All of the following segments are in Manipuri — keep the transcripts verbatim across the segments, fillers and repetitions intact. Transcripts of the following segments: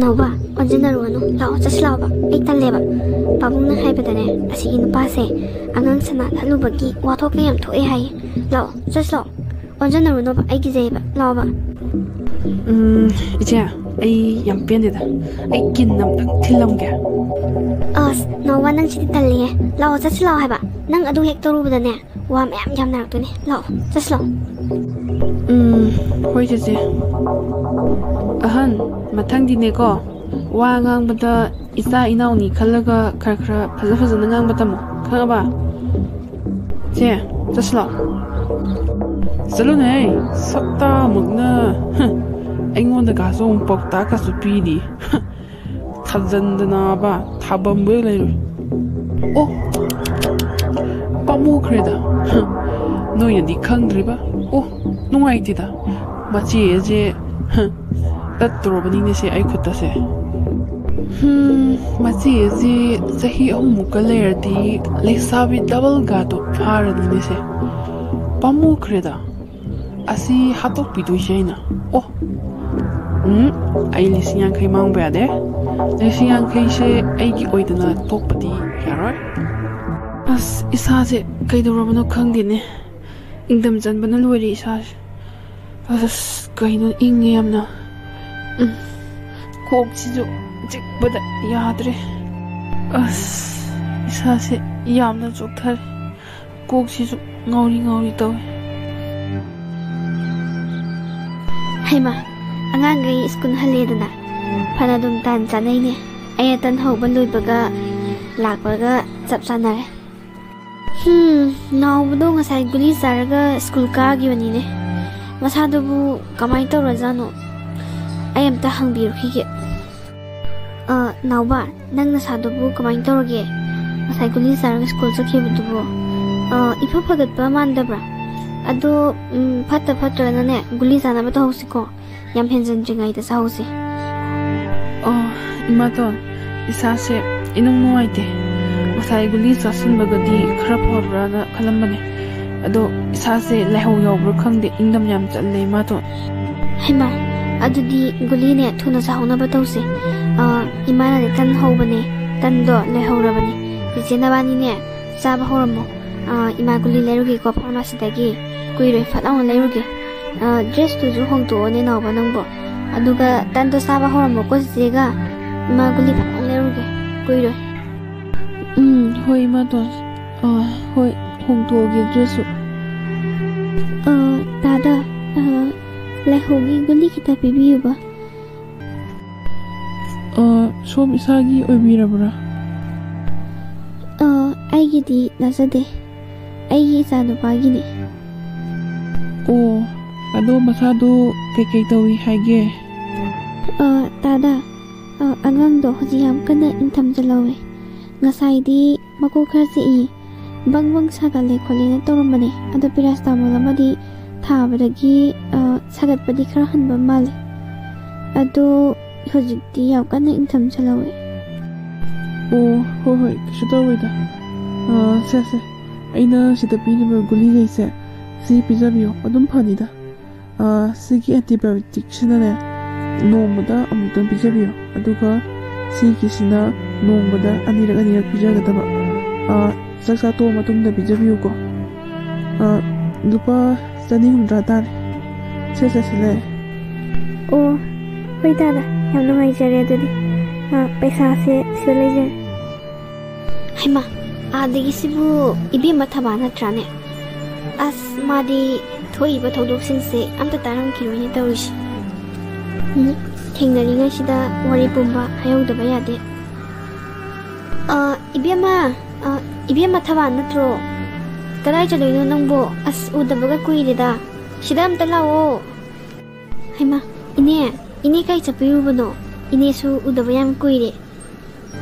ꯅꯥꯎꯕ, ꯑꯣꯟꯁꯤꯟꯅꯔꯨꯔꯅꯨ꯫ ꯂꯥꯛꯑꯣ, ꯆꯠꯁꯤ ꯂꯥꯛꯑꯣꯕ꯫ ꯑꯩ ꯇꯜꯂꯦꯕ꯫ ꯄꯥꯕꯨꯡꯅ ꯍꯥꯏꯕꯗꯅꯦ, ꯑꯁꯤꯒꯤ ꯅꯨꯄꯥꯁꯦ ꯑꯉꯥꯡ ꯁꯅꯥ ꯊꯠꯂꯨꯕꯒꯤ ꯋꯥꯊꯣꯛꯀ ꯌꯥꯝ ꯊꯣꯛꯑꯦ ꯍꯥꯏꯌꯦ꯫ ꯂꯥꯛꯑꯣ, ꯆꯠꯁꯤ ꯂꯥꯛꯑꯣ꯫ ꯑꯣꯟꯁꯤꯟꯅꯔꯨꯅꯣꯕ, ꯑꯩ ꯀꯤꯖꯩꯌꯦꯕ꯫ ꯂꯥꯛꯑꯣꯕ꯫ ꯎꯝ, ꯏꯆꯦ, ꯑꯩ ꯌꯥꯝ ꯄꯦꯟꯗꯦꯗ꯫ ꯑꯩ ꯀꯤꯟ ꯑꯝꯇꯪ ꯊꯤꯜꯂꯝꯒꯦ꯫ ꯑꯁ, ꯅꯥꯎꯕ, ꯅꯪ ꯁꯤꯗꯤ ꯇꯜꯂꯤꯍꯦ꯫ ꯂꯥꯛꯑꯣ, ꯆꯠꯁꯤ ꯂꯥꯛꯑꯣ ꯍꯥꯏꯕ꯫ ꯅꯪ ꯑꯗꯨ ꯍꯦꯛ ꯇꯧꯔꯨꯕꯗꯅꯦ, ꯋꯥ ꯃꯌꯥꯝ ꯌꯥꯝꯅꯔꯛꯇꯣꯏꯅꯦ꯫ ꯂꯥꯛꯑꯣ, ꯆꯠꯁꯤ ꯂꯥꯛꯑꯣ꯫ ꯎꯝ, ꯍꯣꯏ, ꯆꯦꯆꯦ꯫ ꯑꯍꯟ, ꯃꯊꯪꯗꯤꯅꯦꯀꯣ, ꯋꯥ ꯉꯥꯡꯕꯗ ꯏꯆꯥ ꯏꯅꯥꯎꯅꯤ ꯈꯜꯂꯒ ꯈꯔ ꯈꯔ ꯐꯖ ꯐꯖꯅ ꯉꯥꯡꯕ ꯇꯝꯃꯣ, ꯈꯪꯉꯕ? ꯆꯦ, ꯆꯠꯁꯤ ꯂꯥꯛꯑꯣ꯫ ꯆꯠꯂꯨꯅꯦ, ꯁꯛꯇꯥꯃꯛꯅ꯫ ꯍ, ꯑꯩꯉꯣꯟꯗ ꯀꯥꯁꯨ ꯑꯃꯨꯛ ꯄꯥꯎꯇꯥꯛ ꯀꯥꯁꯨ ꯄꯤꯔꯤ꯫ ꯍ, ꯊꯥꯖꯟꯗꯅꯕ ꯊꯥꯕꯝꯕꯨ ꯍꯦꯛ ꯂꯩꯔꯣꯏ꯫ ꯑꯣ, ꯄꯥꯝꯃꯨꯈ꯭ꯔꯦꯗ꯫ ꯍ, ꯅꯣꯏꯅꯗꯤ ꯈꯪꯗ꯭ꯔꯤꯕ꯫ ꯑꯣ, ꯅꯨꯡꯉꯥꯏꯇꯦꯗ꯫ ꯃꯆꯦ ꯑꯁꯦ, ꯍ, ꯇꯠꯇꯣꯔꯕꯅꯤꯅꯦꯁꯦ ꯑꯩ ꯈꯨꯠꯇꯁꯦ꯫ ꯍꯝ, ꯃꯆꯦ ꯑꯁꯦ ꯆꯍꯤ ꯑꯍꯨꯝꯃꯨꯛꯀ ꯂꯩꯔꯗꯤ ꯂꯩꯁꯥꯕꯤ ꯗꯕꯜ ꯒꯥꯗꯣ ꯐꯥꯔꯅꯤꯅꯦꯁꯦ꯫ ꯄꯥꯝꯃꯨꯈ꯭ꯔꯦꯗ꯫ ꯑꯁꯤ ꯍꯥꯠꯇꯣꯛꯄꯤꯗꯣꯏꯁꯦ ꯑꯩꯅ꯫ ꯑꯣ, ꯎꯝ, ꯑꯩ ꯂꯤꯁꯤꯡ ꯌꯥꯡꯈꯩ ꯃꯥꯡꯕ ꯌꯥꯗꯦ꯫ ꯂꯤꯁꯤꯡ ꯌꯥꯡꯈꯩꯁꯦ ꯑꯩꯒꯤ ꯑꯣꯏꯗꯅ ꯇꯣꯛꯄꯗꯤ ꯌꯥꯔꯣꯏ꯫ ꯑꯁ, ꯏꯁꯥꯁꯦ ꯀꯩꯗꯧꯔꯕꯅꯣ ꯈꯪꯗꯦꯅꯦ꯫ ꯏꯪꯊꯝ ꯆꯟꯕꯅ ꯂꯣꯏꯔꯦ ꯏꯁꯥꯁꯦ꯫ ꯑꯁ, ꯀꯩꯅꯣ, ꯏꯪꯉꯦ ꯌꯥꯝꯅ꯫ ꯎꯝ, ꯀꯣꯛꯁꯤꯁꯨ ꯆꯤꯛꯄꯗ ꯌꯥꯗ꯭ꯔꯦ꯫ ꯑꯁ, ꯏꯁꯥꯁꯦ ꯌꯥꯝꯅ ꯆꯣꯛꯊꯔꯦ꯫ ꯀꯣꯛꯁꯤꯁꯨ ꯉꯥꯎꯔꯤ ꯉꯥꯎꯔꯤ ꯇꯧꯋꯦ꯫ ꯍꯩꯃꯥ, ꯑꯉꯥꯡꯈꯩ ꯁ꯭ꯀꯨꯜ ꯍꯜꯂꯦꯗꯅ꯫ ꯐꯅ ꯑꯗꯨꯝ ꯇꯥꯟ ꯆꯥꯅꯩꯅꯦ꯫ ꯑꯩꯅ ꯇꯟ ꯍꯧꯕ ꯂꯣꯏꯕꯒ ꯂꯥꯛꯄꯒ ꯆꯞ ꯆꯥꯅꯔꯦ꯫ ꯍꯝ, ꯅꯥꯎꯕꯗꯣ ꯉꯁꯥꯏ ꯒꯨꯂꯤ ꯆꯥꯔꯒ ꯁ꯭ꯀꯨꯜ ꯀꯥꯈꯤꯕꯅꯤꯅꯦ꯫ ꯃꯁꯥꯗꯨꯕꯨ ꯀꯃꯥꯏꯅ ꯇꯧꯔꯖꯥꯠꯅꯣ? ꯑꯩ ꯑꯝꯇ ꯍꯪꯕꯤꯔꯨꯈꯤꯒꯦ꯫ ꯑ, ꯅꯥꯎꯕ, ꯅꯪ ꯅꯁꯥꯗꯨꯕꯨ ꯀꯃꯥꯏꯅ ꯇꯧꯔꯒꯦ? ꯉꯁꯥꯏ ꯒꯨꯂꯤ ꯆꯥꯔꯒ ꯁ꯭ꯀꯨꯜ ꯆꯠꯈꯤꯕꯗꯨꯕꯨ, ꯑ, ꯏꯐ ꯐꯒꯠꯄ ꯃꯥꯟꯗꯕ꯭ꯔꯥ? ꯑꯗꯣ, ꯎꯝ, ꯐꯠꯇ ꯐꯠꯇ꯭ꯔꯅꯅꯦ, ꯒꯨꯂꯤ ꯆꯥꯅꯕ ꯇꯧꯍꯧꯁꯤꯀꯣ꯫ ꯌꯥꯝ ꯍꯦꯟꯖꯟꯗ꯭ꯔꯤꯉꯩꯗ ꯆꯥꯍꯧꯁꯦ꯫ ꯑꯣ, ꯏꯃꯥꯇꯣꯟ, ꯏꯁꯥꯁꯦ ꯏꯅꯨꯡ ꯅꯨꯡꯉꯥꯏꯇꯦ꯫ ꯉꯁꯥꯏ ꯒꯨꯂꯤ ꯆꯥꯁꯤꯟꯕꯒꯗꯤ ꯈꯔ ꯐꯕ꯭ꯔꯥꯅ ꯈꯜꯂꯝꯕꯅꯦ꯫ ꯑꯗꯣ ꯏꯁꯥꯁꯦ ꯂꯥꯏꯍꯧ ꯌꯥꯎꯕ꯭ꯔꯥ ꯈꯪꯗꯦ, ꯏꯪꯗꯝ ꯌꯥꯝ ꯆꯜꯂꯦ, ꯏꯃꯥꯇꯣꯟ꯫ ꯍꯩꯃꯥ, ꯑꯗꯨꯗꯤ ꯒꯨꯂꯤꯅꯦ ꯊꯨꯅ ꯆꯥꯍꯧꯅꯕ ꯇꯧꯁꯦ꯫ ꯑ, ꯏꯃꯥꯅꯅꯦ ꯇꯟ ꯍꯧꯕꯅꯦ, ꯇꯟꯗꯣ ꯂꯣꯏꯍꯧꯔꯕꯅꯦ꯫ ꯆꯤꯆꯦ ꯅꯕꯥꯅꯤꯅꯦ ꯆꯥꯕ ꯍꯧꯔꯝꯃꯣ꯫ ꯑ, ꯏꯃꯥ ꯒꯨꯂꯤ ꯂꯩꯔꯨꯒꯦꯀꯣ ꯐꯥꯔꯃꯥꯁꯤꯗꯒꯤ꯫ ꯀꯨꯏꯔꯣꯏ, ꯐꯠ ꯂꯥꯎꯅ ꯂꯩꯔꯨꯒꯦ꯫ ꯑ, ꯗ꯭ꯔꯦꯁꯇꯨꯁꯨ ꯍꯣꯡꯗꯣꯛꯑꯣꯅꯦ ꯅꯥꯎꯕ ꯅꯪꯕꯣ꯫ ꯑꯗꯨꯒ ꯇꯟꯗꯣ ꯆꯥꯕ ꯍꯧꯔꯝꯃꯣꯀꯣ ꯆꯤꯆꯦꯒ꯫ ꯏꯃꯥ ꯒꯨꯂꯤ ꯐꯠ ꯂꯥꯎꯅ ꯂꯩꯔꯨꯒꯦ꯫ ꯀꯨꯏꯔꯣꯏ꯫ ꯎꯝ, ꯍꯣꯏ ꯏꯃꯥꯇꯣꯟ꯫ ꯑ, ꯍꯣꯏ, ꯍꯣꯡꯗꯣꯛꯑꯒꯦ ꯗ꯭ꯔꯦꯁꯁꯨ꯫ ꯑ, ꯇꯥꯗ, ꯑ, ꯂꯥꯏꯍꯧꯒꯤ ꯒꯨꯂꯤ ꯈꯤꯇ ꯄꯤꯕꯤꯌꯨꯕ꯫ ꯑ, ꯁꯣꯝ ꯏꯁꯥꯒꯤ ꯑꯣꯏꯕꯤꯔꯕ꯭ꯔꯥ? ꯑ, ꯑꯩꯒꯤꯗꯤ ꯅꯠꯆꯗꯦ꯫ ꯑꯩꯒꯤ ꯏꯆꯥꯅꯨꯄꯥꯒꯤꯅꯤ꯫ ꯑꯣ, ꯑꯗꯣ ꯃꯁꯥꯗꯣ ꯀꯩꯀꯩ ꯇꯧꯏ ꯍꯥꯏꯒꯦ? ꯑ, ꯇꯥꯗ, ꯑ, ꯑꯉꯥꯡꯗꯣ ꯍꯧꯖꯤꯛ ꯌꯥꯝ ꯀꯟꯅ ꯏꯪꯊꯝꯖꯜꯍꯧꯋꯦ꯫ ꯉꯁꯥꯏꯗꯤ ꯃꯀꯣꯛ ꯈꯔ ꯆꯤꯛꯏ, ꯕꯪ ꯕꯪ ꯁꯥꯒꯠꯂꯦ ꯈꯣꯠꯂꯦꯅ ꯇꯧꯔꯝꯕꯅꯦ꯫ ꯑꯗꯣ ꯄꯦꯔꯥꯁꯤꯇꯥꯃꯣꯜ ꯑꯃꯗꯤ ꯊꯥꯕꯗꯒꯤ, ꯑ, ꯁꯥꯒꯠꯄꯗꯤ ꯈꯔ ꯍꯟꯕ ꯃꯥꯜꯂꯦ꯫ ꯑꯗꯣ ꯍꯧꯖꯤꯛꯇꯤ ꯌꯥꯝ ꯀꯟꯅ ꯏꯪꯊꯝꯖꯜꯍꯧꯋꯦ꯫ ꯑꯣ, ꯍꯣꯏ, ꯍꯣꯏ, ꯀꯩꯁꯨ ꯇꯧꯔꯣꯏꯗ꯫ ꯑ, ꯁꯦ, ꯁꯦ, ꯑꯩꯅ ꯁꯤꯗ ꯄꯤꯔꯤꯕ ꯒꯨꯂꯤꯈꯩꯁꯦ ꯁꯤ ꯄꯤꯖꯕꯤꯌꯣ, ꯑꯗꯨꯝ ꯐꯅꯤꯗ꯫ ꯑ, ꯁꯤꯒꯤ ꯑꯦꯟꯇꯤꯕꯥꯌꯣꯇꯤꯛꯁꯤꯅꯅꯦ ꯅꯣꯡꯃꯗ ꯑꯃꯨꯛꯇꯪ ꯄꯤꯖꯕꯤꯌꯣ, ꯑꯗꯨꯒ ꯁꯤꯒꯤꯁꯤꯅ ꯅꯣꯡꯃꯗ ꯑꯅꯤꯔꯛ ꯑꯅꯤꯔꯛ ꯄꯤꯖꯒꯗꯕ꯫ ꯑ, ꯆꯥꯛ ꯆꯥ ꯇꯣꯛꯑ ꯃꯇꯨꯡꯗ ꯄꯤꯖꯕꯤꯌꯨꯀꯣ꯫ ꯑ, ꯂꯨꯄꯥ ꯆꯅꯤ ꯍꯨꯝꯗ꯭ꯔꯥ ꯇꯥꯔꯦ꯫ ꯁꯦ, ꯁꯦ, ꯁꯤ ꯂꯩꯔꯦ꯫ ꯑꯣ, ꯍꯣꯏ ꯇꯥꯗ, ꯌꯥꯝ ꯅꯨꯡꯉꯥꯏꯖꯔꯦ ꯑꯗꯨꯗꯤ꯫ ꯑ, ꯄꯩꯁꯥꯁꯦ ꯁꯤꯗ ꯂꯩꯖꯔꯦ꯫ ꯍꯩꯃꯥ, ꯑꯥꯗꯒꯤꯁꯤꯕꯨ ꯏꯕꯦꯝꯃ ꯊꯕꯥ ꯅꯠꯇ꯭ꯔꯥꯅꯦ? ꯑꯁ, ꯃꯥꯗꯤ ꯊꯣꯛꯏꯕ ꯊꯧꯗꯣꯛꯁꯤꯡꯁꯦ ꯑꯝꯇ ꯇꯥꯔꯝꯈꯤꯔꯣꯏꯅꯦ ꯇꯧꯔꯤꯁꯦ꯫ ꯎꯝ, ꯊꯦꯡꯅꯔꯤꯉꯩꯁꯤꯗ ꯋꯥꯔꯤ ꯄꯨꯝꯕ ꯍꯥꯏꯍꯧꯗꯕ ꯌꯥꯗꯦ꯫ ꯑ, ꯏꯕꯦꯝꯃ, ꯑ, ꯏꯕꯦꯝꯃ ꯊꯕꯥ ꯅꯠꯇ꯭ꯔꯣ? ꯀꯗꯥꯏ ꯆꯠꯂꯨꯏꯅꯣ ꯅꯪꯕꯣ? ꯑꯁ, ꯎꯗꯕꯒ ꯀꯨꯏꯔꯦꯗ꯫ ꯁꯤꯗ ꯑꯝꯇ ꯂꯥꯛꯑꯣ꯫ ꯍꯩꯃꯥ, ꯏꯅꯦ, ꯏꯅꯦ ꯀꯥꯏ ꯆꯠꯄꯤꯔꯨꯕꯅꯣ? ꯏꯅꯦꯁꯨ ꯎꯗꯕ ꯌꯥꯝ ꯀꯨꯏꯔꯦ꯫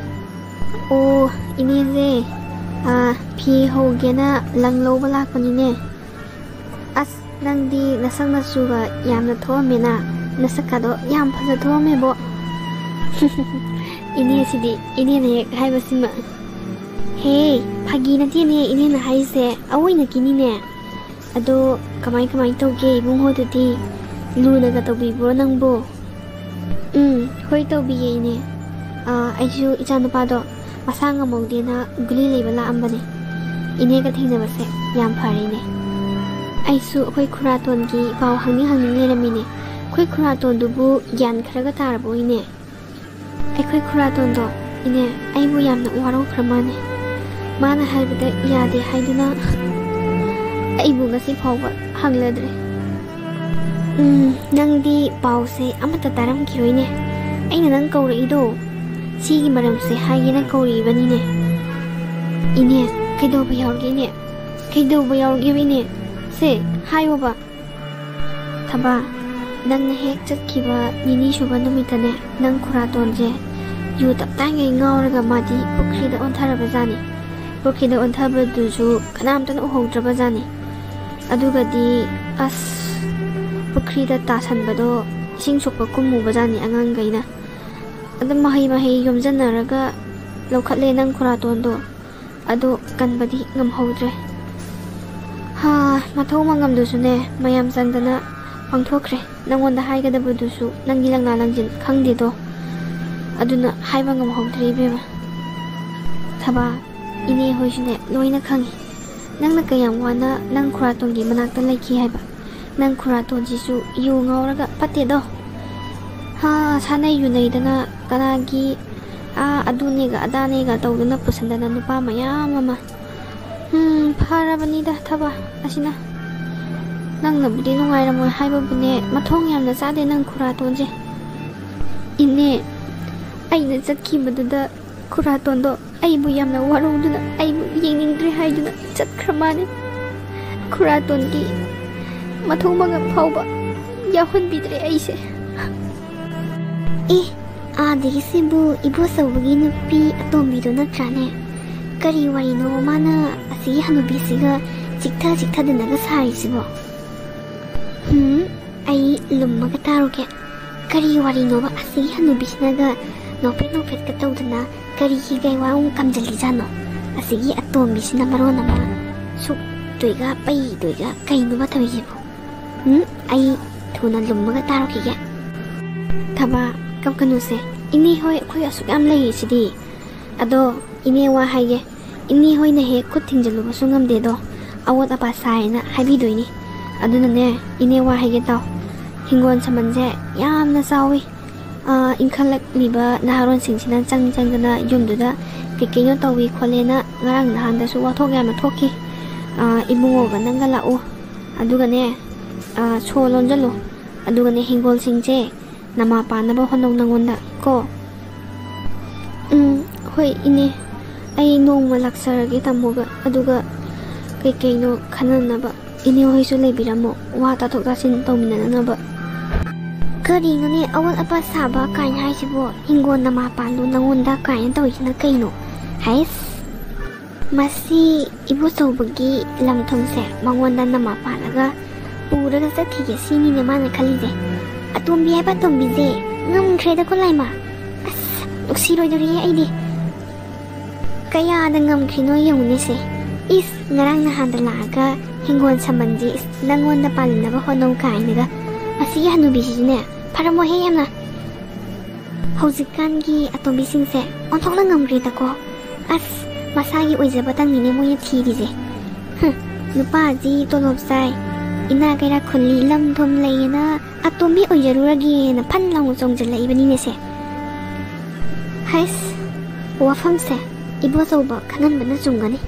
ꯑꯣ, ꯏꯅꯦꯁꯦ, ꯑ, ꯐꯤ ꯍꯧꯒꯦꯅ ꯂꯪ ꯂꯧꯕ ꯂꯥꯛꯄꯅꯤꯅꯦ꯫ ꯑꯁ, ꯅꯪꯗꯤ ꯅꯁꯛ ꯅꯆꯨꯒ ꯌꯥꯝꯅ ꯊꯣꯛꯑꯝꯃꯦꯅ, ꯅꯁꯛꯀꯗꯣ ꯌꯥꯝ ꯐꯖ ꯊꯣꯛꯑꯝꯃꯦꯕꯣ꯫ ꯏꯅꯦꯁꯤꯗꯤ ꯏꯅꯦꯅ ꯍꯦꯛ ꯍꯥꯏꯕꯁꯤꯃ꯫ ꯍꯦ, ꯐꯥꯒꯤ ꯅꯠꯇꯦꯅꯦ ꯏꯅꯦꯅ ꯍꯥꯏꯁꯦ, ꯑꯑꯣꯏꯅꯀꯤꯅꯤꯅꯦ꯫ ꯑꯗꯣ ꯀꯃꯥꯏ ꯀꯃꯥꯏ ꯇꯧꯒꯦ ꯏꯕꯨꯡꯉꯣꯗꯨꯗꯤ? ꯂꯨꯅꯒ ꯇꯧꯕꯤꯕ꯭ꯔꯣ ꯅꯪꯕꯨ? ꯎꯝ, ꯍꯣꯏ, ꯇꯧꯕꯤꯌꯦ, ꯏꯅꯦ꯫ ꯑꯥ, ꯑꯩꯁꯨ ꯏꯆꯥꯅꯨꯄꯥꯗꯣ ꯃꯁꯥ ꯉꯝꯍꯧꯗꯦꯅ ꯒꯨꯂꯤ ꯂꯩꯕ ꯂꯥꯛꯑꯝꯕꯅꯦ꯫ ꯏꯅꯦꯒ ꯊꯦꯡꯅꯕꯁꯦ ꯌꯥꯝ ꯐꯔꯦꯅꯦ꯫ ꯑꯩꯁꯨ ꯑꯩꯈꯣꯏ ꯈꯨꯔꯥꯇꯣꯟꯒꯤ ꯄꯥꯎ ꯍꯪꯅꯤꯡ ꯍꯪꯅꯤꯡ ꯂꯩꯔꯝꯃꯤꯅꯦ꯫ ꯑꯩꯈꯣꯏ ꯈꯨꯔꯥꯇꯣꯟꯗꯨꯕꯨ ꯒ꯭ꯌꯥꯟ ꯈꯔꯒ ꯇꯥꯔꯕꯣ, ꯏꯅꯦ? ꯑꯩꯈꯣꯏ ꯈꯨꯔꯥꯇꯣꯟꯗꯣ, ꯏꯅꯦ, ꯑꯩꯕꯨ ꯌꯥꯝꯅ ꯋꯥꯔꯧꯈ꯭ꯔ ꯃꯥꯅꯦ꯫ ꯃꯥꯅ ꯍꯥꯏꯕꯗ ꯌꯥꯗꯦ ꯍꯥꯏꯗꯨꯅ ꯑꯩꯕꯨ ꯉꯁꯤ ꯐꯥꯎꯕ ꯍꯪꯂꯗ꯭ꯔꯦ꯫ ꯎꯝ, ꯅꯪꯗꯤ ꯄꯥꯎꯁꯦ ꯑꯃꯠꯇ ꯇꯥꯔꯝꯈꯤꯔꯣꯏꯅꯦ꯫ ꯑꯩꯅ ꯅꯪ ꯀꯧꯔꯛꯏꯗꯣ ꯁꯤꯒꯤ ꯃꯔꯝꯁꯦ ꯍꯥꯏꯒꯦꯅ ꯀꯧꯔꯛꯏꯕꯅꯤꯅꯦ꯫ ꯏꯅꯦ, ꯀꯩꯗꯧꯕ ꯌꯥꯎꯔꯒꯦ, ꯏꯅꯦ? ꯀꯩꯗꯧꯕ ꯌꯥꯎꯔꯒꯦꯕ, ꯏꯅꯦ? ꯁꯦ, ꯍꯥꯏꯌꯣꯕ꯫ ꯊꯕꯥ, ꯅꯪꯅ ꯍꯦꯛ ꯆꯠꯈꯤꯕ ꯅꯤꯅꯤ ꯁꯨꯕ ꯅꯨꯃꯤꯠꯇꯅꯦ, ꯅꯪ ꯈꯨꯔꯥꯇꯣꯟꯁꯦ ꯌꯨ ꯇꯞꯇꯥꯏꯉꯩ ꯉꯥꯎꯔꯒ ꯃꯥꯗꯤ ꯄꯨꯈ꯭ꯔꯤꯗ ꯑꯣꯟꯊꯔꯕꯖꯥꯠꯅꯤ꯫ ꯄꯨꯈ꯭ꯔꯤꯗ ꯑꯣꯟꯊꯕꯗꯨꯁꯨ ꯀꯅꯥꯝꯇꯅ ꯎꯍꯧꯗ꯭ꯔꯕꯖꯥꯠꯅꯤ꯫ ꯑꯗꯨꯒꯗꯤ, ꯑꯁ, ꯄꯨꯈ꯭ꯔꯤꯗ ꯇꯥꯁꯟꯕꯗꯣ ꯏꯁꯤꯡ ꯁꯣꯛꯄ ꯀꯨꯝꯃꯨꯕꯖꯥꯠꯅꯤ ꯑꯉꯥꯡꯈꯩꯅ꯫ ꯑꯗꯨꯝ ꯃꯍꯩ ꯃꯍꯩ ꯌꯣꯝꯖꯟꯅꯔꯒ ꯂꯧꯈꯠꯂꯦ ꯅꯪ ꯈꯨꯔꯥꯇꯣꯟꯗꯣ꯫ ꯑꯗꯣ ꯀꯟꯕꯗꯤ ꯉꯝꯍꯧꯗ꯭ꯔꯦ꯫ ꯍꯥ, ꯃꯊꯧ ꯃꯉꯝꯗꯨꯁꯨꯅꯦ, ꯃꯌꯥꯝ ꯆꯪꯗꯅ ꯄꯥꯡꯊꯣꯛꯈ꯭ꯔꯦ꯫ ꯅꯪꯉꯣꯟꯗ ꯍꯥꯏꯒꯗꯕꯗꯨꯁꯨ ꯅꯪꯒꯤ ꯂꯪꯅꯥ ꯂꯪꯖꯤꯟ ꯈꯪꯗꯦꯗꯣ꯫ ꯑꯗꯨꯅ ꯍꯥꯏꯕ ꯉꯝꯍꯧꯗ꯭ꯔꯦ, ꯏꯕꯦꯝꯃ꯫ ꯊꯕꯥ, ꯏꯅꯦ ꯍꯣꯏꯁꯨꯅꯦ, ꯂꯣꯏꯅ ꯈꯪꯉꯤ꯫ ꯅꯪꯅ ꯀꯌꯥꯝ ꯋꯥꯅ ꯅꯪ ꯈꯨꯔꯥꯇꯣꯟꯒꯤ ꯃꯅꯥꯛꯇ ꯂꯩꯈꯤ ꯍꯥꯏꯕ꯫ ꯅꯪ ꯈꯨꯔꯥꯇꯣꯟꯁꯤꯁꯨ ꯌꯨ ꯉꯥꯎꯔꯒ ꯐꯠꯇꯦꯗꯣ꯫ ꯍꯥ, ꯁꯥꯟꯅꯩ ꯌꯨꯅꯩꯗꯅ ꯀꯅꯥꯒꯤ, ꯑꯥ, ꯑꯗꯨꯅꯦꯒ ꯑꯗꯥꯅꯦꯒ ꯇꯧꯗꯅ ꯄꯨꯁꯟꯗꯅ ꯅꯨꯄꯥ ꯃꯌꯥꯝ ꯑꯃ꯫ ꯎꯝ, ꯐꯔꯕꯅꯤꯗ ꯊꯕꯥ ꯑꯁꯤꯅ꯫ ꯅꯪꯅꯕꯨꯗꯤ ꯅꯨꯡꯉꯥꯏꯔꯝꯃꯣꯏ ꯍꯥꯏꯕꯕꯨꯅꯦ, ꯃꯊꯣꯡ ꯌꯥꯝꯅ ꯆꯥꯗꯦ ꯅꯪ ꯈꯨꯔꯥꯇꯣꯟꯁꯦ꯫ ꯏꯅꯦ, ꯑꯩꯅ ꯆꯠꯈꯤꯕꯗꯨꯗ ꯈꯨꯔꯥꯇꯣꯟꯗꯣ ꯑꯩꯕꯨ ꯌꯥꯝꯅ ꯋꯥꯔꯧꯗꯨꯅ, ꯑꯩꯕꯨ ꯌꯦꯡꯅꯤꯡꯗ꯭ꯔꯦ ꯍꯥꯏꯗꯨꯅ ꯆꯠꯈ꯭ꯔ ꯃꯥꯅꯤ꯫ ꯈꯨꯔꯥꯇꯣꯟꯒꯤ ꯃꯊꯧ ꯃꯉꯝ ꯐꯥꯎꯕ ꯌꯥꯎꯍꯟꯕꯤꯗ꯭ꯔꯦ ꯑꯩꯁꯦ꯫ ꯑꯦ, ꯑꯥꯗꯒꯤꯁꯤꯕꯨ ꯏꯕꯣꯆꯧꯕꯒꯤ ꯅꯨꯄꯤ ꯑꯇꯣꯝꯕꯤꯗꯣ ꯅꯠꯇ꯭ꯔꯥꯅꯦ? ꯀꯔꯤ ꯋꯥꯔꯤꯅꯣ ꯃꯥꯅ ꯑꯁꯤꯒꯤ ꯍꯅꯨꯕꯤꯁꯤꯒ ꯆꯤꯛꯊ ꯆꯤꯛꯊꯗꯅꯒ ꯁꯥꯔꯤꯁꯤꯕꯣ? ꯍꯨꯝ, ꯑꯩ ꯂꯨꯝꯃꯒ ꯇꯥꯔꯨꯒꯦ꯫ ꯀꯔꯤ ꯋꯥꯔꯤꯅꯣꯕ ꯑꯁꯤꯒꯤ ꯍꯅꯨꯕꯤꯁꯤꯅꯒ ꯅꯣꯛꯐꯦꯠ ꯅꯣꯛꯐꯦꯠꯀ ꯇꯧꯗꯅ ꯀꯔꯤꯒꯤ ꯒꯩꯋꯥ ꯑꯃꯨꯛ ꯀꯝꯖꯜꯂꯤꯖꯥꯠꯅꯣ? ꯑꯁꯤꯒꯤ ꯑꯇꯣꯝꯕꯤꯁꯤꯅ ꯃꯔꯣꯟ ꯑꯃ ꯁꯨꯛꯇꯣꯏꯒ ꯄꯩꯗꯣꯏꯒ ꯀꯩꯅꯣꯕ ꯇꯧꯔꯤꯁꯤꯕꯣ? ꯎꯝ, ꯑꯩ ꯊꯨꯅ ꯂꯨꯝꯃꯒ ꯇꯥꯔꯨꯈꯤꯒꯦ꯫ ꯊꯕꯥ, ꯀꯞꯀꯅꯨꯁꯦ꯫ ꯏꯅꯦ ꯍꯣꯏ, ꯑꯩꯈꯣꯏ ꯑꯁꯨꯛ ꯌꯥꯝ ꯂꯩꯔꯤꯁꯤꯗꯤ꯫ ꯑꯗꯣ ꯏꯅꯦ ꯋꯥ ꯍꯥꯏꯒꯦ, ꯏꯅꯦ ꯍꯣꯏꯅ ꯍꯦꯛ ꯈꯨꯠ ꯊꯤꯡꯖꯤꯜꯂꯨꯕꯁꯨ ꯉꯝꯗꯦꯗꯣ, ꯑꯋꯣꯠ ꯑꯄꯥ ꯁꯥꯏꯅ ꯍꯥꯏꯕꯤꯗꯣꯏꯅꯤ꯫ ꯑꯗꯨꯅꯅꯦ, ꯏꯅꯦ ꯋꯥ ꯍꯥꯏꯒꯦ ꯇꯥꯎ, ꯍꯤꯡꯒꯣꯜ ꯁꯝꯕꯜꯁꯦ ꯌꯥꯝꯅ ꯆꯥꯎꯋꯤ꯫ ꯑ, ꯏꯟꯈꯠꯂꯛꯂꯤꯕ ꯅꯍꯥꯔꯣꯟꯁꯤꯡꯁꯤꯅ ꯆꯪ ꯆꯪꯗꯅ ꯌꯨꯝꯗꯨꯗ ꯀꯩ ꯀꯩꯅꯣ ꯇꯧꯏ ꯈꯣꯠꯂꯦꯅ ꯉꯔꯥꯡ ꯅꯍꯥꯟꯗꯁꯨ ꯋꯥꯊꯣꯛ ꯌꯥꯝꯅ ꯊꯣꯛꯈꯤ꯫ ꯑ, ꯏꯕꯨꯡꯉꯣꯒ ꯅꯪꯒ ꯂꯥꯛꯎ, ꯑꯗꯨꯒꯅꯦ, ꯑ, ꯁꯣ ꯂꯣꯟꯖꯜꯂꯨ, ꯑꯗꯨꯒꯅꯦ ꯍꯤꯡꯒꯣꯜꯁꯤꯡꯁꯦ ꯅꯃꯥ ꯄꯥꯟꯅꯕ ꯍꯣꯠꯅꯧ ꯅꯪꯉꯣꯟꯗ ꯀꯣ꯫ ꯎꯝ, ꯍꯣꯏ ꯏꯅꯦ, ꯑꯩ ꯅꯣꯡꯃ ꯂꯥꯛꯆꯔꯒꯦ ꯇꯥꯃꯣꯒ, ꯑꯗꯨꯒ ꯀꯩꯀꯩꯅꯣ ꯈꯟꯅꯅꯕ ꯏꯅꯦ ꯍꯣꯏꯁꯨ ꯂꯩꯕꯤꯔꯝꯃꯣ, ꯋꯥ ꯇꯥꯊꯣꯛ ꯇꯥꯁꯤꯟ ꯇꯧꯃꯤꯟꯅꯅꯕ꯫ ꯀꯔꯤꯅꯣꯅꯦ ꯑꯋꯣꯠ ꯑꯄꯥ ꯁꯥꯕ ꯀꯥꯏꯅ ꯍꯥꯏꯁꯤꯕꯣ? ꯍꯤꯡꯒꯣꯜ ꯅꯃꯥ ꯄꯥꯜꯂꯨ ꯅꯪꯉꯣꯟꯗ ꯀꯥꯏꯅ ꯇꯧꯔꯤꯁꯤꯅ ꯀꯩꯅꯣ? ꯍꯩꯁ! ꯃꯁꯤ ꯏꯕꯣꯆꯧꯕꯒꯤ ꯂꯝ ꯊꯨꯝꯁꯦ ꯃꯉꯣꯟꯗ ꯅꯃꯥ ꯄꯥꯜꯂꯒ ꯄꯨꯔꯒ ꯆꯠꯈꯤꯒꯦ ꯁꯤꯅꯤꯅꯦ ꯃꯥꯅ ꯈꯜꯂꯤꯁꯦ꯫ ꯑꯇꯣꯝꯕꯤ ꯍꯥꯏꯕ ꯑꯇꯣꯝꯕꯤꯁꯦ ꯉꯝꯈ꯭ꯔꯦꯗꯀꯣ ꯂꯥꯏꯃ꯫ ꯑꯁ, ꯅꯨꯡꯁꯤꯔꯣꯏꯗꯣꯔꯤꯍꯦ ꯑꯩꯗꯤ꯫ ꯀꯌꯥꯗ ꯉꯝꯈ꯭ꯔꯤꯅꯣ ꯌꯦꯡꯉꯨꯅꯦꯁꯦ꯫ ꯏꯁ, ꯉꯔꯥꯡ ꯅꯍꯥꯟꯗ ꯂꯥꯛꯑꯒ ꯍꯤꯡꯒꯣꯜ ꯁꯝꯕꯜꯁꯦ, ꯏꯁ, ꯅꯪꯉꯣꯟꯗ ꯄꯥꯜꯍꯟꯅꯕ ꯍꯣꯠꯅꯧ ꯀꯥꯏꯅꯒ꯫ ꯃꯁꯤꯒꯤ ꯍꯅꯨꯕꯤꯁꯤꯁꯨꯅꯦ, ꯐꯔꯝꯃꯣꯏꯍꯦ ꯌꯥꯝꯅ꯫ ꯍꯧꯖꯤꯛꯀꯥꯟꯒꯤ ꯑꯇꯣꯝꯕꯤꯁꯤꯡꯁꯦ ꯑꯣꯟꯊꯣꯛꯅ ꯉꯝꯈ꯭ꯔꯦꯗꯀꯣ꯫ ꯑꯁ, ꯃꯁꯥꯒꯤ ꯑꯣꯏꯖꯕꯇꯪꯅꯤꯅꯦ ꯃꯣꯏꯅ ꯊꯤꯔꯤꯁꯦ꯫ ꯍꯨꯝ, ꯅꯨꯄꯥꯁꯤ ꯇꯣꯂꯣꯞ ꯆꯥꯏ, ꯏꯅꯥ ꯀꯩꯔꯥꯛ ꯈꯨꯜꯂꯤ, ꯂꯝ ꯊꯨꯝ ꯂꯩꯌꯦꯅ ꯑꯇꯣꯝꯕꯤ ꯑꯣꯏꯖꯔꯨꯔꯒꯦꯅ ꯐꯟ ꯂꯥꯎꯅ ꯆꯣꯡꯁꯤꯜꯂꯛꯏꯕꯅꯤꯅꯦꯁꯦ꯫ ꯍꯩꯁ, ꯋꯥꯐꯝꯁꯦ ꯏꯕꯣꯆꯧꯕ ꯈꯪꯍꯟꯕꯅ ꯆꯨꯝꯒꯅꯤ꯫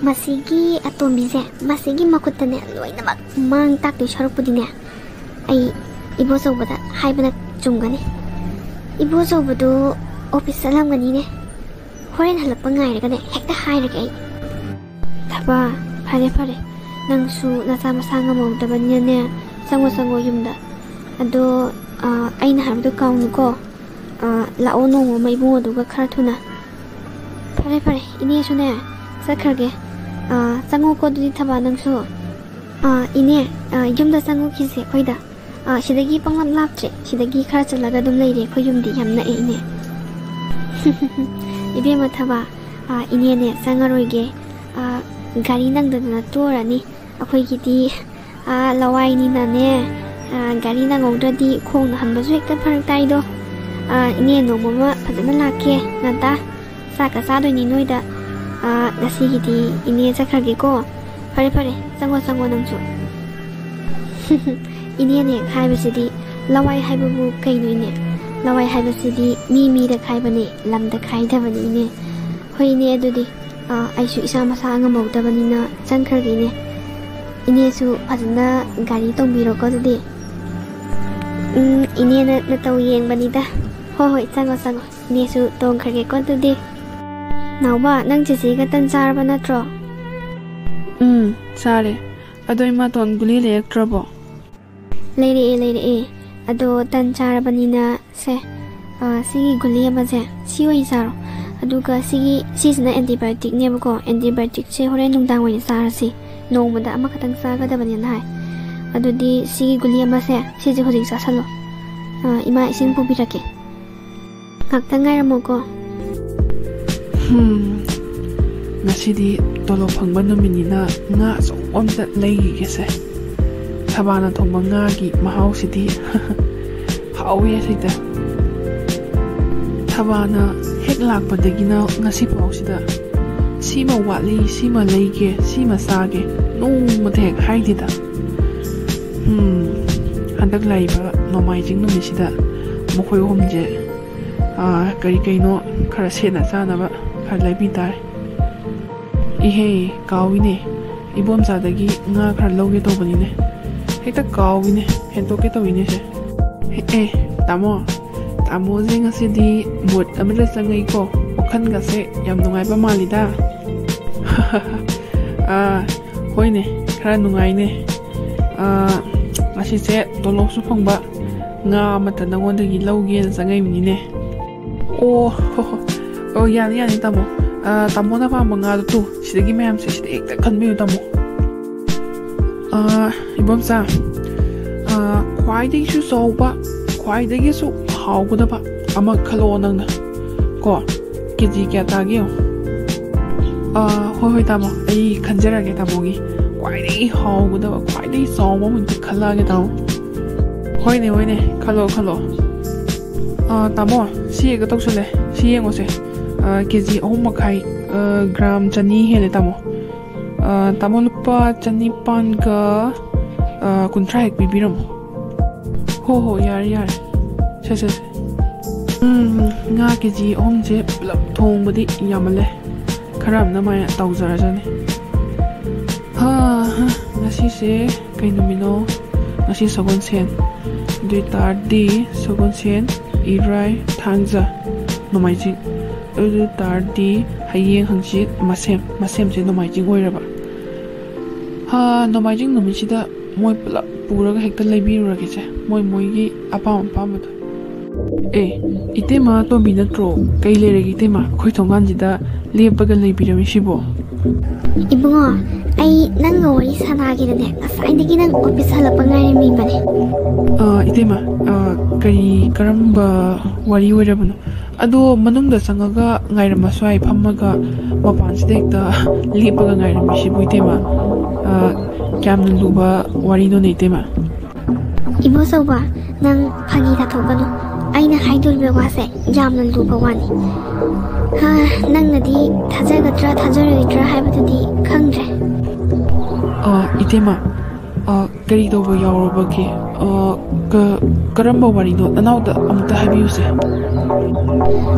ꯃꯁꯤꯒꯤ ꯑꯇꯣꯝꯕꯤꯁꯦ, ꯃꯁꯤꯒꯤ ꯃꯈꯨꯠꯇꯅꯦ ꯂꯣꯏꯅꯃꯛ ꯃꯥꯡ ꯇꯥꯛꯇꯣꯏ ꯁꯔꯨꯛꯄꯨꯗꯤꯅꯦ, ꯑꯩ ꯏꯕꯣꯆꯧꯕꯗ ꯍꯥꯏꯕꯅ ꯆꯨꯝꯒꯅꯤ꯫ ꯏꯕꯣꯆꯧꯕꯗꯨ ꯑꯣꯐꯤꯁ ꯆꯠꯂꯝꯒꯅꯤꯅꯦ꯫ ꯍꯣꯔꯦꯟ ꯍꯜꯂꯛꯄ ꯉꯥꯏꯔꯒꯅꯦ ꯍꯦꯛꯇ ꯍꯥꯏꯔꯒꯦ ꯑꯩ꯫ ꯊꯕꯥ, ꯐꯔꯦ ꯐꯔꯦ, ꯅꯪꯁꯨ ꯅꯆꯥ ꯃꯁꯥ ꯉꯝꯍꯧꯗꯕꯅꯤꯅꯅꯦ, ꯆꯪꯉꯣ ꯆꯪꯉꯣ ꯌꯨꯝꯗ꯫ ꯑꯗꯣ, ꯑ, ꯑꯩꯅ ꯍꯥꯏꯕꯗꯣ ꯀꯥꯎꯅꯨꯀꯣ꯫ ꯑ, ꯂꯥꯛꯑꯣ ꯅꯣꯡꯃ ꯏꯕꯨꯡꯉꯣꯗꯨꯒ ꯈꯔ ꯊꯨꯅ꯫ ꯐꯔꯦ ꯐꯔꯦ, ꯏꯅꯦꯁꯨꯅꯦ ꯆꯠꯈ꯭ꯔꯒꯦ꯫ ꯑ, ꯆꯪꯉꯣꯀꯣ ꯑꯗꯨꯗꯤ ꯊꯕꯥ ꯅꯪꯁꯨ꯫ ꯑ, ꯏꯅꯦ, ꯑ, ꯌꯨꯝꯗ ꯆꯪꯉꯨꯈꯤꯁꯦ ꯑꯩꯈꯣꯏꯗ꯫ ꯑ, ꯁꯤꯗꯒꯤ ꯄꯪꯂꯥꯞ ꯂꯥꯞꯇ꯭ꯔꯦ, ꯁꯤꯗꯒꯤ ꯈꯔ ꯆꯠꯂꯒ ꯑꯗꯨꯝ ꯂꯩꯔꯦ, ꯑꯩꯈꯣꯏ ꯌꯨꯝꯗꯤ ꯌꯥꯝ ꯅꯛꯑꯦ ꯏꯅꯦ꯫ ꯏꯕꯦꯝꯃ ꯊꯕꯥ, ꯑ, ꯏꯅꯦꯅꯦ ꯆꯪꯉꯔꯣꯏꯒꯦ꯫ ꯑ, ꯒꯥꯔꯤ ꯅꯪꯗꯗꯅ ꯇꯣꯔꯅꯤ꯫ ꯑꯩꯈꯣꯏꯒꯤꯗꯤ, ꯑ, ꯂꯋꯥꯏꯅꯤꯅꯅꯦ, ꯑꯥ, ꯒꯥꯔꯤ ꯅꯪꯍꯧꯗ꯭ꯔꯗꯤ ꯈꯣꯡꯅ ꯍꯟꯕꯁꯨ ꯍꯦꯛꯇ ꯐꯔꯛ ꯇꯥꯏꯗꯣ꯫ ꯑꯥ, ꯏꯅꯦ, ꯅꯣꯡꯃ ꯑꯃ ꯐꯖꯅ ꯂꯥꯛꯀꯦ, ꯉꯟꯇꯥ ꯆꯥꯛꯀ ꯆꯥꯗꯣꯏꯅꯤ ꯅꯣꯏꯗ꯫ ꯑꯥ, ꯉꯁꯤꯒꯤꯗꯤ ꯏꯅꯦ ꯆꯠꯈ꯭ꯔꯒꯦꯀꯣ꯫ ꯐꯔꯦ, ꯐꯔꯦ, ꯆꯪꯉꯣ, ꯆꯪꯉꯣ ꯅꯪꯁꯨ꯫ ꯏꯅꯦꯅ ꯍꯦꯛ ꯍꯥꯏꯕꯁꯤꯗꯤ, ꯂꯋꯥꯏ ꯍꯥꯏꯕꯕꯨ ꯀꯩꯅꯣ ꯏꯅꯦ? ꯂꯋꯥꯏ ꯍꯥꯏꯕꯁꯤꯗꯤ ꯃꯤ ꯃꯤꯗ ꯈꯥꯏꯕꯅꯦ, ꯂꯝꯗ ꯈꯥꯏꯗꯕꯅꯤ ꯏꯅꯦ꯫ ꯍꯣꯏ ꯏꯅꯦ, ꯑꯗꯨꯗꯤ, ꯑꯥ, ꯑꯩꯁꯨ ꯏꯁꯥ ꯃꯁꯥ ꯉꯝꯍꯧꯗꯕꯅꯤꯅ ꯆꯪꯈ꯭ꯔꯒꯦ ꯏꯅꯦ꯫ ꯏꯅꯦꯁꯨ ꯐꯖꯅ ꯒꯥꯔꯤ ꯇꯣꯡꯕꯤꯔꯣꯀꯣ ꯑꯗꯨꯗꯤ꯫ ꯎꯝ, ꯏꯅꯦꯅ ꯅꯇꯧ ꯌꯦꯡꯕꯅꯤꯗ꯫ ꯍꯣꯏ, ꯍꯣꯏ, ꯆꯪꯉꯣ, ꯆꯪꯉꯣ꯫ ꯏꯅꯦꯁꯨ ꯇꯣꯡꯈ꯭ꯔꯒꯦꯀꯣ ꯑꯗꯨꯗꯤ꯫ ꯅꯥꯎꯕ, ꯅꯪ ꯆꯦꯆꯦꯒ ꯇꯟ ꯆꯥꯔꯕ ꯅꯠꯇ꯭ꯔꯣ? ꯎꯝ, ꯆꯥꯔꯦ꯫ ꯑꯗꯣ ꯏꯃꯥꯇꯣꯟ ꯒꯨꯂꯤ ꯂꯩꯔꯛꯇ꯭ꯔꯕꯣ? ꯂꯩꯔꯛꯑꯦ, ꯂꯩꯔꯛꯑꯦ꯫ ꯑꯗꯣ ꯇꯟ ꯆꯥꯔꯕꯅꯤꯅ ꯁꯦ, ꯑ, ꯁꯤꯒꯤ ꯒꯨꯂꯤ ꯑꯃꯁꯦ, ꯁꯤ ꯑꯣꯏꯅ ꯆꯥꯔꯣ꯫ ꯑꯗꯨꯒ ꯁꯤꯒꯤ, ꯁꯤꯁꯤꯅ antibioticꯅꯦꯕꯀꯣ꯫ Antibioticꯁꯦ ꯍꯣꯔꯦꯟ ꯅꯨꯡꯗꯥꯡ ꯑꯣꯏꯅ ꯆꯥꯔꯁꯤ꯫ ꯅꯣꯡꯃꯗ ꯑꯃꯈꯛꯇꯪ ꯆꯥꯒꯗꯕꯅꯦꯅ ꯍꯥꯏ꯫ ꯑꯗꯨꯗꯤ ꯁꯤꯒꯤ ꯒꯨꯂꯤ ꯑꯃꯁꯦ, ꯁꯤꯁꯦ ꯍꯧꯖꯤꯛ ꯆꯥꯁꯜꯂꯣ꯫ ꯑ, ꯏꯃꯥ ꯏꯁꯤꯡ ꯄꯨꯕꯤꯔꯛꯀꯦ꯫ ꯉꯥꯛꯇꯪ ꯉꯥꯏꯔꯝꯃꯣꯀꯣ꯫ ꯍꯝ, ꯉꯁꯤꯗꯤ ꯇꯣꯂꯣꯞ ꯐꯪꯕ ꯅꯨꯃꯤꯠꯅꯤꯅ ꯉꯥ ꯑꯆꯧꯕ ꯑꯝꯇ ꯂꯩꯈꯤꯒꯦꯁꯦ꯫ ꯊꯕꯥꯅ ꯊꯣꯡꯕ ꯉꯥꯒꯤ ꯃꯍꯥꯎꯁꯤꯗꯤ ꯍꯥꯎꯋꯤ ꯑꯁꯤꯗ꯫ ꯊꯕꯥꯅ ꯍꯦꯛ ꯂꯥꯛꯄꯗꯒꯤꯅ ꯉꯁꯤ ꯐꯥꯎꯁꯤꯗ ꯁꯤꯃ ꯋꯥꯠꯂꯤ, ꯁꯤꯃ ꯂꯩꯒꯦ, ꯁꯤꯃ ꯆꯥꯒꯦ ꯅꯣꯡꯃꯇ ꯍꯦꯛ ꯍꯥꯏꯗꯦꯗ꯫ ꯎꯝ, ꯍꯟꯗꯛ ꯂꯥꯛꯏꯕ ꯅꯣꯡꯃꯥꯏꯖꯤꯡ ꯅꯨꯃꯤꯠꯁꯤꯗ ꯃꯈꯣꯏ ꯑꯍꯨꯝꯁꯦ, ꯑꯥ, ꯀꯔꯤ ꯀꯩꯅꯣ ꯈꯔ ꯁꯦꯠꯅ ꯆꯥꯅꯕ ꯈꯔ ꯂꯩꯕꯤ ꯇꯥꯔꯦ꯫ ꯏꯍꯦ, ꯀꯥꯎꯏꯅꯦ, ꯏꯕꯣꯝꯆꯥꯗꯒꯤ ꯉꯥ ꯈꯔ ꯂꯧꯒꯦ ꯇꯧꯕꯅꯤꯅꯦ, ꯍꯦꯛꯇ ꯀꯥꯎꯏꯅꯦ, ꯍꯦꯟꯇꯣꯛꯀꯦ ꯇꯧꯏꯅꯦ ꯁꯦ꯫ ꯑꯦ, ꯇꯥꯃꯣ, ꯇꯥꯃꯣꯁꯦ ꯉꯁꯤꯗꯤ mood ꯑꯃꯗ ꯆꯪꯉꯩꯀꯣ, ꯋꯥꯈꯜꯒꯁꯦ ꯌꯥꯝ ꯅꯨꯡꯉꯥꯏꯕ ꯃꯥꯜꯂꯤꯗ꯫ ꯑꯥ, ꯍꯣꯏꯅꯦ, ꯈꯔ ꯅꯨꯡꯉꯥꯏꯅꯦ꯫ ꯑꯥ, ꯉꯁꯤꯁꯦ ꯇꯣꯂꯣꯞꯁꯨ ꯐꯪꯕ, ꯉꯥ ꯑꯃꯇ ꯅꯉꯣꯟꯗꯒꯤ ꯂꯧꯒꯦꯅ ꯆꯪꯉꯛꯏꯕꯅꯤꯅꯦ꯫ ꯑꯣ, ꯍꯣ, ꯍꯣ꯫ ꯑꯣ, ꯌꯥꯅꯤ, ꯌꯥꯅꯤ, ꯇꯥꯃꯣ꯫ ꯑꯥ, ꯇꯥꯃꯣꯅ ꯄꯥꯝꯕ ꯉꯥꯗꯣ ꯇꯨ, ꯁꯤꯗꯒꯤ ꯃꯌꯥꯝꯁꯦ, ꯁꯤꯗ ꯍꯦꯛꯇ ꯈꯟꯕꯤꯌꯨ, ꯇꯥꯃꯣ꯫ ꯑꯥ, ꯏꯕꯣꯝꯆꯥ, ꯑꯥ, ꯈ꯭ꯋꯥꯏꯗꯒꯤꯁꯨ ꯆꯥꯎꯕ, ꯈ꯭ꯋꯥꯏꯗꯒꯤꯁꯨ ꯍꯥꯎꯒꯗꯕ ꯑꯃ ꯈꯜꯂꯛꯑꯣ ꯅꯪꯅ, ꯀꯣ꯫ ꯀꯦ ꯖꯤ ꯀꯌꯥ ꯇꯥꯒꯦ ꯌꯦꯡꯉꯣ꯫ ꯑꯥ, ꯍꯣꯏ, ꯍꯣꯏ, ꯇꯥꯃꯣ, ꯑꯩ ꯈꯟꯖꯔꯒꯦ ꯇꯥꯃꯣꯒꯤ꯫ ꯈ꯭ꯋꯥꯏꯗꯒꯤ ꯍꯥꯎꯒꯗꯕ, ꯈ꯭ꯋꯥꯏꯗꯒꯤ ꯆꯥꯎꯕ ꯑꯃ ꯍꯦꯛꯇ ꯈꯜꯂꯛꯑꯒꯦ, ꯇꯥꯃꯣ꯫ ꯍꯣꯏꯅꯦ, ꯍꯣꯏꯅꯦ, ꯈꯜꯂꯣ, ꯈꯜꯂꯣ꯫ ꯑꯥ, ꯇꯥꯃꯣ, ꯁꯤ ꯍꯦꯛꯇ ꯇꯧꯁꯜꯂꯦ꯫ ꯁꯤ ꯌꯦꯡꯉꯣꯁꯦ꯫ ꯑꯥ, ꯀꯦ ꯖꯤ ꯑꯍꯨꯝ ꯃꯈꯥꯏ, ꯑꯥ, ꯒ꯭ꯔꯥꯝ ꯆꯅꯤ ꯍꯦꯜꯂꯦ, ꯇꯥꯃꯣ꯫ ꯑꯥ, ꯇꯥꯃꯣ, ꯂꯨꯄꯥ ꯆꯅꯤꯄꯥꯟꯒ, ꯑꯥ, ꯀꯨꯟꯊ꯭ꯔꯥ ꯍꯦꯛ ꯄꯤꯕꯤꯔꯝꯃꯣ꯫ ꯍꯣ, ꯍꯣ, ꯌꯥꯔꯦ, ꯌꯥꯔꯦ꯫ ꯁꯦ, ꯁꯦ, ꯁꯦ꯫ ꯎꯝ, ꯉꯥ ꯀꯦ ꯖꯤ ꯑꯍꯨꯝꯁꯦ ꯄꯨꯂꯞ ꯊꯣꯡꯕꯗꯤ ꯌꯥꯝꯃꯜꯂꯦ꯫ ꯈꯔ ꯑꯃꯅ ꯃꯥꯏꯅ ꯇꯧꯖꯔꯖꯅꯤ꯫ ꯍꯥ, ꯍꯥ, ꯉꯁꯤꯁꯦ ꯀꯩ ꯅꯨꯃꯤꯠꯅꯣ? ꯉꯁꯤ ꯁꯒꯣꯜꯁꯦꯟ꯫ ꯑꯗꯨ ꯑꯣꯏ ꯇꯥꯔꯗꯤ ꯁꯒꯣꯜꯁꯦꯟ, ꯏꯔꯥꯏ, ꯊꯥꯡꯖ, ꯅꯣꯡꯃꯥꯏꯖꯤꯡ꯫ ꯑꯗꯨ ꯑꯣꯏ ꯇꯥꯔꯗꯤ ꯍꯌꯦꯡ, ꯍꯪꯆꯤꯠ, ꯃꯁꯦꯝ꯫ ꯃꯁꯦꯝꯁꯦ ꯅꯣꯡꯃꯥꯏꯖꯤꯡ ꯑꯣꯏꯔꯕ꯫ ꯍꯥ, ꯅꯣꯡꯃꯥꯏꯖꯤꯡ ꯅꯨꯃꯤꯠꯁꯤꯗ ꯃꯣꯏ ꯄꯨꯂꯞ ꯄꯨꯔꯒ ꯍꯦꯛꯇ ꯂꯩꯕꯤꯔꯨꯔꯒꯦꯁꯦ, ꯃꯣꯏ ꯃꯣꯏꯒꯤ ꯑꯄꯥꯝ ꯑꯄꯥꯝꯕꯗꯣ꯫ ꯑꯦ, ꯏꯇꯩꯃ ꯇꯣꯝꯕꯤ ꯅꯠꯇ꯭ꯔꯣ? ꯀꯩ ꯂꯩꯔꯒꯦ ꯏꯇꯩꯃ? ꯑꯩꯈꯣꯏ ꯊꯣꯡꯒꯥꯟꯁꯤꯗ ꯂꯦꯞꯄꯒ ꯂꯩꯕꯤꯔꯝꯃꯤꯁꯤꯕꯣ? ꯏꯕꯨꯡꯉꯣ, ꯑꯩ ꯅꯪꯒ ꯋꯥꯔꯤ ꯁꯥꯟꯅꯒꯦꯅꯅꯦ, ꯉꯁꯥꯏꯗꯒꯤ ꯅꯪ ꯑꯣꯐꯤꯁ ꯍꯜꯂꯛꯄ ꯉꯥꯏꯔꯝꯃꯤꯕꯅꯦ꯫ ꯑ, ꯏꯇꯩꯃ, ꯑ, ꯀꯔꯤ, ꯀꯔꯝꯕ ꯋꯥꯔꯤ ꯑꯣꯏꯔꯕꯅꯣ? ꯑꯗꯣ ꯃꯅꯨꯡꯗ ꯆꯪꯉꯒ ꯉꯥꯏꯔꯝꯃꯁꯨ ꯌꯥꯏ, ꯐꯝꯃꯒ ꯃꯄꯥꯟꯁꯤꯗ ꯍꯦꯛꯇ ꯂꯦꯞꯄꯒ ꯉꯥꯏꯔꯝꯃꯤꯁꯤꯕꯨ ꯏꯇꯩꯃ? ꯑ, ꯀꯌꯥꯝꯅ ꯂꯨꯕ ꯋꯥꯔꯤꯅꯣꯅꯦ ꯏꯇꯩꯃ? ꯏꯕꯣꯆꯧꯕ, ꯅꯪ ꯐꯥꯒꯤ ꯇꯥꯊꯣꯛꯀꯅꯨ꯫ ꯑꯩꯅ ꯍꯥꯏꯗꯣꯔꯤꯕ ꯋꯥꯁꯦ ꯌꯥꯝꯅ ꯂꯨꯕ ꯋꯥꯅꯤ꯫ ꯍꯥ, ꯅꯪꯅꯗꯤ ꯊꯥꯖꯒꯗ꯭ꯔꯥ ꯊꯥꯖꯔꯣꯏꯗ꯭ꯔꯥ ꯍꯥꯏꯕꯗꯨꯗꯤ ꯈꯪꯗ꯭ꯔꯦ꯫ ꯑ, ꯏꯇꯩꯃ, ꯑ, ꯀꯔꯤ ꯇꯧꯕ ꯌꯥꯎꯔꯕꯒꯦ? ꯑ, ꯀ-, ꯀꯔꯝꯕ ꯋꯥꯔꯤꯅꯣ? ꯅꯅꯥꯎꯗ ꯑꯃꯨꯛꯇ ꯍꯥꯏꯕꯤꯌꯨꯁꯦ꯫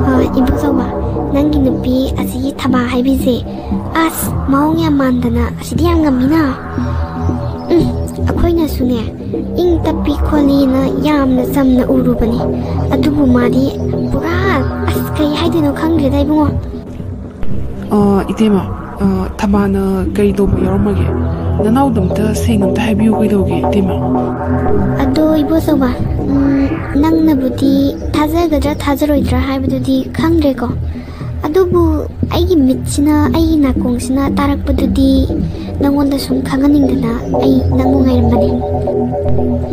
ꯑ, ꯏꯕꯣꯆꯧꯕ, ꯅꯪꯒꯤ ꯅꯨꯄꯤ ꯑꯁꯤꯒꯤ ꯊꯕꯥ ꯍꯥꯏꯕꯤꯁꯦ, ꯑꯁ, ꯃꯑꯣꯡ ꯌꯥꯝ ꯃꯥꯟꯗꯅ ꯑꯁꯤꯗꯤ ꯌꯥꯝ ꯉꯝꯃꯤꯅ꯫ ꯎꯝ, ꯑꯩꯈꯣꯏꯅꯁꯨꯅꯦ, ꯏꯪ ꯇꯞꯄꯤ ꯈꯣꯠꯂꯤꯅ ꯌꯥꯝꯅ ꯆꯝꯅ ꯎꯔꯨꯕꯅꯤ꯫ ꯑꯗꯨꯕꯨ ꯃꯥꯗꯤ ꯄꯨꯔꯥ, ꯑꯁ, ꯀꯩ ꯍꯥꯏꯗꯣꯏꯅꯣ ꯈꯪꯗ꯭ꯔꯦꯗ, ꯏꯕꯨꯡꯉꯣ꯫ ꯑ, ꯏꯇꯩꯃ, ꯑ, ꯊꯕꯥꯅ ꯀꯔꯤ ꯇꯧꯕ ꯌꯥꯎꯔꯝꯃꯒꯦ? ꯅꯅꯥꯎꯗ ꯑꯝꯇ ꯁꯦꯡꯅ ꯑꯝꯇ ꯍꯥꯏꯕꯤꯌꯨ, ꯀꯩꯗꯧꯒꯦ, ꯏꯇꯩꯃ? ꯑꯗꯣ, ꯏꯕꯣꯆꯧꯕ, ꯎꯝ, ꯅꯪꯅꯕꯨꯗꯤ ꯊꯥꯖꯒꯗ꯭ꯔꯥ ꯊꯥꯖꯔꯣꯏꯗ꯭ꯔꯥ ꯍꯥꯏꯕꯗꯨꯗꯤ ꯈꯪꯗ꯭ꯔꯦꯀꯣ꯫ ꯑꯗꯨꯕꯨ ꯑꯩꯒꯤ ꯃꯤꯠꯁꯤꯅ, ꯑꯩꯒꯤ ꯅꯥꯀꯣꯡꯁꯤꯅ ꯇꯥꯔꯛꯄꯗꯨꯗꯤ ꯅꯪꯉꯣꯟꯗ ꯁꯨꯝ ꯈꯪꯍꯟꯅꯤꯡꯗꯅ ꯑꯩ ꯅꯪꯕꯨ ꯉꯥꯏꯔꯝꯕꯅꯤ꯫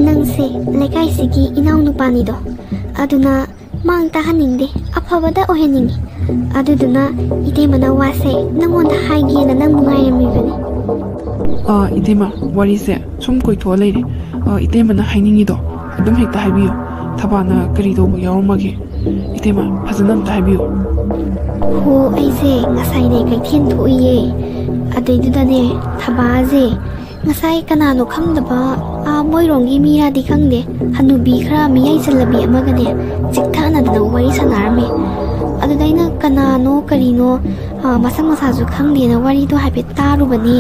ꯅꯪꯁꯦ ꯂꯩꯀꯥꯏꯁꯤꯒꯤ ꯏꯅꯥꯎꯅꯨꯄꯥꯅꯤꯗꯣ, ꯑꯗꯨꯅ ꯃꯥꯡ ꯇꯥꯍꯟꯅꯤꯡꯗꯦ, ꯑꯐꯕꯗ ꯑꯣꯏꯍꯟꯅꯤꯡꯉꯤ꯫ ꯑꯗꯨꯗꯨꯅ ꯏꯇꯩꯃꯅ ꯋꯥꯁꯦ ꯅꯪꯉꯣꯟꯗ ꯍꯥꯏꯒꯦꯅ ꯅꯪꯕꯨ ꯉꯥꯏꯔꯝꯃꯤꯕꯅꯤ꯫ ꯑ, ꯏꯇꯩꯃ, ꯋꯥꯔꯤꯁꯦ ꯁꯨꯝ ꯀꯣꯏꯊꯣꯛꯑ ꯂꯩꯔꯦ꯫ ꯑ, ꯏꯇꯩꯃꯅ ꯍꯥꯏꯅꯤꯡꯉꯤꯗꯣ ꯑꯗꯨꯝ ꯍꯦꯛꯇ ꯍꯥꯏꯕꯤꯌꯨ꯫ ꯊꯕꯥꯅ ꯀꯔꯤ ꯇꯧꯕ ꯌꯥꯎꯔꯝꯃꯒꯦ? ꯏꯇꯩꯃ, ꯐꯖꯅ ꯑꯝꯇ ꯍꯥꯏꯕꯤꯌꯨ꯫ ꯍꯣ, ꯑꯩꯁꯦ ꯉꯁꯥꯏꯅꯦ ꯀꯩꯊꯦꯜ ꯊꯣꯛꯏꯌꯦ꯫ ꯑꯗꯩꯗꯨꯗꯅꯦ, ꯊꯕꯥꯁꯦ ꯉꯁꯥꯏ ꯀꯅꯥꯅꯣ ꯈꯪꯗꯕ, ꯑꯥ, ꯃꯣꯏꯔꯣꯝꯒꯤ ꯃꯤꯔꯥꯗꯤ ꯈꯪꯗꯦ, ꯍꯅꯨꯕꯤ ꯈꯔ ꯃꯤꯌꯥꯏ ꯆꯜꯂꯕꯤ ꯑꯃꯒꯅꯦ ꯆꯤꯛꯊꯅꯗꯅ ꯋꯥꯔꯤ ꯁꯥꯟꯅꯔꯝꯃꯦ꯫ ꯑꯗꯨꯗ ꯑꯩꯅ ꯀꯅꯥꯅꯣ ꯀꯔꯤꯅꯣ, ꯑꯥ, ꯃꯁꯛ ꯃꯁꯥꯁꯨ ꯈꯪꯗꯦꯅ ꯋꯥꯔꯤꯗꯣ ꯍꯥꯏꯐꯦꯠ ꯇꯥꯔꯨꯕꯅꯦ꯫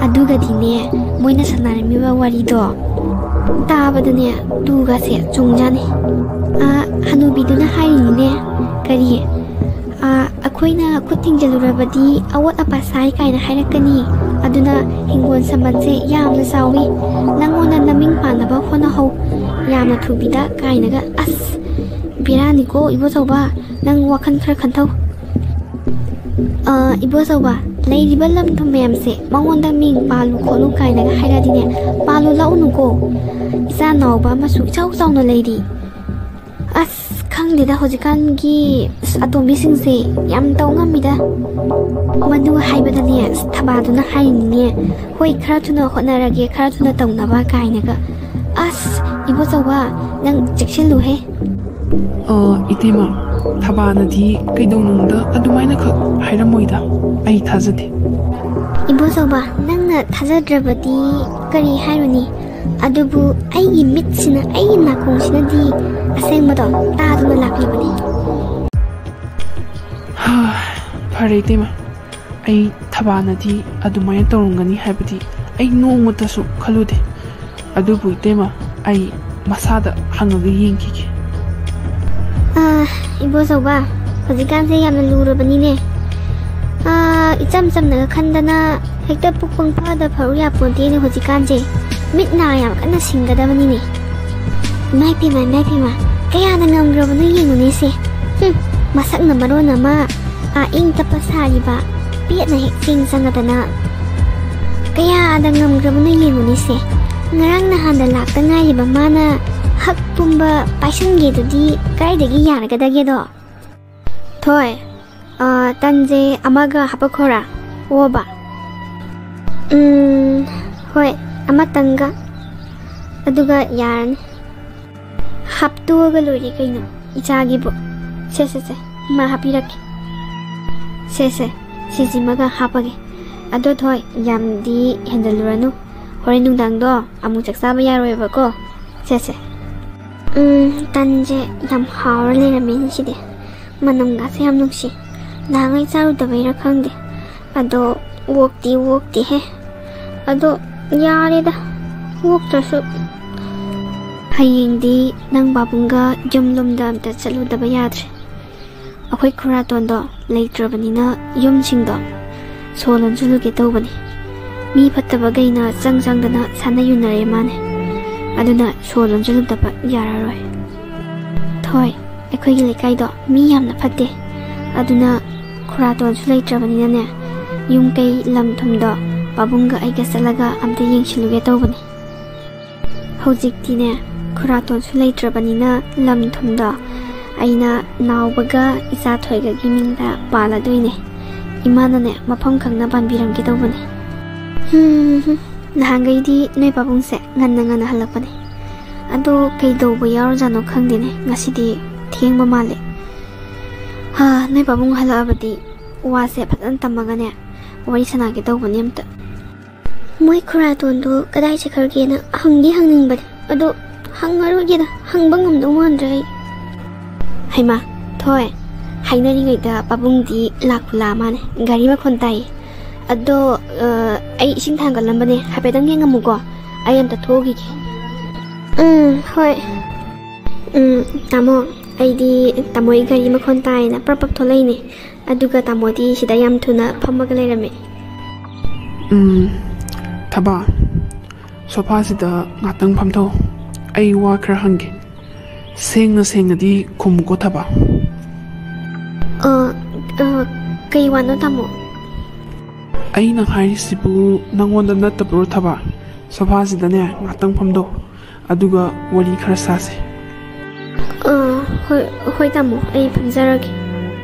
ꯑꯗꯨꯒꯗꯤꯅꯦ, ꯃꯣꯏꯅ ꯁꯥꯟꯅꯔꯝꯃꯤꯕ ꯋꯥꯔꯤꯗꯣ ꯇꯥꯕꯗꯅꯦ ꯇꯨꯒꯁꯦ ꯆꯨꯡꯖꯥꯅꯤ꯫ ꯑꯥ, ꯍꯅꯨꯕꯤꯗꯨꯅ ꯍꯥꯏꯔꯤꯅꯤꯅꯦ, ꯀꯔꯤ, ꯑꯥ, ꯑꯩꯈꯣꯏꯅ ꯈꯨꯠ ꯊꯤꯡꯖꯤꯜꯂꯨꯔꯕꯗꯤ ꯑꯋꯣꯠ ꯑꯄꯥ ꯁꯥꯏ ꯀꯥꯏꯅ ꯍꯥꯏꯔꯛꯀꯅꯤ꯫ ꯑꯗꯨꯅ ꯍꯤꯡꯒꯣꯜ ꯁꯝꯕꯜꯁꯦ ꯌꯥꯝꯅ ꯆꯥꯎꯋꯤ, ꯅꯪꯉꯣꯟꯗ ꯅꯃꯤꯡ ꯄꯥꯟꯅꯕ ꯍꯣꯠꯅꯍꯧ, ꯌꯥꯝꯅ ꯊꯨꯕꯤꯗ ꯀꯥꯏꯅꯒ꯫ ꯑꯁ, ꯕꯦꯔꯥꯅꯤꯀꯣ ꯏꯕꯣꯆꯧꯕ, ꯅꯪ ꯋꯥꯈꯜ ꯈꯔ ꯈꯟꯊꯧ꯫ ꯑ, ꯏꯕꯣꯆꯧꯕ, ꯂꯩꯔꯤꯕ ꯂꯝ ꯊꯨꯝ ꯃꯌꯥꯝꯁꯦ ꯃꯉꯣꯟꯗ ꯃꯤꯡ ꯄꯥꯜꯂꯨ ꯈꯣꯠꯂꯨ ꯀꯥꯏꯅꯒ ꯍꯥꯏꯔꯗꯤꯅꯦ, ꯄꯥꯜꯂꯨ ꯂꯥꯛꯎꯅꯨꯀꯣ꯫ ꯏꯆꯥ ꯅꯥꯎꯕ ꯑꯃꯁꯨ ꯏꯆꯥꯎ ꯆꯥꯎꯅ ꯂꯩꯔꯤ꯫ ꯑꯁ, ꯈꯪꯗꯦꯗ, ꯍꯧꯖꯤꯛꯀꯥꯟꯒꯤ, ꯑꯁ, ꯑꯇꯣꯝꯕꯤꯁꯤꯡꯁꯦ ꯌꯥꯝ ꯇꯧ ꯉꯝꯃꯤꯗ꯫ ꯃꯗꯨ ꯍꯥꯏꯕꯗꯅꯦ, ꯑꯁ, ꯊꯕꯥꯗꯨꯅ ꯍꯥꯏꯔꯤꯅꯤꯅꯦ, "ꯍꯣꯏ, ꯈꯔ ꯊꯨꯅ ꯍꯣꯠꯅꯔꯒꯦ, ꯈꯔ ꯊꯨꯅ ꯇꯧꯅꯕ" ꯀꯥꯏꯅꯒ꯫ ꯑꯁ, ꯏꯕꯣꯆꯧꯕ, ꯅꯪ ꯆꯦꯛꯁꯤꯜꯂꯨꯍꯦ꯫ ꯑ, ꯏꯇꯩꯃ, ꯊꯕꯥꯅꯗꯤ ꯀꯩꯗꯧꯅꯨꯡꯗ ꯑꯗꯨꯃꯥꯏꯅ ꯈꯛ ꯍꯥꯏꯔꯝꯃꯣꯏꯗ, ꯑꯩ ꯊꯥꯖꯗꯦ꯫ ꯏꯕꯣꯆꯧꯕ, ꯅꯪꯅ ꯊꯥꯖꯗ꯭ꯔꯕꯗꯤ ꯀꯔꯤ ꯍꯥꯏꯔꯨꯅꯤ? ꯑꯗꯨꯕꯨ ꯑꯩꯒꯤ ꯃꯤꯠꯁꯤꯅ, ꯑꯩꯒꯤ ꯅꯥꯀꯣꯡꯁꯤꯅꯗꯤ ꯑꯁꯦꯡꯕꯗꯣ ꯇꯥꯗꯨꯅ ꯂꯥꯛꯂꯤꯕꯅꯤ꯫ ꯍꯥ, ꯐꯔꯦ ꯏꯇꯩꯃ, ꯑꯩ ꯊꯕꯥꯅꯗꯤ ꯑꯗꯨꯃꯥꯏꯅ ꯇꯧꯔꯝꯒꯅꯤ ꯍꯥꯏꯕꯗꯤ ꯑꯩ ꯅꯣꯡꯃꯇꯁꯨ ꯈꯜꯂꯨꯗꯦ꯫ ꯑꯗꯨꯕꯨ ꯏꯇꯩꯃ, ꯑꯩ ꯃꯁꯥꯗ ꯍꯪꯉꯒ ꯌꯦꯡꯈꯤꯒꯦ꯫ ꯑꯥ, ꯏꯕꯣꯆꯧꯕ, ꯍꯧꯖꯤꯛꯀꯥꯟꯁꯦ ꯌꯥꯝꯅ ꯂꯨꯔꯕꯅꯤꯅꯦ꯫ ꯑꯥ, ꯏꯆꯝ ꯆꯝꯅꯒ ꯈꯟꯗꯅ ꯍꯦꯛꯇ ꯄꯨꯛ ꯄꯪꯐꯥꯗ ꯐꯔꯨ ꯌꯥꯄꯣꯟꯇꯦꯅꯦ ꯍꯧꯖꯤꯛꯀꯥꯟꯁꯦ꯫ ꯃꯤꯠ ꯅꯥ ꯌꯥꯝ ꯀꯟꯅ ꯁꯤꯡꯒꯗꯕꯅꯤꯅꯦ꯫ ꯏꯃꯥꯏ ꯄꯦꯝꯃ, ꯏꯃꯥꯏ ꯄꯦꯝꯃ, ꯀꯌꯥꯗ ꯉꯝꯈ꯭ꯔꯕꯅꯣ ꯌꯦꯡꯉꯨꯅꯦꯁꯦ꯫ ꯍꯨꯝ, ꯃꯁꯛꯅ ꯃꯔꯣꯟ ꯑꯃ, ꯑꯥ, ꯏꯪ ꯇꯞꯄ ꯁꯥꯔꯤꯕ, ꯄꯦꯠꯅ ꯍꯦꯛ ꯆꯦꯡ ꯆꯪꯉꯗꯅ꯫ ꯀꯌꯥꯗ ꯉꯝꯈ꯭ꯔꯕꯅꯣ ꯌꯦꯡꯉꯨꯅꯦꯁꯦ꯫ ꯉꯔꯥꯡ ꯅꯍꯥꯟꯗ ꯂꯥꯛꯇ ꯉꯥꯏꯔꯤꯕ ꯃꯥꯅ ꯍꯛ ꯄꯨꯝꯕ ꯄꯥꯏꯁꯟꯒꯦꯗꯨꯗꯤ ꯀꯥꯏꯗꯒꯤ ꯌꯥꯔꯒꯗꯒꯦꯗꯣ? ꯊꯣꯏ, ꯑꯥ, ꯇꯟꯁꯦ ꯑꯃꯒ ꯍꯥꯄꯛꯈꯣꯔꯥ? ꯑꯣꯕ꯫ ꯎꯝ, ꯍꯣꯏ, ꯑꯃꯇꯪꯒ꯫ ꯑꯗꯨꯒ ꯌꯥꯔꯅꯤ꯫ ꯍꯥꯞꯇꯣꯛꯑꯒ ꯂꯣꯏꯔꯦ ꯀꯩꯅꯣ, ꯏꯆꯥꯒꯤꯕꯨ꯫ ꯁꯦ, ꯁꯦ, ꯁꯦ, ꯏꯃꯥ ꯍꯥꯞꯄꯤꯔꯛꯀꯦ꯫ ꯁꯦ, ꯁꯦ, ꯁꯤꯁꯤꯃꯒ ꯍꯥꯞꯄꯒꯦ꯫ ꯑꯗꯣ ꯊꯣꯏ, ꯌꯥꯝꯗꯤ ꯍꯦꯟꯖꯜꯂꯨꯔꯅꯨ, ꯍꯣꯔꯦꯟ ꯅꯨꯡꯗꯥꯡꯗꯣ ꯑꯃꯨꯛ ꯆꯥꯛ ꯆꯥꯕ ꯌꯥꯔꯣꯏꯕꯀꯣ꯫ ꯁꯦ, ꯁꯦ꯫ ꯎꯝ, ꯇꯟꯁꯦ ꯌꯥꯝ ꯍꯥꯎꯔ ꯂꯩꯔꯝꯃꯦ ꯉꯁꯤꯗꯤ꯫ ꯃꯅꯝꯒꯁꯦ ꯌꯥꯝ ꯅꯨꯡꯁꯤ꯫ ꯅꯍꯥꯟꯉꯩ ꯆꯥꯔꯨꯗꯕꯩꯔꯥ ꯈꯪꯗꯦ, ꯑꯗꯣ ꯑꯣꯛꯇꯤ ꯑꯣꯛꯇꯦꯍꯦ꯫ ꯑꯗꯣ ꯌꯥꯔꯦꯗ, ꯑꯣꯛꯇ꯭ꯔꯁꯨ꯫ ꯍꯌꯦꯡꯗꯤ ꯅꯪ ꯄꯥꯕꯨꯡꯒ ꯌꯨꯝ ꯂꯣꯝꯗ ꯑꯝꯇ ꯆꯠꯂꯨꯗꯕ ꯌꯥꯗ꯭ꯔꯦ꯫ ꯑꯩꯈꯣꯏ ꯈꯨꯔꯥꯇꯣꯟꯗꯣ ꯂꯩꯇ꯭ꯔꯕꯅꯤꯅ ꯌꯨꯝꯁꯤꯡꯗꯣ ꯁꯣ ꯂꯣꯟꯁꯤꯜꯂꯨꯒꯦ ꯇꯧꯕꯅꯤ꯫ ꯃꯤ ꯐꯠꯇꯕꯈꯩꯅ ꯆꯪ ꯆꯪꯗꯅ ꯁꯥꯟꯅ ꯌꯨꯅꯔꯦ ꯃꯥꯅꯦ꯫ ꯑꯗꯨꯅ ꯁꯣ ꯂꯣꯟꯁꯤꯜꯂꯨꯗꯕ ꯌꯥꯔꯔꯣꯏ꯫ ꯊꯣꯏ, ꯑꯩꯈꯣꯏꯒꯤ ꯂꯩꯀꯥꯏꯗꯣ ꯃꯤ ꯌꯥꯝꯅ ꯐꯠꯇꯦ꯫ ꯑꯗꯨꯅ ꯈꯨꯔꯥꯇꯣꯟꯁꯨ ꯂꯩꯇ꯭ꯔꯕꯅꯤꯅꯅꯦ, ꯌꯨꯝ ꯀꯩ ꯂꯝ ꯊꯨꯝꯗꯣ ꯄꯥꯕꯨꯡꯒ ꯑꯩꯒ ꯆꯠꯂꯒ ꯑꯝꯇ ꯌꯦꯡꯁꯤꯜꯂꯨꯒꯦ ꯇꯧꯕꯅꯤ꯫ ꯍꯧꯖꯤꯛꯇꯤꯅꯦ, ꯈꯨꯔꯥꯇꯣꯟꯁꯨ ꯂꯩꯇ꯭ꯔꯕꯅꯤꯅ ꯂꯝ ꯊꯨꯝꯗꯣ ꯑꯩꯅ ꯅꯥꯎꯕꯒ ꯏꯆꯥ ꯊꯣꯏꯒꯒꯤ ꯃꯤꯡꯗ ꯄꯥꯜꯂꯗꯣꯏꯅꯦ꯫ ꯏꯃꯥꯅꯅꯦ, ꯃꯐꯝ ꯈꯪꯅ ꯄꯥꯟꯕꯤꯔꯝꯒꯦ ꯇꯧꯕꯅꯦ꯫ ꯍꯨꯝ, ꯅꯍꯥꯟꯈꯩꯗꯤ ꯅꯣꯏ ꯄꯥꯕꯨꯡꯁꯦ ꯉꯟꯅ ꯉꯟꯅ ꯍꯜꯂꯛꯄꯅꯦ꯫ ꯑꯗꯣ ꯀꯩꯗꯧꯕ ꯌꯥꯎꯔꯖꯥꯠꯅꯣ ꯈꯪꯗꯦꯅꯦ, ꯉꯁꯤꯗꯤ ꯊꯦꯡꯕ ꯃꯥꯜꯂꯦ꯫ ꯍꯥ, ꯅꯣꯏ ꯄꯥꯕꯨꯡ ꯍꯜꯂꯛꯑꯕꯗꯤ ꯋꯥꯁꯦ ꯐꯖꯅ ꯇꯝꯃꯒꯅꯦ, ꯋꯥꯔꯤ ꯁꯥꯟꯅꯒꯦ ꯇꯧꯕꯅꯦ ꯑꯝꯇ꯫ ꯃꯣꯏ ꯈꯨꯔꯥꯇꯣꯟꯗꯣ ꯀꯗꯥꯏ ꯆꯠꯈ꯭ꯔꯒꯦꯅ ꯍꯪꯗꯤ ꯍꯪꯅꯤꯡꯕꯅꯦ, ꯑꯗꯣ ꯍꯪꯉꯔꯣꯏꯒꯦꯗ, ꯍꯪꯕ ꯉꯝꯗꯧ ꯃꯥꯟꯗ꯭ꯔꯦ ꯑꯩ꯫ ꯍꯩꯃꯥ, ꯊꯣꯏ, ꯍꯥꯏꯅꯔꯤꯉꯩꯗ ꯄꯥꯕꯨꯡꯗꯤ ꯂꯥꯛꯄꯨ ꯂꯥꯛꯑ ꯃꯥꯅꯦ, ꯒꯥꯔꯤ ꯃꯈꯣꯟ ꯇꯥꯏꯌꯦ꯫ ꯑꯗꯣ, ꯑ, ꯑꯩ ꯏꯁꯤꯡ ꯊꯥꯡꯒꯠꯂꯝꯕꯅꯦ, ꯍꯥꯏꯐꯦꯠꯇꯪ ꯌꯦꯡꯉꯝꯃꯨꯀꯣ, ꯑꯩ ꯑꯝꯇ ꯊꯣꯛꯎꯈꯤꯒꯦ꯫ ꯎꯝ, ꯍꯣꯏ꯫ ꯎꯝ, ꯇꯥꯃꯣ, ꯑꯩꯗꯤ ꯇꯥꯃꯣꯒꯤ ꯒꯥꯔꯤ ꯃꯈꯣꯟ ꯇꯥꯏꯅ ꯄ꯭ꯔꯞ ꯄ꯭ꯔꯞ ꯊꯣꯛꯂꯛꯏꯅꯦ, ꯑꯗꯨꯒ ꯇꯥꯃꯣꯗꯤ ꯁꯤꯗ ꯌꯥꯝ ꯊꯨꯅ ꯐꯝꯃꯒ ꯂꯩꯔꯝꯃꯦ꯫ ꯎꯝ, ꯊꯕꯥ, ꯁꯣꯐꯥꯁꯤꯗ ꯉꯥꯛꯇꯪ ꯐꯝꯊꯧ꯫ ꯑꯩ ꯋꯥ ꯈꯔ ꯍꯪꯒꯦ꯫ ꯁꯦꯡꯅ ꯁꯦꯡꯅꯗꯤ ꯈꯨꯝꯃꯨꯀꯣ, ꯊꯕꯥ꯫ ꯑ, ꯑ, ꯀꯩ ꯋꯥꯅꯣ, ꯇꯥꯃꯣ? ꯑꯩꯅ ꯍꯥꯏꯔꯤꯁꯤꯕꯨ ꯅꯪꯉꯣꯟꯗ ꯅꯠꯇꯕ꯭ꯔꯣ, ꯊꯕꯥ? ꯁꯣꯐꯥꯁꯤꯗꯅꯦ ꯉꯥꯛꯇꯪ ꯐꯝꯗꯧ, ꯑꯗꯨꯒ ꯋꯥꯔꯤ ꯈꯔ ꯁꯥꯁꯦ꯫ ꯑ, ꯍꯣꯏ, ꯍꯣꯏ, ꯇꯥꯃꯣ, ꯑꯩ ꯐꯝꯖꯔꯒꯦ꯫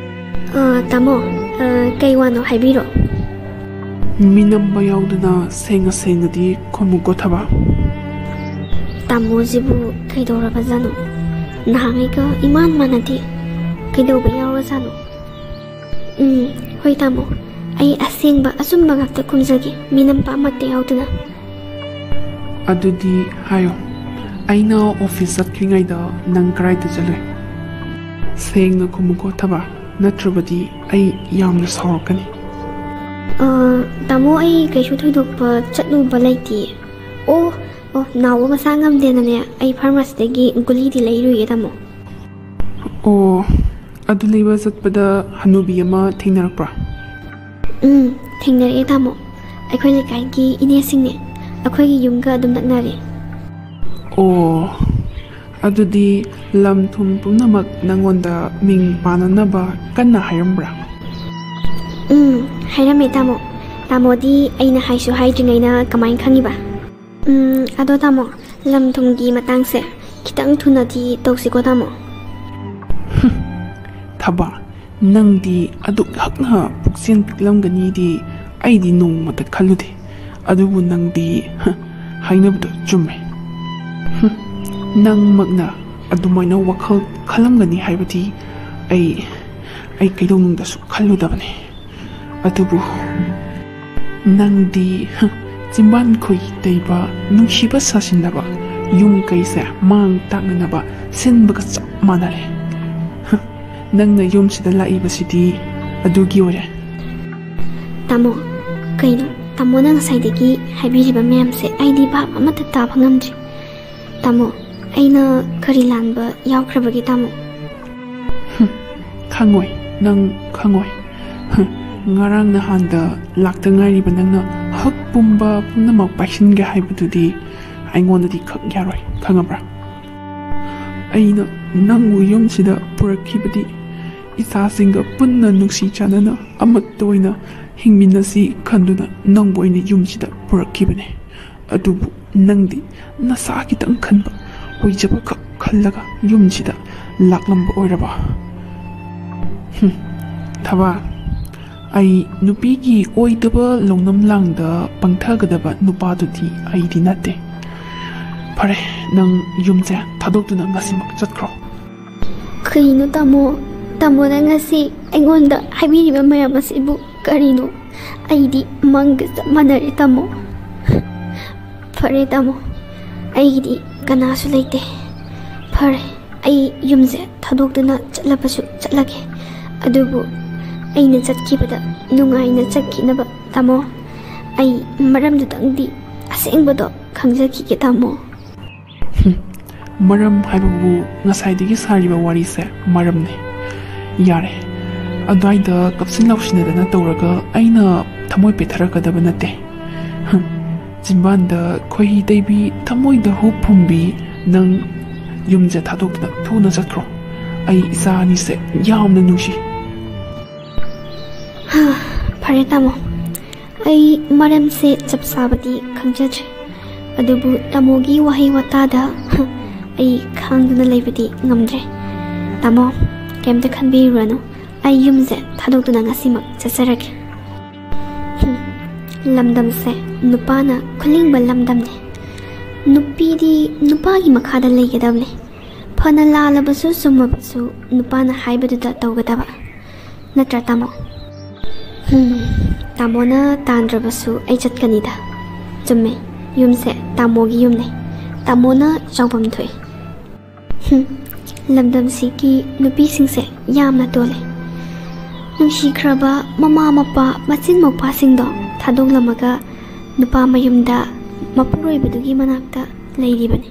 ꯑ, ꯇꯥꯃꯣ, ꯑ, ꯀꯩ ꯋꯥꯅꯣ, ꯍꯥꯏꯕꯤꯔꯣ꯫ ꯃꯤꯅꯝꯕ ꯌꯥꯎꯗꯅ ꯁꯦꯡꯅ ꯁꯦꯡꯅꯗꯤ ꯈꯨꯝꯃꯨꯀꯣ, ꯊꯕꯥ꯫ ꯇꯥꯃꯣꯁꯤꯕꯨ ꯀꯩꯗꯧꯔꯕꯖꯥꯠꯅꯣ? ꯅꯍꯥꯟꯉꯩꯒ ꯏꯃꯥꯟ ꯃꯥꯟꯅꯗꯦ꯫ ꯀꯩꯗꯧꯕ ꯌꯥꯎꯔꯖꯥꯠꯅꯣ? ꯎꯝ, ꯍꯣꯏ ꯇꯥꯃꯣ, ꯑꯩ ꯑꯁꯦꯡꯕ ꯑꯆꯨꯝꯕ ꯉꯥꯛꯇ ꯈꯨꯝꯖꯒꯦ, ꯃꯤꯅꯝꯕ ꯑꯃꯠꯇ ꯌꯥꯎꯗꯅ꯫ ꯑꯗꯨꯗꯤ ꯍꯥꯏꯌꯣ, ꯑꯩꯅ ꯑꯣꯐꯤꯁ ꯆꯠꯇ꯭ꯔꯤꯉꯩꯗ ꯅꯪ ꯀꯗꯥꯏꯗ ꯆꯠꯂꯨꯏ? ꯁꯦꯡꯅ ꯈꯨꯝꯃꯨꯀꯣ ꯊꯕꯥ, ꯅꯠꯇ꯭ꯔꯕꯗꯤ ꯑꯩ ꯌꯥꯝꯅ ꯁꯥꯎꯔꯛꯀꯅꯤ꯫ ꯑ, ꯇꯥꯃꯣ, ꯑꯩ ꯀꯩꯁꯨ ꯊꯣꯏꯗꯣꯛꯄ ꯆꯠꯂꯨꯕ ꯂꯩꯇꯤꯌꯦ꯫ ꯑꯣ, ꯑꯣ, ꯅꯥꯎꯕ ꯃꯁꯥ ꯉꯝꯗꯦꯅꯅꯦ, ꯑꯩ ꯐꯥꯔꯃꯥꯁꯤꯗꯒꯤ ꯒꯨꯂꯤꯗꯤ ꯂꯩꯔꯨꯏꯌꯦ ꯇꯥꯃꯣ꯫ ꯑꯣ, ꯑꯗꯨ ꯂꯩꯕ ꯆꯠꯄꯗ ꯍꯅꯨꯕꯤ ꯑꯃ ꯊꯦꯡꯅꯔꯛꯄ꯭ꯔꯥ? ꯎꯝ, ꯊꯦꯡꯅꯔꯛꯑꯦ ꯇꯥꯃꯣ꯫ ꯑꯩꯈꯣꯏ ꯂꯩꯀꯥꯏꯒꯤ ꯏꯅꯦꯁꯤꯡꯅꯦ, ꯑꯩꯈꯣꯏꯒꯤ ꯌꯨꯝꯒ ꯑꯗꯨꯝ ꯅꯛꯅꯔꯦ꯫ ꯑꯣ, ꯑꯗꯨꯗꯤ ꯂꯝ ꯊꯨꯝ ꯄꯨꯝꯅꯃꯛ ꯅꯪꯉꯣꯟꯗ ꯃꯤꯡ ꯄꯥꯟꯅꯅꯕ ꯀꯟꯅ ꯍꯥꯏꯔꯝꯕ꯭ꯔꯥ? ꯎꯝ, ꯍꯥꯏꯔꯝꯃꯦ ꯇꯥꯃꯣ꯫ ꯇꯥꯃꯣꯗꯤ ꯑꯩꯅ ꯍꯥꯏꯁꯨ ꯍꯥꯏꯗ꯭ꯔꯤꯉꯩꯅ ꯀꯃꯥꯏꯅ ꯈꯪꯉꯤꯕ? ꯎꯝ, ꯑꯗꯣ ꯇꯥꯃꯣ, ꯂꯝ ꯊꯨꯝꯒꯤ ꯃꯇꯥꯡꯁꯦ ꯈꯤꯇꯪ ꯊꯨꯅꯗꯤ ꯇꯧꯁꯤꯀꯣ ꯇꯥꯃꯣ꯫ ꯊꯕꯥ, ꯅꯪꯗꯤ ꯑꯗꯨꯛ ꯍꯛꯅ ꯄꯨꯛꯆꯦꯜ ꯄꯤꯛꯂꯝꯒꯅꯤꯗꯤ ꯑꯩꯗꯤ ꯅꯣꯡꯃꯇ ꯈꯜꯂꯨꯗꯦ꯫ ꯑꯗꯨꯕꯨ ꯅꯪꯗꯤ, ꯍ, ꯍꯥꯏꯅꯕꯗꯣ ꯆꯨꯝꯃꯦ꯫ ꯍ, ꯅꯪꯃꯛꯅ ꯑꯗꯨꯃꯥꯏꯅ ꯋꯥꯈꯜ ꯈꯜꯂꯝꯒꯅꯤ ꯍꯥꯏꯕꯗꯤ ꯑꯩ, ꯑꯩ ꯀꯩꯗꯧꯅꯨꯡꯗꯁꯨ ꯈꯜꯂꯨꯗꯕꯅꯤ꯫ ꯑꯗꯨꯕꯨ ꯅꯪꯗꯤ, ꯍ, ꯆꯤꯝꯕꯥꯟ ꯈꯣꯏ ꯇꯩꯕ, ꯅꯨꯡꯁꯤꯕ ꯁꯥꯁꯤꯟꯅꯕ, ꯌꯨꯝ ꯀꯩꯁꯦ ꯃꯥꯡ ꯇꯥꯛꯅꯅꯕ ꯁꯤꯟꯕꯒ ꯆꯞ ꯃꯥꯟꯅꯔꯦ꯫ ꯍ, ꯅꯪꯅ ꯌꯨꯝꯁꯤꯗ ꯂꯥꯛꯏꯕꯁꯤꯗꯤ ꯑꯗꯨꯒꯤ ꯑꯣꯏꯔꯦ꯫ ꯇꯥꯃꯣ, ꯀꯩꯅꯣ? ꯇꯥꯃꯣꯅ ꯉꯁꯥꯏꯗꯒꯤ ꯍꯥꯏꯕꯤꯔꯤꯕ ꯃꯌꯥꯝꯁꯦ ꯑꯩꯗꯤ ꯚꯥꯞ ꯑꯃꯠꯇ ꯇꯥꯕ ꯉꯝꯗ꯭ꯔꯦ꯫ ꯇꯥꯃꯣ, ꯑꯩꯅ ꯀꯔꯤ ꯂꯥꯟꯕ ꯌꯥꯎꯈ꯭ꯔꯕꯒꯦ ꯇꯥꯃꯣ? ꯍꯨꯝ, ꯈꯪꯉꯣꯏ, ꯅꯪ ꯈꯪꯉꯣꯏ꯫ ꯍꯨꯝ, ꯉꯔꯥꯡ ꯅꯍꯥꯟꯗ ꯂꯥꯛꯇ ꯉꯥꯏꯔꯤꯕ ꯅꯪꯅ ꯍꯛ ꯄꯨꯝꯕ ꯄꯨꯝꯅꯃꯛ ꯄꯥꯏꯁꯤꯟꯒꯦ ꯍꯥꯏꯕꯗꯨꯗꯤ ꯑꯩꯉꯣꯟꯗꯗꯤ ꯈꯛ ꯌꯥꯔꯣꯏ, ꯈꯪꯉꯕ꯭ꯔꯥ? ꯑꯩꯅ ꯅꯪꯕꯨ ꯌꯨꯝꯁꯤꯗ ꯄꯨꯔꯛꯈꯤꯕꯗꯤ ꯏꯆꯥꯁꯤꯡꯒ ꯄꯨꯟꯅ ꯅꯨꯡꯁꯤ ꯆꯥꯟꯅꯅ ꯑꯃꯠꯇ ꯑꯣꯏꯅ ꯍꯤꯡꯃꯤꯟꯅꯁꯤ ꯈꯟꯗꯨꯅ ꯅꯪꯕꯨ ꯑꯩꯅ ꯌꯨꯝꯁꯤꯗ ꯄꯨꯔꯛꯈꯤꯕꯅꯦ꯫ ꯑꯗꯨꯕꯨ ꯅꯪꯗꯤ ꯅꯁꯥ ꯈꯤꯇꯪ ꯈꯟꯕ, ꯑꯣꯏꯖꯕ ꯈꯛ ꯈꯜꯂꯒ ꯌꯨꯝꯁꯤꯗ ꯂꯥꯛꯂꯝꯕ ꯑꯣꯏꯔꯕ? ꯍꯨꯝ, ꯊꯕꯥ, ꯑꯩ ꯅꯨꯄꯤꯒꯤ ꯑꯣꯏꯗꯕ ꯂꯧꯅꯝ ꯂꯥꯡꯗ ꯄꯪꯊꯒꯗꯕ ꯅꯨꯄꯥꯗꯨꯗꯤ ꯑꯩꯗꯤ ꯅꯠꯇꯦ꯫ ꯐꯔꯦ, ꯅꯪ ꯌꯨꯝꯁꯦ ꯊꯥꯗꯣꯛꯇꯨꯅ ꯉꯁꯤꯃꯛ ꯆꯠꯈ꯭ꯔꯣ꯫ ꯀꯩꯅꯣ ꯇꯥꯃꯣ? ꯇꯥꯃꯣꯅ ꯉꯁꯤ ꯑꯩꯉꯣꯟꯗ ꯍꯥꯏꯕꯤꯔꯤꯕ ꯃꯌꯥꯝ ꯑꯁꯤꯕꯨ ꯀꯔꯤꯅꯣ? ꯑꯩꯗꯤ ꯃꯪꯒ ꯆꯞ ꯃꯥꯟꯅꯔꯦ ꯇꯥꯃꯣ꯫ ꯐꯔꯦ ꯇꯥꯃꯣ, ꯑꯩꯒꯤꯗꯤ ꯀꯅꯥꯁꯨ ꯂꯩꯇꯦ꯫ ꯐꯔꯦ, ꯑꯩ ꯌꯨꯝꯁꯦ ꯊꯥꯗꯣꯛꯇꯨꯅ ꯆꯠꯂꯕꯁꯨ ꯆꯠꯂꯒꯦ, ꯑꯗꯨꯕꯨ ꯑꯩꯅ ꯆꯠꯈꯤꯕꯗ ꯅꯨꯡꯉꯥꯏꯅ ꯆꯠꯈꯤꯅꯕ ꯇꯥꯃꯣ꯫ ꯑꯩ ꯃꯔꯝꯗꯨꯗꯪꯗꯤ, ꯑꯁꯦꯡꯕꯗꯣ ꯈꯪꯖꯈꯤꯒꯦ ꯇꯥꯃꯣ꯫ ꯃꯔꯝ ꯍꯥꯏꯕꯕꯨ ꯉꯁꯥꯏꯗꯒꯤ ꯁꯥꯔꯤꯕ ꯋꯥꯔꯤꯁꯦ ꯃꯔꯝꯅꯤ꯫ ꯌꯥꯔꯦ, ꯑꯗ꯭ꯋꯥꯏꯗ ꯀꯞꯁꯤꯟ ꯂꯥꯎꯁꯤꯟꯅꯗꯅ ꯇꯧꯔꯒ ꯑꯩꯅ ꯊꯃꯣꯏ ꯄꯦꯠꯊꯔꯛꯀꯗꯕ ꯅꯠꯇꯦ꯫ ꯍꯝ, ꯆꯤꯟꯕꯥꯟꯗ ꯈꯣꯏꯍꯤ ꯇꯩꯕꯤ, ꯊꯃꯣꯏꯗ ꯍꯨ ꯐꯨꯝꯕꯤ, ꯅꯪ ꯌꯨꯝꯁꯦ ꯊꯥꯗꯣꯛꯇꯨꯅ ꯊꯨꯅ ꯆꯠꯈ꯭ꯔꯣ꯫ ꯑꯩ ꯏꯆꯥ ꯑꯅꯤꯁꯦ ꯌꯥꯝꯅ ꯅꯨꯡꯁꯤ꯫ ꯐꯔꯦ ꯇꯥꯃꯣ, ꯑꯩ ꯃꯔꯝꯁꯦ ꯆꯞ ꯆꯥꯕꯗꯤ ꯈꯪꯖꯗ꯭ꯔꯦ, ꯑꯗꯨꯕꯨ ꯇꯥꯃꯣꯒꯤ ꯋꯥꯍꯩ ꯋꯥꯇꯥꯗ ꯑꯩ ꯈꯥꯡꯗꯨꯅ ꯂꯩꯕꯗꯤ ꯉꯝꯗ꯭ꯔꯦ꯫ ꯇꯥꯃꯣ, ꯀꯩꯝꯇ ꯈꯟꯕꯤꯔꯨꯔꯅꯨ, ꯑꯩ ꯌꯨꯝꯁꯦ ꯊꯥꯗꯣꯛꯇꯨꯅ ꯉꯁꯤꯃꯛ ꯆꯠꯆꯔꯒꯦ꯫ ꯍꯨꯝ, ꯂꯝꯗꯝꯁꯦ ꯅꯨꯄꯥꯅ ꯈꯨꯂꯤꯡꯕ ꯂꯝꯗꯝꯅꯦ꯫ ꯅꯨꯄꯤꯗꯤ ꯅꯨꯄꯥꯒꯤ ꯃꯈꯥꯗ ꯂꯩꯒꯗꯕꯅꯦ꯫ ꯐꯅ ꯂꯥꯜꯂꯕꯁꯨ ꯆꯨꯝꯃꯕꯁꯨ ꯅꯨꯄꯥꯅ ꯍꯥꯏꯕꯗꯨꯗ ꯇꯧꯒꯗꯕ꯫ ꯅꯠꯇ꯭ꯔꯥ ꯇꯥꯃꯣ? ꯍꯨꯝ, ꯇꯥꯃꯣꯅ ꯇꯥꯟꯗ꯭ꯔꯕꯁꯨ ꯑꯩ ꯆꯠꯀꯅꯤꯗ꯫ ꯆꯨꯝꯃꯦ, ꯌꯨꯝꯁꯦ ꯇꯥꯃꯣꯒꯤ ꯌꯨꯝꯅꯦ꯫ ꯇꯥꯃꯣꯅ ꯆꯥꯎꯐꯝ ꯊꯣꯛꯏ꯫ ꯍꯨꯝ, ꯂꯝꯗꯝꯁꯤꯒꯤ ꯅꯨꯄꯤꯁꯤꯡꯁꯦ ꯌꯥꯝꯅ ꯇꯣꯜꯂꯦ꯫ ꯅꯨꯡꯁꯤꯈ꯭ꯔꯕ ꯃꯃꯥ ꯃꯄꯥ ꯃꯆꯤꯟ ꯃꯧꯄꯥꯁꯤꯡꯗꯣ ꯊꯥꯗꯣꯛꯂꯝꯃꯒ ꯅꯨꯄꯥ ꯃꯌꯨꯝꯗ ꯃꯄꯨꯔꯣꯏꯕꯗꯨꯒꯤ ꯃꯅꯥꯛꯇ ꯂꯩꯔꯤꯕꯅꯤ꯫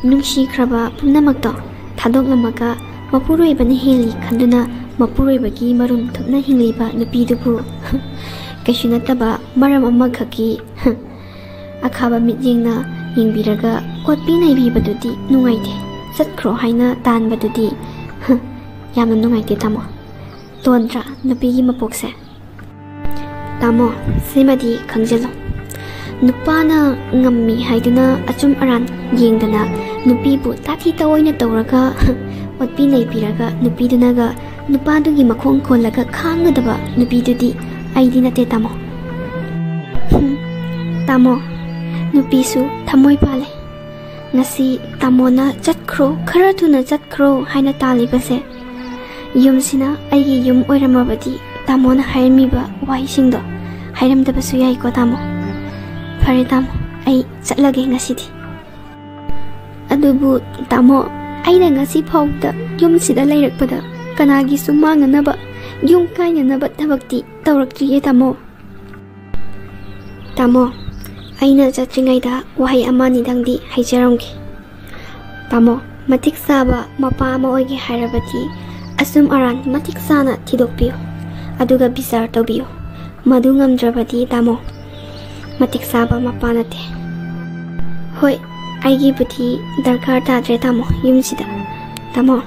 ꯅꯨꯡꯁꯤꯈ꯭ꯔꯕ ꯄꯨꯝꯅꯃꯛꯇꯣ ꯊꯥꯗꯣꯛꯂꯝꯃꯒ ꯃꯄꯨꯔꯣꯏꯕꯅ ꯍꯦꯜꯂꯤ ꯈꯟꯗꯨꯅ ꯃꯄꯨꯔꯣꯏꯕꯒꯤ ꯃꯔꯨꯝ ꯊꯨꯞꯅ ꯍꯤꯡꯂꯤꯕ ꯅꯨꯄꯤꯗꯨꯕꯨ ꯀꯩꯁꯨ ꯅꯠꯇꯕ ꯃꯔꯝ ꯑꯃꯈꯛꯀꯤ ꯑꯈꯥꯕ ꯃꯤꯠꯌꯦꯡꯅ ꯌꯦꯡꯕꯤꯔꯒ ꯑꯣꯠꯄꯤ ꯅꯩꯕꯤꯕꯗꯨꯗꯤ ꯅꯨꯡꯉꯥꯏꯇꯦ꯫ ꯆꯠꯈ꯭ꯔꯣ ꯍꯥꯏꯅ ꯇꯥꯟꯕꯗꯨꯗꯤ ꯌꯥꯝꯅ ꯅꯨꯡꯉꯥꯏꯇꯦ ꯇꯥꯃꯣ꯫ ꯇꯣꯟꯗ꯭ꯔꯥ ꯅꯨꯄꯤꯒꯤ ꯃꯄꯣꯛꯁꯦ? ꯇꯥꯃꯣ, ꯁꯤꯃꯗꯤ ꯈꯪꯖꯤꯜꯂꯨ꯫ ꯅꯨꯄꯥꯅ ꯉꯝꯃꯤ ꯍꯥꯏꯗꯨꯅ ꯑꯆꯨꯝ ꯑꯔꯥꯟ ꯌꯦꯡꯗꯅ ꯅꯨꯄꯤꯕꯨ ꯇꯥꯊꯤ ꯇꯥꯑꯣꯏꯅ ꯇꯧꯔꯒ ꯑꯣꯠꯄꯤ ꯅꯩꯕꯤꯔꯒ ꯅꯨꯄꯤꯗꯨꯅꯒ ꯅꯨꯄꯥꯗꯨꯒꯤ ꯃꯈꯣꯡ ꯀꯣꯜꯂꯒ ꯈꯥꯡꯒꯗꯕ ꯅꯨꯄꯤꯗꯨꯗꯤ ꯑꯩꯗꯤ ꯅꯠꯇꯦ ꯇꯥꯃꯣ꯫ ꯍꯨꯝ, ꯇꯥꯃꯣ, ꯅꯨꯄꯤꯁꯨ ꯊꯃꯣꯏ ꯄꯥꯜꯂꯦ꯫ ꯉꯁꯤ ꯇꯥꯃꯣꯅ "ꯆꯠꯈ꯭ꯔꯣ, ꯈꯔ ꯊꯨꯅ ꯆꯠꯈ꯭ꯔꯣ" ꯍꯥꯏꯅ ꯇꯥꯜꯂꯤꯕꯁꯦ, ꯌꯨꯝꯁꯤꯅ ꯑꯩꯒꯤ ꯌꯨꯝ ꯑꯣꯏꯔꯝꯃꯕꯗꯤ ꯇꯥꯃꯣꯅ ꯍꯥꯏꯔꯝꯃꯤꯕ ꯋꯥꯍꯩꯁꯤꯡꯗꯣ ꯍꯥꯏꯔꯝꯗꯕꯁꯨ ꯌꯥꯏꯀꯣ ꯇꯥꯃꯣ꯫ ꯐꯔꯦ ꯇꯥꯃꯣ, ꯑꯩ ꯆꯠꯂꯒꯦ ꯉꯁꯤꯗꯤ꯫ ꯑꯗꯨꯕꯨ ꯇꯥꯃꯣ, ꯑꯩꯅ ꯉꯁꯤ ꯐꯥꯎꯕꯗ ꯌꯨꯝꯁꯤꯗ ꯂꯩꯔꯛꯄꯗ ꯀꯅꯥꯒꯤꯁꯨ ꯃꯥꯡꯅꯅꯕ, ꯌꯨꯝ ꯀꯥꯏꯅꯅꯕ ꯊꯕꯛꯇꯤ ꯇꯧꯔꯛꯇ꯭ꯔꯤꯌꯦ ꯇꯥꯃꯣ꯫ ꯇꯥꯃꯣ, ꯑꯩꯅ ꯆꯠꯇ꯭ꯔꯤꯉꯩꯗ ꯋꯥꯍꯩ ꯑꯃ ꯑꯅꯤꯗꯪꯗꯤ ꯍꯥꯏꯖꯔꯝꯒꯦ꯫ ꯇꯥꯃꯣ, ꯃꯇꯤꯛ ꯆꯥꯕ ꯃꯄꯥ ꯑꯃ ꯑꯣꯏꯒꯦ ꯍꯥꯏꯔꯕꯗꯤ ꯑꯆꯨꯝ ꯑꯔꯥꯟ ꯃꯇꯤꯛ ꯆꯥꯅ ꯊꯤꯗꯣꯛꯄꯤꯌꯨ, ꯑꯗꯨꯒ ꯕꯤꯆꯥꯔ ꯇꯧꯕꯤꯌꯨ꯫ ꯃꯗꯨ ꯉꯝꯗ꯭ꯔꯕꯗꯤ ꯇꯥꯃꯣ, ꯃꯇꯤꯛ ꯆꯥꯕ ꯃꯄꯥ ꯅꯠꯇꯦ꯫ ꯍꯣꯏ, ꯑꯩꯒꯤꯕꯨꯗꯤ ꯗꯔꯀꯥꯔ ꯇꯥꯗ꯭ꯔꯦ ꯇꯥꯃꯣ ꯌꯨꯝꯁꯤꯗ꯫ ꯇꯥꯃꯣ,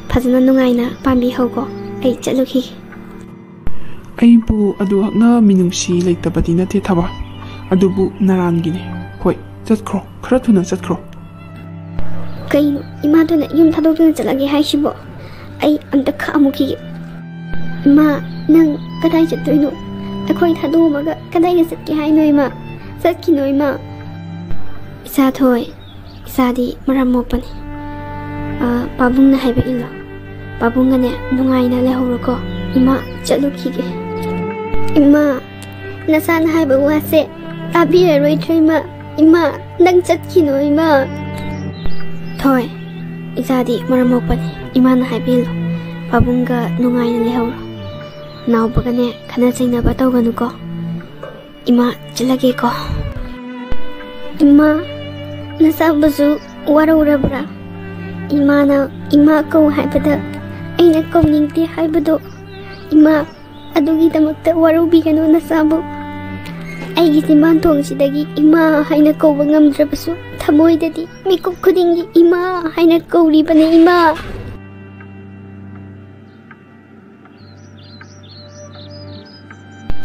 ꯐꯖꯅ ꯅꯨꯡꯉꯥꯏꯅ ꯄꯥꯟꯕꯤꯍꯧꯀꯣ꯫ ꯑꯩ ꯆꯠꯂꯨꯈꯤꯒꯦ꯫ ꯑꯩꯕꯨ ꯑꯗꯨꯍꯛꯅ ꯃꯤꯅꯨꯡꯁꯤ ꯂꯩꯇꯕꯗꯤ ꯅꯠꯇꯦ ꯊꯕ, ꯑꯗꯨꯕꯨ ꯅꯔꯥꯟꯒꯤꯅꯦ꯫ ꯍꯣꯏ, ꯆꯠꯈ꯭ꯔꯣ, ꯈꯔ ꯊꯨꯅ ꯆꯠꯈ꯭ꯔꯣ꯫ ꯀꯩꯅꯣ ꯏꯃꯥꯗꯨꯅ ꯌꯨꯝ ꯊꯥꯗꯣꯛꯇꯨꯅ ꯆꯠꯂꯒꯦ ꯍꯥꯏꯁꯤꯕꯣ? ꯑꯩ ꯑꯝꯇ ꯈꯥꯝꯃꯨꯈꯤꯒꯦ꯫ ꯏꯃꯥ, ꯅꯪ ꯀꯗꯥꯏ ꯆꯠꯇꯣꯏꯅꯣ? ꯑꯩꯈꯣꯏ ꯊꯥꯗꯣꯛꯑꯝꯃꯒ ꯀꯗꯥꯏꯗ ꯆꯠꯀꯦ ꯍꯥꯏꯅꯣ ꯏꯃꯥ? ꯆꯠꯈꯤꯅꯣ ꯏꯃꯥ꯫ ꯏꯆꯥ ꯊꯣꯏ, ꯏꯆꯥꯗꯤ ꯃꯔꯝ ꯃꯣꯛꯄꯅꯤ꯫ ꯑ, ꯄꯥꯕꯨꯡꯅ ꯍꯥꯏꯕ ꯏꯜꯂꯣ꯫ ꯄꯥꯕꯨꯡꯒꯅꯦ ꯅꯨꯡꯉꯥꯏꯅ ꯂꯩꯍꯧꯔꯣꯀꯣ꯫ ꯏꯃꯥ, ꯆꯠꯂꯨꯈꯤꯒꯦ꯫ ꯏꯃꯥ, ꯅꯆꯥꯅ ꯍꯥꯏꯕ ꯋꯥꯁꯦ ꯇꯥꯕꯤꯔꯔꯣꯏꯗ꯭ꯔꯣ ꯏꯃꯥ? ꯏꯃꯥ, ꯅꯪ ꯆꯠꯈꯤꯅꯣ ꯏꯃꯥ꯫ ꯊꯣꯏ, ꯏꯆꯥꯗꯤ ꯃꯔꯝ ꯃꯣꯛꯄꯅꯤ꯫ ꯏꯃꯥꯅ ꯍꯥꯏꯕ ꯏꯜꯂꯣ꯫ ꯄꯥꯕꯨꯡꯒ ꯅꯨꯡꯉꯥꯏꯅ ꯂꯩꯍꯧꯔꯣ꯫ ꯅꯥꯎꯕꯒꯅꯦ ꯈꯠꯅ ꯆꯩꯅꯕ ꯇꯧꯒꯅꯨꯀꯣ꯫ ꯏꯃꯥ, ꯆꯠꯂꯒꯦꯀꯣ꯫ ꯏꯃꯥ, ꯅꯆꯥꯕꯨꯁꯨ ꯋꯥꯔꯧꯔꯕ꯭ꯔꯥ? ꯏꯃꯥꯅ ꯏꯃꯥ ꯀꯧ ꯍꯥꯏꯕꯗ ꯑꯩꯅ ꯀꯧꯅꯤꯡꯗꯦ ꯍꯥꯏꯕꯗꯣ, ꯏꯃꯥ, ꯑꯗꯨꯒꯤꯗꯃꯛꯇ ꯋꯥꯔꯧꯕꯤꯒꯅꯨ ꯅꯆꯥꯕꯨ꯫ ꯑꯩꯒꯤ ꯆꯤꯟꯕꯥꯟꯊꯣꯡꯁꯤꯗꯒꯤ ꯏꯃꯥ ꯍꯥꯏꯅ ꯀꯧꯕ ꯉꯝꯗ꯭ꯔꯕꯁꯨ, ꯊꯃꯣꯏꯗꯗꯤ ꯃꯤꯀꯨꯞ ꯈꯨꯗꯤꯡꯒꯤ ꯏꯃꯥ ꯍꯥꯏꯅ ꯀꯧꯔꯤꯕꯅꯦ, ꯏꯃꯥ꯫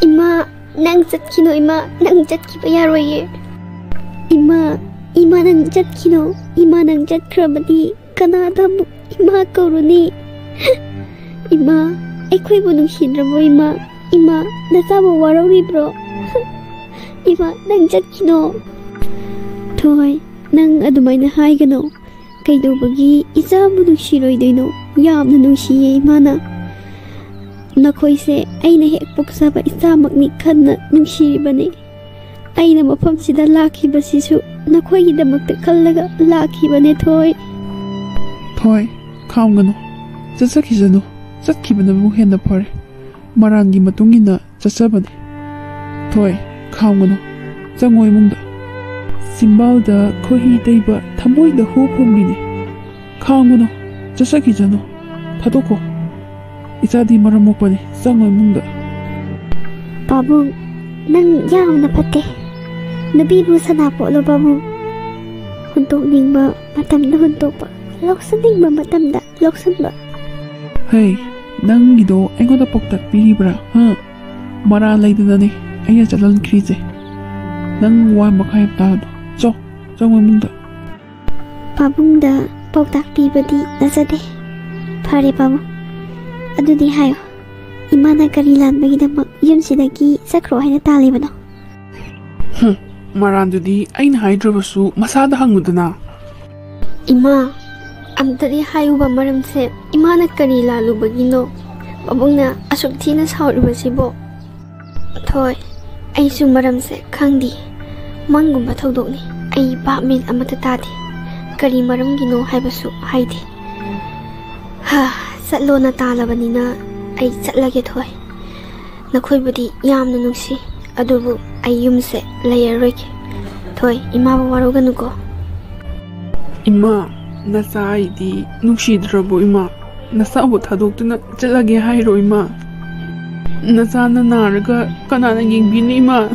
ꯏꯃꯥ, ꯅꯪ ꯆꯠꯈꯤꯅꯣ ꯏꯃꯥ, ꯅꯪ ꯆꯠꯈꯤꯕ ꯌꯥꯔꯣꯏꯌꯦ꯫ ꯏꯃꯥ, ꯏꯃꯥ, ꯅꯪ ꯆꯠꯈꯤꯅꯣ꯫ ꯏꯃꯥ, ꯅꯪ ꯆꯠꯈ꯭ꯔꯕꯗꯤ ꯀꯅꯥꯗ ꯑꯃꯨꯛ ꯏꯃꯥ ꯀꯧꯔꯨꯅꯤ? ꯏꯃꯥ, ꯑꯩꯈꯣꯏꯕꯨ ꯅꯨꯡꯁꯤꯗ꯭ꯔꯕꯣ ꯏꯃꯥ? ꯏꯃꯥ, ꯅꯆꯥꯕꯨ ꯋꯥꯔꯧꯔꯤꯕ꯭ꯔꯣ? ꯏꯃꯥ, ꯅꯪ ꯆꯠꯈꯤꯅꯣ꯫ ꯊꯣꯏ, ꯅꯪ ꯑꯗꯨꯃꯥꯏꯅ ꯍꯥꯏꯒꯅꯣ꯫ ꯀꯩꯗꯧꯕꯒꯤ ꯏꯆꯥꯕꯨ ꯅꯨꯡꯁꯤꯔꯣꯏꯗꯣꯏꯅꯣ? ꯌꯥꯝꯅ ꯅꯨꯡꯁꯤꯌꯦ ꯏꯃꯥꯅ꯫ ꯅꯈꯣꯏꯁꯦ ꯑꯩꯅ ꯍꯦꯛ ꯄꯣꯛꯆꯕ ꯏꯆꯥꯃꯛꯅꯤ ꯈꯟꯅ ꯅꯨꯡꯁꯤꯔꯤꯕꯅꯤ꯫ ꯑꯩꯅ ꯃꯐꯝꯁꯤꯗ ꯂꯥꯛꯈꯤꯕꯁꯤꯁꯨ ꯅꯈꯣꯏꯒꯤꯗꯃꯛꯇ ꯈꯜꯂꯒ ꯂꯥꯛꯈꯤꯕꯅꯦ, ꯊꯣꯏ꯫ ꯊꯣꯏ, ꯈꯥꯝꯒꯅꯨ꯫ ꯆꯠꯆꯈꯤꯁꯅꯨ꯫ ꯆꯠꯈꯤꯕꯅꯕꯨ ꯍꯦꯟꯅ ꯐꯔꯦ꯫ ꯃꯔꯥꯟꯒꯤ ꯃꯇꯨꯡ ꯏꯟꯅ ꯆꯠꯆꯕꯅꯤ꯫ ꯊꯣꯏ, ꯈꯥꯝꯒꯅꯨ꯫ ꯆꯪꯉꯣ ꯏꯃꯨꯡꯗ꯫ ꯆꯤꯝꯕꯥꯜꯗ ꯈꯣꯏꯍꯤ ꯇꯩꯕ, ꯊꯃꯣꯏꯗ ꯍꯨ ꯐꯨꯝꯃꯤꯅꯦ꯫ ꯈꯥꯝꯒꯅꯨ꯫ ꯆꯠꯆꯈꯤꯁꯅꯨ꯫ ꯊꯥꯗꯣꯛꯈꯣ꯫ ꯏꯆꯥꯗꯤ ꯃꯔꯝ ꯃꯣꯛꯄꯅꯤ꯫ ꯆꯪꯉꯣ ꯏꯃꯨꯡꯗ꯫ ꯄꯥꯕꯨꯡ, ꯅꯪ ꯌꯥꯝꯅ ꯐꯠꯇꯦ꯫ ꯅꯨꯄꯤꯕꯨ ꯁꯅꯥ ꯄꯣꯠꯂꯣ ꯄꯥꯕꯨꯡ꯫ ꯍꯨꯟꯗꯣꯛꯅꯤꯡꯕ ꯃꯇꯝꯗ ꯍꯨꯟꯗꯣꯛꯄ, ꯂꯧꯁꯤꯟꯅꯤꯡꯕ ꯃꯇꯝꯗ ꯂꯧꯁꯤꯟꯕ꯫ ꯍꯩ, ꯅꯪꯒꯤꯗꯣ ꯑꯩꯉꯣꯟꯗ ꯄꯥꯎꯇꯥꯛ ꯄꯤꯔꯤꯕ꯭ꯔꯥ? ꯍꯥ? ꯃꯔꯥ ꯂꯩꯗꯅꯅꯦ ꯑꯩꯅ ꯆꯠꯍꯟꯈ꯭ꯔꯤꯁꯦ꯫ ꯅꯪ ꯋꯥ ꯃꯈꯥ ꯌꯥꯝ ꯇꯥꯒꯅꯨ꯫ ꯆꯣ, ꯆꯪꯉꯣ ꯏꯃꯨꯡꯗ꯫ ꯄꯥꯕꯨꯡꯗ ꯄꯥꯎꯇꯥꯛ ꯄꯤꯕꯗꯤ ꯅꯠꯆꯗꯦ꯫ ꯐꯔꯦ ꯄꯥꯕꯨꯡ, ꯑꯗꯨꯗꯤ ꯍꯥꯏꯌꯣ, ꯏꯃꯥꯅ ꯀꯔꯤ ꯂꯥꯟꯕꯒꯤꯗꯃꯛ ꯌꯨꯝꯁꯤꯗꯒꯤ ꯆꯠꯈ꯭ꯔꯣ ꯍꯥꯏꯅ ꯇꯥꯜꯂꯤꯕꯅꯣ? ꯍꯨꯝ, ꯃꯔꯥꯟꯗꯨꯗꯤ ꯑꯩꯅ ꯍꯥꯏꯗ꯭ꯔꯕꯁꯨ ꯃꯁꯥꯗ ꯍꯪꯉꯨꯗꯅ꯫ ꯏꯃꯥ, ꯑꯝꯇꯗꯤ ꯍꯥꯏꯌꯨꯕ, ꯃꯔꯝꯁꯦ ꯏꯃꯥꯅ ꯀꯔꯤ ꯂꯥꯜꯂꯨꯕꯒꯤꯅꯣ ꯄꯥꯕꯨꯡꯅ ꯑꯁꯨꯛ ꯊꯤꯅ ꯁꯥꯎꯔꯤꯕꯁꯤꯕꯣ? ꯊꯣꯏ, ꯑꯩꯁꯨ ꯃꯔꯝꯁꯦ ꯈꯪꯗꯦ꯫ ꯃꯪꯒꯨꯝꯕ ꯊꯧꯗꯣꯛꯅꯤ꯫ ꯑꯩ ꯚꯥꯞ ꯃꯦꯟ ꯑꯃꯠꯇ ꯇꯥꯗꯦ꯫ ꯀꯔꯤ ꯃꯔꯝꯒꯤꯅꯣ ꯍꯥꯏꯕꯁꯨ ꯍꯥꯏꯗꯦ꯫ ꯍꯥ, ꯆꯠꯂꯣꯅ ꯇꯥꯜꯂꯕꯅꯤꯅ ꯑꯩ ꯆꯠꯂꯒꯦ, ꯊꯣꯏ꯫ ꯅꯈꯣꯏꯕꯨꯗꯤ ꯌꯥꯝꯅ ꯅꯨꯡꯁꯤ, ꯑꯗꯨꯕꯨ ꯑꯩ ꯌꯨꯝꯁꯦ ꯂꯩꯔꯔꯣꯏꯒꯦ꯫ ꯊꯣꯏ, ꯏꯃꯥꯕꯨ ꯋꯥꯔꯧꯒꯅꯨꯀꯣ꯫ ꯏꯃꯥ, ꯅꯆꯥ ꯑꯩꯗꯤ ꯅꯨꯡꯁꯤꯗ꯭ꯔꯕꯣ ꯏꯃꯥ? ꯅꯆꯥꯕꯨ ꯊꯥꯗꯣꯛꯇꯨꯅ ꯆꯠꯂꯒꯦ ꯍꯥꯏꯔꯣ ꯏꯃꯥ? ꯅꯆꯥꯅ ꯅꯥꯔꯒ ꯀꯅꯥꯅ ꯌꯦꯡꯕꯤꯅꯤ ꯏꯃꯥ?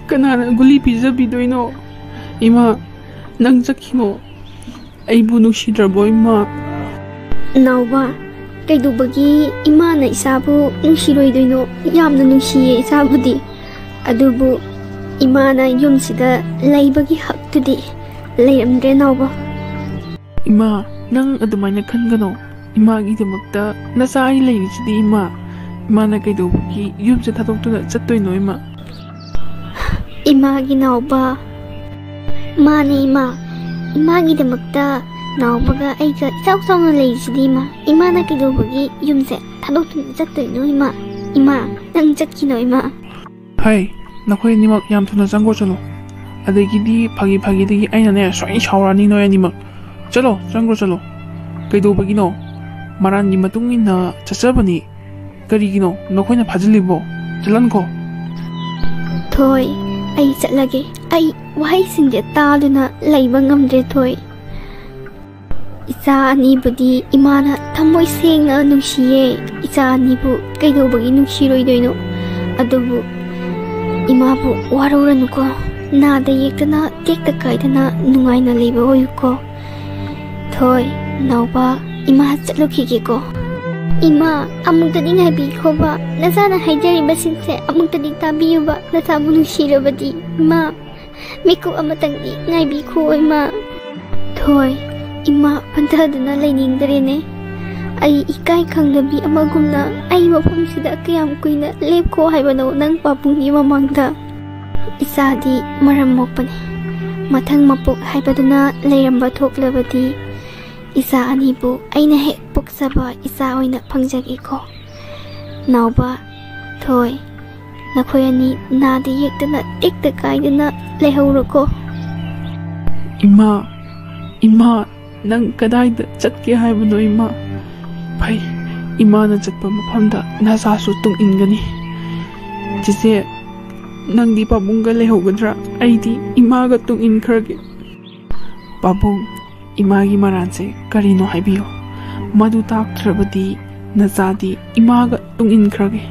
ꯀꯅꯥꯅ ꯒꯨꯂꯤ ꯄꯤꯖꯕꯤꯗꯣꯏꯅꯣ? ꯏꯃꯥ, ꯅꯪ ꯆꯠꯈꯤꯅꯣ꯫ ꯑꯩꯕꯨ ꯅꯨꯡꯁꯤꯗ꯭ꯔꯕꯣ ꯏꯃꯥ? ꯅꯥꯎꯕ, ꯀꯩꯗꯧꯕꯒꯤ ꯏꯃꯥꯅ ꯏꯆꯥꯕꯨ ꯅꯨꯡꯁꯤꯔꯣꯏꯗꯣꯏꯅꯣ? ꯌꯥꯝꯅ ꯅꯨꯡꯁꯤꯌꯦ ꯏꯆꯥꯕꯨꯗꯤ꯫ ꯑꯗꯨꯕꯨ ꯏꯃꯥꯅ ꯌꯨꯝꯁꯤꯗ ꯂꯩꯕꯒꯤ ꯍꯛꯇꯨꯗꯤ ꯂꯩꯔꯝꯗ꯭ꯔꯦ ꯅꯥꯎꯕ꯫ ꯏꯃꯥ, ꯅꯪ ꯑꯗꯨꯃꯥꯏꯅ ꯈꯟꯒꯅꯣ꯫ ꯏꯃꯥꯒꯤꯗꯃꯛꯇ ꯅꯆꯥ ꯑꯩ ꯂꯩꯔꯤꯁꯤꯗꯤ ꯏꯃꯥ꯫ ꯏꯃꯥꯅ ꯀꯩꯗꯧꯕꯒꯤ ꯌꯨꯝꯁꯦ ꯊꯥꯗꯣꯛꯇꯨꯅ ꯆꯠꯇꯣꯏꯅꯣ ꯏꯃꯥ? ꯏꯃꯥꯒꯤ ꯅꯥꯎꯕ, ꯃꯥꯅꯦ ꯏꯃꯥ, ꯏꯃꯥꯒꯤꯗꯃꯛꯇ ꯅꯥꯎꯕꯒ ꯑꯩꯒ ꯏꯆꯥꯎ ꯆꯥꯎꯅ ꯂꯩꯔꯤꯁꯤꯗꯤ ꯏꯃꯥ꯫ ꯏꯃꯥꯅ ꯀꯩꯗꯧꯕꯒꯤ ꯌꯨꯝꯁꯦ ꯊꯥꯗꯣꯛꯇꯨꯅ ꯆꯠꯇꯣꯏꯅꯣ ꯏꯃꯥ? ꯏꯃꯥ, ꯅꯪ ꯆꯠꯈꯤꯅꯣ ꯏꯃꯥ꯫ ꯍꯩ, ꯅꯈꯣꯏ ꯑꯅꯤꯃꯛ ꯌꯥꯝ ꯊꯨꯅ ꯆꯪꯈ꯭ꯔꯣ ꯆꯠꯂꯣ꯫ ꯑꯗꯒꯤꯗꯤ ꯐꯥꯒꯤ ꯐꯥꯒꯤꯗꯒꯤ ꯑꯩꯅꯅꯦ ꯁꯣꯏꯅ ꯁꯥꯎꯔꯛꯑꯅꯤ ꯅꯣꯏ ꯑꯅꯤꯃꯛ꯫ ꯆꯠꯂꯣ, ꯆꯪꯈ꯭ꯔꯣ ꯆꯠꯂꯣ꯫ ꯀꯩꯗꯧꯕꯒꯤꯅꯣ? ꯃꯔꯥꯟꯒꯤ ꯃꯇꯨꯡ ꯏꯟꯅ ꯆꯠꯆꯕꯅꯤ꯫ ꯀꯔꯤꯒꯤꯅꯣ ꯅꯈꯣꯏꯅ ꯐꯥꯖꯤꯜꯂꯤꯕꯣ? ꯆꯠꯍꯟꯈꯣ꯫ ꯊꯣꯏ, ꯑꯩ ꯆꯠꯂꯒꯦ꯫ ꯑꯩ ꯋꯥꯍꯩꯁꯤꯡꯁꯦ ꯇꯥꯗꯨꯅ ꯂꯩꯕ ꯉꯝꯗ꯭ꯔꯦ ꯊꯣꯏ꯫ ꯏꯆꯥ ꯑꯅꯤꯕꯨꯗꯤ ꯏꯃꯥꯅ ꯊꯃꯣꯏ ꯁꯦꯡꯅ ꯅꯨꯡꯁꯤꯌꯦ꯫ ꯏꯆꯥ ꯑꯅꯤꯕꯨ ꯀꯩꯗꯧꯕꯒꯤ ꯅꯨꯡꯁꯤꯔꯣꯏꯗꯣꯏꯅꯣ? ꯑꯗꯨꯕꯨ ꯏꯃꯥꯕꯨ ꯋꯥꯔꯧꯔꯅꯨꯀꯣ꯫ ꯅꯥꯗ ꯌꯦꯛꯇꯅ, ꯇꯦꯛꯇ ꯀꯥꯏꯗꯅ ꯅꯨꯡꯉꯥꯏꯅ ꯂꯩꯕ ꯑꯣꯏꯌꯨꯀꯣ꯫ ꯊꯣꯏ, ꯅꯥꯎꯕ, ꯏꯃꯥ ꯆꯠꯂꯨꯈꯤꯒꯦꯀꯣ꯫ ꯏꯃꯥ, ꯑꯃꯨꯛꯇꯗꯤ ꯉꯥꯏꯕꯤꯈꯣꯕ꯫ ꯅꯆꯥꯅ ꯍꯥꯏꯖꯔꯤꯕꯁꯤꯡꯁꯦ ꯑꯃꯨꯛꯇꯗꯤ ꯇꯥꯕꯤꯌꯨꯕ꯫ ꯅꯆꯥꯕꯨ ꯅꯨꯡꯁꯤꯔꯕꯗꯤ, ꯏꯃꯥ, ꯃꯤꯀꯨꯞ ꯑꯃꯇꯪꯗꯤ ꯉꯥꯏꯕꯤꯈꯣ, ꯏꯃꯥ꯫ ꯊꯣꯏ, ꯏꯃꯥ ꯄꯟꯊꯗꯨꯅ ꯂꯩꯅꯤꯡꯗ꯭ꯔꯦꯅꯦ꯫ ꯑꯩ ꯏꯀꯥꯏ ꯈꯪꯗꯕꯤ ꯑꯃꯒꯨꯝꯅ ꯑꯩ ꯃꯐꯝꯁꯤꯗ ꯀꯌꯥꯝ ꯀꯨꯏꯅ ꯂꯦꯞꯈꯣ ꯍꯥꯏꯕꯅꯣ ꯅꯪ ꯄꯥꯕꯨꯡꯒꯤ ꯃꯃꯥꯡꯗ? ꯏꯆꯥꯗꯤ ꯃꯔꯝ ꯃꯣꯛꯄꯅꯤ꯫ ꯃꯊꯪ ꯃꯄꯣꯛ ꯍꯥꯏꯕꯗꯨꯅ ꯂꯩꯔꯝꯕ ꯊꯣꯛꯂꯕꯗꯤ ꯏꯆꯥ ꯑꯅꯤꯕꯨ ꯑꯩꯅ ꯍꯦꯛ ꯄꯣꯛꯆꯕ ꯏꯆꯥ ꯑꯣꯏꯅ ꯐꯪꯖꯒꯦꯀꯣ꯫ ꯅꯥꯎꯕ, ꯊꯣꯏ, ꯅꯈꯣꯏ ꯑꯅꯤ ꯅꯥꯗ ꯌꯦꯛꯇꯅ ꯇꯦꯛꯇ ꯀꯥꯏꯗꯅ ꯂꯩꯍꯧꯔꯣꯀꯣ꯫ ꯏꯃꯥ, ꯏꯃꯥ, ꯅꯪ ꯀꯗꯥꯏꯗ ꯆꯠꯀꯦ ꯍꯥꯏꯕꯅꯣ ꯏꯃꯥ? ꯐꯩ, ꯏꯃꯥꯅ ꯆꯠꯄ ꯃꯐꯝꯗ ꯅꯆꯥꯁꯨ ꯇꯨꯡ ꯏꯟꯒꯅꯤ꯫ ꯆꯦꯆꯦ, ꯅꯪꯗꯤ ꯄꯥꯕꯨꯡꯒ ꯂꯩꯍꯧꯒꯗ꯭ꯔꯥ? ꯑꯩꯗꯤ ꯏꯃꯥꯒ ꯇꯨꯡ ꯏꯟꯈ꯭ꯔꯒꯦ꯫ ꯄꯥꯕꯨꯡ, ꯏꯃꯥꯒꯤ ꯃꯔꯥꯟꯁꯦ ꯀꯔꯤꯅꯣ ꯍꯥꯏꯕꯤꯌꯨ꯫ ꯃꯗꯨ ꯇꯥꯛꯇ꯭ꯔꯕꯗꯤ ꯅꯆꯥꯗꯤ ꯏꯃꯥꯒ ꯇꯨꯡ ꯏꯟꯈ꯭ꯔꯒꯦ꯫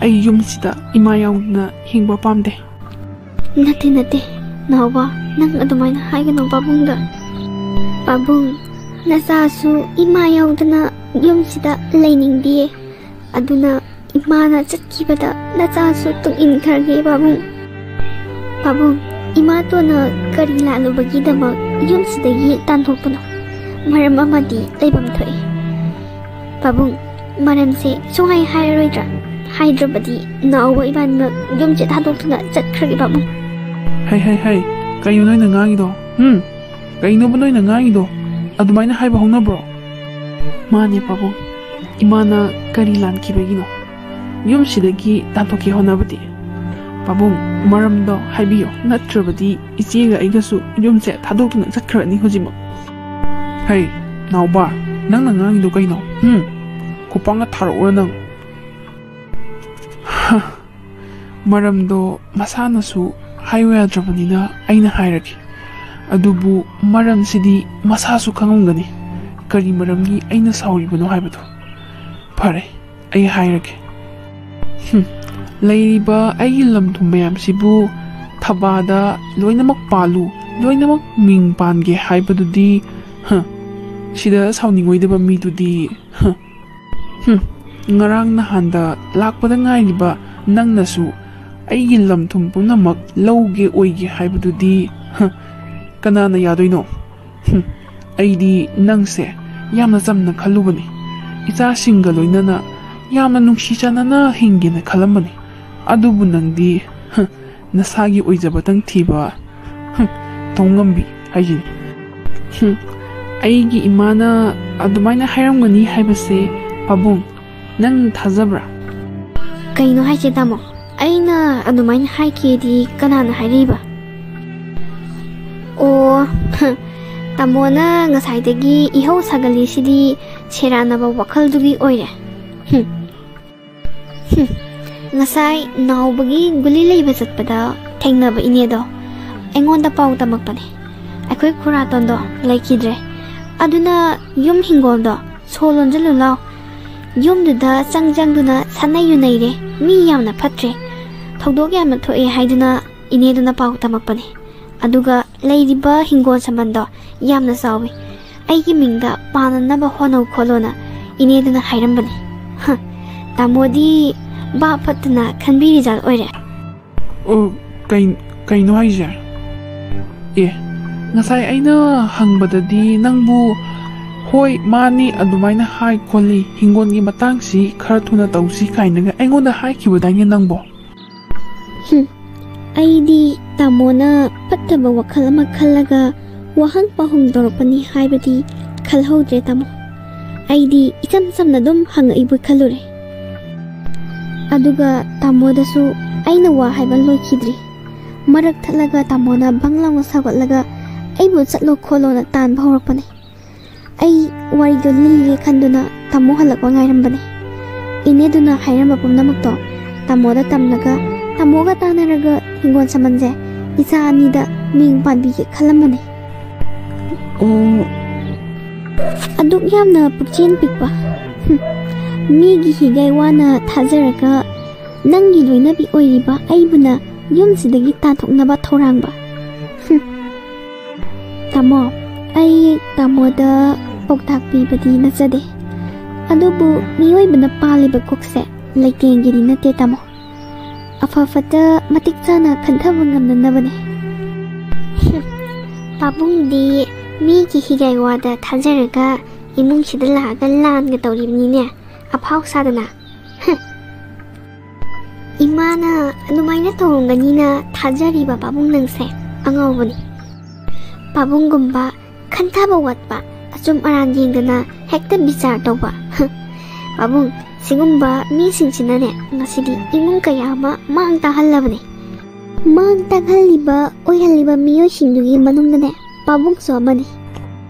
ꯑꯩ ꯌꯨꯝꯁꯤꯗ ꯏꯃꯥ ꯌꯥꯎꯗꯅ ꯍꯤꯡꯕ ꯄꯥꯝꯗꯦ꯫ ꯅꯠꯇꯦ, ꯅꯠꯇꯦ, ꯅꯥꯎꯕ, ꯅꯪ ꯑꯗꯨꯃꯥꯏꯅ ꯍꯥꯏꯒꯅꯨ ꯄꯥꯕꯨꯡꯗ꯫ ꯄꯥꯕꯨꯡ, ꯅꯆꯥꯁꯨ ꯏꯃꯥ ꯌꯥꯎꯗꯅ ꯌꯨꯝꯁꯤꯗ ꯂꯩꯅꯤꯡꯗꯤꯌꯦ꯫ ꯑꯗꯨꯅ ꯏꯃꯥꯅ ꯆꯠꯈꯤꯕꯗ ꯅꯆꯥꯁꯨ ꯇꯨꯡ ꯏꯟꯈ꯭ꯔꯒꯦ ꯄꯥꯕꯨꯡ꯫ ꯄꯥꯕꯨꯡ, ꯏꯃꯥꯇꯣꯟꯅ ꯀꯔꯤ ꯂꯥꯜꯂꯨꯕꯒꯤꯗꯃꯛ ꯌꯨꯝꯁꯤꯗꯒꯤ ꯇꯥꯟꯊꯣꯛꯄꯅꯣ? ꯃꯔꯝ ꯑꯃꯗꯤ ꯂꯩꯐꯝ ꯊꯣꯛꯏ꯫ ꯄꯥꯕꯨꯡ, ꯃꯔꯝꯁꯦ ꯁꯨꯡꯍꯥꯏ ꯍꯥꯏꯔꯔꯣꯏꯗ꯭ꯔꯥ? ꯍꯥꯏꯗ꯭ꯔꯕꯗꯤ ꯅꯥꯎꯕ ꯏꯕꯥꯅꯤꯃꯛ ꯌꯨꯝꯁꯦ ꯊꯥꯗꯣꯛꯇꯨꯅ ꯆꯠꯈ꯭ꯔꯒꯦ ꯄꯥꯕꯨꯡ꯫ ꯍꯩ ꯍꯩ ꯍꯩ, ꯀꯩꯅꯣ ꯅꯣꯏꯅ ꯉꯥꯡꯉꯤꯗꯣ? ꯎꯝ? ꯀꯩꯅꯣꯕ ꯅꯣꯏꯅ ꯉꯥꯡꯉꯤꯗꯣ? ꯑꯗꯨꯃꯥꯏꯅ ꯍꯥꯏꯕ ꯍꯧꯅꯕ꯭ꯔꯣ? ꯃꯥꯅꯦ ꯄꯥꯕꯨꯡ, ꯏꯃꯥꯅ ꯀꯔꯤ ꯂꯥꯟꯈꯤꯕꯒꯤꯅꯣ? ꯌꯨꯝꯁꯤꯗꯒꯤ ꯇꯥꯟꯊꯣꯛꯀꯦ ꯍꯣꯠꯅꯕꯗꯤ? ꯄꯥꯕꯨꯡ, ꯃꯔꯝꯗꯣ ꯍꯥꯏꯕꯤꯌꯣ, ꯅꯠꯇ꯭ꯔꯕꯗꯤ ꯏꯆꯦꯒ ꯑꯩꯒꯁꯨ ꯌꯨꯝꯁꯦ ꯊꯥꯗꯣꯛꯇꯨꯅ ꯆꯠꯈ꯭ꯔꯅꯤ ꯍꯧꯖꯤꯛꯃꯛ꯫ ꯍꯩ, ꯅꯥꯎꯕ, ꯅꯪꯅ ꯉꯥꯡꯉꯤꯗꯣ ꯀꯩꯅꯣ? ꯎꯝ? ꯈꯨꯄꯥꯡꯒ ꯊꯥꯔꯛꯎꯔ ꯅꯪ? ꯍ, ꯃꯔꯝꯗꯣ ꯃꯁꯥꯅꯁꯨ ꯍꯥꯏꯌꯨ ꯌꯥꯗ꯭ꯔꯕꯅꯤꯅ ꯑꯩꯅ ꯍꯥꯏꯔꯒꯦ꯫ ꯑꯗꯨꯕꯨ ꯃꯔꯝꯁꯤꯗꯤ ꯃꯁꯥꯁꯨ ꯈꯪꯉꯝꯒꯅꯤ, ꯀꯔꯤ ꯃꯔꯝꯒꯤ ꯑꯩꯅ ꯁꯥꯎꯔꯤꯕꯅꯣ ꯍꯥꯏꯕꯗꯣ꯫ ꯐꯔꯦ, ꯑꯩ ꯍꯥꯏꯔꯒꯦ꯫ ꯍꯨꯝ, ꯂꯩꯔꯤꯕ ꯑꯩꯒꯤ ꯂꯝ ꯊꯨꯝ ꯃꯌꯥꯝꯁꯤꯕꯨ ꯊꯕꯥꯗ ꯂꯣꯏꯅꯃꯛ ꯄꯥꯜꯂꯨ, ꯂꯣꯏꯅꯃꯛ ꯃꯤꯡ ꯄꯥꯟꯒꯦ ꯍꯥꯏꯕꯗꯨꯗꯤ, ꯍ, ꯁꯤꯗ ꯁꯥꯎꯅꯤꯡꯉꯣꯏꯗꯕ ꯃꯤꯗꯨꯗꯤ, ꯍ, ꯍꯨꯝ, ꯉꯔꯥꯡ ꯅꯍꯥꯟꯗ ꯂꯥꯛꯄꯗ ꯉꯥꯏꯔꯤꯕ ꯅꯪꯅꯁꯨ ꯑꯩꯒꯤ ꯂꯝ ꯊꯨꯝ ꯄꯨꯝꯅꯃꯛ ꯂꯧꯒꯦ ꯑꯣꯏꯒꯦ ꯍꯥꯏꯕꯗꯨꯗꯤ, ꯍ, ꯀꯅꯥꯅ ꯌꯥꯗꯣꯏꯅꯣ? ꯍꯨꯝ, ꯑꯩꯗꯤ ꯅꯪꯁꯦ ꯌꯥꯝꯅ ꯆꯝꯅ ꯈꯜꯂꯨꯕꯅꯤ꯫ ꯏꯆꯥꯁꯤꯡꯒ ꯂꯣꯏꯅꯅ ꯌꯥꯝꯅ ꯅꯨꯡꯁꯤ ꯆꯥꯟꯅꯅ ꯍꯤꯡꯒꯦꯅ ꯈꯜꯂꯝꯕꯅꯤ꯫ ꯑꯗꯨꯕꯨ ꯅꯪꯗꯤ, ꯍ, ꯅꯁꯥꯒꯤ ꯑꯣꯏꯖꯕꯇꯪ ꯊꯤꯕ, ꯍꯨꯝ, ꯇꯧꯉꯝꯕꯤ ꯍꯥꯏꯁꯤꯅꯤ꯫ ꯍꯨꯝ, ꯑꯩꯒꯤ ꯏꯃꯥꯅ ꯑꯗꯨꯃꯥꯏꯅ ꯍꯥꯏꯔꯝꯒꯅꯤ ꯍꯥꯏꯕꯁꯦ, ꯄꯥꯕꯨꯡ, ꯅꯪ ꯊꯥꯖꯕ꯭ꯔꯥ? ꯀꯩꯅꯣ ꯍꯥꯏꯁꯦ, ꯇꯥꯃꯣ? ꯑꯩꯅ ꯑꯗꯨꯃꯥꯏꯅ ꯍꯥꯏꯈꯤꯗꯤ ꯀꯅꯥꯅ ꯍꯥꯏꯔꯛꯏꯕ? ꯑꯣ, ꯇꯥꯃꯣꯅ ꯉꯁꯥꯏꯗꯒꯤ ꯏꯍꯧ ꯁꯥꯒꯠꯂꯤꯁꯤꯗꯤ ꯁꯦꯔꯥꯟꯅꯕ ꯋꯥꯈꯜꯗꯨꯒꯤ ꯑꯣꯏꯔꯦ꯫ ꯍꯨꯝ꯫ ꯍꯨꯝ꯫ ꯉꯁꯥꯏ ꯅꯥꯎꯕꯒꯤ ꯒꯨꯂꯤ ꯂꯩꯕ ꯆꯠꯄꯗ ꯊꯦꯡꯅꯕ ꯏꯅꯦꯗꯣ ꯑꯩꯉꯣꯟꯗ ꯄꯥꯎ ꯇꯝꯃꯛꯄꯅꯦ꯫ ꯑꯩꯈꯣꯏ ꯈꯨꯔꯥꯇꯣꯟꯗꯣ ꯂꯩꯈꯤꯗ꯭ꯔꯦ꯫ ꯑꯗꯨꯅ ꯌꯨꯝ ꯍꯤꯡꯒꯣꯜꯗꯣ ꯁꯣ ꯂꯣꯟꯖꯜꯂꯨ ꯂꯥꯎ꯫ ꯌꯨꯝꯗꯨꯗ ꯆꯪ ꯆꯪꯗꯨꯅ ꯁꯥꯟꯅꯩ ꯌꯨꯅꯩꯔꯦ꯫ ꯃꯤ ꯌꯥꯝꯅ ꯐꯠꯇ꯭ꯔꯦ꯫ ꯊꯧꯗꯣꯛ ꯌꯥꯝꯅ ꯊꯣꯛꯑꯦ ꯍꯥꯏꯗꯨꯅ ꯏꯅꯦꯗꯨꯅ ꯄꯥꯎ ꯇꯝꯃꯛꯄꯅꯦ꯫ ꯑꯗꯨꯒ ꯂꯩꯔꯤꯕ ꯍꯤꯡꯒꯣꯜ ꯁꯝꯕꯜꯗꯣ ꯌꯥꯝꯅ ꯆꯥꯎꯋꯤ꯫ ꯑꯩꯒꯤ ꯃꯤꯡꯗ ꯄꯥꯟꯅꯅꯕ ꯍꯣꯠꯅꯧ ꯈꯣꯠꯂꯣꯅ ꯏꯅꯦꯗꯨꯅ ꯍꯥꯏꯔꯝꯕꯅꯦ꯫ ꯍ, ꯇꯥꯃꯣꯗꯤ ꯚꯥꯞ ꯐꯠꯇꯅ ꯈꯟꯕꯤꯔꯤꯖꯥꯠ ꯑꯣꯏꯔꯦ꯫ ꯑꯣ, ꯀꯩ-, ꯀꯩꯅꯣ ꯍꯥꯏꯁꯦ? ꯑꯦ, ꯉꯁꯥꯏ ꯑꯩꯅ ꯍꯪꯕꯗꯗꯤ ꯅꯪꯕꯨ, "ꯍꯣꯏ, ꯃꯥꯅꯤ, ꯑꯗꯨꯃꯥꯏꯅ ꯍꯥꯏ ꯈꯣꯠꯂꯤ, ꯍꯤꯡꯒꯣꯜꯒꯤ ꯃꯇꯥꯡꯁꯤ ꯈꯔ ꯊꯨꯅ ꯇꯧꯁꯤ" ꯀꯥꯏꯅꯒ ꯑꯩꯉꯣꯟꯗ ꯍꯥꯏꯈꯤꯕꯗꯥꯏꯅꯦ ꯅꯪꯕꯣ? ꯍꯨꯝ, ꯑꯩꯗꯤ ꯇꯥꯃꯣꯅ ꯐꯠꯇꯕ ꯋꯥꯈꯜ ꯑꯃ ꯈꯜꯂꯒ ꯋꯥꯍꯪ ꯄꯥꯎꯍꯪ ꯇꯧꯔꯛꯄꯅꯤ ꯍꯥꯏꯕꯗꯤ ꯈꯜꯍꯧꯗ꯭ꯔꯦ, ꯇꯥꯃꯣ꯫ ꯑꯩꯗꯤ ꯏꯆꯝ ꯆꯝꯅ ꯑꯗꯨꯝ ꯍꯪꯉꯛꯏꯕꯣꯏ ꯈꯜꯂꯨꯔꯦ꯫ ꯑꯗꯨꯒ ꯇꯥꯃꯣꯗꯁꯨ ꯑꯩꯅ ꯋꯥ ꯍꯥꯏꯕ ꯂꯣꯏꯈꯤꯗ꯭ꯔꯤ꯫ ꯃꯔꯛ ꯊꯠꯂꯒ ꯇꯥꯃꯣꯅ ꯕꯪ ꯂꯥꯎꯅ ꯁꯥꯎꯒꯠꯂꯒ ꯑꯩꯕꯨ ꯆꯠꯂꯣ ꯈꯣꯠꯂꯣꯅ ꯇꯥꯟꯕ ꯍꯧꯔꯛꯄꯅꯦ꯫ ꯑꯩ ꯋꯥꯔꯤꯗꯣ ꯂꯤꯔꯦ ꯈꯟꯗꯨꯅ ꯇꯥꯃꯣ ꯍꯜꯂꯛꯄ ꯉꯥꯏꯔꯝꯕꯅꯦ꯫ ꯏꯅꯦꯗꯨꯅ ꯍꯥꯏꯔꯝꯕ ꯄꯨꯝꯅꯃꯛꯇꯣ ꯇꯥꯃꯣꯗ ꯇꯝꯂꯒ, ꯇꯥꯃꯣꯒ ꯇꯥꯟꯅꯔꯒ ꯍꯤꯡꯒꯣꯜ ꯁꯝꯕꯜꯁꯦ ꯏꯆꯥ ꯑꯅꯤꯗ ꯃꯤꯡ ꯄꯥꯟꯕꯤꯒꯦ ꯈꯜꯂꯝꯕꯅꯦ꯫ ꯑꯣ꯫ ꯑꯗꯨꯛ ꯌꯥꯝꯅ ꯄꯨꯛꯆꯦꯜ ꯄꯤꯛꯄ꯫ ꯍꯨꯝ꯫ ꯃꯤꯒꯤ ꯍꯤꯒꯥꯏ ꯋꯥꯅ ꯊꯥꯖꯔꯒ ꯅꯪꯒꯤ ꯂꯣꯏꯅꯕꯤ ꯑꯣꯏꯔꯤꯕ ꯑꯩꯕꯨꯅ ꯌꯨꯝꯁꯤꯗꯒꯤ ꯇꯥꯟꯊꯣꯛꯅꯕ ꯊꯧꯔꯥꯡꯕ꯫ ꯍꯨꯝ꯫ ꯇꯥꯃꯣ, ꯑꯩ ꯇꯥꯃꯣꯗ ꯄꯥꯎꯇꯥꯛ ꯄꯤꯕꯗꯤ ꯅꯠꯆꯗꯦ꯫ ꯑꯗꯨꯕꯨ ꯃꯤꯑꯣꯏꯕꯅ ꯄꯥꯜꯂꯤꯕ ꯀꯣꯛꯁꯦ ꯂꯩꯇꯦꯡꯒꯤꯗꯤ ꯅꯠꯇꯦ, ꯇꯥꯃꯣ꯫ ꯑꯐ ꯐꯠꯇ ꯃꯇꯤꯛ ꯆꯥꯅ ꯈꯟꯊꯕ ꯉꯝꯅꯅꯕꯅꯦ꯫ ꯄꯥꯕꯨꯡꯗꯤ ꯃꯤꯒꯤ ꯍꯤꯒꯥꯏ ꯋꯥꯗ ꯊꯥꯖꯔꯒ ꯏꯃꯨꯡꯁꯤꯗ ꯂꯥꯛꯑꯒ ꯂꯥꯟꯒ ꯇꯧꯔꯤꯕꯅꯤꯅꯦ, ꯑꯐꯥꯎ ꯁꯥꯗꯅ꯫ ꯍꯝ꯫ ꯏꯃꯥꯅ ꯑꯗꯨꯃꯥꯏꯅ ꯇꯧꯔꯝꯒꯅꯤꯅ ꯊꯥꯖꯔꯤꯕ ꯄꯥꯕꯨꯡ ꯅꯪꯁꯦ ꯑꯉꯥꯎꯕꯅꯤ꯫ ꯄꯥꯕꯨꯡꯒꯨꯝꯕ ꯈꯟꯊꯕ ꯋꯥꯠꯄ, ꯑꯆꯨꯝ ꯑꯔꯥꯟ ꯌꯦꯡꯗꯅ ꯍꯦꯛꯇ ꯕꯤꯆꯥꯔ ꯇꯧꯕ꯫ ꯄꯥꯕꯨꯡ, ꯁꯤꯒꯨꯝꯕ ꯃꯤꯁꯤꯡꯁꯤꯅꯅꯦ ꯉꯁꯤꯗꯤ ꯏꯃꯨꯡ ꯀꯌꯥ ꯑꯃ ꯃꯥꯡ ꯇꯥꯛꯍꯜꯂꯕꯅꯦ꯫ ꯃꯥꯡ ꯇꯥꯛꯍꯜꯂꯤꯕ, ꯑꯣꯏꯍꯜꯂꯤꯕ ꯃꯤꯑꯣꯏꯁꯤꯡꯗꯨꯒꯤ ꯃꯅꯨꯡꯗꯅꯦ ꯄꯥꯕꯨꯡꯁꯨ ꯑꯃꯅꯤ꯫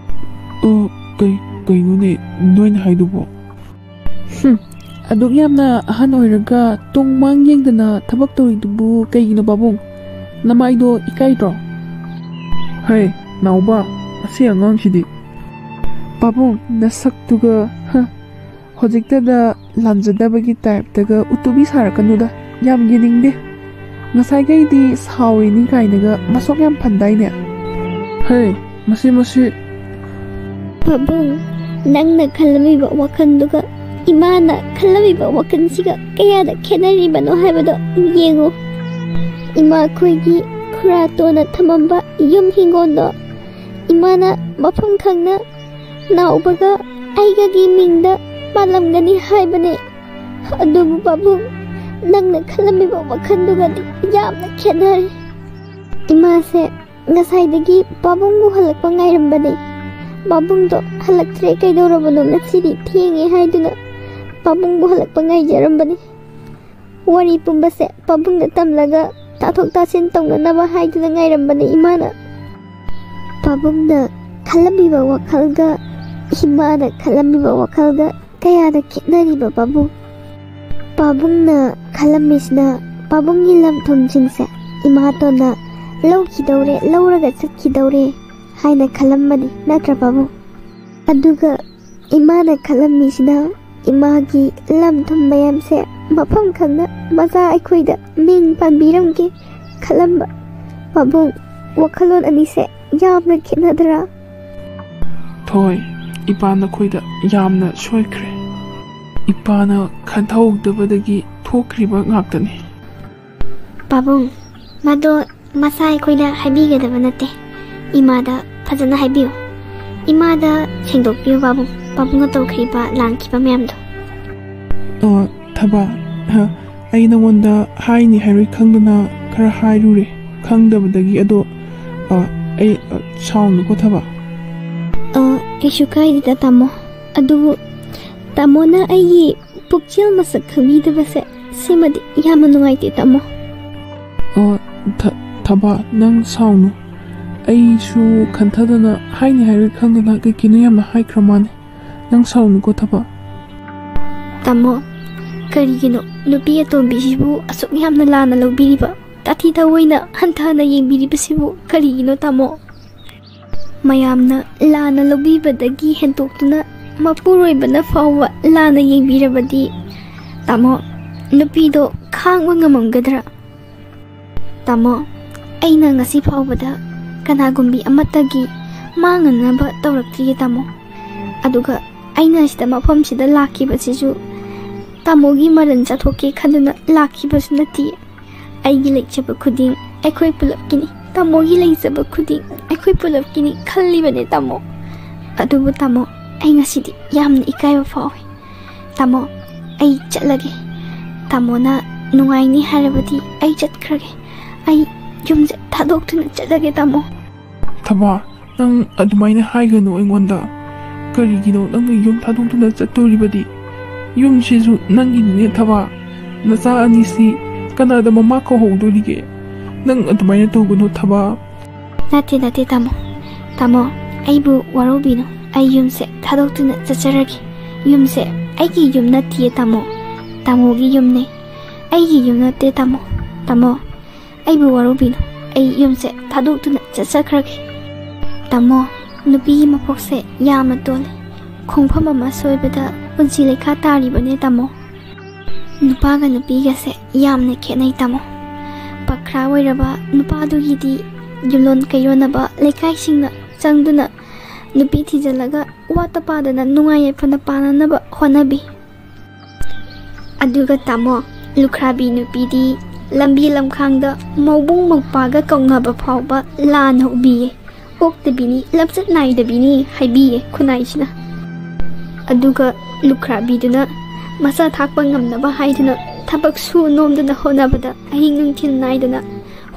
ꯑꯣ, ꯀꯩ-, ꯀꯩꯅꯣꯅꯦ ꯅꯣꯏꯅ ꯍꯥꯏꯗꯨꯕꯣ? ꯍꯨꯝ, ꯑꯗꯨꯛ ꯌꯥꯝꯅ ꯑꯍꯟ ꯑꯣꯏꯔꯒ ꯇꯨꯡ ꯃꯥꯡ ꯌꯦꯡꯗꯅ ꯊꯕꯛ ꯇꯧꯔꯤꯗꯨꯕꯨ ꯀꯩꯒꯤꯅꯣ ꯄꯥꯕꯨꯡ? ꯅꯃꯥꯏꯗꯣ ꯏꯀꯥꯏꯗ꯭ꯔꯣ? ꯍꯩ, ꯅꯥꯎꯕ, ꯑꯁꯤ ꯑꯉꯥꯡꯁꯤꯗꯤ꯫ ꯄꯥꯕꯨꯡ, ꯅꯁꯛꯇꯨꯒ, ꯍ, ꯍꯧꯖꯤꯛꯇꯗ ꯂꯥꯟꯖꯗꯕꯒꯤ ꯇꯥꯏꯞꯇꯒ ꯎꯇꯨꯕꯤ ꯁꯥꯔꯛꯀꯅꯨꯗ, ꯌꯥꯝ ꯌꯦꯡꯅꯤꯡꯗꯦ꯫ ꯉꯁꯥꯏꯈꯩꯗꯤ ꯁꯥꯎꯔꯤꯅꯤ ꯀꯥꯏꯅꯒ ꯃꯁꯣꯛ ꯌꯥꯝ ꯐꯟꯗꯥꯏꯅꯦ꯫ ꯍꯦ, ꯃꯁꯤ, ꯃꯁꯤ꯫ ꯄꯥꯕꯨꯡ, ꯅꯪꯅ ꯈꯜꯂꯝꯃꯤꯕ ꯋꯥꯈꯜꯗꯨꯒ ꯏꯃꯥꯅ ꯈꯜꯂꯝꯃꯤꯕ ꯋꯥꯈꯜꯁꯤꯒ ꯀꯌꯥꯗ ꯈꯦꯠꯅꯔꯤꯕꯅꯣ ꯍꯥꯏꯕꯗꯣ ꯌꯦꯡꯉꯨ꯫ ꯏꯃꯥꯈꯣꯏꯒꯤ ꯈꯨꯔꯥꯇꯣꯟꯅ ꯊꯝꯃꯝꯕ ꯌꯨꯝ ꯍꯤꯡꯒꯣꯜꯗꯣ ꯏꯃꯥꯅ ꯃꯐꯝ ꯈꯪꯅ ꯅꯥꯎꯕꯒ ꯑꯩꯒꯒꯤ ꯃꯤꯡꯗ ꯄꯥꯜꯂꯝꯒꯅꯤ ꯍꯥꯏꯕꯅꯦ꯫ ꯑꯗꯨꯕꯨ ꯄꯥꯕꯨꯡ, ꯅꯪꯅ ꯈꯜꯂꯝꯃꯤꯕ ꯋꯥꯈꯜꯗꯨꯒꯗꯤ ꯌꯥꯝꯅ ꯈꯦꯠꯅꯔꯦ꯫ ꯏꯃꯥꯁꯦ ꯉꯁꯥꯏꯗꯒꯤ ꯄꯥꯕꯨꯡꯕꯨ ꯍꯜꯂꯛꯄ ꯉꯥꯏꯔꯝꯕꯅꯦ꯫ ꯄꯥꯕꯨꯡꯗꯣ ꯍꯜꯂꯛꯇ꯭ꯔꯦ, ꯀꯩꯗꯧꯔꯕꯅꯣ, ꯉꯁꯤꯗꯤ ꯊꯦꯡꯉꯦ ꯍꯥꯏꯗꯨꯅ ꯄꯥꯕꯨꯡꯕꯨ ꯍꯜꯂꯛꯄ ꯉꯥꯏꯖꯔꯝꯕꯅꯦ꯫ ꯋꯥꯔꯤ ꯄꯨꯝꯕꯁꯦ ꯄꯥꯕꯨꯡꯗ ꯇꯝꯂꯒ ꯇꯥꯊꯣꯛ ꯇꯥꯁꯤꯟ ꯇꯧꯅꯅꯕ ꯍꯥꯏꯗꯨꯅ ꯉꯥꯏꯔꯝꯕꯅꯦ ꯏꯃꯥꯅ꯫ ꯄꯥꯕꯨꯡꯅ ꯈꯜꯂꯝꯃꯤꯕ ꯋꯥꯈꯜꯒ ꯏꯃꯥꯅ ꯈꯜꯂꯝꯃꯤꯕ ꯋꯥꯈꯜꯒ ꯀꯌꯥꯗ ꯈꯦꯠꯅꯔꯤꯕ ꯄꯥꯕꯨꯡ! ꯄꯥꯕꯨꯡꯅ ꯈꯜꯂꯝꯃꯤꯁꯤꯅ ꯄꯥꯕꯨꯡꯒꯤ ꯂꯝ ꯊꯨꯝꯁꯤꯡꯁꯦ ꯏꯃꯥꯇꯣꯟꯅ ꯂꯧꯈꯤꯗꯧꯔꯦ, ꯂꯧꯔꯒ ꯆꯠꯈꯤꯗꯧꯔꯦ ꯍꯥꯏꯅ ꯈꯜꯂꯝꯕꯅꯤ, ꯅꯠꯇ꯭ꯔ ꯄꯥꯕꯨꯡ? ꯑꯗꯨꯒ ꯏꯃꯥꯅ ꯈꯜꯂꯝꯃꯤꯁꯤꯅ ꯏꯃꯥꯒꯤ ꯂꯝ ꯊꯨꯝ ꯃꯌꯥꯝꯁꯦ ꯃꯐꯝ ꯈꯪꯅ ꯃꯆꯥ ꯑꯩꯈꯣꯏꯗ ꯃꯤꯡ ꯄꯥꯟꯕꯤꯔꯝꯒꯦ ꯈꯜꯂꯝꯕ꯫ ꯄꯥꯕꯨꯡ, ꯋꯥꯈꯜꯂꯣꯟ ꯑꯅꯤꯁꯦ ꯌꯥꯝꯅ ꯈꯦꯠꯅꯗ꯭ꯔꯥ? ꯊꯣꯏ, ꯏꯄꯥ ꯅꯈꯣꯏꯗ ꯌꯥꯝꯅ ꯁꯣꯏꯈ꯭ꯔꯦ꯫ ꯏꯄꯥꯅ ꯈꯟꯊꯍꯧꯗꯕꯗꯒꯤ ꯊꯣꯛꯈ꯭ꯔꯤꯕ ꯉꯥꯛꯇꯅꯤ꯫ ꯄꯥꯕꯨꯡ, ꯃꯗꯣ ꯃꯆꯥ ꯑꯩꯈꯣꯏꯅ ꯍꯥꯏꯕꯤꯒꯗꯕ ꯅꯠꯇꯦ꯫ ꯏꯃꯥꯗ ꯐꯖꯅ ꯍꯥꯏꯕꯤꯌꯨ꯫ ꯏꯃꯥꯗ ꯁꯦꯡꯗꯣꯛꯄꯤꯌꯨ ꯄꯥꯕꯨꯡ, ꯄꯥꯕꯨꯡꯅ ꯇꯧꯈ꯭ꯔꯤꯕ, ꯂꯥꯟꯈꯤꯕ ꯃꯌꯥꯝꯗꯣ꯫ ꯑ, ꯊꯕꯥ, ꯑ, ꯑꯩ ꯅꯉꯣꯟꯗ ꯍꯥꯏꯅꯤ ꯍꯥꯏꯔꯣꯏ ꯈꯪꯗꯅ ꯈꯔ ꯍꯥꯏꯔꯨꯔꯦ, ꯈꯪꯗꯕꯗꯒꯤ꯫ ꯑꯗꯣ, ꯑ, ꯑꯩ, ꯑ, ꯁꯥꯎꯅꯨꯀꯣ ꯊꯕꯥ꯫ ꯑ, ꯀꯩꯁꯨ ꯀꯥꯏꯗꯦꯗ ꯇꯥꯃꯣ꯫ ꯑꯗꯨꯕꯨ ꯇꯥꯃꯣꯅ ꯑꯩꯒꯤ ꯄꯨꯛꯆꯦꯜ ꯃꯁꯛ ꯈꯪꯕꯤꯗꯕꯁꯦ ꯁꯤꯃꯗꯤ ꯌꯥꯝꯅ ꯅꯨꯡꯉꯥꯏꯇꯦ ꯇꯥꯃꯣ꯫ ꯑ, ꯊ-, ꯊꯕꯥ, ꯅꯪ ꯁꯥꯎꯅꯨ꯫ ꯑꯩꯁꯨ ꯈꯟꯊꯗꯅ ꯍꯥꯏꯅꯤ ꯍꯥꯏꯔꯣꯏ ꯈꯪꯗꯅ ꯀꯩ ꯀꯩꯅꯣ ꯌꯥꯝꯅ ꯍꯥꯏꯈ꯭ꯔ ꯃꯥꯅꯦ꯫ ꯅꯪ ꯁꯥꯎꯅꯨꯀꯣ ꯊꯕꯥ꯫ ꯇꯥꯃꯣ, ꯀꯔꯤꯒꯤꯅꯣ ꯅꯨꯄꯤ ꯑꯇꯣꯝꯕꯤꯁꯤꯕꯨ ꯑꯁꯨꯛ ꯌꯥꯝꯅ ꯂꯥꯟꯅ ꯂꯧꯕꯤꯔꯤꯕ? ꯇꯥꯊꯤ ꯇꯥꯑꯣꯏꯅ ꯍꯟꯊꯅ ꯌꯦꯡꯕꯤꯔꯤꯕꯁꯤꯕꯨ ꯀꯔꯤꯒꯤꯅꯣ ꯇꯥꯃꯣ? ꯃꯌꯥꯝꯅ ꯂꯥꯟꯅ ꯂꯧꯕꯤꯕꯗꯒꯤ ꯍꯦꯟꯇꯣꯛꯇꯨꯅ ꯃꯄꯨꯔꯣꯏꯕꯅ ꯐꯥꯎꯕ ꯂꯥꯟꯅ ꯌꯦꯡꯕꯤꯔꯕꯗꯤ, ꯇꯥꯃꯣ, ꯅꯨꯄꯤꯗꯣ ꯈꯥꯡꯕ ꯉꯝꯃꯝꯒꯗ꯭ꯔꯥ? ꯇꯥꯃꯣ, ꯑꯩꯅ ꯉꯁꯤ ꯐꯥꯎꯕꯗ ꯀꯅꯥꯒꯨꯝꯕꯤ ꯑꯃꯠꯇꯒꯤ ꯃꯥꯡꯅꯅꯕ ꯇꯧꯔꯛꯇ꯭ꯔꯤꯌꯦ ꯇꯥꯃꯣ꯫ ꯑꯗꯨꯒ ꯑꯩꯅ ꯁꯤꯗ ꯃꯐꯝꯁꯤꯗ ꯂꯥꯛꯈꯤꯕꯁꯤꯁꯨ ꯇꯥꯃꯣꯒꯤ ꯃꯔꯟ ꯆꯠꯊꯣꯛꯀꯦ ꯈꯟꯗꯨꯅ ꯂꯥꯛꯈꯤꯕꯁꯨ ꯅꯠꯇꯦ꯫ ꯑꯩꯒꯤ ꯂꯩꯖꯕ ꯈꯨꯗꯤꯡ ꯑꯩꯈꯣꯏ ꯄꯨꯂꯞꯀꯤꯅꯤ꯫ ꯇꯥꯃꯣꯒꯤ ꯂꯩꯖꯕ ꯈꯨꯗꯤꯡ ꯑꯩꯈꯣꯏ ꯄꯨꯂꯞꯀꯤꯅꯤ ꯈꯜꯂꯤꯕꯅꯦ ꯇꯥꯃꯣ꯫ ꯑꯗꯨꯕꯨ ꯇꯥꯃꯣ, ꯑꯩ ꯉꯁꯤꯗꯤ ꯌꯥꯝꯅ ꯏꯀꯥꯏꯕ ꯐꯥꯎꯏ꯫ ꯇꯥꯃꯣ, ꯑꯩ ꯆꯠꯂꯒꯦ꯫ ꯇꯥꯃꯣꯅ ꯅꯨꯡꯉꯥꯏꯅꯤ ꯍꯥꯏꯔꯕꯗꯤ ꯑꯩ ꯆꯠꯈ꯭ꯔꯒꯦ꯫ ꯑꯩ ꯌꯨꯝꯁꯦ ꯊꯥꯗꯣꯛꯇꯨꯅ ꯆꯠꯂꯒꯦ, ꯇꯥꯃꯣ꯫ ꯊꯕꯥ, ꯅꯪ ꯑꯗꯨꯃꯥꯏꯅ ꯍꯥꯏꯒꯅꯨ ꯑꯩꯉꯣꯟꯗ꯫ ꯀꯔꯤꯒꯤꯅꯣ ꯅꯪꯅ ꯌꯨꯝ ꯊꯥꯗꯣꯛꯇꯨꯅ ꯆꯠꯇꯣꯔꯤꯕꯗꯤ? ꯌꯨꯝꯁꯤꯁꯨ ꯅꯪꯒꯤꯅꯤꯅꯦ ꯊꯕꯥ꯫ ꯅꯆꯥ ꯑꯅꯤꯁꯤ ꯀꯅꯥꯗ ꯃꯃꯥ ꯀꯧꯍꯧꯗꯣꯔꯤꯒꯦ? ꯅꯪ ꯑꯗꯨꯃꯥꯏꯅ ꯇꯧꯒꯅꯨ ꯊꯕꯥ꯫ ꯅꯠꯇꯦ, ꯅꯠꯇꯦ, ꯇꯥꯃꯣ꯫ ꯇꯥꯃꯣ, ꯑꯩꯕꯨ ꯋꯥꯔꯧꯕꯤꯅꯨ꯫ ꯑꯩ ꯌꯨꯝꯁꯦ ꯊꯥꯗꯣꯛꯇꯨꯅ ꯆꯠꯆꯔꯒꯦ꯫ ꯌꯨꯝꯁꯦ ꯑꯩꯒꯤ ꯌꯨꯝ ꯅꯠꯇꯤꯌꯦ, ꯇꯥꯃꯣ꯫ ꯇꯥꯃꯣꯒꯤ ꯌꯨꯝꯅꯦ꯫ ꯑꯩꯒꯤ ꯌꯨꯝ ꯅꯠꯇꯦ, ꯇꯥꯃꯣ꯫ ꯇꯥꯃꯣ, ꯑꯩꯕꯨ ꯋꯥꯔꯧꯕꯤꯅꯨ꯫ ꯑꯩ ꯌꯨꯝꯁꯦ ꯊꯥꯗꯣꯛꯇꯨꯅ ꯆꯠꯆꯈ꯭ꯔꯒꯦ꯫ ꯇꯥꯃꯣ, ꯅꯨꯄꯤꯒꯤ ꯃꯄꯣꯛꯁꯦ ꯌꯥꯝꯅ ꯇꯣꯜꯂꯤ꯫ ꯈꯣꯡꯐꯝ ꯑꯃ ꯁꯣꯏꯕꯗ ꯄꯨꯟꯁꯤ ꯂꯩꯈꯥ ꯇꯥꯔꯤꯕꯅꯦ, ꯇꯥꯃꯣ꯫ ꯅꯨꯄꯥꯒ ꯅꯨꯄꯤꯒꯁꯦ ꯌꯥꯝꯅ ꯈꯦꯠꯅꯩ, ꯇꯥꯃꯣ꯫ ꯄꯈ꯭ꯔꯥ ꯑꯣꯏꯔꯕ ꯅꯨꯄꯥꯗꯨꯒꯤꯗꯤ ꯌꯨꯝꯂꯣꯟ ꯀꯩꯔꯣꯟꯅꯕ ꯂꯩꯀꯥꯏꯁꯤꯡꯅ ꯆꯪꯗꯨꯅ ꯅꯨꯄꯤ ꯊꯤꯖꯤꯜꯂꯒ ꯋꯥꯠꯇ ꯄꯥꯗꯅ ꯅꯨꯡꯉꯥꯏ ꯌꯥꯏꯐꯅ ꯄꯥꯟꯅꯅꯕ ꯍꯣꯠꯅꯕꯤ꯫ ꯑꯗꯨꯒ ꯇꯥꯃꯣ, ꯂꯨꯈ꯭ꯔꯥꯕꯤ ꯅꯨꯄꯤꯗꯤ ꯂꯝꯕꯤ ꯂꯝꯈꯥꯡꯗ ꯃꯧꯕꯨꯡ ꯃꯧꯄ꯭ꯋꯥꯒ ꯀꯧꯅꯕ ꯐꯥꯎꯕ ꯂꯥꯟꯅ ꯎꯕꯤꯌꯦ꯫ ꯑꯣꯛꯇꯕꯤꯅꯤ, ꯂꯝꯆꯠ ꯅꯥꯏꯗꯕꯤꯅꯤ ꯍꯥꯏꯕꯤꯌꯦ ꯈꯨꯟꯅꯥꯏꯁꯤꯅ꯫ ꯑꯗꯨꯒ ꯂꯨꯈ꯭ꯔꯥꯕꯤꯗꯨꯅ ꯃꯆꯥ ꯊꯥꯛꯄ ꯉꯝꯅꯕ ꯍꯥꯏꯗꯨꯅ ꯊꯕꯛ ꯁꯨ ꯅꯣꯝꯗꯨꯅ ꯍꯣꯠꯅꯕꯗ, ꯑꯍꯤꯡ ꯅꯨꯡꯊꯤꯜ ꯅꯥꯏꯗꯅ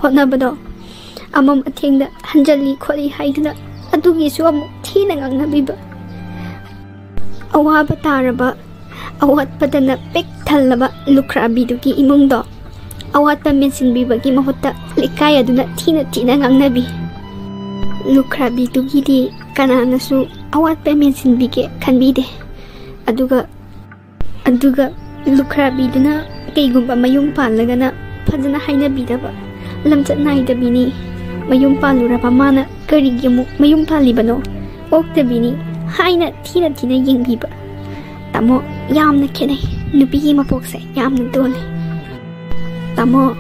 ꯍꯣꯠꯅꯕꯗꯣ, ꯑꯃꯝ ꯑꯊꯦꯡꯗ ꯍꯟꯖꯜꯂꯤ ꯈꯣꯠꯂꯤ ꯍꯥꯏꯗꯨꯅ ꯑꯗꯨꯒꯤꯁꯨ ꯑꯃꯨꯛ ꯊꯤꯅ ꯉꯥꯡꯅꯕꯤꯕ꯫ ꯑꯋꯥꯕ ꯇꯥꯔꯕ, ꯑꯋꯥꯠꯄꯗꯅ ꯄꯤꯛ ꯊꯜꯂꯕ ꯂꯨꯈ꯭ꯔꯥꯕꯤꯗꯨꯒꯤ ꯏꯃꯨꯡꯗꯣ ꯑꯋꯥꯠꯄ ꯃꯦꯟꯁꯤꯟꯕꯤꯕꯒꯤ ꯃꯍꯨꯠꯇ ꯂꯩꯀꯥꯏ ꯑꯗꯨꯅ ꯊꯤꯅ ꯊꯤꯅ ꯉꯥꯡꯅꯕꯤ꯫ ꯂꯨꯈ꯭ꯔꯥꯕꯤꯗꯨꯒꯤꯗꯤ ꯀꯅꯥꯅꯁꯨ ꯑꯋꯥꯠꯄ ꯃꯦꯟꯁꯤꯟꯕꯤꯒꯦ ꯈꯟꯕꯤꯗꯦ꯫ ꯑꯗꯨꯒ, ꯑꯗꯨꯒ ꯂꯨꯈ꯭ꯔꯥꯕꯤꯗꯨꯅ ꯀꯩꯒꯨꯝꯕ ꯃꯌꯨꯝ ꯄꯥꯜꯂꯒꯅ ꯐꯖꯅ ꯍꯥꯏꯅꯕꯤꯗꯕ, ꯂꯝꯆꯠ ꯅꯥꯏꯗꯕꯤꯅꯤ, ꯃꯌꯨꯝ ꯄꯥꯜꯂꯨꯔꯕ ꯃꯥꯅ ꯀꯔꯤꯒꯤ ꯑꯃꯨꯛ ꯃꯌꯨꯝ ꯄꯥꯜꯂꯤꯕꯅꯣ, ꯑꯣꯛꯇꯕꯤꯅꯤ ꯍꯥꯏꯅ ꯊꯤꯅ ꯊꯤꯅ ꯌꯦꯡꯕꯤꯕ꯫ ꯇꯥꯃꯣ, ꯌꯥꯝꯅ ꯈꯦꯠꯅꯩ꯫ ꯅꯨꯄꯤꯒꯤ ꯃꯄꯣꯛꯁꯦ ꯌꯥꯝꯅ ꯇꯣꯜꯂꯤ꯫ ꯇꯥꯃꯣ,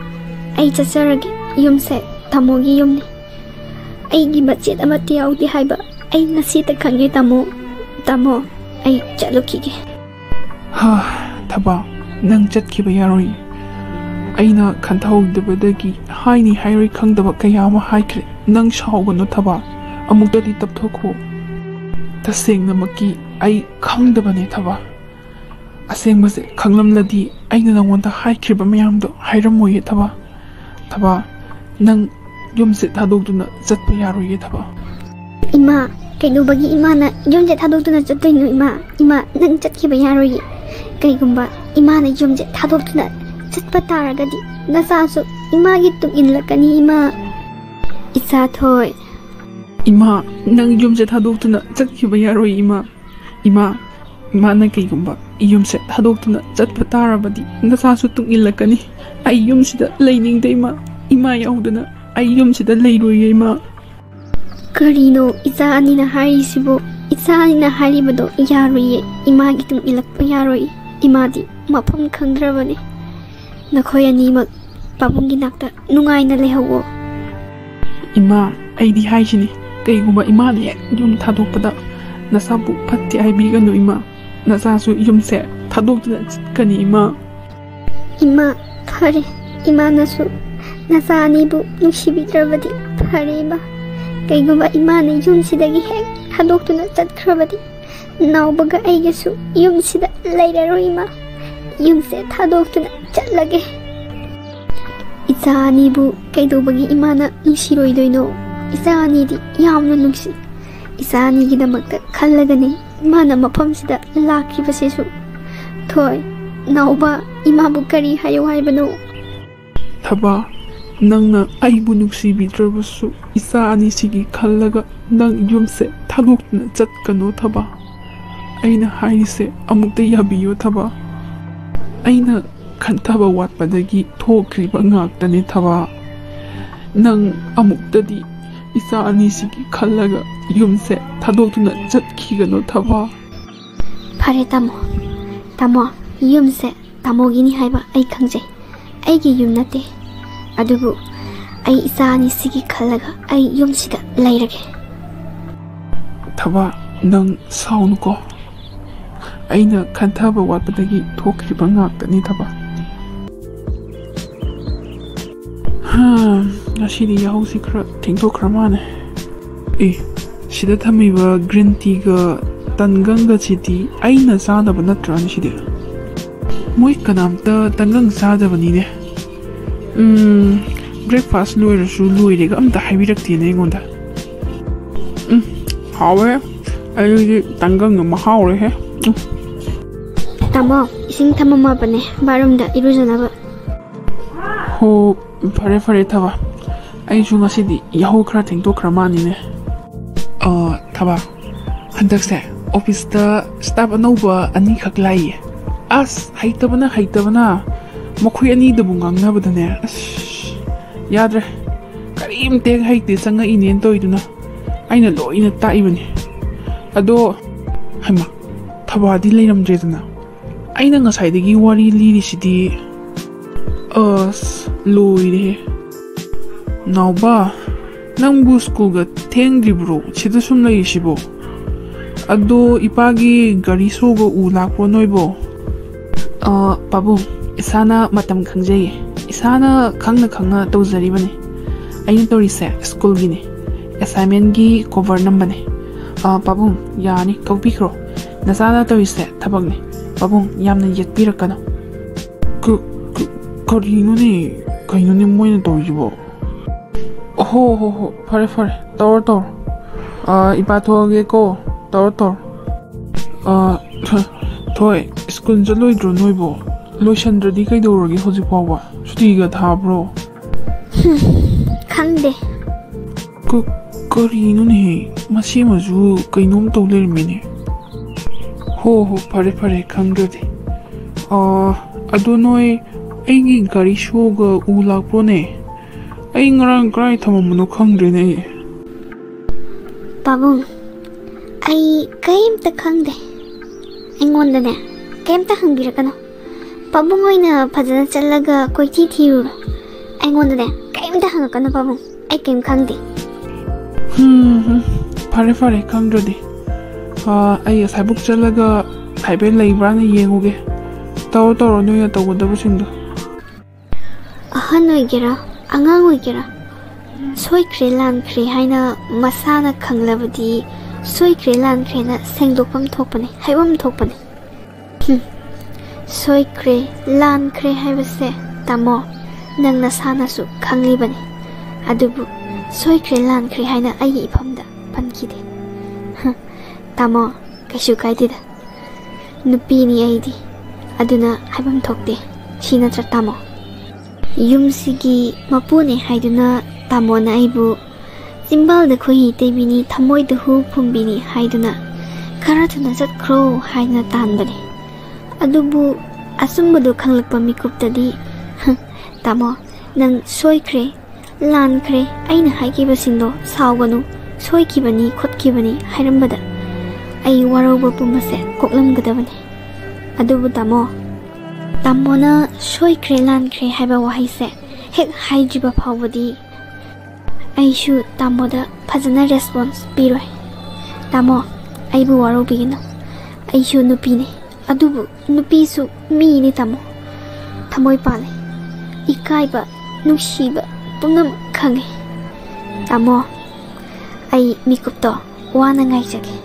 ꯑꯩ ꯆꯠꯆꯔꯒꯦ꯫ ꯌꯨꯝꯁꯦ ꯇꯥꯃꯣꯒꯤ ꯌꯨꯝꯅꯤ꯫ ꯑꯩꯒꯤ ꯃꯆꯦꯠ ꯑꯃꯠꯇ ꯌꯥꯎꯗꯦ ꯍꯥꯏꯕ ꯑꯩ ꯉꯁꯤꯇ ꯈꯪꯉꯦ, ꯇꯥꯃꯣ꯫ ꯇꯥꯃꯣ, ꯑꯩ ꯆꯠꯂꯨꯈꯤꯒꯦ꯫ ꯍꯥ, ꯊꯕꯥ, ꯅꯪ ꯆꯠꯈꯤꯕ ꯌꯥꯔꯣꯏ꯫ ꯑꯩꯅ ꯈꯟꯊꯍꯧꯗꯕꯗꯒꯤ ꯍꯥꯏꯅꯤ ꯍꯥꯏꯔꯣꯏ ꯈꯪꯗꯕ ꯀꯌꯥ ꯑꯃ ꯍꯥꯏꯈ꯭ꯔꯦ꯫ ꯅꯪ ꯁꯥꯎꯒꯅꯨ ꯊꯕꯥ, ꯑꯃꯨꯛꯇꯗꯤ ꯇꯞꯊꯣꯛꯈꯣ꯫ ꯇꯁꯦꯡꯅꯃꯛꯀꯤ ꯑꯩ ꯈꯪꯗꯕꯅꯦ ꯊꯕꯥ꯫ ꯑꯁꯦꯡꯕꯁꯦ ꯈꯪꯂꯝꯂꯗꯤ ꯑꯩꯅ ꯅꯉꯣꯟꯗ ꯍꯥꯏꯈ꯭ꯔꯤꯕ ꯃꯌꯥꯝꯗꯣ ꯍꯥꯏꯔꯝꯃꯣꯏꯌꯦ ꯊꯕꯥ꯫ ꯊꯕꯥ, ꯅꯪ ꯌꯨꯝꯁꯦ ꯊꯥꯗꯣꯛꯇꯨꯅ ꯆꯠꯄ ꯌꯥꯔꯣꯏꯌꯦ ꯊꯕꯥ꯫ ꯏꯃꯥ, ꯀꯩꯗꯧꯕꯒꯤ ꯏꯃꯥꯅ ꯌꯨꯝꯁꯦ ꯊꯥꯗꯣꯛꯇꯨꯅ ꯆꯠꯇꯣꯏꯅꯣ? ꯏꯃꯥ, ꯏꯃꯥ, ꯅꯪ ꯆꯠꯈꯤꯕ ꯌꯥꯔꯣꯏꯌꯦ꯫ ꯀꯩꯒꯨꯝꯕ ꯏꯃꯥꯅ ꯌꯨꯝꯁꯦ ꯊꯥꯗꯣꯛꯇꯨꯅ ꯆꯠꯄ ꯇꯥꯔꯒꯗꯤ ꯅꯆꯥꯁꯨ ꯏꯃꯥꯒꯤ ꯇꯨꯡ ꯏꯜꯂꯛꯀꯅꯤ ꯏꯃꯥ꯫ ꯏꯆꯥ ꯊꯣꯏ꯫ ꯏꯃꯥ, ꯅꯪ ꯌꯨꯝꯁꯦ ꯊꯥꯗꯣꯛꯇꯨꯅ ꯆꯠꯈꯤꯕ ꯌꯥꯔꯣꯏ ꯏꯃꯥ꯫ ꯏꯃꯥ, ꯏꯃꯥꯅ ꯀꯩꯒꯨꯝꯕ ꯌꯨꯝꯁꯦ ꯊꯥꯗꯣꯛꯇꯨꯅ ꯆꯠꯄ ꯇꯥꯔꯕꯗꯤ ꯅꯆꯥꯁꯨ ꯇꯨꯡ ꯏꯜꯂꯛꯀꯅꯤ꯫ ꯑꯩ ꯌꯨꯝꯁꯤꯗ ꯂꯩꯅꯤꯡꯗꯦ ꯏꯃꯥ꯫ ꯏꯃꯥ ꯌꯥꯎꯗꯅ ꯑꯩ ꯌꯨꯝꯁꯤꯗ ꯂꯩꯔꯣꯏꯌꯦ ꯏꯃꯥ꯫ ꯀꯔꯤꯅꯣ ꯏꯆꯥ ꯑꯅꯤꯅ ꯍꯥꯏꯔꯤꯁꯤꯕꯨ? ꯏꯆꯥ ꯑꯅꯤꯅ ꯍꯥꯏꯔꯤꯕꯗꯣ ꯌꯥꯔꯣꯏꯌꯦ꯫ ꯏꯃꯥꯒꯤ ꯇꯨꯡ ꯏꯜꯂꯛꯄ ꯌꯥꯔꯣꯏ꯫ ꯏꯃꯥꯗꯤ ꯃꯐꯝ ꯈꯪꯗ꯭ꯔꯕꯅꯤ꯫ ꯅꯈꯣꯏ ꯑꯅꯤꯃꯛ ꯄꯥꯕꯨꯡꯒꯤ ꯅꯥꯛꯇ ꯅꯨꯡꯉꯥꯏꯅ ꯂꯩꯍꯧꯋꯣ꯫ ꯏꯃꯥ, ꯑꯩꯗꯤ ꯍꯥꯏꯁꯤꯅꯤ, ꯀꯩꯒꯨꯝꯕ ꯏꯃꯥꯅ ꯍꯦꯛ ꯌꯨꯝ ꯊꯥꯗꯣꯛꯄꯗ ꯅꯆꯥꯕꯨ ꯐꯠꯇꯦ ꯍꯥꯏꯕꯤꯒꯅꯨ ꯏꯃꯥ꯫ ꯅꯆꯥꯁꯨ ꯌꯨꯝꯁꯦ ꯊꯥꯗꯣꯛꯇꯨꯅ ꯆꯠꯀꯅꯤ ꯏꯃꯥ꯫ ꯏꯃꯥ, ꯐꯔꯦ꯫ ꯏꯃꯥꯅꯁꯨ ꯅꯆꯥ ꯑꯅꯤꯕꯨ ꯅꯨꯡꯁꯤꯕꯤꯗ꯭ꯔꯕꯗꯤ ꯐꯔꯦ ꯏꯃꯥ꯫ ꯀꯩꯒꯨꯝꯕ ꯏꯃꯥꯅ ꯌꯨꯝꯁꯤꯗꯒꯤ ꯍꯦꯛ ꯊꯥꯗꯣꯛꯇꯨꯅ ꯆꯠꯈ꯭ꯔꯕꯗꯤ ꯅꯥꯎꯕꯒ ꯑꯩꯒꯁꯨ ꯌꯨꯝꯁꯤꯗ ꯂꯩꯔꯔꯣꯏ ꯏꯃꯥ꯫ ꯌꯨꯝꯁꯦ ꯊꯥꯗꯣꯛꯇꯨꯅ ꯆꯠꯂꯒꯦ꯫ ꯏꯆꯥ ꯑꯅꯤꯕꯨ ꯀꯩꯗꯧꯕꯒꯤ ꯏꯃꯥꯅ ꯅꯨꯡꯁꯤꯔꯣꯏꯗꯣꯏꯅꯣ? ꯏꯆꯥ ꯑꯅꯤꯗꯤ ꯌꯥꯝꯅ ꯅꯨꯡꯁꯤ꯫ ꯏꯆꯥ ꯑꯅꯤꯒꯤꯗꯃꯛꯇ ꯈꯜꯂꯒꯅꯤ ꯏꯃꯥꯅ ꯃꯐꯝꯁꯤꯗ ꯂꯥꯛꯈꯤꯕꯁꯤꯁꯨ꯫ ꯊꯣꯏ, ꯅꯥꯎꯕ, ꯏꯃꯥꯕꯨ ꯀꯔꯤ ꯍꯥꯏꯌꯨ ꯍꯥꯏꯕꯅꯣ? ꯊꯕꯥ, ꯅꯪꯅ ꯑꯩꯕꯨ ꯅꯨꯡꯁꯤꯕꯤꯗ꯭ꯔꯕꯁꯨ ꯏꯆꯥ ꯑꯅꯤꯁꯤꯒꯤ ꯈꯜꯂꯒ ꯅꯪ ꯌꯨꯝꯁꯦ ꯊꯥꯗꯣꯛꯇꯨꯅ ꯆꯠꯀꯅꯣ ꯊꯕꯥ꯫ ꯑꯩꯅ ꯍꯥꯏꯔꯤꯁꯦ ꯑꯃꯨꯛꯇ ꯌꯥꯕꯤꯌꯣ ꯊꯕꯥ꯫ ꯑꯩꯅ ꯈꯟꯊꯕ ꯋꯥꯠꯄꯗꯒꯤ ꯊꯣꯛꯈ꯭ꯔꯤꯕ ꯉꯥꯛꯇꯅꯦ ꯊꯕꯥ꯫ ꯅꯪ ꯑꯃꯨꯛꯇꯗꯤ ꯏꯆꯥ ꯑꯅꯤꯁꯤꯒꯤ ꯈꯜꯂꯒ ꯌꯨꯝꯁꯦ ꯊꯥꯗꯣꯛꯇꯨꯅ ꯆꯠꯈꯤꯒꯅꯣ ꯊꯕꯥ꯫ ꯐꯔꯦ ꯇꯥꯃꯣ, ꯇꯥꯃꯣ, ꯌꯨꯝꯁꯦ ꯇꯥꯃꯣꯒꯤꯅꯤ ꯍꯥꯏꯕ ꯑꯩ ꯈꯪꯖꯩ꯫ ꯑꯩꯒꯤ ꯌꯨꯝ ꯅꯠꯇꯦ꯫ ꯑꯗꯨꯕꯨ ꯑꯩ ꯏꯆꯥ ꯑꯅꯤꯁꯤꯒꯤ ꯈꯜꯂꯒ ꯑꯩ ꯌꯨꯝꯁꯤꯗ ꯂꯩꯔꯒꯦ꯫ ꯊꯕꯥ, ꯅꯪ ꯁꯥꯎꯅꯨꯀꯣ꯫ ꯑꯩꯅ ꯈꯟꯊꯕ ꯋꯥꯠꯄꯗꯒꯤ ꯊꯣꯛꯈꯤꯕ ꯉꯥꯛꯇꯅꯤ ꯊꯕꯥ꯫ ꯍꯥ, ꯉꯁꯤꯗꯤ ꯌꯥꯍꯧꯁꯤ ꯈꯔ ꯊꯦꯡꯗꯣꯛꯈ꯭ꯔ ꯃꯥꯜꯂꯦ꯫ ꯑꯦ, ꯁꯤꯗ ꯊꯝꯃꯤꯕ green teaꯒ ꯇꯟꯒꯪꯒꯁꯤꯗꯤ ꯑꯩꯅ ꯆꯥꯅꯕ ꯅꯠꯇ꯭ꯔꯥꯅꯦ ꯁꯤꯗꯤ? ꯃꯣꯏ ꯀꯅꯥꯝꯇ ꯇꯟꯒꯪ ꯆꯥꯗꯕꯅꯤꯅꯦ꯫ ꯎꯝ, breakfast ꯂꯣꯏꯔꯁꯨ ꯂꯣꯏꯔꯦꯒ ꯑꯝꯇ ꯍꯥꯏꯕꯤꯔꯛꯇꯦꯅꯦ ꯑꯩꯉꯣꯟꯗ꯫ ꯎꯝ, ꯍꯥꯎꯋꯦ꯫ ꯑꯩꯗꯤ ꯇꯟꯒꯪꯅ ꯃꯍꯥꯎꯔꯦꯍꯦ꯫ ꯎꯝ꯫ ꯇꯥꯃꯣ, ꯏꯁꯤꯡ ꯊꯝꯃꯝꯃꯕꯅꯦ ꯕꯥꯠꯔꯨꯝꯗ ꯏꯔꯨꯖꯅꯕ꯫ ꯍꯣ, ꯐꯔꯦ ꯐꯔꯦ ꯊꯕꯥ, ꯑꯩꯁꯨ ꯉꯁꯤꯗꯤ ꯌꯥꯍꯧ ꯈꯔ ꯊꯦꯡꯗꯣꯛꯈ꯭ꯔ ꯃꯥꯜꯂꯤꯅꯦ꯫ ꯑ, ꯊꯕꯥ, ꯍꯟꯗꯛꯁꯦ ꯑꯣꯐꯤꯁꯇ staff ꯑꯅꯧꯕ ꯑꯅꯤꯈꯛ ꯂꯥꯛꯏꯌꯦ꯫ ꯑꯁ, ꯍꯩꯇꯕꯅ ꯍꯩꯇꯕꯅ ꯃꯈꯣꯏ ꯑꯅꯤꯗꯕꯨ ꯉꯥꯡꯅꯕꯗꯅꯦ, ꯑꯁ, ꯌꯥꯗ꯭ꯔꯦ꯫ ꯀꯔꯤꯝꯇ ꯍꯦꯛ ꯍꯩꯇꯦ, ꯆꯪꯉꯛꯏꯅꯦꯅ ꯇꯧꯔꯤꯗꯨꯅ꯫ ꯑꯩꯅ ꯂꯣꯏꯅ ꯇꯥꯛꯏꯕꯅꯤ꯫ ꯑꯗꯣ, ꯍꯩꯃꯥ, ꯊꯕꯥꯗꯤ ꯂꯩꯔꯝꯗ꯭ꯔꯦꯗꯅ꯫ ꯑꯩꯅ ꯉꯁꯥꯏꯗꯒꯤ ꯋꯥꯔꯤ ꯂꯤꯔꯤꯁꯤꯗꯤ꯫ ꯑꯁ, ꯂꯣꯏꯔꯦꯍꯦ꯫ ꯅꯥꯎꯕ, ꯅꯪꯕꯨ ꯁ꯭ꯀꯨꯜꯒ ꯊꯦꯡꯗ꯭ꯔꯤꯕ꯭ꯔꯣ? ꯁꯤꯗ ꯁꯨꯝ ꯂꯩꯔꯤꯁꯤꯕꯣ? ꯑꯗꯣ ꯏꯄꯥꯒꯤ ꯒꯥꯔꯤ ꯁꯣꯒ ꯎ ꯂꯥꯛꯄ꯭ꯔꯣ ꯅꯣꯏꯕꯣ? ꯑ, ꯄꯥꯕꯨꯡ, ꯏꯁꯥꯅ ꯃꯇꯝ ꯈꯪꯖꯩꯌꯦ꯫ ꯏꯁꯥꯅ ꯈꯪꯅ ꯈꯪꯅ ꯇꯧꯖꯔꯤꯕꯅꯤ꯫ ꯑꯩꯅ ꯇꯧꯔꯤꯁꯦ ꯁ꯭ꯀꯨꯜꯒꯤꯅꯤ꯫ Assignmentꯒꯤ cover ꯅꯝꯕꯅꯦ꯫ ꯑ, ꯄꯥꯕꯨꯡ, ꯌꯥꯔꯅꯤ, ꯊꯣꯛꯄꯤꯈ꯭ꯔꯣ꯫ ꯅꯆꯥꯅ ꯇꯧꯔꯤꯁꯦ ꯊꯕꯛꯅꯤ꯫ ꯄꯥꯕꯨꯡ, ꯌꯥꯝꯅ ꯌꯦꯠꯄꯤꯔꯛꯀꯅꯨ꯫ ꯀ-, ꯀ-, ꯀꯔꯤꯅꯣꯅꯦ? ꯀꯩꯅꯣꯅꯦ ꯃꯣꯏꯅ ꯇꯧꯔꯤꯁꯤꯕꯣ? ꯍꯣ, ꯍꯣ, ꯍꯣ, ꯐꯔꯦ, ꯐꯔꯦ, ꯇꯧꯔꯣ, ꯇꯧꯔꯣ꯫ ꯑ, ꯏꯄꯥ ꯊꯣꯛꯑꯒꯦꯀꯣ, ꯇꯧꯔꯣ, ꯇꯧꯔꯣ꯫ ꯑ, ꯊ-, ꯊꯣꯏ, ꯁ꯭ꯀꯨꯜ ꯆꯠꯂꯣꯏꯗ꯭ꯔꯣ ꯅꯣꯏꯕꯣ? ꯂꯣꯏꯁꯟꯗ꯭ꯔꯗꯤ ꯀꯩꯗꯧꯔꯒꯦ ꯍꯧꯖꯤꯛ ꯐꯥꯎꯕ? ꯁꯨꯇꯤꯒ ꯊꯥꯕ꯭ꯔꯣ? ꯈꯪꯗꯦ꯫ ꯀ-, ꯀꯔꯤꯅꯣꯅꯦꯍꯦ? ꯃꯁꯤ ꯑꯃꯁꯨ ꯀꯩꯅꯣꯝ ꯇꯧ ꯂꯩꯔꯝꯃꯦꯅꯦ꯫ ꯍꯣ, ꯍꯣ, ꯐꯔꯦ, ꯐꯔꯦ, ꯈꯪꯗ꯭ꯔꯗꯤ꯫ ꯑ, ꯑꯗꯣ ꯅꯣꯏ ꯑꯩꯒꯤ ꯒꯥꯔꯤ ꯁꯣꯒ ꯎ ꯂꯥꯛꯄ꯭ꯔꯣꯅꯦ? ꯑꯩ ꯉꯔꯥꯡ ꯀꯗꯥꯏ ꯊꯝꯃꯝꯕꯅꯣ ꯈꯪꯗ꯭ꯔꯦꯅꯦ ꯑꯩ꯫ ꯄꯥꯕꯨꯡ, ꯑꯩ ꯀꯩꯝꯇ ꯈꯪꯗꯦ꯫ ꯑꯩꯉꯣꯟꯗꯅꯦ ꯀꯩꯝꯇ ꯍꯪꯕꯤꯔꯛꯀꯅꯨ꯫ ꯄꯥꯕꯨꯡ ꯑꯣꯏꯅ ꯐꯖꯅ ꯆꯠꯂꯒ ꯀꯣꯏꯊꯤ ꯊꯤꯔꯨꯔꯣ꯫ ꯑꯩꯉꯣꯟꯗꯅꯦ ꯀꯩꯝꯇ ꯍꯪꯉꯛꯀꯅꯨ ꯄꯥꯕꯨꯡ꯫ ꯑꯩ ꯀꯩꯝ ꯈꯪꯗꯦ꯫ ꯍꯝ, ꯍꯝ꯫ ꯐꯔꯦ, ꯐꯔꯦ, ꯈꯪꯗ꯭ꯔꯗꯤ꯫ ꯑ, ꯑꯩ ꯑꯁꯥꯏꯕꯨꯛ ꯆꯠꯂꯒ ꯍꯥꯏꯐꯦꯠ ꯂꯩꯕ꯭ꯔꯥꯅ ꯌꯦꯡꯉꯨꯒꯦ꯫ ꯇꯧꯔꯣ, ꯇꯧꯔꯣ, ꯅꯣꯏꯅ ꯇꯧꯒꯗꯕꯁꯤꯡꯗꯣ꯫ ꯑꯍꯟ ꯑꯣꯏꯒꯦꯔꯥ, ꯑꯉꯥꯡ ꯑꯣꯏꯒꯦꯔꯥ, ꯁꯣꯏꯈ꯭ꯔꯦ ꯂꯥꯟꯈ꯭ꯔꯦ ꯍꯥꯏꯅ ꯃꯁꯥꯅ ꯈꯪꯂꯕꯗꯤ ꯁꯣꯏꯈ꯭ꯔꯦ ꯂꯥꯟꯈ꯭ꯔꯦꯅ ꯁꯦꯡꯗꯣꯛꯐꯝ ꯊꯣꯛꯄꯅꯤ, ꯍꯥꯏꯐꯝ ꯊꯣꯛꯄꯅꯤ꯫ ꯍꯨꯝ꯫ ꯁꯣꯏꯈ꯭ꯔꯦ, ꯂꯥꯟꯈ꯭ꯔꯦ ꯍꯥꯏꯕꯁꯦ, ꯇꯥꯃꯣ, ꯅꯪ ꯅꯁꯥꯅꯁꯨ ꯈꯪꯂꯤꯕꯅꯤ꯫ ꯑꯗꯨꯕꯨ ꯁꯣꯏꯈ꯭ꯔꯦ, ꯂꯥꯟꯈ꯭ꯔꯦ ꯍꯥꯏꯅ ꯑꯩꯒꯤ ꯏꯐꯝꯗ ꯄꯟꯈꯤꯗꯦ꯫ ꯇꯥꯃꯣ, ꯀꯩꯁꯨ ꯀꯥꯏꯗꯦꯗ꯫ ꯅꯨꯄꯤꯅꯤ ꯑꯩꯗꯤ, ꯑꯗꯨꯅ ꯍꯥꯏꯐꯝ ꯊꯣꯛꯇꯦ꯫ ꯁꯤ ꯅꯠꯇ꯭ꯔ, ꯇꯥꯃꯣ? ꯌꯨꯝꯁꯤꯒꯤ ꯃꯄꯨꯅꯦ ꯍꯥꯏꯗꯨꯅ ꯇꯥꯃꯣꯅ ꯑꯩꯕꯨ ꯆꯤꯝꯕꯥꯜꯗ ꯈꯣꯏꯍꯤ ꯇꯩꯕꯤꯅꯤ, ꯊꯃꯣꯏꯗ ꯍꯨ ꯐꯨꯝꯕꯤꯅꯤ ꯍꯥꯏꯗꯨꯅ ꯈꯔ ꯊꯨꯅ ꯆꯠꯈ꯭ꯔꯣ ꯍꯥꯏꯗꯨꯅ ꯇꯥꯟꯕꯅꯦ꯫ ꯑꯗꯨꯕꯨ ꯑꯆꯨꯝꯕꯗꯨ ꯈꯪꯂꯛꯄ ꯃꯤꯀꯨꯞꯇꯗꯤ, ꯇꯥꯃꯣ, ꯅꯪ ꯁꯣꯏꯈ꯭ꯔꯦ, ꯂꯥꯟꯈ꯭ꯔꯦ, ꯑꯩꯅ ꯍꯥꯏꯈꯤꯕꯁꯤꯡꯗꯣ ꯁꯥꯎꯒꯅꯨ, ꯁꯣꯏꯈꯤꯕꯅꯤ, ꯈꯣꯠꯈꯤꯕꯅꯤ ꯍꯥꯏꯔꯝꯕꯗ ꯑꯩ ꯋꯥꯔꯧꯕ ꯄꯨꯝꯕꯁꯦ ꯀꯣꯛꯂꯝꯒꯗꯕꯅꯤ꯫ ꯑꯗꯨꯕꯨ ꯇꯥꯃꯣ, ꯇꯥꯃꯣꯅ ꯁꯣꯏꯈ꯭ꯔꯦ, ꯂꯥꯟꯈ꯭ꯔꯦ ꯍꯥꯏꯕ ꯋꯥꯍꯩꯁꯦ ꯍꯦꯛ ꯍꯥꯏꯗ꯭ꯔꯤꯕ ꯐꯥꯎꯕꯗꯤ ꯑꯩꯁꯨ ꯇꯥꯃꯣꯗ ꯐꯖꯅ ꯔꯦꯁꯄꯣꯟꯁ ꯄꯤꯔꯣꯏ꯫ ꯇꯥꯃꯣ, ꯑꯩꯕꯨ ꯋꯥꯔꯧꯕꯤꯒꯅꯨ꯫ ꯑꯩꯁꯨ ꯅꯨꯄꯤꯅꯤ, ꯑꯗꯨꯕꯨ ꯅꯨꯄꯤꯁꯨ ꯃꯤꯅꯤ ꯇꯥꯃꯣ꯫ ꯊꯃꯣꯏ ꯄꯥꯜꯂꯤ, ꯏꯀꯥꯏꯕ, ꯅꯨꯡꯁꯤꯕ ꯄꯨꯝꯅꯃꯛ ꯈꯪꯉꯤ꯫ ꯇꯥꯃꯣ, ꯑꯩ ꯃꯤꯀꯨꯞꯇꯣ ꯋꯥꯅ ꯉꯥꯏꯖꯒꯦ꯫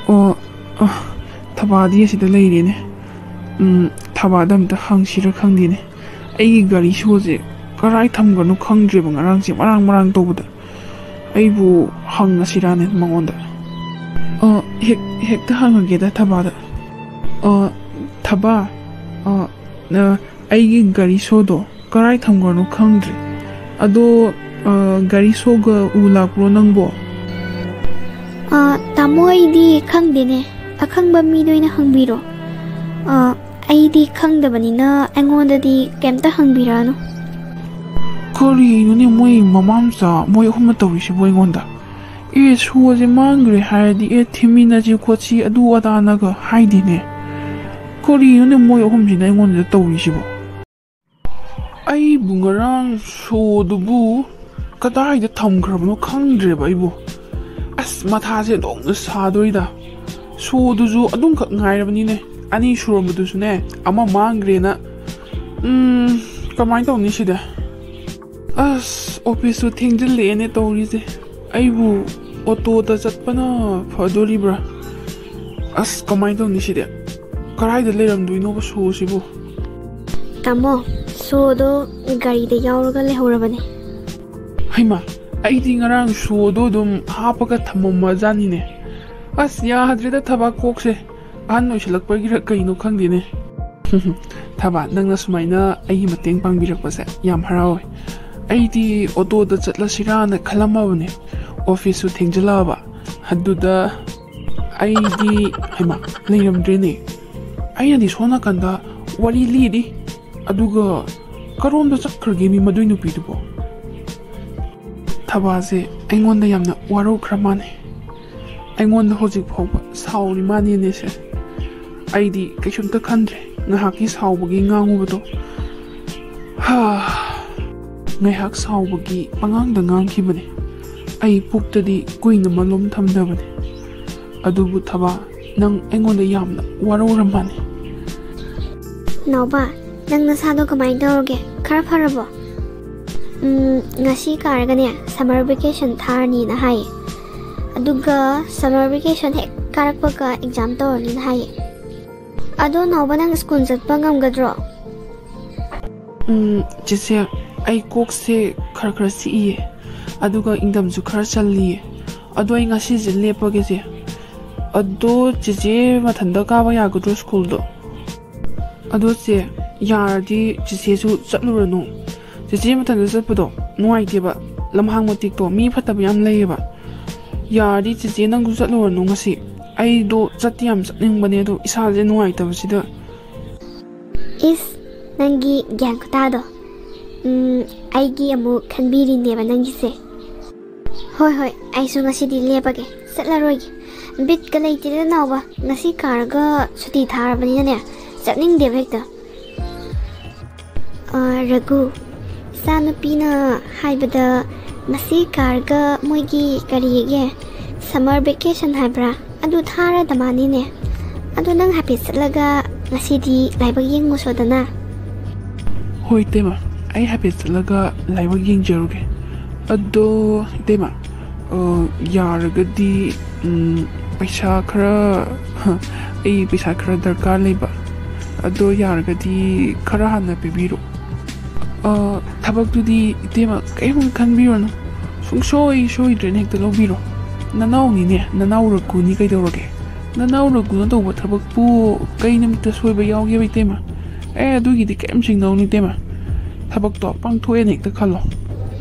ꯑꯣ, ꯑ, ꯊꯕꯥꯗꯤ ꯑꯁꯤꯗ ꯂꯩꯔꯦꯅꯦ꯫ ꯎꯝ, ꯊꯕꯥꯗ ꯑꯝꯇ ꯍꯪꯁꯤꯔ ꯈꯪꯗꯦꯅꯦ꯫ ꯑꯩꯒꯤ ꯒꯥꯔꯤ ꯁꯣꯁꯦ ꯀꯔꯥꯏ ꯊꯝꯒ꯭ꯔꯅꯣ ꯈꯪꯗ꯭ꯔꯦꯕ, ꯉꯔꯥꯡꯁꯦ ꯃꯔꯥꯡ ꯃꯔꯥꯡ ꯇꯧꯕꯗ꯫ ꯑꯩꯕꯨ ꯍꯪꯉꯁꯤꯔꯥꯅꯦ ꯃꯉꯣꯟꯗ? ꯑ, ꯍꯦꯛ-, ꯍꯦꯛꯇ ꯍꯪꯉꯒꯦꯗ ꯊꯕꯥꯗ꯫ ꯑ, ꯊꯕꯥ, ꯑ, ꯑ, ꯑꯩꯒꯤ ꯒꯥꯔꯤ ꯁꯣꯗꯣ ꯀꯔꯥꯏ ꯊꯝꯒ꯭ꯔꯅꯣ ꯈꯪꯗ꯭ꯔꯦ꯫ ꯑꯗꯣ, ꯑ, ꯒꯥꯔꯤ ꯁꯣꯒ ꯎ ꯂꯥꯛꯄ꯭ꯔꯣ ꯅꯪꯕꯣ? ꯑ, ꯇꯥꯃꯣ, ꯑꯩꯗꯤ ꯈꯪꯗꯦꯅꯦ꯫ ꯑꯈꯪꯕ ꯃꯤꯗ ꯑꯣꯏꯅ ꯍꯪꯕꯤꯔꯣ꯫ ꯑ, ꯑꯩꯗꯤ ꯈꯪꯗꯕꯅꯤꯅ ꯑꯩꯉꯣꯟꯗꯗꯤ ꯀꯩꯝꯇ ꯍꯪꯕꯤꯔꯛꯑꯅꯨ꯫ ꯀꯔꯤꯅꯣꯅꯦ ꯃꯣꯏ ꯃꯃꯥ ꯃꯆꯥ ꯃꯣꯏ ꯑꯍꯨꯝꯅ ꯇꯧꯔꯤꯁꯤꯕꯨ ꯑꯩꯉꯣꯟꯗ? ꯑꯦ, ꯁꯣꯁꯦ ꯃꯥꯡꯈ꯭ꯔꯦ ꯍꯥꯏꯔꯗꯤ, ꯑꯦ, ꯊꯤꯃꯤꯟꯅꯁꯤ ꯈꯣꯠꯁꯤ ꯑꯗꯨ ꯑꯗꯥꯅꯒ ꯍꯥꯏꯗꯦꯅꯦ꯫ ꯀꯔꯤꯅꯣꯅꯦ ꯃꯣꯏ ꯑꯍꯨꯝꯁꯤꯅ ꯑꯩꯉꯣꯟꯗ ꯇꯧꯔꯤꯁꯤꯕꯣ? ꯑꯩꯕꯨ ꯉꯔꯥꯡ ꯁꯣꯗꯨꯕꯨ ꯀꯗꯥꯏꯗ ꯊꯝꯈ꯭ꯔꯕꯅꯣ ꯈꯪꯗ꯭ꯔꯦꯕ ꯑꯩꯕꯨ꯫ ꯑꯁ, ꯃꯊꯥꯁꯦ ꯑꯣꯟꯊꯣꯛꯅ ꯁꯥꯗꯣꯔꯤꯗ꯫ ꯁꯣꯗꯨꯁꯨ ꯑꯗꯨꯝꯈꯛ ꯉꯥꯏꯔꯕꯅꯤꯅꯦ꯫ ꯑꯅꯤ ꯁꯨꯔꯝꯕꯗꯨꯁꯨꯅꯦ, ꯑꯃ ꯃꯥꯡꯈ꯭ꯔꯦꯅ꯫ ꯎꯝ, ꯀꯃꯥꯏꯅ ꯇꯧꯅꯤ ꯁꯤꯗ? ꯑꯁ, ꯑꯣꯐꯤꯁꯁꯨ ꯊꯦꯡꯖꯤꯜꯂꯛꯑꯦꯅꯦ ꯇꯧꯔꯤꯁꯦ꯫ ꯑꯩꯕꯨ ꯑꯣꯇꯣꯗ ꯆꯠꯄꯅ ꯐꯗꯣꯔꯤꯕ꯭ꯔꯥ? ꯑꯁ, ꯀꯃꯥꯏꯅ ꯇꯧꯅꯤ ꯁꯤꯗꯤ? ꯀꯗꯥꯏꯗ ꯂꯩꯔꯝꯗꯣꯏꯅꯣꯕ ꯁꯣꯁꯤꯕꯨ? ꯇꯥꯃꯣ, ꯁꯣꯗꯣ ꯒꯥꯔꯤꯗ ꯌꯥꯎꯔꯒ ꯂꯩꯍꯧꯔꯕꯅꯦ꯫ ꯍꯩꯃꯥ, ꯑꯩꯗꯤ ꯉꯔꯥꯡ ꯁꯣꯗꯣ ꯑꯗꯨꯝ ꯍꯥꯞꯄꯒ ꯊꯝꯃꯝꯃꯖꯥꯠꯅꯤꯅꯦ꯫ ꯑꯁ, ꯌꯥꯗ꯭ꯔꯦꯗ ꯊꯕꯥꯛ ꯀꯣꯛꯁꯦ꯫ ꯑꯍꯟ ꯑꯣꯏꯁꯤꯜꯂꯛꯄꯒꯤꯔ ꯀꯩꯅꯣ ꯈꯪꯗꯦꯅꯦ꯫ ꯊꯕꯥꯛ, ꯅꯪꯅ ꯁꯨꯃꯥꯏꯅ ꯑꯩꯒꯤ ꯃꯇꯦꯡ ꯄꯥꯡꯕꯤꯔꯛꯄꯁꯦ ꯌꯥꯝ ꯍꯔꯥꯎꯋꯦ꯫ ꯑꯩꯗꯤ ꯑꯣꯇꯣꯗ ꯆꯠꯂꯁꯤꯔꯥꯅ ꯈꯜꯂꯝꯃꯕꯅꯦ, ꯑꯣꯐꯤꯁꯁꯨ ꯊꯦꯡꯖꯤꯜꯂꯛꯑꯕ꯫ ꯑꯗꯨꯗ ꯑꯩꯗꯤ, ꯍꯩꯃꯥ, ꯂꯩꯔꯝꯗ꯭ꯔꯦꯅꯦ꯫ ꯑꯩꯅꯗꯤ ꯁꯣꯝ ꯅꯥꯀꯟꯗ ꯋꯥꯔꯤ ꯂꯤꯔꯤ, ꯑꯗꯨꯒ ꯀꯔꯣꯝꯗ ꯆꯠꯈ꯭ꯔꯒꯦ ꯃꯤ ꯃꯗꯨꯏ ꯅꯨꯄꯤꯗꯨꯕꯣ? ꯊꯕꯥꯁꯦ ꯑꯩꯉꯣꯟꯗ ꯌꯥꯝꯅ ꯋꯥꯔꯧꯈ꯭ꯔ ꯃꯥꯅꯦ꯫ ꯑꯩꯉꯣꯟꯗ ꯍꯧꯖꯤꯛ ꯐꯥꯎꯕ ꯁꯥꯎꯔꯤ ꯃꯥꯅꯦꯅꯦꯁꯦ꯫ ꯑꯩꯗꯤ ꯀꯩꯁꯨꯝꯇ ꯈꯟꯗ꯭ꯔꯦ ꯉꯥꯏꯍꯥꯛꯀꯤ ꯁꯥꯎꯕꯒꯤ ꯉꯥꯡꯉꯨꯕꯗꯣ꯫ ꯍꯥ, ꯉꯥꯏꯍꯥꯛ ꯁꯥꯎꯕꯒꯤ ꯄꯉꯥꯡꯗ ꯉꯥꯡꯈꯤꯕꯅꯦ꯫ ꯑꯩ ꯄꯨꯛꯇꯗꯤ ꯀꯨꯏꯅ ꯃꯂꯣꯝ ꯊꯝꯗꯕꯅꯦ꯫ ꯑꯗꯨꯕꯨ ꯊꯕꯥ, ꯅꯪ ꯑꯩꯉꯣꯟꯗ ꯌꯥꯝꯅ ꯋꯥꯔꯧꯔꯝꯃꯅꯤ꯫ ꯅꯥꯎꯕ, ꯅꯪ ꯅꯁꯥꯗꯣ ꯀꯃꯥꯏꯅ ꯇꯧꯔꯒꯦ? ꯈꯔ ꯐꯔꯕꯣ? ꯎꯝ, ꯉꯁꯤ ꯀꯥꯔꯒꯅꯦ, summer vacation ꯊꯥꯔꯅꯤꯅ ꯍꯥꯏꯌꯦ꯫ ꯑꯗꯨꯒ summer vacation ꯍꯦꯛ ꯀꯥꯔꯛꯄꯒ exam ꯇꯧꯔꯅꯤꯅ ꯍꯥꯏꯌꯦ꯫ ꯑꯗꯣ ꯅꯥꯎꯕ, ꯅꯪ ꯁ꯭ꯀꯨꯜ ꯆꯠꯄ ꯉꯝꯒꯗ꯭ꯔꯣ? ꯎꯝ, ꯆꯦꯆꯦ, ꯑꯩ ꯀꯣꯛꯁꯦ ꯈꯔ ꯈꯔ ꯆꯤꯛꯏꯌꯦ, ꯑꯗꯨꯒ ꯏꯪꯗꯝꯁꯨ ꯈꯔ ꯆꯜꯂꯤꯌꯦ꯫ ꯑꯗꯣ ꯑꯩ ꯉꯁꯤꯁꯦ ꯂꯦꯞꯄꯒꯦ, ꯆꯦ꯫ ꯑꯗꯣ ꯆꯦꯆꯦ ꯃꯊꯟꯇ ꯀꯥꯕ ꯌꯥꯒꯗ꯭ꯔꯣ ꯁ꯭ꯀꯨꯜꯗꯣ? ꯑꯗꯣ ꯆꯦ, ꯌꯥꯔꯗꯤ ꯆꯦꯆꯦꯁꯨ ꯆꯠꯂꯨꯔꯅꯨ꯫ ꯆꯦꯆꯦ ꯃꯊꯟꯇ ꯆꯠꯄꯗꯣ ꯅꯨꯡꯉꯥꯏꯇꯦꯕ, ꯂꯝꯍꯥꯡ ꯃꯇꯦꯛꯇꯣ ꯃꯤ ꯐꯠꯇꯕ ꯌꯥꯝ ꯂꯩꯌꯦꯕ꯫ ꯌꯥꯔꯗꯤ ꯆꯦꯆꯦ ꯅꯪꯁꯨ ꯆꯠꯂꯨꯔꯅꯨ ꯉꯁꯤ꯫ ꯑꯩꯗꯣ ꯆꯠꯇꯤ ꯌꯥꯝ ꯆꯠꯅꯤꯡꯕꯅꯦ, ꯑꯗꯣ ꯏꯁꯥꯁꯦ ꯅꯨꯡꯉꯥꯏꯇꯕꯁꯤꯗ꯫ ꯏꯁ, ꯅꯪꯒꯤ ꯒ꯭ꯌꯥꯟ ꯈꯨꯇꯥꯗꯣ꯫ ꯎꯝ, ꯑꯩꯒꯤ ꯑꯃꯨꯛ ꯈꯟꯕꯤꯔꯤꯅꯦꯕ ꯅꯪꯒꯤꯁꯦ꯫ ꯍꯣꯏ, ꯍꯣꯏ, ꯑꯩꯁꯨ ꯉꯁꯤꯗꯤ ꯂꯦꯞꯄꯒꯦ, ꯆꯠꯂꯔꯣꯏꯒꯦ꯫ ꯕꯤꯠꯀ ꯂꯩꯇꯦꯗ ꯅꯥꯎꯕ, ꯉꯁꯤ ꯀꯥꯔꯒ ꯁꯨꯇꯤ ꯊꯥꯔꯕꯅꯤꯅꯅꯦ, ꯆꯠꯅꯤꯡꯗꯦꯕ ꯍꯦꯛꯇ꯫ ꯑ, ꯔꯘꯨ, ꯏꯆꯥꯅꯨꯄꯤꯅ ꯍꯥꯏꯕꯗ ꯉꯁꯤ ꯀꯥꯔꯒ ꯃꯣꯏꯒꯤ ꯀꯔꯤꯒꯦ, summer vacation ꯍꯥꯏꯕ꯭ꯔꯥ, ꯑꯗꯨ ꯊꯥꯔꯗ ꯃꯥꯅꯤꯅꯦ꯫ ꯑꯗꯣ ꯅꯪ ꯍꯥꯏꯐꯦꯠ ꯆꯠꯂꯒ ꯉꯁꯤꯗꯤ ꯂꯥꯏꯕꯛ ꯌꯦꯡꯉꯨꯁꯣꯗꯅ꯫ ꯍꯣꯏ ꯏꯇꯩꯃ, ꯑꯩ ꯍꯥꯏꯐꯦꯠ ꯆꯠꯂꯒ ꯂꯥꯏꯕꯛ ꯌꯦꯡꯖꯔꯨꯒꯦ꯫ ꯑꯗꯣ ꯏꯇꯩꯃ, ꯑ, ꯌꯥꯔꯒꯗꯤ, ꯎꯝ, ꯄꯩꯁꯥ ꯈꯔ, ꯑꯩ ꯄꯩꯁꯥ ꯈꯔ ꯗꯔꯀꯥꯔ ꯂꯩꯕ, ꯑꯗꯣ ꯌꯥꯔꯒꯗꯤ ꯈꯔ ꯍꯥꯟꯅ ꯄꯤꯕꯤꯔꯣ꯫ ꯑ, ꯊꯕꯛꯇꯨꯗꯤ ꯏꯇꯩꯃ ꯀꯔꯤꯝ ꯈꯟꯕꯤꯔꯨꯅꯨ, ꯁꯨꯡꯁꯣꯏ ꯁꯣꯏꯗ꯭ꯔꯦꯅ ꯍꯦꯛꯇ ꯂꯧꯕꯤꯔꯣ꯫ ꯅꯅꯥꯎꯅꯤꯅꯦ, ꯅꯅꯥꯎ ꯔꯒꯨꯅꯤ, ꯀꯩꯗꯧꯔꯒꯦ? ꯅꯅꯥꯎ ꯔꯒꯨꯅ ꯇꯧꯕ ꯊꯕꯛꯄꯨ ꯀꯩ ꯅꯨꯃꯤꯠꯇ ꯁꯣꯏꯕ ꯌꯥꯎꯒꯦꯕ ꯏꯇꯩꯃ? ꯑꯦ, ꯑꯗꯨꯒꯤꯗꯤ ꯀꯔꯤꯝ ꯆꯤꯡꯅꯧꯅꯨ ꯏꯇꯩꯃ, ꯊꯕꯛꯇꯣ ꯄꯥꯡꯊꯣꯛꯑꯦꯅ ꯍꯦꯛꯇ ꯈꯜꯂꯣ꯫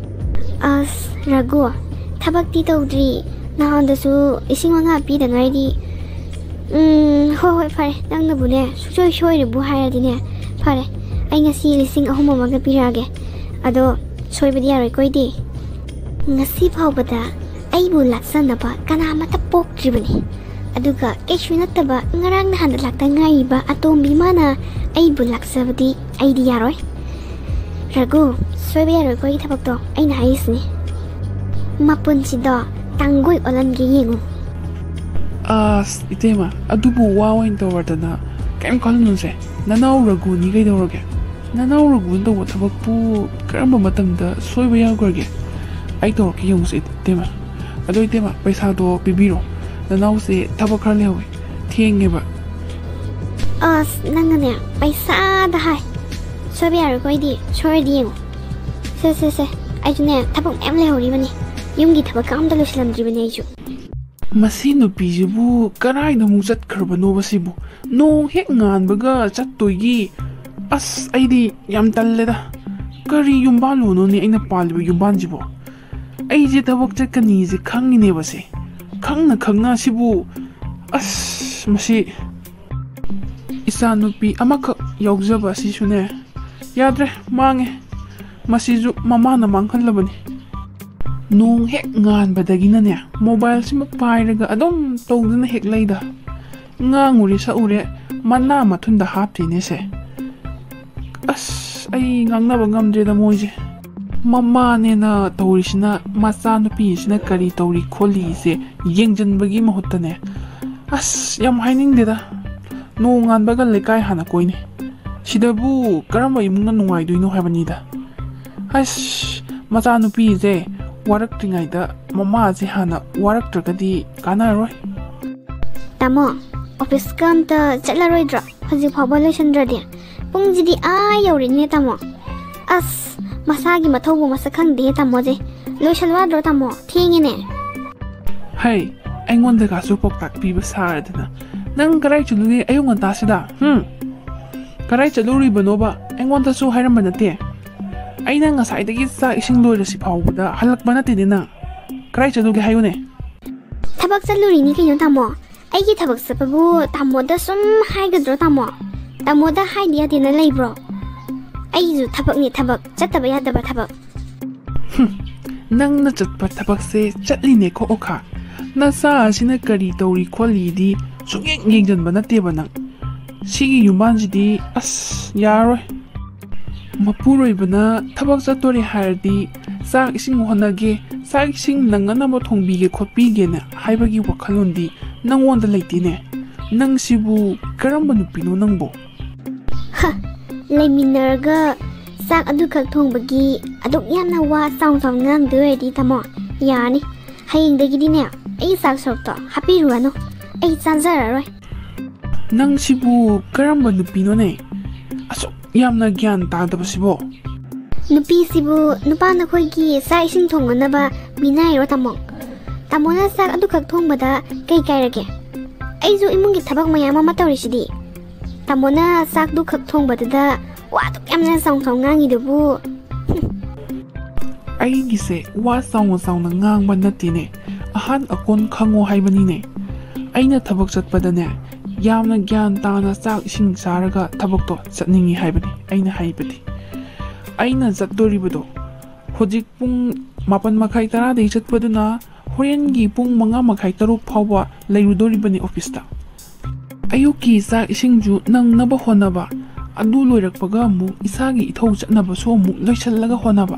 ꯑꯁ ꯔꯒꯨ, ꯊꯕꯛꯇꯤ ꯇꯧꯗ꯭ꯔꯤ, ꯅꯍꯥꯟꯗꯁꯨ ꯂꯤꯁꯤꯡ ꯃꯉꯥ ꯄꯤꯗ ꯉꯥꯏꯔꯤ꯫ ꯎꯝ, ꯍꯣꯏ ꯍꯣꯏ, ꯐꯔꯦ, ꯅꯪꯅꯕꯨꯅꯦ ꯁꯨꯡꯁꯣꯏ ꯁꯣꯏꯔꯦꯕꯨ ꯍꯥꯏꯔꯗꯤꯅꯦ, ꯐꯔꯦ, ꯑꯩ ꯉꯁꯤ ꯂꯤꯁꯤꯡ ꯑꯍꯨꯝ ꯑꯃꯒ ꯄꯤꯔꯛꯑꯒꯦ꯫ ꯑꯗꯣ ꯁꯣꯏꯕꯗꯤ ꯌꯥꯔꯣꯏꯀꯣ ꯏꯗꯤ꯫ ꯉꯁꯤ ꯐꯥꯎꯕꯗ ꯑꯩꯕꯨ ꯂꯥꯛꯆꯅꯕ ꯀꯅꯥ ꯑꯃꯠꯇ ꯄꯣꯛꯇ꯭ꯔꯤꯕꯅꯤ꯫ ꯑꯗꯨꯒ ꯀꯩꯁꯨ ꯅꯠꯇꯕ ꯉꯔꯥꯡ ꯅꯍꯥꯟꯗ ꯂꯥꯛꯇ ꯉꯥꯏꯔꯤꯕ ꯑꯇꯣꯝꯕꯤ ꯃꯥꯅ ꯑꯩꯕꯨ ꯂꯥꯛꯆꯕꯗꯤ ꯑꯩꯗꯤ ꯌꯥꯔꯣꯏ꯫ ꯔꯒꯨ, ꯁꯣꯏꯕ ꯌꯥꯔꯣꯏꯀꯣ ꯑꯩꯒꯤ ꯊꯕꯛꯇꯣ, ꯑꯩꯅ ꯍꯥꯏꯔꯤꯁꯤꯅꯤ꯫ ꯃꯄꯨꯟꯁꯤꯗꯣ ꯇꯥꯡꯒꯣꯏ ꯑꯣꯜꯍꯟꯒꯦ ꯌꯦꯡꯉꯨ꯫ ꯑꯁ ꯏꯇꯩꯃ, ꯑꯗꯨꯕꯨ ꯋꯥ ꯑꯣꯏꯅ ꯇꯧꯔꯗꯅ, ꯀꯩꯝ ꯈꯜꯂꯨꯅꯨꯁꯦ꯫ ꯅꯅꯥꯎ ꯔꯒꯨꯅꯤ, ꯀꯩꯗꯧꯔꯒꯦ? ꯅꯅꯥꯎ ꯔꯒꯨꯅ ꯇꯧꯕ ꯊꯕꯛꯄꯨ ꯀꯔꯝꯕ ꯃꯇꯝꯗ ꯁꯣꯏꯕ ꯌꯥꯎꯈ꯭ꯔꯒꯦ? ꯑꯩ ꯇꯧꯔꯛꯀꯦ ꯌꯦꯡꯉꯨꯁꯦ ꯏꯇꯩꯃ꯫ ꯑꯗꯣ ꯏꯇꯩꯃ, ꯄꯩꯁꯥꯗꯣ ꯄꯤꯕꯤꯔꯣ, ꯅꯅꯥꯎꯁꯦ ꯊꯕꯛ ꯈꯔ ꯂꯩꯍꯧꯋꯦ, ꯊꯦꯡꯉꯦꯕ꯫ ꯑꯁ, ꯅꯪꯅꯅꯦ ꯄꯩꯁꯥꯗ ꯍꯥꯏ꯫ ꯁꯣꯏꯕ ꯌꯥꯔꯣꯏꯀꯣ ꯑꯩꯗꯤ, ꯁꯣꯏꯔꯗꯤ ꯌꯦꯡꯉꯣ꯫ ꯁꯦ ꯁꯦ ꯁꯦ, ꯑꯩꯁꯨꯅꯦ ꯊꯕꯛ ꯃꯌꯥꯝ ꯂꯩꯍꯧꯔꯤꯕꯅꯤ, ꯌꯨꯝꯒꯤ ꯊꯕꯛꯀ ꯑꯝꯇ ꯂꯣꯏꯁꯤꯜꯂꯝꯗ꯭ꯔꯤꯕꯅꯤ ꯑꯩꯁꯨ꯫ ꯃꯁꯤ ꯅꯨꯄꯤꯁꯤꯕꯨ ꯀꯔꯥꯏꯗ ꯑꯃꯨꯛ ꯆꯠꯈ꯭ꯔꯕꯅꯣꯕ ꯁꯤꯕꯨ? ꯅꯣꯡ ꯍꯦꯛ ꯉꯥꯟꯕꯒ ꯆꯠꯇꯣꯏꯒꯤ꯫ ꯑꯁ, ꯑꯩꯗꯤ ꯌꯥꯝ ꯇꯜꯂꯦꯗ꯫ ꯀꯔꯤ ꯌꯨꯝꯕꯥꯜꯂꯣꯅꯣꯅꯦ ꯑꯩꯅ ꯄꯥꯜꯂꯤꯕ ꯌꯨꯝꯕꯥꯟꯁꯤꯕꯣ? ꯑꯩꯁꯦ ꯊꯕꯛ ꯆꯠꯀꯅꯤꯁꯦ ꯈꯪꯉꯤꯅꯦꯕ ꯁꯦ꯫ ꯈꯪꯅ ꯈꯪꯅ ꯁꯤꯕꯨ, ꯑꯁ, ꯃꯁꯤ ꯏꯆꯥꯅꯨꯄꯤ ꯑꯃꯈꯛ ꯌꯥꯎꯖꯕ ꯑꯁꯤꯁꯨꯅꯦ, ꯌꯥꯗ꯭ꯔꯦ, ꯃꯥꯡꯉꯦ꯫ ꯃꯁꯤꯁꯨ ꯃꯃꯥꯅ ꯃꯥꯡꯍꯜꯂꯕꯅꯤ꯫ ꯅꯣꯡ ꯍꯦꯛ ꯉꯥꯟꯕꯗꯒꯤꯅꯅꯦ, ꯃꯣꯕꯥꯏꯜꯁꯤꯃ ꯄꯥꯏꯔꯒ ꯑꯗꯨꯝ ꯇꯧꯗꯨꯅ ꯍꯦꯛ ꯂꯩꯗ꯫ ꯉꯥꯡꯉꯨꯔꯦ ꯁꯛꯎꯔꯦ, ꯃꯅꯥ ꯃꯊꯨꯟꯗ ꯍꯥꯞꯇꯦꯅꯦ ꯁꯦ꯫ ꯑꯁ, ꯑꯩ ꯉꯥꯡꯅꯕ ꯉꯝꯗ꯭ꯔꯦꯗ ꯃꯣꯏꯁꯦ꯫ ꯃꯃꯥꯅꯦꯅ ꯇꯧꯔꯤꯁꯤꯅ, ꯃꯆꯥꯅꯨꯄꯤꯁꯤꯅ ꯀꯔꯤ ꯇꯧꯔꯤ ꯈꯣꯠꯂꯤꯁꯦ ꯌꯦꯡꯁꯤꯟꯕꯒꯤ ꯃꯍꯨꯠꯇꯅꯦ꯫ ꯑꯁ, ꯌꯥꯝ ꯍꯥꯏꯅꯤꯡꯗꯦꯗ꯫ ꯅꯣꯡꯉꯥꯟꯕꯒ ꯂꯩꯀꯥꯏ ꯍꯥꯟꯅ ꯀꯣꯏꯅꯤ꯫ ꯁꯤꯗꯕꯨ ꯀꯔꯝꯕ ꯏꯃꯨꯡꯅ ꯅꯨꯡꯉꯥꯏꯗꯣꯏꯅꯣ ꯍꯥꯏꯕꯅꯤꯗ꯫ ꯑꯁ, ꯃꯆꯥꯅꯨꯄꯤꯁꯦ ꯋꯥꯔꯛꯇ꯭ꯔꯤꯉꯩꯗ ꯃꯃꯥꯁꯦ ꯍꯥꯟꯅ ꯋꯥꯔꯛꯇ꯭ꯔꯒꯗꯤ ꯀꯥꯟꯅꯔꯣꯏ꯫ ꯇꯥꯃꯣ, ꯑꯣꯐꯤꯁꯀ ꯑꯝꯇ ꯆꯠꯂꯔꯣꯏꯗ꯭ꯔꯣ? ꯍꯧꯖꯤꯛ ꯐꯥꯎꯕ ꯂꯣꯏꯁꯟꯗ꯭ꯔꯗꯤ? ꯄꯨꯡꯁꯤꯗꯤ ꯑꯥ ꯌꯧꯔꯦꯅꯦ, ꯇꯥꯃꯣ꯫ ꯑꯁ, ꯃꯁꯥꯒꯤ ꯃꯊꯧꯕꯨ ꯃꯁꯛ ꯈꯪꯗꯦ, ꯇꯥꯃꯣꯁꯦ꯫ ꯂꯣꯏꯁꯜꯂꯨ ꯌꯥꯗ꯭ꯔꯣ, ꯇꯥꯃꯣ? ꯊꯦꯡꯉꯦꯅꯦ꯫ ꯍꯩ, ꯑꯩꯉꯣꯟꯗꯒꯁꯨ ꯄꯥꯎꯇꯥꯛ ꯄꯤꯕ ꯁꯥꯔꯗꯅ꯫ ꯅꯪ ꯀꯗꯥꯏ ꯆꯠꯂꯨꯒꯦ ꯑꯌꯨꯛ ꯉꯟꯇꯥꯁꯤꯗ? ꯍꯨꯝ? ꯀꯗꯥꯏ ꯆꯠꯂꯨꯔꯤꯕꯅꯣꯕ? ꯑꯩꯉꯣꯟꯗꯁꯨ ꯍꯥꯏꯔꯝꯕ ꯅꯠꯇꯦ꯫ ꯑꯩꯅ ꯉꯁꯥꯏꯗꯒꯤ ꯆꯥꯛ ꯏꯁꯤꯡ ꯂꯣꯏꯔꯁꯤ ꯐꯥꯎꯕꯗ ꯍꯜꯂꯛꯄ ꯅꯠꯇꯦꯅꯦ ꯅꯪ꯫ ꯀꯗꯥꯏ ꯆꯠꯂꯨꯒꯦ ꯍꯥꯏꯌꯨꯅꯦ? ꯊꯕꯛ ꯆꯠꯂꯨꯔꯤꯅꯤ ꯀꯩꯅꯣ, ꯇꯥꯃꯣ꯫ ꯑꯩꯒꯤ ꯊꯕꯛ ꯆꯠꯄꯕꯨ ꯇꯥꯃꯣꯗ ꯁꯨꯝ ꯍꯥꯏꯒꯗ꯭ꯔꯣ, ꯇꯥꯃꯣ? ꯇꯥꯃꯣꯗ ꯍꯥꯏꯗ ꯌꯥꯗꯦꯅ ꯂꯩꯕ꯭ꯔꯣ? ꯑꯩꯒꯤꯁꯨ ꯊꯕꯛꯅꯤ, ꯊꯕꯛ꯫ ꯆꯠꯇꯕ ꯌꯥꯗꯕ ꯊꯕꯛ꯫ ꯍꯨꯝ, ꯅꯪꯅ ꯆꯠꯄ ꯊꯕꯛꯁꯦ ꯆꯠꯂꯤꯅꯦꯀꯣ, ꯑꯣꯈꯥ꯫ ꯅꯆꯥ ꯑꯁꯤꯅ ꯀꯔꯤ ꯇꯧꯔꯤ ꯈꯣꯠꯂꯤꯗꯤ ꯁꯨꯛꯌꯦꯡ ꯌꯦꯡꯁꯤꯟꯕ ꯅꯠꯇꯦꯕ ꯅꯪ꯫ ꯁꯤꯒꯤ ꯌꯨꯝꯕꯥꯟꯁꯤꯗꯤ ꯑꯁ ꯌꯥꯔꯣꯏ꯫ ꯃꯄꯨꯔꯣꯏꯕꯅ ꯊꯕꯛ ꯆꯠꯇꯣꯔꯦ ꯍꯥꯏꯔꯗꯤ ꯆꯥꯛ ꯏꯁꯤꯡ ꯍꯣꯠꯅꯒꯦ, ꯆꯥꯛ ꯏꯁꯤꯡ ꯅꯪꯅꯅꯕ ꯊꯣꯡꯕꯤꯒꯦ ꯈꯣꯠꯄꯤꯒꯦꯅ ꯍꯥꯏꯕꯒꯤ ꯋꯥꯈꯜꯂꯣꯟꯗꯤ ꯅꯪꯉꯣꯟꯗ ꯂꯩꯇꯦꯅꯦ꯫ ꯅꯪꯁꯤꯕꯨ ꯀꯔꯝꯕ ꯅꯨꯄꯤꯅꯣ ꯅꯪꯕꯣ? ꯍ, ꯂꯩꯃꯤꯟꯅꯔꯒ ꯆꯥꯛ ꯑꯗꯨꯈꯛ ꯊꯣꯡꯕꯒꯤ ꯑꯗꯨꯛ ꯌꯥꯝꯅ ꯋꯥ ꯆꯥꯎ ꯆꯥꯎꯅ ꯉꯥꯡꯗꯣꯏ ꯑꯣꯏꯔꯗꯤ, ꯇꯥꯃꯣ, ꯌꯥꯔꯅꯤ꯫ ꯍꯌꯦꯡꯗꯒꯤꯗꯤꯅꯦ, ꯑꯩ ꯆꯥꯛ ꯁꯔꯨꯛꯇꯣ ꯍꯥꯞꯄꯤꯔꯨꯔꯅꯨ꯫ ꯑꯩ ꯆꯥꯖꯔꯔꯣꯏ꯫ ꯅꯪꯁꯤꯕꯨ ꯀꯔꯝꯕ ꯅꯨꯄꯤꯅꯣꯅꯦ? ꯑꯁꯨꯛ ꯌꯥꯝꯅ ꯒ꯭ꯌꯥꯟ ꯇꯥꯗꯕꯁꯤꯕꯣ? ꯅꯨꯄꯤꯁꯤꯕꯨ ꯅꯨꯄꯥ ꯅꯈꯣꯏꯒꯤ ꯆꯥꯛ ꯏꯁꯤꯡ ꯊꯣꯡꯅꯅꯕ ꯃꯤꯅꯥꯏꯔꯣ, ꯇꯥꯃꯣ? ꯇꯥꯃꯣꯅ ꯆꯥꯛ ꯑꯗꯨꯈꯛ ꯊꯣꯡꯕꯗ ꯀꯩ ꯀꯥꯏꯔꯒꯦ? ꯑꯩꯁꯨ ꯏꯃꯨꯡꯒꯤ ꯊꯕꯛ ꯃꯌꯥꯝ ꯑꯃ ꯇꯧꯔꯤꯁꯤꯗꯤ꯫ ꯇꯥꯃꯣꯅ ꯆꯥꯛꯇꯨ ꯈꯛ ꯊꯣꯡꯕꯗꯨꯗ ꯋꯥꯗꯨ ꯌꯥꯝꯅ ꯆꯥꯎ ꯆꯥꯎ ꯉꯥꯡꯉꯤꯗꯨꯕꯨ꯫ ꯑꯩꯒꯤꯁꯦ ꯋꯥ ꯆꯥꯎꯅ ꯆꯥꯎꯅ ꯉꯥꯡꯕ ꯅꯠꯇꯦꯅꯦ, ꯑꯍꯥꯟ ꯑꯀꯣꯟ ꯈꯪꯉꯣ ꯍꯥꯏꯕꯅꯤꯅꯦ꯫ ꯑꯩꯅ ꯊꯕꯛ ꯆꯠꯄꯗꯅꯦ, ꯌꯥꯝꯅ ꯒ꯭ꯌꯥꯟ ꯇꯥꯅ ꯆꯥꯛ ꯏꯁꯤꯡ ꯆꯥꯔꯒ ꯊꯕꯛꯇꯣ ꯆꯠꯅꯤꯡꯉꯤ ꯍꯥꯏꯕꯅꯤ ꯑꯩꯅ ꯍꯥꯏꯕꯗꯤ꯫ ꯑꯩꯅ ꯆꯠꯇꯣꯔꯤꯕꯗꯣ ꯍꯧꯖꯤꯛ ꯄꯨꯡ ꯃꯥꯄꯟ ꯃꯈꯥꯏ, ꯇꯔꯥꯗꯒꯤ ꯆꯠꯄꯗꯨꯅ ꯍꯣꯔꯦꯟꯒꯤ ꯄꯨꯡ ꯃꯉꯥ ꯃꯈꯥꯏ, ꯇꯔꯨꯛ ꯐꯥꯎꯕ ꯂꯩꯔꯨꯗꯣꯔꯤꯕꯅꯤ ꯑꯣꯐꯤꯁꯇ꯫ ꯑꯌꯨꯛꯀꯤ ꯆꯥꯛ ꯏꯁꯤꯡꯁꯨ ꯅꯪꯅꯕ ꯍꯣꯠꯅꯕ, ꯑꯗꯨ ꯂꯣꯏꯔꯛꯄꯒ ꯑꯃꯨꯛ ꯏꯁꯥꯒꯤ ꯏꯊꯧ ꯆꯠꯅꯕꯁꯨ ꯑꯃꯨꯛ ꯂꯣꯏꯁꯤꯜꯂꯒ ꯍꯣꯠꯅꯕ꯫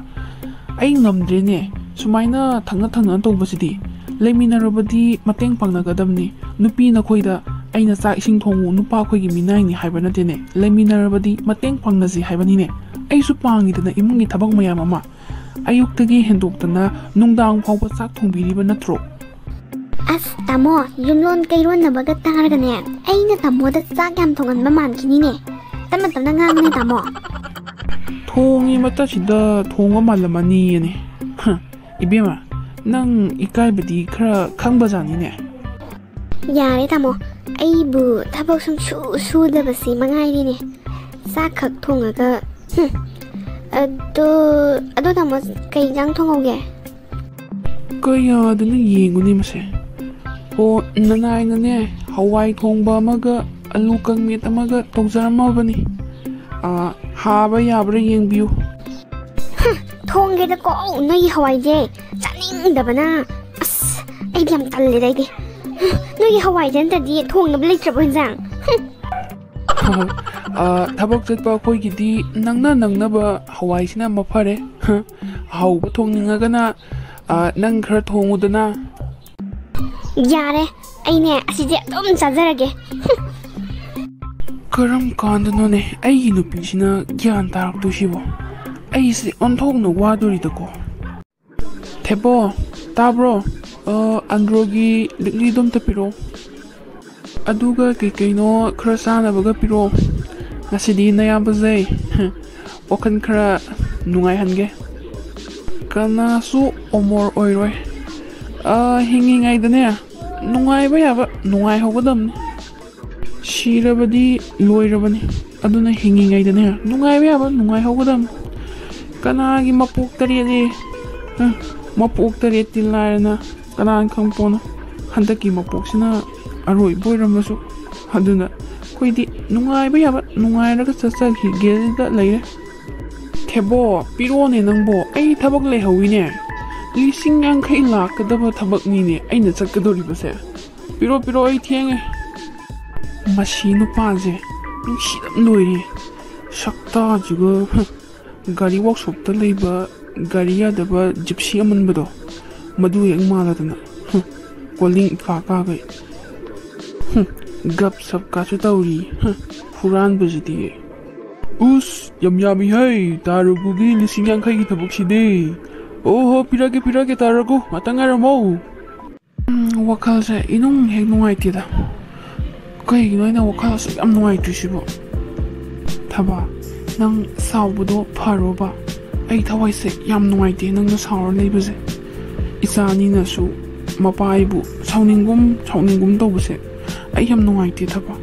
ꯑꯩ ꯉꯝꯗ꯭ꯔꯦꯅꯦ, ꯁꯨꯃꯥꯏꯅ ꯊꯪꯅ ꯊꯪꯅ ꯇꯧꯕꯁꯤꯗꯤ꯫ ꯂꯩꯃꯤꯟꯅꯔꯕꯗꯤ ꯃꯇꯦꯡ ꯄꯥꯡꯅꯒꯗꯕꯅꯤ꯫ ꯅꯨꯄꯤ ꯅꯈꯣꯏꯗ ꯑꯩꯅ ꯆꯥꯛ ꯏꯁꯤꯡ ꯊꯣꯡꯉꯨ, ꯅꯨꯄꯥ ꯑꯩꯈꯣꯏꯒꯤ ꯃꯤꯅꯥꯏꯅꯤ ꯍꯥꯏꯕ ꯅꯠꯇꯦꯅꯦ꯫ ꯂꯩꯃꯤꯟꯅꯔꯕꯗꯤ ꯃꯇꯦꯡ ꯄꯥꯡꯅꯁꯤ ꯍꯥꯏꯕꯅꯤꯅꯦ꯫ ꯑꯩꯁꯨ ꯄꯥꯡꯉꯤꯗꯅ ꯏꯃꯨꯡꯒꯤ ꯊꯕꯛ ꯃꯌꯥꯝ ꯑꯃ꯫ ꯑꯌꯨꯛꯇꯒꯤ ꯍꯦꯟꯗꯣꯛꯇꯅ ꯅꯨꯡꯗꯥꯡ ꯐꯥꯎꯕ ꯆꯥꯛ ꯊꯣꯡꯕꯤꯔꯤꯕ ꯅꯠꯇ꯭ꯔꯣ? ꯑꯁ ꯇꯥꯃꯣ, ꯌꯨꯝꯂꯣꯟ ꯀꯩꯔꯣꯟꯅꯕꯒ ꯇꯥꯔꯒꯅꯦ, ꯑꯩꯅ ꯇꯥꯃꯣꯗ ꯆꯥꯛ ꯌꯥꯝ ꯊꯣꯡꯍꯟꯕ ꯃꯥꯟꯈꯤꯅꯤꯅꯦ꯫ ꯇꯞꯅ ꯇꯞꯅ ꯉꯥꯡꯉꯨꯅꯦ ꯇꯥꯃꯣ꯫ ꯊꯣꯡꯉꯤ ꯃꯇꯠꯁꯤꯗ ꯊꯣꯡꯕ ꯃꯥꯜꯂꯝꯃꯅꯤꯌꯦꯅꯦ꯫ ꯍ, ꯏꯕꯦꯝꯃ, ꯅꯪ ꯏꯀꯥꯏꯕꯗꯤ ꯈꯔ ꯈꯪꯕꯖꯥꯠꯅꯤꯅꯦ꯫ ꯌꯥꯔꯦ ꯇꯥꯃꯣ, ꯑꯩꯕꯨ ꯊꯕꯛ ꯁꯨꯡꯁꯨ ꯁꯨꯗꯕꯁꯤ ꯃꯉꯥꯏꯔꯤꯅꯦ꯫ ꯆꯥꯛꯈꯛ ꯊꯣꯡꯉꯒ꯫ ꯍꯨꯝ꯫ ꯑꯗꯣ, ꯑꯗꯣ ꯇꯥꯃꯣ, ꯀꯩ ꯏꯟꯖꯥꯡ ꯊꯣꯡꯍꯧꯒꯦ? ꯀꯌꯥꯗꯅ ꯌꯦꯡꯉꯨꯅꯦ ꯃꯁꯦ꯫ ꯑꯣ, ꯅꯅꯥꯏꯅꯅꯦ, ꯍꯋꯥꯏ ꯊꯣꯡꯕ ꯑꯃꯒ ꯑꯂꯨ ꯀꯪꯃꯦꯠ ꯑꯃꯒ ꯇꯧꯖꯔꯝꯃꯕꯅꯤ꯫ ꯑꯥ, ꯍꯥꯕ ꯌꯥꯕ꯭ꯔꯥ ꯌꯦꯡꯕꯤꯌꯨ꯫ ꯍꯨꯝ, ꯊꯣꯡꯒꯦꯗꯀꯣ, ꯅꯣꯏꯒꯤ ꯍꯋꯥꯏꯁꯦ ꯆꯥꯅꯤꯡꯗꯕꯅ꯫ ꯑꯁ, ꯑꯩꯗꯤ ꯌꯥꯝ ꯇꯜꯂꯦꯗ ꯑꯩꯗꯤ꯫ ꯍꯨꯝ, ꯅꯣꯏꯒꯤ ꯍꯋꯥꯏꯁꯦ ꯅꯠꯇ꯭ꯔꯗꯤ ꯊꯣꯡꯅꯕ ꯂꯩꯇ꯭ꯔꯕꯣ ꯏꯟꯖꯥꯡ? ꯍꯨꯝ꯫ ꯑꯥ, ꯊꯕꯛ ꯆꯠꯄ ꯑꯩꯈꯣꯏꯒꯤꯗꯤ ꯅꯪꯅ ꯅꯪꯅꯕ ꯍꯋꯥꯏꯁꯤꯅ ꯃꯐꯔꯦ꯫ ꯍ, ꯑꯍꯥꯎꯕ ꯊꯣꯡꯅꯤꯡꯉꯒꯅ, ꯑꯥ, ꯅꯪ ꯈꯔ ꯊꯣꯡꯉꯨꯗꯅ꯫ ꯌꯥꯔꯦ, ꯑꯩꯅꯦ ꯑꯁꯤꯁꯦ ꯑꯗꯨꯝ ꯆꯥꯖꯔꯒꯦ꯫ ꯀꯔꯝ ꯀꯥꯟꯗꯅꯣꯅꯦ ꯑꯩꯒꯤ ꯅꯨꯄꯤꯁꯤꯅ ꯒ꯭ꯌꯥꯟ ꯇꯥꯔꯛꯇꯣꯏꯁꯤꯕꯣ? ꯑꯩꯁꯦ ꯑꯣꯟꯊꯣꯛꯅ ꯋꯥꯗꯣꯔꯤꯗꯀꯣ꯫ ꯊꯦꯕꯣ, ꯇꯥꯕ꯭ꯔꯣ? ꯑ, ꯑꯟꯗ꯭ꯔꯣꯒꯤ ꯂꯤꯛꯂꯤꯗꯣ ꯑꯝꯇ ꯄꯤꯔꯛꯑꯣ꯫ ꯑꯗꯨꯒ ꯀꯩ ꯀꯩꯅꯣ ꯈꯔ ꯆꯥꯅꯕꯒ ꯄꯤꯔꯛꯑꯣ꯫ ꯉꯁꯤꯗꯤ ꯅꯌꯥꯝꯕꯁꯦ ꯋꯥꯈꯜ ꯈꯔ ꯅꯨꯡꯉꯥꯏꯍꯟꯒꯦ꯫ ꯀꯅꯥꯁꯨ ꯑꯃꯣꯔ ꯑꯣꯏꯔꯣꯏ꯫ ꯑ, ꯍꯤꯡꯉꯤꯉꯩꯗꯅꯦ ꯅꯨꯡꯉꯥꯏꯕ ꯌꯥꯕ ꯅꯨꯡꯉꯥꯏꯍꯧꯒꯗꯕꯅꯤ꯫ ꯁꯤꯔꯕꯗꯤ ꯂꯣꯏꯔꯕꯅꯤ꯫ ꯑꯗꯨꯅ ꯍꯤꯡꯉꯤꯉꯩꯗꯅꯦ ꯅꯨꯡꯉꯥꯏꯕ ꯌꯥꯕ ꯅꯨꯡꯉꯥꯏꯍꯧꯒꯗꯕꯅꯤ꯫ ꯀꯅꯥꯒꯤ ꯃꯄꯣꯛ ꯇꯔꯦꯠꯅꯤ? ꯑ, ꯃꯄꯣꯛ ꯇꯔꯦꯠꯇꯤ ꯂꯥꯏꯔꯅ ꯀꯅꯥꯅ ꯈꯪꯄꯣꯠꯅꯣ? ꯍꯟꯗꯛꯀꯤ ꯃꯄꯣꯛꯁꯤꯅ ꯑꯔꯣꯏꯕ ꯑꯣꯏꯔꯝꯃꯁꯨ꯫ ꯑꯗꯨꯅ ꯑꯩꯈꯣꯏꯗꯤ ꯅꯨꯡꯉꯥꯏꯕ ꯌꯥꯕ ꯅꯨꯡꯉꯥꯏꯔꯒ ꯆꯠꯆꯈꯤꯒꯦꯗ ꯂꯩꯔꯦ꯫ ꯊꯦꯕꯣ, ꯄꯤꯔꯛꯑꯣꯅꯦ ꯅꯪꯕꯣ, ꯑꯩ ꯊꯕꯛ ꯂꯩꯍꯧꯋꯤꯅꯦ꯫ ꯂꯤꯁꯤꯡ ꯌꯥꯡꯈꯩ ꯂꯥꯛꯀꯗꯕ ꯊꯕꯛꯅꯤꯅꯦ ꯑꯩꯅ ꯆꯠꯀꯗꯧꯔꯤꯕꯁꯦ꯫ ꯄꯤꯔꯣ, ꯄꯤꯔꯣ, ꯑꯩ ꯊꯦꯡꯉꯦ꯫ ꯃꯁꯤ ꯅꯨꯄꯥꯁꯦ ꯅꯨꯡꯁꯤꯗꯕ ꯂꯣꯏꯔꯦ꯫ ꯁꯛꯇꯥꯁꯤꯒ, ꯍ, ꯒꯥꯔꯤ ꯋꯥꯛꯁꯣꯞꯇ ꯂꯩꯕ ꯒꯥꯔꯤ ꯌꯥꯗꯕ ꯖꯤꯞꯁꯤ ꯑꯃꯟꯕꯗꯣ, ꯃꯗꯨ ꯍꯦꯛ ꯃꯥꯜꯂꯗꯅ꯫ ꯍ, ꯀꯣꯂꯤꯡ ꯏꯀꯥ ꯀꯥꯈꯩ꯫ ꯍ, ꯒꯞ ꯁꯞ ꯀꯥꯁꯨ ꯇꯧꯔꯤ꯫ ꯍ, ꯍꯨꯔꯥꯟꯕꯁꯤꯗꯤ꯫ ꯎꯁ, ꯌꯥꯝ ꯌꯥꯝꯃꯤ ꯍꯩ, ꯇꯥ ꯔꯒꯨꯒꯤ ꯂꯤꯁꯤꯡ ꯌꯥꯡꯈꯩꯒꯤ ꯊꯕꯛꯁꯤꯗꯤ꯫ ꯑꯣ ꯍꯣ, ꯄꯤꯔꯛꯀꯦ, ꯄꯤꯔꯛꯀꯦ, ꯇꯥ ꯔꯒꯨ, ꯉꯥꯛꯇꯪ ꯉꯥꯏꯔꯝꯃꯣ꯫ ꯎꯝ, ꯋꯥꯈꯜꯁꯦ ꯏꯅꯨꯡ ꯍꯦꯛ ꯅꯨꯡꯉꯥꯏꯇꯦꯗ꯫ ꯀꯩꯒꯤꯅꯣ ꯑꯩꯅ ꯋꯥꯈꯜ ꯑꯁꯨꯛ ꯌꯥꯝ ꯅꯨꯡꯉꯥꯏꯇ꯭ꯔꯤꯁꯤꯕꯣ? ꯊꯕ, ꯅꯪ ꯁꯥꯎꯕꯗꯣ ꯐꯔꯣꯕ꯫ ꯑꯩ ꯊꯋꯥꯏꯁꯦ ꯌꯥꯝ ꯅꯨꯡꯉꯥꯏꯇꯦ ꯅꯪꯅ ꯁꯥꯎꯔ ꯂꯩꯕꯁꯦ꯫ ꯏꯆꯥ ꯑꯅꯤꯅꯁꯨ ꯃꯄꯥ ꯑꯩꯕꯨ ꯁꯥꯎꯅꯤꯡꯒꯨꯝ ꯁꯥꯎꯅꯤꯡꯒꯨꯝ ꯇꯧꯕꯁꯦ ꯑꯩ ꯌꯥꯝ ꯅꯨꯡꯉꯥꯏꯇꯦ ꯊꯕ꯫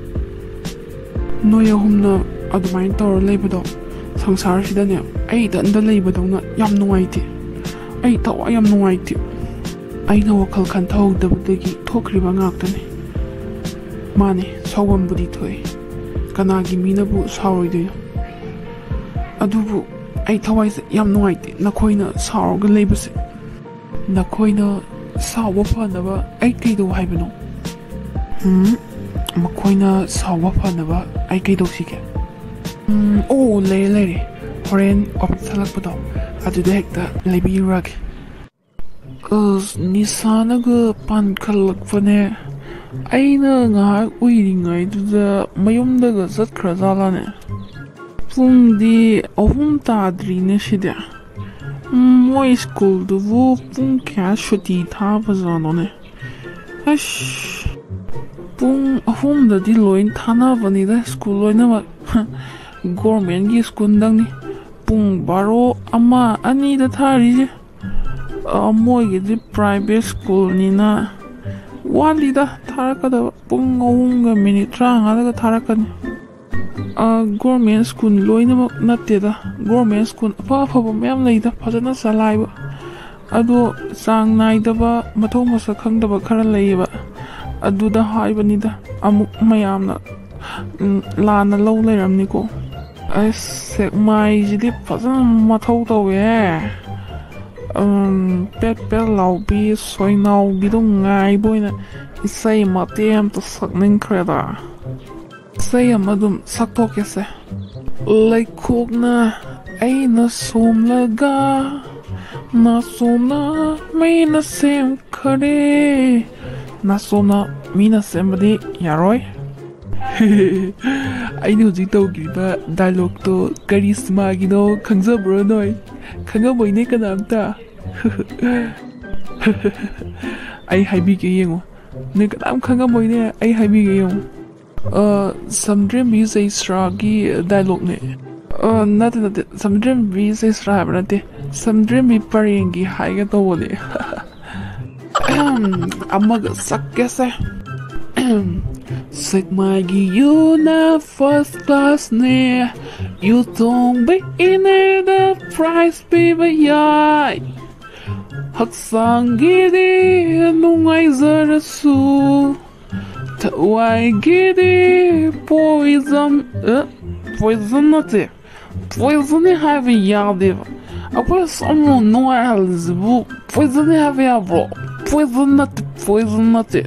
ꯅꯣꯏ ꯑꯍꯨꯝꯅ ꯑꯗꯨꯃꯥꯏꯅ ꯇꯧꯔ ꯂꯩꯕꯗꯣ ꯁꯪꯁꯥꯔꯁꯤꯗꯅꯦ ꯑꯩ ꯏꯊꯟꯇ ꯂꯩꯕꯗꯧꯅ ꯌꯥꯝ ꯅꯨꯡꯉꯥꯏꯇꯦ꯫ ꯑꯩ ꯊꯋꯥꯏ ꯌꯥꯝ ꯅꯨꯡꯉꯥꯏꯇꯦ꯫ ꯑꯩꯅ ꯋꯥꯈꯜ ꯈꯟꯊꯍꯧꯗꯕꯗꯒꯤ ꯊꯣꯛꯈ꯭ꯔꯤꯕ ꯉꯥꯛꯇꯅꯤ꯫ ꯃꯥꯅꯦ, ꯁꯥꯎꯐꯝꯕꯨꯗꯤ ꯊꯣꯛꯏ꯫ ꯀꯅꯥꯒꯤ ꯃꯤꯅꯕꯨ ꯁꯥꯎꯔꯣꯏꯗꯣꯏꯅꯣ? ꯑꯗꯨꯕꯨ ꯑꯩ ꯊꯋꯥꯏꯁꯦ ꯌꯥꯝ ꯅꯨꯡꯉꯥꯏꯇꯦ ꯅꯈꯣꯏꯅ ꯁꯥꯎꯔꯒ ꯂꯩꯕꯁꯦ꯫ ꯅꯈꯣꯏꯅ ꯁꯥꯎꯕ ꯐꯅꯕ ꯑꯩ ꯀꯩꯗꯧ ꯍꯥꯏꯕꯅꯣ? ꯎꯝ, ꯃꯈꯣꯏꯅ ꯁꯥꯎꯕ ꯐꯅꯕ ꯑꯩ ꯀꯩꯗꯧꯁꯤꯒꯦ? ꯎꯝ, ꯑꯣ, ꯂꯩꯔꯦ, ꯂꯩꯔꯦ꯫ ꯍꯣꯔꯦꯟ ꯑꯣꯐꯤꯁ ꯍꯜꯂꯛꯄꯗꯣ ꯑꯗꯨꯗ ꯍꯦꯛꯇ ꯂꯩꯕꯤꯔꯨꯔꯒꯦ꯫ ꯑꯁ, ꯅꯤꯁꯥꯅꯒ ꯄꯥꯟꯈꯠꯂꯛꯄꯅꯦ꯫ ꯑꯩꯅ ꯉꯥꯏꯍꯥꯛ ꯎꯏꯔꯤꯉꯩꯗꯨꯗ ꯃꯌꯨꯝꯗꯒ ꯆꯠꯈ꯭ꯔꯖꯥꯠꯂꯥꯅꯦ? ꯄꯨꯡꯗꯤ ꯑꯍꯨꯝ ꯇꯥꯗ꯭ꯔꯤꯅꯦ ꯁꯤꯗꯤ꯫ ꯎꯝ, ꯃꯣꯏ ꯁ꯭ꯀꯨꯜꯗꯨꯕꯨ ꯄꯨꯡ ꯀꯌꯥ ꯁꯨꯇꯤ ꯊꯥꯕꯖꯥꯠꯅꯣꯅꯦ? ꯑꯁ, ꯄꯨꯡ ꯑꯍꯨꯝꯗꯗꯤ ꯂꯣꯏ ꯊꯥꯅꯕꯅꯤꯗ ꯁ꯭ꯀꯨꯜ ꯂꯣꯏꯅꯃꯛ꯫ ꯒꯣꯔꯃꯦꯟꯒꯤ ꯁ꯭ꯀꯨꯜꯗꯪꯅꯤ ꯄꯨꯡ ꯕꯥꯔꯣ, ꯑꯃ, ꯑꯅꯤꯗ ꯊꯥꯔꯤꯁꯦ꯫ ꯑ, ꯃꯣꯏꯒꯤꯗꯤ ꯄ꯭ꯔꯥꯏꯚꯦꯠ ꯁ꯭ꯀꯨꯜꯅꯤꯅ ꯋꯥꯠꯂꯤꯗ ꯊꯥꯔꯛꯀꯗꯕ꯫ ꯄꯨꯡ ꯑꯍꯨꯝꯒ ꯃꯤꯅꯤꯠ ꯇꯔꯥꯃꯉꯥꯗꯒ ꯊꯥꯔꯛꯀꯅꯤ꯫ ꯑ, ꯒꯣꯔꯃꯦꯟ ꯁ꯭ꯀꯨꯜ ꯂꯣꯏꯅꯃꯛ ꯅꯠꯇꯦꯗ꯫ ꯒꯣꯔꯃꯦꯟ ꯁ꯭ꯀꯨꯜ ꯑꯐ ꯑꯐꯕ ꯃꯌꯥꯝ ꯂꯩꯗ, ꯐꯖꯅ ꯆꯂꯥꯏꯕ꯫ ꯑꯗꯣ ꯆꯥꯡ ꯅꯥꯏꯗꯕ, ꯃꯊꯧ ꯃꯁꯛ ꯈꯪꯗꯕ ꯈꯔ ꯂꯩꯌꯦꯕ꯫ ꯑꯗꯨꯗ ꯍꯥꯏꯕꯅꯤꯗ, ꯑꯃꯨꯛ ꯃꯌꯥꯝꯅ, ꯎꯝ, ꯂꯥꯟꯅ ꯂꯧ ꯂꯩꯔꯝꯅꯤꯀꯣ꯫ ꯑꯁ, ꯁꯦꯛꯃꯥꯏꯁꯤꯗꯤ ꯐꯖꯅ ꯃꯊꯧ ꯇꯧꯋꯦ꯫ ꯎꯝ, ꯄꯦꯠ ꯄꯦꯠ ꯂꯥꯎꯕꯤ ꯁꯣꯏꯅꯥꯎꯕꯤꯗꯣ ꯉꯥꯏꯕ ꯑꯣꯏꯅ ꯏꯁꯩ ꯃꯇꯦꯛ ꯑꯃꯇ ꯁꯛꯅꯤꯡꯈ꯭ꯔꯦꯗ꯫ ꯏꯁꯩ ꯑꯃ ꯑꯗꯨꯝ ꯁꯛꯇꯣꯛꯀꯦꯁꯦ꯫ ꯂꯩꯈꯣꯛꯅ ꯑꯩꯅ ꯁꯣꯝꯂꯒ, ꯅꯥꯁꯣꯝꯅ ꯃꯤꯅ ꯁꯦꯝꯈꯔꯦ꯫ ꯅꯥꯁꯣꯝꯅ ꯃꯤꯅ ꯁꯦꯝꯕꯗꯤ ꯌꯥꯔꯣꯏ꯫ ꯑꯩꯅ ꯍꯧꯖꯤꯛ ꯇꯧꯈꯤꯕ ꯗꯥꯏꯂꯣꯛꯇꯣ ꯀꯔꯤ ꯁꯤꯃꯥꯒꯤꯅꯣ ꯈꯪꯖꯕ꯭ꯔꯣ ꯅꯣꯏ? ꯈꯪꯉꯝꯃꯣꯏꯅꯦ ꯀꯅꯥꯝꯇ꯫ ꯑꯩ ꯍꯥꯏꯕꯤꯒꯦ, ꯌꯦꯡꯉꯣ꯫ ꯅꯣꯏ ꯀꯅꯥꯝ ꯈꯪꯉꯝꯃꯣꯏꯅꯦ, ꯑꯩ ꯍꯥꯏꯕꯤꯒꯦ, ꯌꯦꯡꯉꯣ꯫ ꯑ, ꯁꯝꯗ꯭ꯔꯦꯝꯕꯤ ꯖꯩꯁ꯭ꯔꯥꯒꯤ ꯗꯥꯏꯂꯣꯛꯅꯦ꯫ ꯑ, ꯅꯠꯇꯦ, ꯅꯠꯇꯦ, ꯁꯝꯗ꯭ꯔꯦꯝꯕꯤ ꯖꯩꯁ꯭ꯔꯥ ꯍꯥꯏꯕ ꯅꯠꯇꯦ, ꯁꯝꯗ꯭ꯔꯦꯝꯕꯤ ꯄꯔꯦꯡꯒꯤ ꯍꯥꯏꯒꯦ ꯇꯧꯕꯅꯦ꯫ ꯑꯃꯒ ꯁꯛꯀꯦꯁꯦ꯫ ꯁꯦꯛꯃꯥꯏꯒꯤ ꯌꯨꯅ ꯐꯥꯔꯁ ꯀ꯭ꯂꯥꯁꯅꯦ, ꯌꯨ ꯊꯣꯡꯕ ꯏꯅꯦꯗ ꯄ꯭ꯔꯥꯏꯖ ꯄꯤꯕ ꯌꯥꯏ꯫ ꯍꯛꯆꯥꯡꯒꯤꯗꯤ ꯅꯨꯡꯉꯥꯏꯖꯔꯁꯨ, ꯊꯋꯥꯏꯒꯤꯗꯤ ꯄꯣꯏꯖꯟ, ꯑ, ꯄꯣꯏꯖꯟ ꯅꯠꯇꯦ, ꯄꯣꯏꯖꯟꯅꯤ ꯍꯥꯏꯕ ꯌꯥꯗꯦꯕ꯫ ꯑꯩꯈꯣꯏ ꯁꯣꯝ ꯅꯨꯡꯉꯥꯏꯍꯜꯂꯤꯁꯤꯕꯨ ꯄꯣꯏꯖꯟꯅꯤ ꯍꯥꯏꯕ ꯌꯥꯕ꯭ꯔꯣ? ꯄꯣꯏꯖꯟ ꯅꯠꯇꯦ, ꯄꯣꯏꯖꯟ ꯅꯠꯇꯦ꯫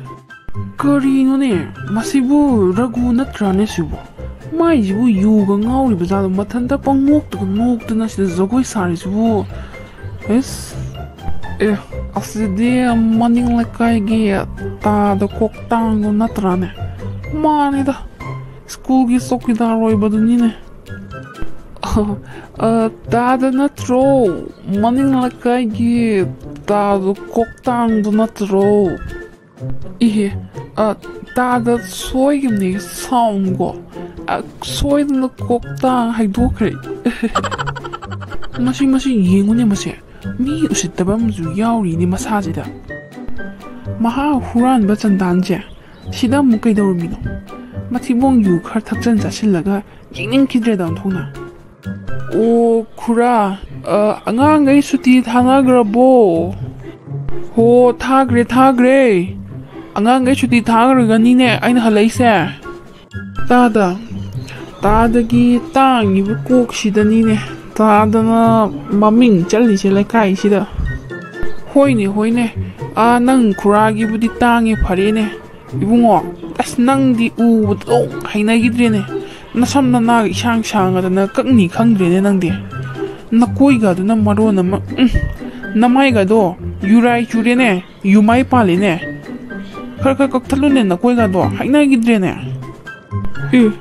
ꯀꯔꯤꯅꯣꯅꯦ ꯃꯁꯤꯕꯨ? ꯔꯘꯨ ꯅꯠꯇ꯭ꯔꯥꯅꯦ ꯁꯤꯕꯨ? ꯃꯥꯏꯁꯤꯕꯨ ꯌꯨꯒ ꯉꯥꯎꯔꯤꯕ ꯖꯥꯠꯂꯣ? ꯃꯊꯟꯇ ꯄꯪꯅꯣꯛꯇꯒ ꯅꯣꯛꯇꯅ ꯁꯤꯗ ꯖꯒꯣꯏ ꯁꯥꯔꯤꯁꯤꯕꯨ? ꯑꯦꯁ, ꯑꯦ, ꯑꯁꯤꯗꯤ ꯃꯅꯤꯡ ꯂꯩꯀꯥꯏꯒꯤ ꯇꯥꯗ ꯀꯣꯛꯇꯥꯡꯗꯣ ꯅꯠꯇ꯭ꯔꯥꯅꯦ? ꯃꯥꯅꯤꯗ, ꯁ꯭ꯀꯨꯜꯒꯤ ꯆꯧꯀꯤꯗꯥꯔ ꯑꯣꯏꯕꯗꯨꯅꯤꯅꯦ꯫ ꯑ, ꯇꯥꯗ ꯅꯠꯇ꯭ꯔꯣ? ꯃꯅꯤꯡ ꯂꯩꯀꯥꯏꯒꯤ ꯇꯥꯗꯣ ꯀꯣꯛꯇꯥꯡꯗꯣ ꯅꯠꯇ꯭ꯔꯣ? ꯏꯍꯦ, ꯑ, ꯇꯥꯗ ꯁꯣꯏꯈꯤꯕꯅꯦ, ꯁꯥꯎꯟꯀꯣ꯫ ꯑ, ꯁꯣꯏꯗꯅ ꯀꯣꯛꯇꯥꯡ ꯍꯥꯏꯗꯣꯛꯈ꯭ꯔꯦ꯫ ꯃꯁꯤ, ꯃꯁꯤ ꯌꯦꯡꯉꯨꯅꯦ ꯃꯁꯦ꯫ ꯃꯤ ꯎꯁꯤꯠꯇꯕ ꯑꯃꯁꯨ ꯌꯥꯎꯔꯤꯅꯦ ꯃꯁꯥꯁꯤꯗ꯫ ꯃꯍꯥ ꯍꯨꯔꯥꯟꯕ ꯆꯟꯗꯥꯟꯁꯦ꯫ ꯁꯤꯗ ꯑꯃꯨꯛ ꯀꯩꯗꯧꯔꯝꯃꯤꯅꯣ? ꯃꯊꯤꯕꯣꯡ ꯌꯨ ꯈꯔ ꯊꯛꯆꯟ ꯆꯥꯁꯤꯜꯂꯒ ꯌꯦꯡꯅꯤꯡꯈꯤꯗ꯭ꯔꯦꯗ ꯑꯣꯟꯊꯣꯛꯅ꯫ ꯑꯣ ꯈꯨꯔꯥ, ꯑ, ꯑꯉꯥꯡꯈꯩ ꯁꯨꯇꯤ ꯊꯥꯅꯈ꯭ꯔꯕꯣ? ꯍꯣ, ꯊꯥꯈ꯭ꯔꯦ, ꯊꯥꯈ꯭ꯔꯦ꯫ ꯑꯉꯥꯡꯈꯩ ꯁꯨꯇꯤ ꯊꯥꯈ꯭ꯔꯒꯅꯤꯅꯦ ꯑꯩꯅ ꯍꯜꯂꯛꯏꯁꯦ꯫ ꯇꯥꯗ, ꯇꯥꯗꯒꯤ ꯇꯥꯡꯉꯤꯕ ꯀꯣꯛꯁꯤꯗꯅꯤꯅꯦ ꯇꯥꯗꯅ ꯃꯃꯤꯡ ꯆꯠꯂꯤꯁꯦ ꯂꯩꯀꯥꯏꯁꯤꯗ꯫ ꯍꯣꯏꯅꯦ, ꯍꯣꯏꯅꯦ, ꯑꯥ, ꯅꯪ ꯈꯨꯔꯥꯒꯤꯕꯨꯗꯤ ꯇꯥꯡꯉꯦ, ꯐꯔꯦꯅꯦ꯫ ꯏꯕꯨꯡꯉꯣ, ꯑꯁ, ꯅꯪꯗꯤ ꯎꯕꯗꯣ ꯍꯩꯅꯈꯤꯗ꯭ꯔꯦꯅꯦ꯫ ꯅꯁꯝ ꯅꯅꯥꯒ ꯏꯁꯥꯡ ꯁꯥꯡꯉꯗꯅ ꯀꯛꯅꯤ ꯈꯪꯗ꯭ꯔꯦꯅꯦ ꯅꯪꯗꯤ꯫ ꯅꯀꯣꯏꯒꯗꯨꯅ ꯃꯔꯣꯟ ꯑꯃ, ꯎꯝ, ꯅꯃꯥꯏꯒꯗꯣ ꯌꯨꯔꯥꯏ ꯆꯨꯔꯦꯅꯦ, ꯌꯨꯃꯥꯏ ꯄꯥꯜꯂꯦꯅꯦ꯫ ꯈꯔ ꯈꯔ ꯀꯛꯊꯠꯂꯨꯅꯦ ꯅꯀꯣꯏꯒꯗꯣ, ꯍꯩꯅꯈꯤꯗ꯭ꯔꯦꯅꯦ꯫ ꯑꯦ,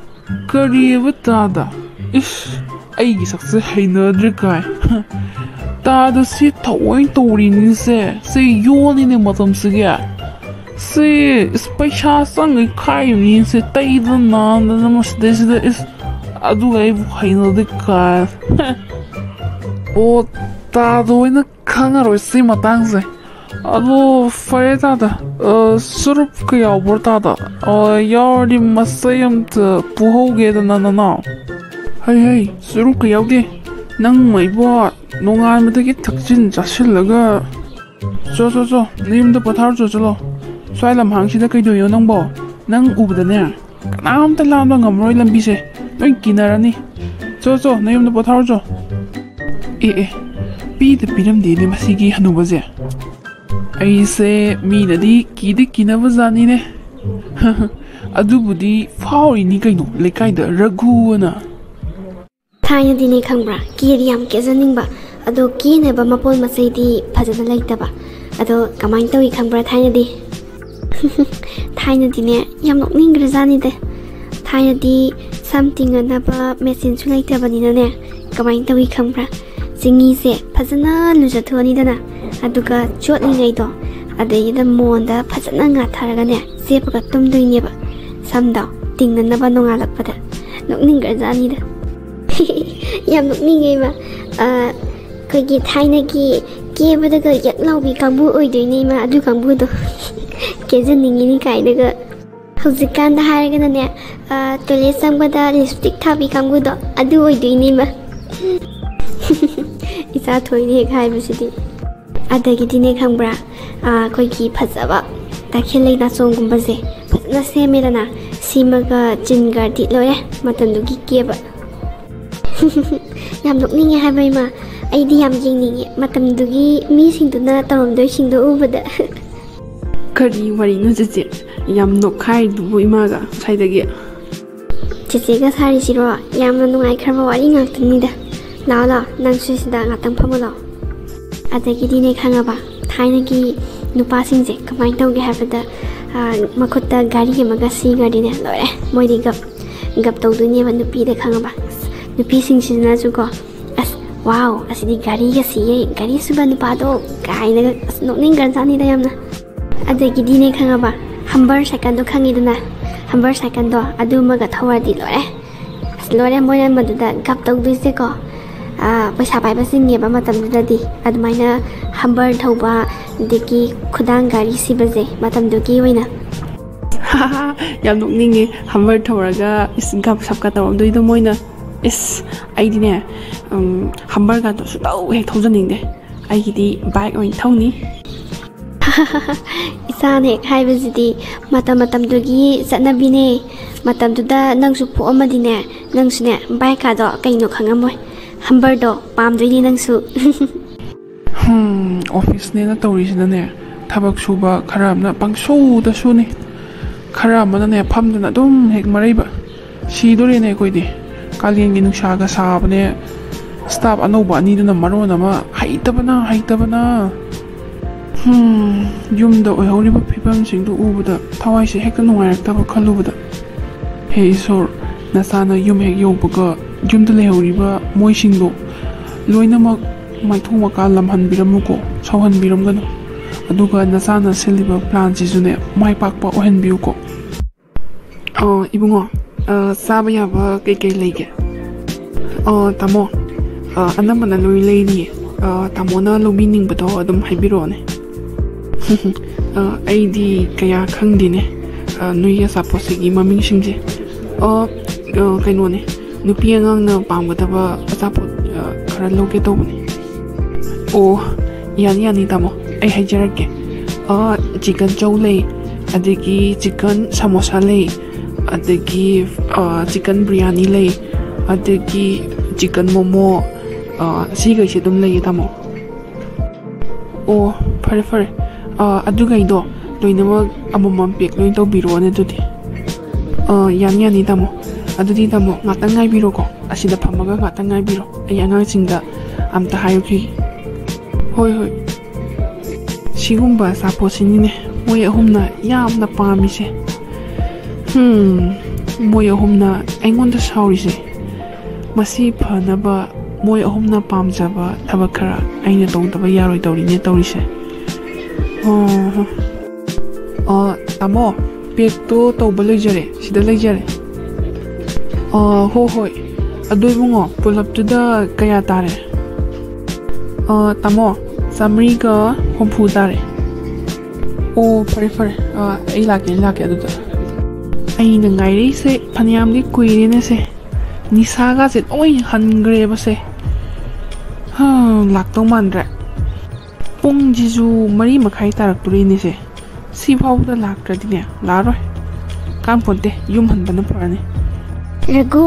ꯀꯔꯤꯑꯕ ꯇꯥꯗ? ꯏꯁ, ꯑꯩꯒꯤ ꯁꯛꯁꯦ ꯍꯩꯅꯗ꯭ꯔꯦ ꯀꯥꯏ꯫ ꯇꯥꯗ ꯁꯤ ꯊꯑꯣꯏ ꯇꯧꯔꯤꯅꯤꯁꯦ꯫ ꯁꯤ ꯌꯣꯟꯅꯤꯅꯦ ꯃꯇꯝꯁꯤꯒꯤ꯫ ꯁꯤ ꯏꯁ ꯄꯩꯁꯥ ꯆꯪꯉꯩ ꯈꯥꯏꯕꯅꯤꯁꯦ꯫ ꯇꯩꯗꯅ ꯅꯥꯟꯗꯅ ꯃꯁꯤꯗꯩꯁꯤꯗ ꯏꯁ꯫ ꯑꯗꯨꯒ ꯑꯩꯕꯨ ꯍꯩꯅꯗꯦ ꯀꯥꯏ꯫ ꯑꯣ, ꯇꯥꯗ ꯑꯣꯏꯅ ꯈꯪꯉꯔꯣꯏ ꯁꯤ ꯃꯇꯥꯡꯁꯦ꯫ ꯑꯗꯣ ꯐꯔꯦ ꯇꯥꯗ, ꯑ, ꯁꯨꯔꯨꯞꯀ ꯌꯥꯎꯕ꯭ꯔꯣ ꯇꯥꯗ? ꯑ, ꯌꯥꯎꯔꯗꯤ ꯃꯆꯩ ꯑꯝꯇ ꯄꯨꯍꯧꯒꯦꯗꯅ ꯅꯅꯥꯎ꯫ ꯍꯩ ꯍꯩ, ꯁꯨꯔꯨꯞꯀ ꯌꯥꯎꯗꯦ꯫ ꯅꯪ ꯃꯩꯕꯣ ꯅꯣꯡꯉꯥꯟꯕꯗꯒꯤ ꯊꯛꯆꯤꯟ ꯆꯥꯁꯤꯜꯂꯒ꯫ ꯆꯣ ꯆꯣ ꯆꯣ, ꯅꯌꯨꯝꯗ ꯄꯣꯊꯥꯔꯨꯆꯣ ꯆꯠꯂꯣ꯫ ꯁ꯭ꯋꯥꯏ ꯂꯝꯍꯥꯡꯁꯤꯗ ꯀꯩꯗꯧꯔꯤꯅꯣ ꯅꯪꯕꯣ? ꯅꯪ ꯎꯕꯗꯅꯦ ꯀꯅꯥꯝꯇ ꯂꯥꯟꯕ ꯉꯝꯃꯔꯣꯏ ꯂꯝꯕꯤꯁꯦ꯫ ꯂꯣꯏ ꯀꯤꯅꯔꯅꯤ꯫ ꯆꯣ ꯆꯣ, ꯅꯌꯨꯝꯗ ꯄꯣꯊꯥꯔꯨꯆꯣ꯫ ꯑꯦ ꯑꯦ, ꯄꯤꯗ ꯄꯤꯔꯝꯗꯦꯅꯦ ꯃꯁꯤꯒꯤ ꯍꯅꯨꯕꯁꯦ꯫ ꯑꯩꯁꯦ ꯃꯤꯅꯗꯤ ꯀꯤꯗꯤ ꯀꯤꯅꯕ ꯖꯥꯠꯅꯤꯅꯦ꯫ ꯑꯗꯨꯕꯨꯗꯤ ꯐꯥꯎꯔꯤꯅꯤ ꯀꯩꯅꯣ ꯂꯩꯀꯥꯏꯗ ꯔꯘꯨ ꯑꯅ꯫ ꯊꯥꯏꯅꯗꯤꯅꯦ ꯈꯪꯕ꯭ꯔꯥ, ꯀꯦꯗꯤ ꯌꯥꯝ ꯀꯦꯖꯅꯤꯡꯕ, ꯑꯗꯣ ꯀꯦꯅꯕ ꯃꯄꯣꯠ ꯃꯆꯩꯗꯤ ꯐꯖꯅ ꯂꯩꯇꯕ꯫ ꯑꯗꯣ ꯀꯃꯥꯏꯅ ꯇꯧꯏ ꯈꯪꯕ꯭ꯔꯥ ꯊꯥꯏꯅꯗꯤ? ꯊꯥꯏꯅꯗꯤꯅꯦ ꯌꯥꯝ ꯅꯣꯛꯅꯤꯡꯈ꯭ꯔꯖꯥꯠꯅꯤꯗ꯫ ꯊꯥꯏꯅꯗꯤ ꯁꯝ ꯇꯤꯡꯅꯅꯕ ꯃꯦꯆꯤꯟꯁꯨ ꯂꯩꯇꯕꯅꯤꯅꯅꯦ, ꯀꯃꯥꯏꯅ ꯇꯧꯏ ꯈꯪꯕ꯭ꯔꯥ? ꯆꯤꯡꯍꯤꯁꯦ ꯐꯖꯅ ꯂꯨꯖꯊꯣꯛꯑꯅꯤꯗꯅ, ꯑꯗꯨꯒ ꯆꯣꯠꯂꯤꯉꯩꯗꯣ ꯑꯗꯩꯗ ꯃꯣꯟꯗ ꯐꯖꯅ ꯉꯥꯊꯔꯒꯅꯦ ꯆꯦꯞꯄꯒ ꯇꯨꯝꯗꯣꯏꯅꯦꯕ, ꯁꯝꯗꯣ ꯇꯤꯡꯅꯅꯕ ꯅꯣꯡꯉꯥꯜꯂꯛꯄꯗ꯫ ꯅꯣꯛꯅꯤꯡꯈ꯭ꯔꯖꯥꯠꯅꯤꯗ꯫ ꯌꯥꯝ ꯅꯣꯛꯅꯤꯡꯉꯦ ꯏꯃꯥ꯫ ꯑ, ꯑꯩꯈꯣꯏꯒꯤ ꯊꯥꯏꯅꯒꯤ ꯀꯦꯕꯗꯒ ꯌꯛ ꯂꯥꯎꯕꯤ ꯀꯥꯡꯕꯨ ꯑꯣꯏꯗꯣꯏꯅꯦ ꯏꯃꯥ, ꯑꯗꯨ ꯀꯥꯡꯕꯨꯗꯣ꯫ ꯀꯦꯖꯅꯤꯡꯉꯤꯅꯤ ꯀꯥꯏꯅꯒ꯫ ꯍꯧꯖꯤꯛꯀꯥꯟꯗ ꯍꯥꯏꯔꯒꯅꯅꯦ, ꯑ, ꯇꯣꯏꯂꯦꯠ ꯆꯪꯕꯗ ꯂꯤꯞꯁꯇꯤꯛ ꯊꯥꯕꯤ ꯀꯥꯡꯕꯨꯗꯣ ꯑꯗꯨ ꯑꯣꯏꯗꯣꯏꯅꯦ ꯏꯃꯥ꯫ ꯏꯆꯥ ꯊꯣꯏꯅ ꯍꯦꯛ ꯍꯥꯏꯕꯁꯤꯗꯤ꯫ ꯑꯗꯒꯤꯗꯤꯅꯦ ꯈꯪꯕ꯭ꯔꯥ, ꯑ, ꯑꯩꯈꯣꯏꯒꯤ ꯐꯖꯕ ꯇꯈꯦꯜ ꯂꯩ ꯅꯥꯆꯣꯝꯒꯨꯝꯕꯁꯦ ꯐꯖꯅ ꯁꯦꯝꯃꯦꯗꯅ, ꯁꯦꯝꯃꯒ ꯆꯤꯟꯒꯗꯤ ꯂꯣꯏꯔꯦ ꯃꯇꯝꯗꯨꯒꯤ ꯀꯦꯕ꯫ ꯌꯥꯝ ꯅꯣꯛꯅꯤꯡꯉꯦ ꯍꯥꯏꯕ ꯏꯃꯥ, ꯑꯩꯗꯤ ꯌꯥꯝ ꯌꯦꯡꯅꯤꯡꯉꯦ ꯃꯇꯝꯗꯨꯒꯤ ꯃꯤꯁꯤꯡꯗꯨꯅ ꯇꯧꯔꯝꯗꯣꯏꯁꯤꯡꯗꯣ ꯎꯕꯗ꯫ ꯀꯔꯤ ꯋꯥꯔꯤꯅꯣ ꯆꯦꯆꯦ? ꯌꯥꯝ ꯅꯣꯛꯈꯥꯏꯔꯤꯗꯨꯕꯨ ꯏꯃꯥꯒ ꯉꯁꯥꯏꯗꯒꯤ꯫ ꯆꯦꯆꯦꯒ ꯁꯥꯔꯤꯁꯤꯔꯣ? ꯌꯥꯝꯅ ꯅꯨꯡꯉꯥꯏꯈ꯭ꯔꯕ ꯋꯥꯔꯤ ꯉꯥꯛꯇꯅꯤꯗ꯫ ꯂꯥꯛꯑꯣ ꯂꯥꯛꯑꯣ, ꯅꯪꯁꯨ ꯁꯤꯗ ꯉꯥꯛꯇꯪ ꯐꯝꯃꯣ ꯂꯥꯛꯑꯣ꯫ ꯑꯗꯒꯤꯗꯤꯅꯦ ꯈꯪꯉꯕ, ꯊꯥꯏꯅꯒꯤ ꯅꯨꯄꯥꯁꯤꯡꯁꯦ ꯀꯃꯥꯏꯅ ꯇꯧꯒꯦ ꯍꯥꯏꯕꯗ, ꯑ, ꯃꯈꯨꯠꯇ ꯘꯔꯤ ꯑꯃꯒ ꯁꯤꯈ꯭ꯔꯗꯤꯅꯦ ꯂꯣꯏꯔꯦ, ꯃꯣꯏꯗꯤ ꯒꯞ ꯒꯞ ꯇꯧꯗꯣꯏꯅꯦꯕ ꯅꯨꯄꯤꯗ ꯈꯪꯉꯕ꯫ ꯑꯁ, ꯅꯨꯄꯤꯁꯤꯡꯁꯤꯅꯁꯨꯀꯣ, ꯑꯁ, "ꯋꯥꯎ, ꯑꯁꯤꯗꯤ ꯒꯥꯔꯤꯒ ꯁꯤꯌꯦ, ꯒꯥꯔꯤ ꯁꯨꯕ ꯅꯨꯄꯥꯗꯣ" ꯀꯥꯏꯅꯒ, ꯑꯁ, ꯅꯣꯛꯅꯤꯡꯈ꯭ꯔꯖꯥꯠꯅꯤꯗ ꯌꯥꯝꯅ꯫ ꯑꯗꯒꯤꯗꯤꯅꯦ, ꯈꯪꯉꯕ, ꯍꯝꯕꯔ ꯁꯥꯏꯀꯜꯗꯣ ꯈꯪꯉꯤꯗꯅ, ꯍꯝꯕꯔ ꯁꯥꯏꯀꯜꯗꯣ ꯑꯗꯨꯃꯒ ꯊꯧꯔꯗꯤ ꯂꯣꯏꯔꯦ꯫ ꯑꯁ, ꯂꯣꯏꯔꯦ, ꯃꯣꯏꯅ ꯃꯗꯨꯗ ꯒꯞ ꯇꯧꯗꯣꯏꯁꯦꯀꯣ꯫ ꯑꯥ, ꯄꯩꯁꯥ ꯄꯥꯏꯕꯁꯤꯡꯅꯦꯕ ꯃꯇꯝꯗꯨꯗꯗꯤ ꯑꯗꯨꯃꯥꯏꯅ ꯍꯝꯕꯔ ꯊꯧꯕ, ꯑꯗꯒꯤ ꯈꯨꯗꯥꯡ ꯒꯥꯔꯤ ꯁꯤꯕꯁꯦ ꯃꯇꯝꯗꯨꯒꯤ ꯑꯣꯏꯅ꯫ ꯌꯥꯝ ꯅꯣꯛꯅꯤꯡꯉꯦ, ꯍꯝꯕꯔ ꯊꯧꯔꯒ, ꯏꯁ, ꯒꯞ ꯁꯞꯀ ꯇꯧꯔꯝꯗꯣꯏꯗꯣ ꯃꯣꯏꯅ꯫ ꯏꯁ, ꯑꯩꯗꯤꯅꯦ, ꯎꯝ, ꯍꯝꯕꯔꯒꯗꯣ ꯁꯨꯡꯊꯧ ꯍꯦꯛ ꯊꯧꯖꯅꯤꯡꯗꯦ꯫ ꯑꯩꯒꯤꯗꯤ ꯕꯥꯏꯛ ꯑꯣꯏꯅ ꯊꯧꯅꯤ꯫ ꯏꯆꯥꯅ ꯍꯦꯛ ꯍꯥꯏꯕꯁꯤꯗꯤ ꯃꯇꯝ ꯃꯇꯝꯗꯨꯒꯤ ꯆꯠꯅꯕꯤꯅꯦ꯫ ꯃꯇꯝꯗꯨꯗ ꯅꯪꯁꯨ ꯄꯣꯛꯑꯝꯃꯗꯤꯅꯦ, ꯅꯪꯁꯨꯅꯦ ꯕꯥꯏꯛꯀꯗꯣ ꯀꯩꯅꯣ ꯈꯪꯉꯝꯃꯣꯏ꯫ ꯍꯝꯕꯔꯗꯣ ꯄꯥꯝꯗꯣꯏꯅꯤ ꯅꯪꯁꯨ꯫ ꯍꯝ, ꯑꯣꯐꯤꯁꯅꯦꯅ ꯇꯧꯔꯤꯁꯤꯅꯅꯦ, ꯊꯕꯛ ꯁꯨꯕ ꯈꯔ ꯑꯃꯅ ꯄꯪꯁꯨꯗ ꯁꯨꯅꯤ, ꯈꯔ ꯑꯃꯅꯅꯦ ꯐꯝꯗꯅ ꯑꯗꯨꯝ ꯍꯦꯛ ꯃꯔꯩꯕ꯫ ꯁꯤꯗꯣꯔꯦꯅꯦ ꯑꯩꯈꯣꯏꯗꯤ꯫ ꯀꯥꯂꯦꯟꯒꯤ ꯅꯨꯡꯁꯥꯒ ꯁꯥꯕꯅꯦ, ꯁ꯭ꯇꯥꯐ ꯑꯅꯧꯕ ꯑꯅꯤꯗꯨꯅ ꯃꯔꯣꯟ ꯑꯃ ꯍꯩꯇꯕꯅ, ꯍꯩꯇꯕꯅ꯫ ꯍꯝ, ꯌꯨꯝꯗ ꯑꯣꯏꯍꯧꯔꯤꯕ ꯐꯤꯕꯝꯁꯤꯡꯗꯨ ꯎꯕꯗ ꯊꯋꯥꯏꯁꯦ ꯍꯦꯛꯇ ꯅꯨꯡꯉꯥꯏꯔꯛꯇꯕ ꯈꯜꯂꯨꯕꯗ꯫ ꯍꯦ ꯏꯁꯣꯔ, ꯅꯆꯥꯅ ꯌꯨꯝ ꯍꯦꯛ ꯌꯧꯕꯒ ꯌꯨꯝꯗ ꯂꯩꯍꯧꯔꯤꯕ ꯃꯣꯏꯁꯤꯡꯗꯣ ꯂꯣꯏꯅꯃꯛ ꯃꯥꯏꯊꯣꯡ ꯃꯀꯥ ꯂꯝꯍꯟꯕꯤꯔꯝꯃꯨꯀꯣ, ꯁꯥꯎꯍꯟꯕꯤꯔꯝꯒꯅꯨ꯫ ꯑꯗꯨꯒ ꯅꯆꯥꯅ ꯁꯤꯜꯂꯤꯕ ꯄ꯭ꯂꯥꯟꯁꯤꯁꯨꯅꯦ, ꯃꯥꯏ ꯄꯥꯛꯄ ꯑꯣꯏꯍꯟꯕꯤꯌꯨꯀꯣ꯫ ꯑ, ꯏꯕꯨꯡꯉꯣ, ꯑ, ꯆꯥꯕ ꯌꯥꯕ ꯀꯩꯀꯩ ꯂꯩꯒꯦ? ꯑ, ꯇꯥꯃꯣ, ꯑ, ꯑꯅꯝꯕꯅ ꯂꯣꯏ ꯂꯩꯔꯤꯌꯦ꯫ ꯑ, ꯇꯥꯃꯣꯅ ꯂꯧꯕꯤꯅꯤꯡꯕꯗꯣ ꯑꯗꯨꯝ ꯍꯥꯏꯕꯤꯔꯛꯑꯣꯅꯦ꯫ ꯑ, ꯑꯩꯗꯤ ꯀꯌꯥ ꯈꯪꯗꯦꯅꯦ, ꯑ, ꯅꯣꯏꯒꯤ ꯑꯆꯥꯄꯣꯠꯁꯤꯒꯤ ꯃꯃꯤꯡꯁꯤꯡꯁꯦ꯫ ꯑ, ꯑ, ꯀꯩꯅꯣꯅꯦ, ꯅꯨꯄꯤ ꯑꯉꯥꯡꯅ ꯄꯥꯝꯒꯗꯕ ꯑꯆꯥꯄꯣꯠ, ꯑ, ꯈꯔ ꯂꯧꯒꯦ ꯇꯧꯕꯅꯦ꯫ ꯑꯣ, ꯌꯥꯅꯤ, ꯌꯥꯅꯤ, ꯇꯥꯃꯣ, ꯑꯩ ꯍꯥꯏꯖꯔꯛꯀꯦ꯫ ꯑ, ꯆꯤꯀꯟ ꯆꯧ ꯂꯩ, ꯑꯗꯒꯤ ꯆꯤꯀꯟ ꯁꯃꯣꯁꯥ ꯂꯩ, ꯑꯗꯒꯤ, ꯑ, ꯆꯤꯀꯟ ꯕꯤꯔꯌꯥꯅꯤ ꯂꯩ, ꯑꯗꯒꯤ ꯆꯤꯀꯟ ꯃꯣꯃꯣ, ꯑ, ꯁꯤꯈꯩꯁꯦ ꯑꯗꯨꯝ ꯂꯩꯌꯦ, ꯇꯥꯃꯣ꯫ ꯑꯣ, ꯐꯔꯦ, ꯐꯔꯦ꯫ ꯑ, ꯑꯗꯨꯈꯩꯗꯣ ꯂꯣꯏꯅꯃꯛ ꯑꯃꯃꯝ ꯄꯦꯛ ꯂꯣꯏ ꯇꯧꯕꯤꯔꯛꯑꯣꯅꯦ ꯑꯗꯨꯗꯤ꯫ ꯑ, ꯌꯥꯅꯤ, ꯌꯥꯅꯤ, ꯇꯥꯃꯣ꯫ ꯑꯗꯨꯗꯤ, ꯇꯥꯃꯣ, ꯉꯥꯛꯇꯪ ꯉꯥꯏꯕꯤꯔꯣꯀꯣ꯫ ꯑꯁꯤꯗ ꯐꯝꯃꯒ ꯉꯥꯛꯇꯪ ꯉꯥꯏꯕꯤꯔꯣ꯫ ꯑꯩ ꯑꯉꯥꯡꯁꯤꯡꯗ ꯑꯝꯇ ꯍꯥꯏꯔꯨꯈꯤꯒꯦ꯫ ꯍꯣꯏ, ꯍꯣꯏ꯫ ꯁꯤꯒꯨꯝꯕ ꯑꯆꯥꯄꯣꯠꯁꯤꯅꯤꯅꯦ ꯃꯣꯏ ꯑꯍꯨꯝꯅ ꯌꯥꯝꯅ ꯄꯥꯝꯃꯤꯁꯦ꯫ ꯍꯝ, ꯃꯣꯏ ꯑꯍꯨꯝꯅ ꯑꯩꯉꯣꯟꯗ ꯁꯥꯎꯔꯤꯁꯦ꯫ ꯃꯁꯤ ꯐꯅꯕ ꯃꯣꯏ ꯑꯍꯨꯝꯅ ꯄꯥꯝꯖꯕ ꯊꯕꯛ ꯈꯔ ꯑꯩꯅ ꯇꯧꯗꯕ ꯌꯥꯔꯣꯏꯗꯧꯔꯤꯅꯦ ꯇꯧꯔꯤꯁꯦ꯫ ꯑꯣ, ꯑꯣ, ꯇꯥꯃꯣ, ꯄꯦꯛꯇꯣ ꯇꯧꯕ ꯂꯣꯏꯖꯔꯦ, ꯁꯤꯗ ꯂꯩꯖꯔꯦ꯫ ꯑꯣ, ꯍꯣ ꯍꯣꯏ꯫ ꯑꯗꯣ ꯏꯕꯨꯡꯉꯣ, ꯄꯨꯂꯞꯇꯨꯗ ꯀꯌꯥ ꯇꯥꯔꯦ? ꯑꯣ, ꯇꯥꯃꯣ, ꯆꯥꯃꯔꯤꯒ ꯍꯨꯝꯐꯨ ꯇꯥꯔꯦ꯫ ꯑꯣ, ꯐꯔꯦ ꯐꯔꯦ꯫ ꯑꯥ, ꯑꯩ ꯂꯥꯛꯀꯦ, ꯑꯩ ꯂꯥꯛꯀꯦ ꯑꯗꯨꯗ꯫ ꯑꯩꯅ ꯉꯥꯏꯔꯛꯏꯁꯦ ꯐꯅꯌꯥꯝꯗꯤ ꯀꯨꯏꯔꯦꯅꯦꯁꯦ꯫ ꯅꯤꯁꯥꯒꯁꯦ ꯂꯣꯏ ꯍꯟꯈ꯭ꯔꯦꯕꯁꯦ꯫ ꯍꯥ, ꯂꯥꯛꯇꯧ ꯃꯥꯟꯗ꯭ꯔꯦ꯫ ꯄꯨꯡꯁꯤꯁꯨ ꯃꯔꯤ ꯃꯈꯥꯏ ꯇꯥꯔꯛꯇꯣꯔꯤꯅꯦꯁꯦ꯫ ꯁꯤꯐꯥꯎꯗ ꯂꯥꯛꯇ꯭ꯔꯗꯤꯅꯦ, ꯂꯥꯛꯑꯔꯣꯏ꯫ ꯀꯥꯟꯄꯣꯟꯇꯦ, ꯌꯨꯝ ꯍꯟꯕꯅ ꯐꯔꯅꯤ꯫ ꯔꯘꯨ,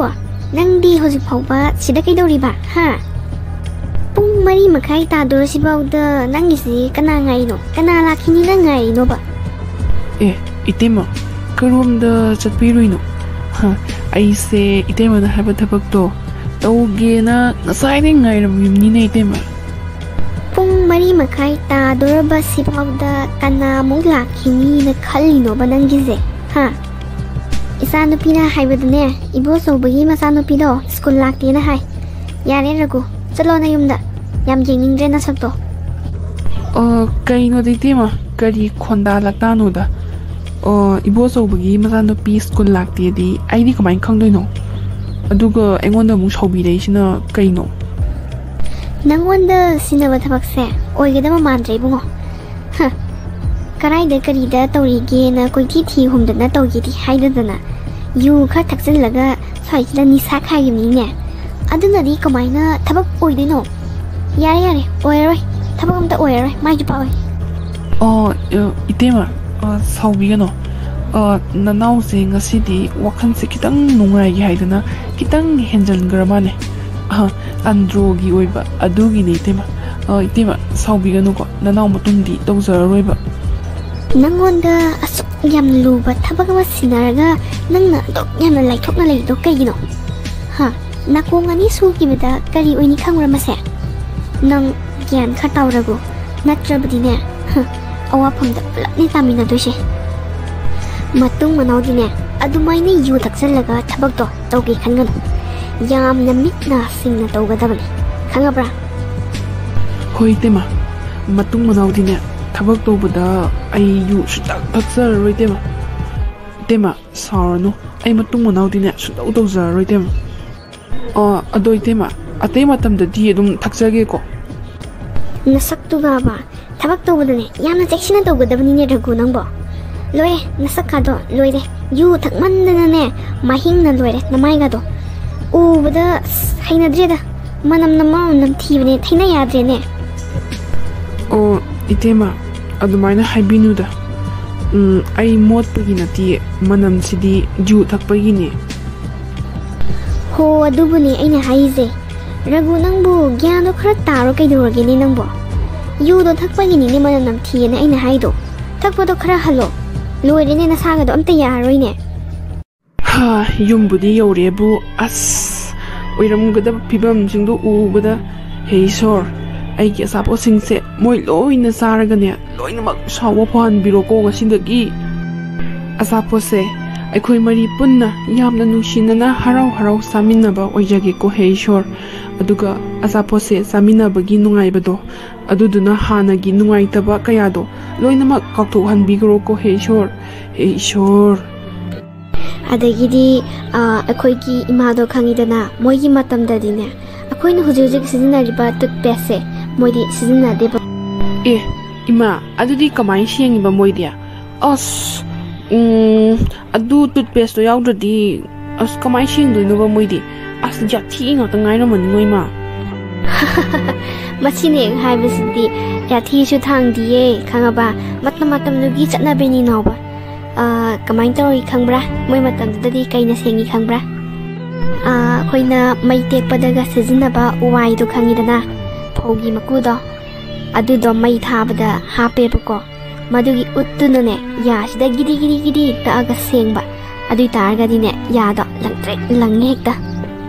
ꯅꯪꯗꯤ ꯍꯧꯖꯤꯛ ꯐꯥꯎꯕ ꯁꯤꯗ ꯀꯩꯗꯧꯔꯤꯕ, ꯍꯥ? ꯄꯨꯡ ꯃꯔꯤ ꯃꯈꯥꯏ ꯇꯥꯗꯣꯔꯁꯤꯐꯥꯎꯗ ꯅꯪꯒꯤꯁꯤ ꯀꯅꯥ ꯉꯥꯏꯔꯤꯅꯣ? ꯀꯅꯥ ꯂꯥꯛꯈꯤꯅꯤꯅ ꯉꯥꯏꯔꯤꯅꯣꯕ? ꯑꯦ, ꯏꯇꯩꯃ, ꯀꯔꯣꯝꯗ ꯆꯠꯄꯤꯔꯨꯏꯅꯣ? ꯍ, ꯑꯩꯁꯦ ꯏꯇꯩꯃꯅ ꯍꯥꯏꯕ ꯊꯕꯛꯇꯣ ꯇꯧꯒꯦꯅ ꯉꯁꯥꯏꯗꯩ ꯉꯥꯏꯔꯝꯃꯤꯕꯅꯤꯅꯦ, ꯏꯇꯩꯃ꯫ ꯄꯨꯡ ꯃꯔꯤ ꯃꯈꯥꯏ ꯇꯥꯗꯣꯔꯕ ꯁꯤꯐꯥꯎꯗ ꯀꯅꯥꯃꯨꯛ ꯂꯥꯛꯈꯤꯅꯤꯅ ꯈꯜꯂꯤꯅꯣꯕ ꯅꯪꯒꯤꯁꯦ, ꯍꯥ? ꯏꯆꯥꯅꯨꯄꯤꯅ ꯍꯥꯏꯕꯗꯅꯦ, ꯏꯕꯣꯆꯧꯕꯒꯤ ꯃꯆꯥꯅꯨꯄꯤꯗꯣ ꯁ꯭ꯀꯨꯜ ꯂꯥꯛꯇꯦꯅ ꯍꯥꯏ꯫ ꯌꯥꯔꯦ ꯔꯘꯨ, ꯆꯠꯂꯣ ꯅꯌꯨꯝꯗ꯫ ꯌꯥꯝ ꯌꯦꯡꯅꯤꯡꯗ꯭ꯔꯦ ꯅꯁꯛꯇꯣ꯫ ꯑ, ꯀꯩꯅꯣꯗ ꯏꯇꯩꯃ, ꯀꯔꯤ ꯈꯣꯟꯗꯥ ꯂꯛꯇꯥꯅꯣꯗ? ꯑ, ꯏꯕꯣꯆꯧꯕꯒꯤ ꯃꯆꯥꯅꯨꯄꯤ ꯁ꯭ꯀꯨꯜ ꯂꯥꯛꯇꯦꯗꯤ ꯑꯩꯗꯤ ꯀꯃꯥꯏꯅ ꯈꯪꯗꯣꯏꯅꯣ? ꯑꯗꯨꯒ ꯑꯩꯉꯣꯟꯗ ꯑꯃꯨꯛ ꯁꯥꯎꯕꯤꯔꯛꯏꯁꯤꯅ ꯀꯩꯅꯣ? ꯅꯪꯉꯣꯟꯗ ꯁꯤꯟꯅꯕ ꯊꯕꯛꯁꯦ ꯑꯣꯏꯒꯗꯕ ꯃꯥꯟꯗ꯭ꯔꯦ ꯏꯕꯨꯡꯉꯣ꯫ ꯍ, ꯀꯔꯥꯏꯗ ꯀꯔꯤꯗ ꯇꯧꯔꯤꯒꯦꯅ ꯀꯣꯏꯊꯤ ꯊꯤ ꯍꯨꯝꯗꯅ ꯇꯧꯒꯦꯗꯤ ꯍꯥꯏꯗꯗꯅ ꯌꯨ ꯈꯔ ꯊꯛꯆꯤꯜꯂꯒ ꯁ꯭ꯋꯥꯏꯁꯤꯗ ꯅꯤꯁꯥ ꯈꯥꯏꯔꯤꯕꯅꯤꯅꯦ꯫ ꯑꯗꯨꯅꯗꯤ ꯀꯃꯥꯏꯅ ꯊꯕꯛ ꯑꯣꯏꯗꯣꯏꯅꯣ? ꯌꯥꯔꯦ, ꯌꯥꯔꯦ, ꯑꯣꯏꯔꯔꯣꯏ꯫ ꯊꯕꯛ ꯑꯝꯇ ꯑꯣꯏꯔꯔꯣꯏ꯫ ꯃꯥꯏꯁꯨ ꯄꯥꯛꯑꯣꯏ꯫ ꯑꯣ, ꯑ, ꯏꯇꯩꯃ, ꯑ, ꯁꯥꯎꯕꯤꯒꯅꯣ꯫ ꯑ, ꯅꯅꯥꯎꯁꯦ ꯉꯁꯤꯗꯤ ꯋꯥꯈꯜꯁꯦ ꯈꯤꯇꯪ ꯅꯨꯡꯉꯥꯏꯒꯦ ꯍꯥꯏꯗꯅ ꯈꯤꯇꯪ ꯍꯦꯟꯖꯟꯈ꯭ꯔ ꯃꯥꯜꯂꯦ꯫ ꯑ, ꯑꯟꯗ꯭ꯔꯣꯒꯤ ꯑꯣꯏꯕ ꯑꯗꯨꯒꯤꯅꯦ ꯏꯇꯩꯃ꯫ ꯑ, ꯏꯇꯩꯃ, ꯁꯥꯎꯕꯤꯒꯅꯨꯀꯣ꯫ ꯅꯅꯥꯎ ꯃꯇꯨꯡꯗꯤ ꯇꯧꯖꯔꯔꯣꯏꯕ꯫ ꯅꯪꯉꯣꯟꯗ ꯑꯁꯨꯛ ꯌꯥꯝꯅ ꯂꯨꯕ ꯊꯕꯛ ꯑꯃ ꯁꯤꯟꯅꯔꯒ ꯅꯪꯅ ꯑꯗꯨꯛ ꯌꯥꯝꯅ ꯂꯥꯏꯊꯣꯛꯅ ꯂꯩꯔꯤꯗꯣ ꯀꯩꯒꯤꯅꯣ? ꯍꯥ? ꯅꯥꯀꯣꯡ ꯑꯅꯤ ꯁꯨꯈꯤꯕꯗ ꯀꯔꯤ ꯑꯣꯏꯅꯤ ꯈꯪꯕ꯭ꯔꯥ ꯃꯁꯦ? ꯅꯪ ꯒ꯭ꯌꯥꯟ ꯈꯔ ꯇꯥꯎꯔꯒꯣ, ꯅꯠꯇ꯭ꯔꯕꯗꯤꯅꯦ, ꯍ, ꯑꯋꯥꯐꯝꯗ ꯄꯨꯂꯞꯅꯦ ꯇꯥꯃꯤꯟꯅꯗꯣꯏꯁꯦ꯫ ꯃꯇꯨꯡ ꯃꯅꯥꯎꯗꯤꯅꯦ, ꯑꯗꯨꯃꯥꯏꯅ ꯌꯨ ꯊꯛꯆꯜꯂꯒ ꯊꯕꯛꯇꯣ ꯇꯧꯒꯦ ꯈꯟꯒꯅꯨ꯫ ꯌꯥꯝꯅ ꯃꯤꯠ ꯅꯥ ꯁꯤꯡꯅ ꯇꯧꯒꯗꯕꯅꯤ, ꯈꯪꯉꯕ꯭ꯔꯥ? ꯍꯣꯏ, ꯏꯇꯩꯃ꯫ ꯃꯇꯨꯡ ꯃꯅꯥꯎꯗꯤꯅꯦ, ꯊꯕꯛ ꯇꯧꯕꯗ ꯑꯩ ꯌꯨ ꯁꯨꯡꯊꯛ ꯊꯛꯆꯔꯔꯣꯏ, ꯏꯇꯩꯃ꯫ ꯏꯇꯩꯃ, ꯁꯥꯎꯔꯅꯨ꯫ ꯑꯩ ꯃꯇꯨꯡ ꯃꯅꯥꯎꯗꯤꯅꯦ, ꯁꯨꯡꯇꯧ ꯇꯧꯖꯔꯔꯣꯏ, ꯏꯇꯩꯃ꯫ ꯑ, ꯑꯗꯣ ꯏꯇꯩꯃ, ꯑꯇꯩ ꯃꯇꯝꯗꯗꯤ ꯑꯗꯨꯝ ꯊꯛꯆꯒꯦꯀꯣ꯫ ꯅꯁꯛꯇꯨꯒꯕ, ꯊꯕꯛ ꯇꯧꯕꯗꯅꯦ ꯌꯥꯝꯅ ꯆꯦꯛꯁꯤꯟꯅ ꯇꯧꯒꯗꯕꯅꯤꯅꯦ ꯔꯘꯨ ꯅꯪꯕꯣ꯫ ꯂꯣꯏꯔꯦ, ꯅꯁꯛꯀꯥꯗꯣ ꯂꯣꯏꯔꯦ꯫ ꯌꯨ ꯊꯛꯃꯟꯗꯅꯅꯦ ꯃꯍꯤꯡꯅ ꯂꯣꯏꯔꯦ ꯅꯃꯥꯏꯒꯥꯗꯣ꯫ ꯎꯕꯗ ꯑꯁ, ꯍꯩꯅꯗ꯭ꯔꯦꯗ꯫ ꯃꯅꯝꯅ ꯃꯔꯣꯟ ꯑꯃ ꯅꯝꯊꯤꯕꯅꯦ, ꯊꯩꯅ ꯌꯥꯗ꯭ꯔꯦꯅꯦ꯫ ꯑꯣ, ꯏꯇꯩꯃ, ꯑꯗꯨꯃꯥꯏꯅ ꯍꯥꯏꯕꯤꯅꯨꯗ꯫ ꯎꯝ, ꯑꯩ ꯃꯣꯠꯄꯒꯤ ꯅꯠꯇꯤꯌꯦ, ꯃꯅꯝꯁꯤꯗꯤ ꯌꯨ ꯊꯛꯄꯒꯤꯅꯦ꯫ ꯍꯣ, ꯑꯗꯨꯕꯨꯅꯦ ꯑꯩꯅ ꯍꯥꯏꯔꯤꯁꯦ꯫ ꯔꯘꯨ, ꯅꯪꯕꯨ ꯒ꯭ꯌꯥꯟꯗꯣ ꯈꯔ ꯇꯥꯔꯣ, ꯀꯩꯗꯧꯔꯒꯦꯅꯦ ꯅꯪꯕꯣ? ꯌꯨꯗꯣ ꯊꯛꯄꯒꯤꯅꯤꯅꯦ ꯃꯅꯝ ꯅꯝꯊꯤꯌꯦꯅ ꯑꯩꯅ ꯍꯥꯏꯗꯣ꯫ ꯊꯛꯄꯗꯣ ꯈꯔ ꯍꯜꯂꯣ꯫ ꯂꯣꯏꯔꯦꯅꯦ, ꯅꯁꯥꯒꯗꯣ ꯑꯝꯇ ꯌꯥꯔꯔꯣꯏꯅꯦ꯫ ꯍꯥ, ꯌꯨꯝꯕꯨꯗꯤ ꯌꯧꯔꯦꯕꯨ, ꯑꯁ, ꯑꯣꯏꯔꯝꯒꯗꯕ ꯐꯤꯕꯝꯁꯤꯡꯗꯣ ꯎꯕꯗ, ꯍꯦ ꯏꯁꯣꯔ, ꯑꯩꯒꯤ ꯑꯆꯥꯄꯣꯠꯁꯤꯡꯁꯦ ꯃꯣꯏ ꯂꯣꯏꯅ ꯆꯥꯔꯒꯅꯦ, ꯂꯣꯏꯅꯃꯛ ꯁꯥꯎꯕ ꯐꯍꯟꯕꯤꯔꯣꯀꯣ ꯉꯁꯤꯗꯒꯤ꯫ ꯑꯆꯥꯄꯣꯠꯁꯦ ꯑꯩꯈꯣꯏ ꯃꯔꯤ ꯄꯨꯟꯅ ꯌꯥꯝꯅ ꯅꯨꯡꯁꯤꯅꯅ ꯍꯔꯥꯎ ꯍꯔꯥꯎ ꯆꯥꯃꯤꯟꯅꯕ ꯑꯣꯏꯖꯒꯦꯀꯣ, ꯍꯦ ꯏꯁꯣꯔ꯫ ꯑꯗꯨꯒ ꯑꯆꯥꯄꯣꯠꯁꯦ ꯆꯥꯃꯤꯟꯅꯕꯒꯤ ꯅꯨꯡꯉꯥꯏꯕꯗꯣ, ꯑꯗꯨꯗꯨꯅ ꯍꯥꯟꯅꯒꯤ ꯅꯨꯡꯉꯥꯏꯇꯕ ꯀꯌꯥꯗꯣ ꯂꯣꯏꯅꯃꯛ ꯀꯥꯎꯊꯣꯛꯍꯟꯕꯤꯈ꯭ꯔꯣꯀꯣ, ꯍꯦ ꯏꯁꯣꯔ, ꯍꯦ ꯏꯁꯣꯔ꯫ ꯑꯗꯒꯤꯗꯤ, ꯑ, ꯑꯩꯈꯣꯏꯒꯤ ꯏꯃꯥꯗꯣ ꯈꯪꯉꯤꯗꯅ, ꯃꯣꯏꯒꯤ ꯃꯇꯝꯗꯗꯤꯅꯦ, ꯑꯩꯈꯣꯏꯅ ꯍꯧꯖꯤꯛ ꯍꯧꯖꯤꯛ ꯁꯤꯖꯤꯟꯅꯔꯤꯕ toothpaste ꯁꯦ ꯃꯣꯏꯗꯤ ꯁꯤꯖꯤꯟꯅꯗꯦꯕ꯫ ꯑꯦ, ꯏꯃꯥ, ꯑꯗꯨꯗꯤ ꯀꯃꯥꯏꯅ ꯁꯦꯡꯉꯤꯕ ꯃꯣꯏꯗꯤ? ꯑꯁ, ꯎꯝ, ꯑꯗꯨ toothpaste ꯇꯣ ꯌꯥꯎꯗ꯭ꯔꯗꯤ, ꯑꯁ, ꯀꯃꯥꯏꯅ ꯁꯦꯡꯗꯣꯏꯅꯣꯕ ꯃꯣꯏꯗꯤ? ꯑꯁ, ꯌꯥꯊꯤ ꯉꯥꯛꯇ ꯉꯥꯏꯔꯝꯃꯅꯤ ꯃꯣꯏ ꯏꯃꯥ꯫ ꯃꯁꯤꯅꯦ ꯍꯥꯏꯕꯁꯤꯗꯤ, ꯌꯥꯊꯤꯁꯨ ꯊꯥꯡꯗꯤꯌꯦ, ꯈꯪꯉꯕ? ꯃꯇꯝ ꯃꯇꯝꯗꯨꯒꯤ ꯆꯠꯅꯕꯤꯅꯤ ꯅꯥꯎꯕ꯫ ꯑ, ꯀꯃꯥꯏꯅ ꯇꯧꯔꯤ ꯈꯪꯕ꯭ꯔꯥ? ꯃꯣꯏ ꯃꯇꯝꯗꯨꯗꯗꯤ ꯀꯩꯅ ꯁꯦꯡꯉꯤ ꯈꯪꯕ꯭ꯔꯥ? ꯑ, ꯑꯩꯈꯣꯏꯅ ꯃꯩ ꯇꯦꯛꯄꯗꯒ ꯁꯤꯖꯤꯟꯅꯕ ꯋꯥꯏꯗꯣ ꯈꯪꯉꯤꯗꯅ, ꯐꯧꯒꯤ ꯃꯀꯨꯗꯣ, ꯑꯗꯨꯗꯣ ꯃꯩ ꯊꯥꯕꯗ ꯍꯥꯞꯄꯦꯕꯀꯣ꯫ ꯃꯗꯨꯒꯤ ꯎꯠꯇꯨꯅꯅꯦ, ꯌꯥꯁꯤꯗ ꯒꯤꯗꯤ ꯒꯤꯗꯤ ꯒꯤꯗꯤ ꯇꯛꯑꯒ ꯁꯦꯡꯕ꯫ ꯑꯗꯨ ꯑꯣꯏꯇꯥꯔꯒꯗꯤꯅꯦ, ꯌꯥꯗꯣ ꯂꯪꯇ꯭ꯔꯤꯛ ꯂꯪꯉꯦ ꯍꯦꯛꯇ꯫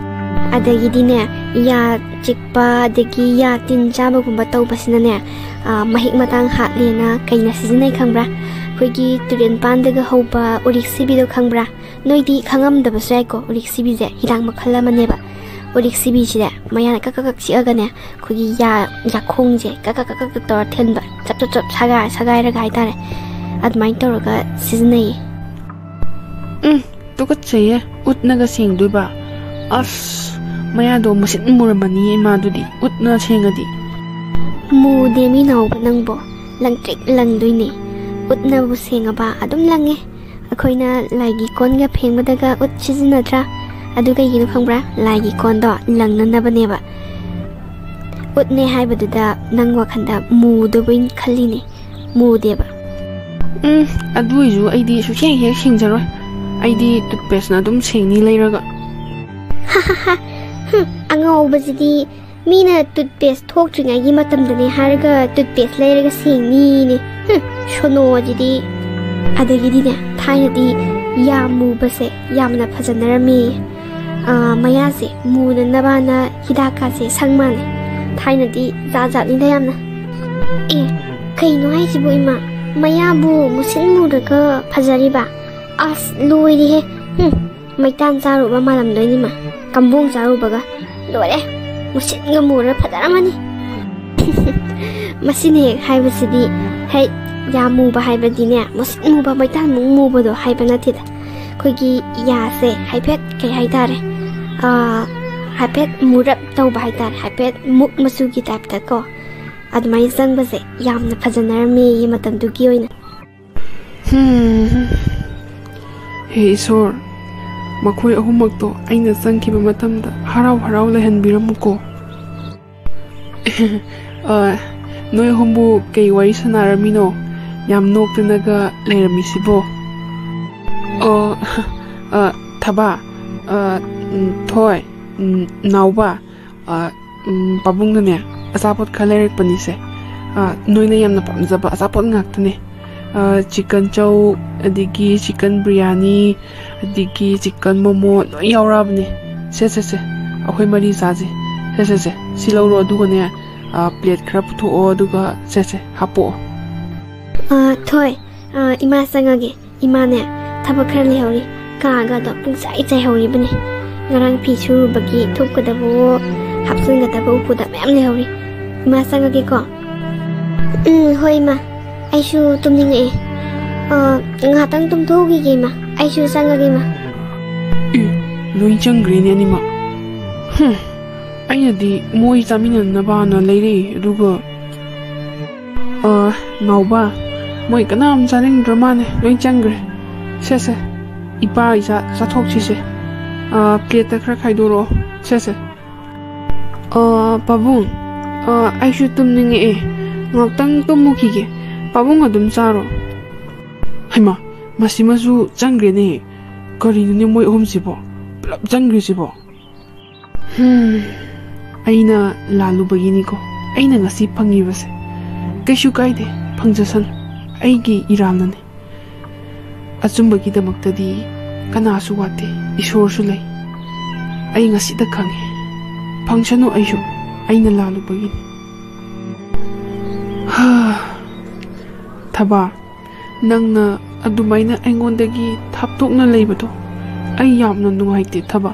ꯑꯗꯒꯤꯗꯤꯅꯦ, ꯌꯥ ꯆꯤꯛꯄ, ꯑꯗꯒꯤ ꯌꯥ ꯇꯤꯟ ꯆꯥꯕꯒꯨꯝꯕ ꯇꯧꯕꯁꯤꯅꯅꯦ, ꯑ, ꯃꯍꯤꯛ ꯃꯇꯥꯡ ꯍꯥꯠꯂꯦꯅ ꯀꯩꯅ ꯁꯤꯖꯤꯟꯅꯩ ꯈꯪꯕ꯭ꯔꯥ? ꯑꯩꯈꯣꯏꯒꯤ ꯇꯨꯔꯦꯟ ꯄꯥꯟꯗꯒ ꯍꯧꯕ ꯎꯔꯤꯛ ꯁꯤꯕꯤꯗꯣ ꯈꯪꯕ꯭ꯔꯥ? ꯅꯣꯏꯗꯤ ꯈꯪꯉꯝꯗꯕꯁꯨ ꯌꯥꯏꯀꯣ, ꯎꯔꯤꯛ ꯁꯤꯕꯤꯁꯦ ꯍꯤꯗꯥꯛ ꯃꯈꯜ ꯑꯃꯅꯦꯕ꯫ ꯎꯔꯤꯛ ꯁꯤꯕꯤꯁꯤꯗ ꯃꯌꯥꯅ ꯀꯛ ꯀꯛ ꯀꯛ ꯆꯤꯛꯑꯒꯅꯦ, ꯑꯩꯈꯣꯏꯒꯤ ꯌꯥ, ꯌꯥꯈꯣꯡꯁꯦ ꯀꯛ ꯀꯛ ꯀꯛ ꯀꯛ ꯇꯧꯔ ꯊꯤꯟꯕ, ꯆꯞ ꯆꯞ ꯆꯞ ꯁꯒꯥꯏ ꯁꯒꯥꯏꯔꯒ ꯍꯥꯏꯇꯥꯔꯦ, ꯑꯗꯨꯃꯥꯏꯅ ꯇꯧꯔꯒ ꯁꯤꯖꯤꯟꯅꯩꯌꯦ꯫ ꯎꯝ, ꯇꯨꯀꯠꯆꯩꯌꯦ, ꯎꯠꯅꯒ ꯁꯦꯡꯗꯣꯏꯕ꯫ ꯑꯁ, ꯃꯌꯥꯗꯣ ꯃꯁꯤꯠ ꯃꯨꯔꯝꯃꯅꯤ ꯏꯃꯥꯗꯨꯗꯤ, ꯎꯠꯅ ꯁꯦꯡꯉꯗꯤ꯫ ꯃꯨꯗꯦ ꯃꯤ ꯅꯥꯎꯕ ꯅꯪꯕꯣ, ꯂꯪꯇ꯭ꯔꯤꯛ ꯂꯪꯗꯣꯏꯅꯦ꯫ ꯎꯠꯅꯕꯨ ꯁꯦꯡꯉꯕ ꯑꯗꯨꯝ ꯂꯪꯉꯦ꯫ ꯑꯩꯈꯣꯏꯅ ꯂꯥꯏꯒꯤ ꯀꯣꯟꯒ ꯐꯦꯡꯕꯗꯒ ꯎꯠ ꯁꯤꯖꯤꯟꯅꯗ꯭ꯔꯥ? ꯑꯗꯨ ꯀꯩꯒꯤꯅꯣ ꯈꯪꯕ꯭ꯔꯥ? ꯂꯥꯏꯒꯤ ꯀꯣꯟꯗꯣ ꯂꯪꯅꯅꯕꯅꯦꯕ꯫ ꯎꯠꯅꯦ ꯍꯥꯏꯕꯗꯨꯗ ꯅꯪ ꯋꯥꯈꯟꯗ ꯃꯨꯗꯕꯣꯏ ꯈꯜꯂꯤꯅꯦ꯫ ꯃꯨꯗꯦꯕ꯫ ꯎꯝ, ꯑꯗꯨ ꯑꯣꯏꯁꯨ ꯑꯩꯗꯤ ꯁꯨꯛꯁꯦꯡ ꯍꯦꯛ ꯁꯦꯡꯖꯔꯣꯏ꯫ ꯑꯩꯗꯤ ꯇꯨꯠꯄꯦꯁꯅ ꯑꯗꯨꯝ ꯁꯦꯡꯅꯤ ꯂꯩꯔꯒ꯫ ꯍꯝ, ꯑꯉꯥꯎꯕꯁꯤꯗꯤ, ꯃꯤꯅ ꯇꯨꯠꯄꯦꯁ ꯊꯣꯛꯇ꯭ꯔꯤꯉꯩꯒꯤ ꯃꯇꯝꯗꯅꯦ ꯍꯥꯏꯔꯒ ꯇꯨꯠꯄꯦꯁ ꯂꯩꯔꯒ ꯁꯦꯡꯅꯤꯅꯦ꯫ ꯍꯝ, ꯁꯣꯅꯣꯁꯤꯗꯤ꯫ ꯑꯗꯒꯤꯗꯤꯅꯦ, ꯊꯥꯏꯅꯗꯤ ꯌꯥ ꯃꯨꯕꯁꯦ ꯌꯥꯝꯅ ꯐꯖꯅꯔꯝꯃꯤ꯫ ꯑꯥ, ꯃꯌꯥꯁꯦ ꯃꯨꯅꯅꯕꯅ ꯍꯤꯗꯥꯛꯀꯥꯁꯦ ꯁꯪ ꯃꯥꯜꯂꯦ꯫ ꯊꯥꯏꯅꯗꯤ ꯖꯥꯠ ꯖꯥꯠꯅꯤꯗ ꯌꯥꯝꯅ꯫ ꯑꯦ, ꯀꯩꯅꯣ ꯍꯥꯏꯁꯤꯕꯨ ꯏꯃꯥ? ꯃꯌꯥꯕꯨ ꯃꯨꯁꯤꯟ ꯃꯨꯔꯒ ꯐꯖꯔꯤꯕ? ꯑꯁ, ꯂꯣꯏꯔꯦꯍꯦ꯫ ꯍꯨꯝ, ꯃꯩꯇꯥꯟ ꯆꯥꯔꯨꯕ ꯃꯥꯜꯂꯝꯗꯣꯏꯅꯤ ꯃꯥ꯫ ꯀꯝꯕꯣꯡ ꯆꯥꯔꯨꯕꯒ꯫ ꯂꯣꯏꯔꯦ, ꯃꯨꯁꯤꯟꯒ ꯃꯨꯔ ꯐꯖꯔꯝꯃꯅꯤ꯫ ꯃꯁꯤꯅ ꯍꯦꯛ ꯍꯥꯏꯕꯁꯤꯗꯤ, ꯍꯦꯛ ꯌꯥꯝ ꯃꯨꯕ ꯍꯥꯏꯕꯗꯤꯅꯦ, ꯃꯨꯁꯤꯟ ꯃꯨꯕ, ꯃꯩꯇꯥꯟꯃꯨꯛ ꯃꯨꯕꯗꯣ ꯍꯥꯏꯕ ꯅꯠꯇꯦꯗ꯫ ꯑꯩꯈꯣꯏꯒꯤ ꯌꯥꯁꯦ ꯍꯥꯏꯐꯦꯠ, ꯀꯩ ꯍꯥꯏꯇꯥꯔꯦ, ꯑꯥ, ꯍꯥꯏꯐꯦꯠ ꯃꯨꯔꯞ ꯇꯧꯕ ꯍꯥꯏꯇꯥꯔꯦ, ꯍꯥꯏꯐꯦꯠ ꯃꯨꯛ ꯃꯆꯨꯒꯤ ꯇꯥꯏꯞꯇ ꯀꯣ, ꯑꯗꯨꯃꯥꯏꯅ ꯆꯪꯕꯁꯦ ꯌꯥꯝꯅ ꯐꯖꯅꯔꯝꯃꯦꯌꯦ ꯃꯇꯝꯗꯨꯒꯤ ꯑꯣꯏꯅ꯫ ꯍꯝ꯫ ꯍꯦ ꯏꯁꯣꯔ, ꯃꯈꯣꯏ ꯑꯍꯨꯝꯃꯛꯇꯣ ꯑꯩꯅ ꯆꯪꯈꯤꯕ ꯃꯇꯝꯗ ꯍꯔꯥꯎ ꯍꯔꯥꯎ ꯂꯩꯍꯟꯕꯤꯔꯝꯃꯨꯀꯣ꯫ ꯑ, ꯅꯣꯏ ꯑꯍꯨꯝꯕꯨ ꯀꯩ ꯋꯥꯔꯤ ꯁꯥꯟꯅꯔꯝꯃꯤꯅꯣ? ꯌꯥꯝ ꯅꯣꯛꯇꯅꯒ ꯂꯩꯔꯝꯃꯤꯁꯤꯕꯣ? ꯑꯣ, ꯑ, ꯊꯕꯥ, ꯑ, ꯎꯝ, ꯊꯣꯏ, ꯎꯝ, ꯅꯥꯎꯕ, ꯑ, ꯎꯝ, ꯄꯥꯕꯨꯡꯅꯅꯦ ꯑꯆꯥꯄꯣꯠ ꯈꯔ ꯂꯩꯔꯛꯄꯅꯤꯁꯦ꯫ ꯑ, ꯅꯣꯏꯅ ꯌꯥꯝꯅ ꯄꯥꯝꯖꯕ ꯑꯆꯥꯄꯣꯠ ꯉꯥꯛꯇꯅꯦ꯫ ꯑ, ꯆꯤꯛꯀꯟ ꯆꯧ, ꯑꯗꯒꯤ ꯆꯤꯛꯀꯟ ꯕꯤꯔꯌꯥꯅꯤ, ꯑꯗꯒꯤ ꯆꯤꯛꯀꯟ ꯃꯣꯃꯣ ꯂꯣꯏ ꯌꯥꯎꯔꯛꯑꯕꯅꯦ꯫ ꯁꯦ, ꯁꯦ, ꯁꯦ, ꯑꯩꯈꯣꯏ ꯃꯔꯤ ꯆꯥꯁꯦ꯫ ꯁꯦ, ꯁꯦ, ꯁꯦ, ꯁꯤ ꯂꯧꯔꯣ, ꯑꯗꯨꯒꯅꯦ, ꯑ, ꯄ꯭ꯂꯦꯠ ꯈꯔ ꯄꯨꯊꯣꯛꯑꯣ, ꯑꯗꯨꯒ ꯁꯦ, ꯁꯦ, ꯍꯥꯞꯄꯛꯑꯣ꯫ ꯑ, ꯊꯣꯏ, ꯑꯥ, ꯏꯃꯥ ꯆꯪꯉꯒꯦ꯫ ꯏꯃꯥꯅꯦ, ꯊꯕꯛ ꯈꯔ ꯂꯩꯍꯧꯔꯤ꯫ ꯀꯥꯒꯗꯣ ꯄꯨꯡꯆꯥꯏ ꯆꯥꯏꯍꯧꯔꯤꯕꯅꯦ꯫ ꯉꯔꯥꯡ ꯐꯤ ꯁꯨꯔꯨꯕꯒꯤ ꯊꯨꯞꯀꯗꯕꯋꯣ, ꯍꯥꯞꯆꯤꯟꯒꯗꯕ ꯎꯄꯨꯗ ꯃꯌꯥꯝ ꯂꯩꯍꯧꯔꯤ꯫ ꯏꯃꯥ ꯆꯪꯉꯒꯦꯀꯣ꯫ ꯎꯝ, ꯍꯣꯏ ꯏꯃꯥ꯫ ꯑꯩꯁꯨ ꯇꯨꯝꯅꯤꯡꯉꯛꯑꯦ꯫ ꯑꯥ, ꯉꯥꯏꯍꯥꯛꯇꯪ ꯇꯨꯝꯊꯣꯛꯎꯈꯤꯒꯦ ꯏꯃꯥ꯫ ꯑꯩꯁꯨ ꯆꯪꯉꯒꯦ ꯏꯃꯥ꯫ ꯑꯦ, ꯂꯣꯏ ꯆꯪꯈ꯭ꯔꯦꯅꯦ ꯑꯅꯤꯃꯛ꯫ ꯍꯨꯝ, ꯑꯩꯅꯗꯤ ꯃꯣꯏ ꯆꯥꯃꯤꯟꯅꯅꯕꯅ ꯂꯩꯔꯛꯏ, ꯑꯗꯨꯒ ꯑ, ꯅꯥꯎꯕ, ꯃꯣꯏ ꯀꯅꯥꯝ ꯆꯥꯅꯤꯡꯗ꯭ꯔ ꯃꯥꯅꯦ, ꯂꯣꯏ ꯆꯪꯈ꯭ꯔꯦ꯫ ꯁꯦ, ꯁꯦ, ꯏꯄꯥ ꯏꯆꯥ ꯆꯥꯊꯣꯛꯁꯤꯁꯦ꯫ ꯑ, ꯄ꯭ꯂꯦꯠꯇ ꯈꯔ ꯈꯥꯏꯗꯣꯔꯛꯑꯣ꯫ ꯁꯦ, ꯁꯦ꯫ ꯑ, ꯄꯥꯕꯨꯡ, ꯑ, ꯑꯩꯁꯨ ꯇꯨꯝꯅꯤꯡꯉꯛꯑꯦ꯫ ꯉꯥꯛꯇꯪ ꯇꯨꯝꯃꯨꯈꯤꯒꯦ꯫ ꯄꯥꯕꯨꯡ ꯑꯗꯨꯝ ꯆꯥꯔꯣ꯫ ꯍꯩꯃꯥ, ꯃꯁꯤꯃꯁꯨ ꯆꯪꯈ꯭ꯔꯦꯅꯦ꯫ ꯀꯔꯤꯅꯣꯅꯦ ꯃꯣꯏ ꯑꯍꯨꯝꯁꯤꯕꯣ? ꯄꯨꯂꯞ ꯆꯪꯈ꯭ꯔꯤꯁꯤꯕꯣ? ꯍꯝ, ꯑꯩꯅ ꯂꯥꯜꯂꯨꯕꯒꯤꯅꯤꯀꯣ ꯑꯩꯅ ꯉꯁꯤ ꯐꯪꯉꯤꯕꯁꯦ꯫ ꯀꯩꯁꯨ ꯀꯥꯏꯗꯦ, ꯐꯪꯖꯁꯅꯨ, ꯑꯩꯒꯤ ꯏꯔꯥꯜꯅꯅꯤ꯫ ꯑꯆꯨꯝꯕꯒꯤꯗꯃꯛꯇꯗꯤ ꯀꯅꯥꯁꯨ ꯋꯥꯠꯇꯦ, ꯏꯁꯣꯔꯁꯨ ꯂꯩ꯫ ꯑꯩ ꯉꯁꯤꯗ ꯈꯪꯉꯦ꯫ ꯐꯪꯁꯅꯨ ꯑꯩꯁꯨ, ꯑꯩꯅ ꯂꯥꯜꯂꯨꯕꯒꯤꯅꯤ꯫ ꯍꯥ, ꯊꯕꯥ, ꯅꯪꯅ ꯑꯗꯨꯃꯥꯏꯅ ꯑꯩꯉꯣꯟꯗꯒꯤ ꯊꯥꯞꯇꯣꯛꯅ ꯂꯩꯕꯗꯣ ꯑꯩ ꯌꯥꯝꯅ ꯅꯨꯡꯉꯥꯏꯇꯦ ꯊꯕꯥ꯫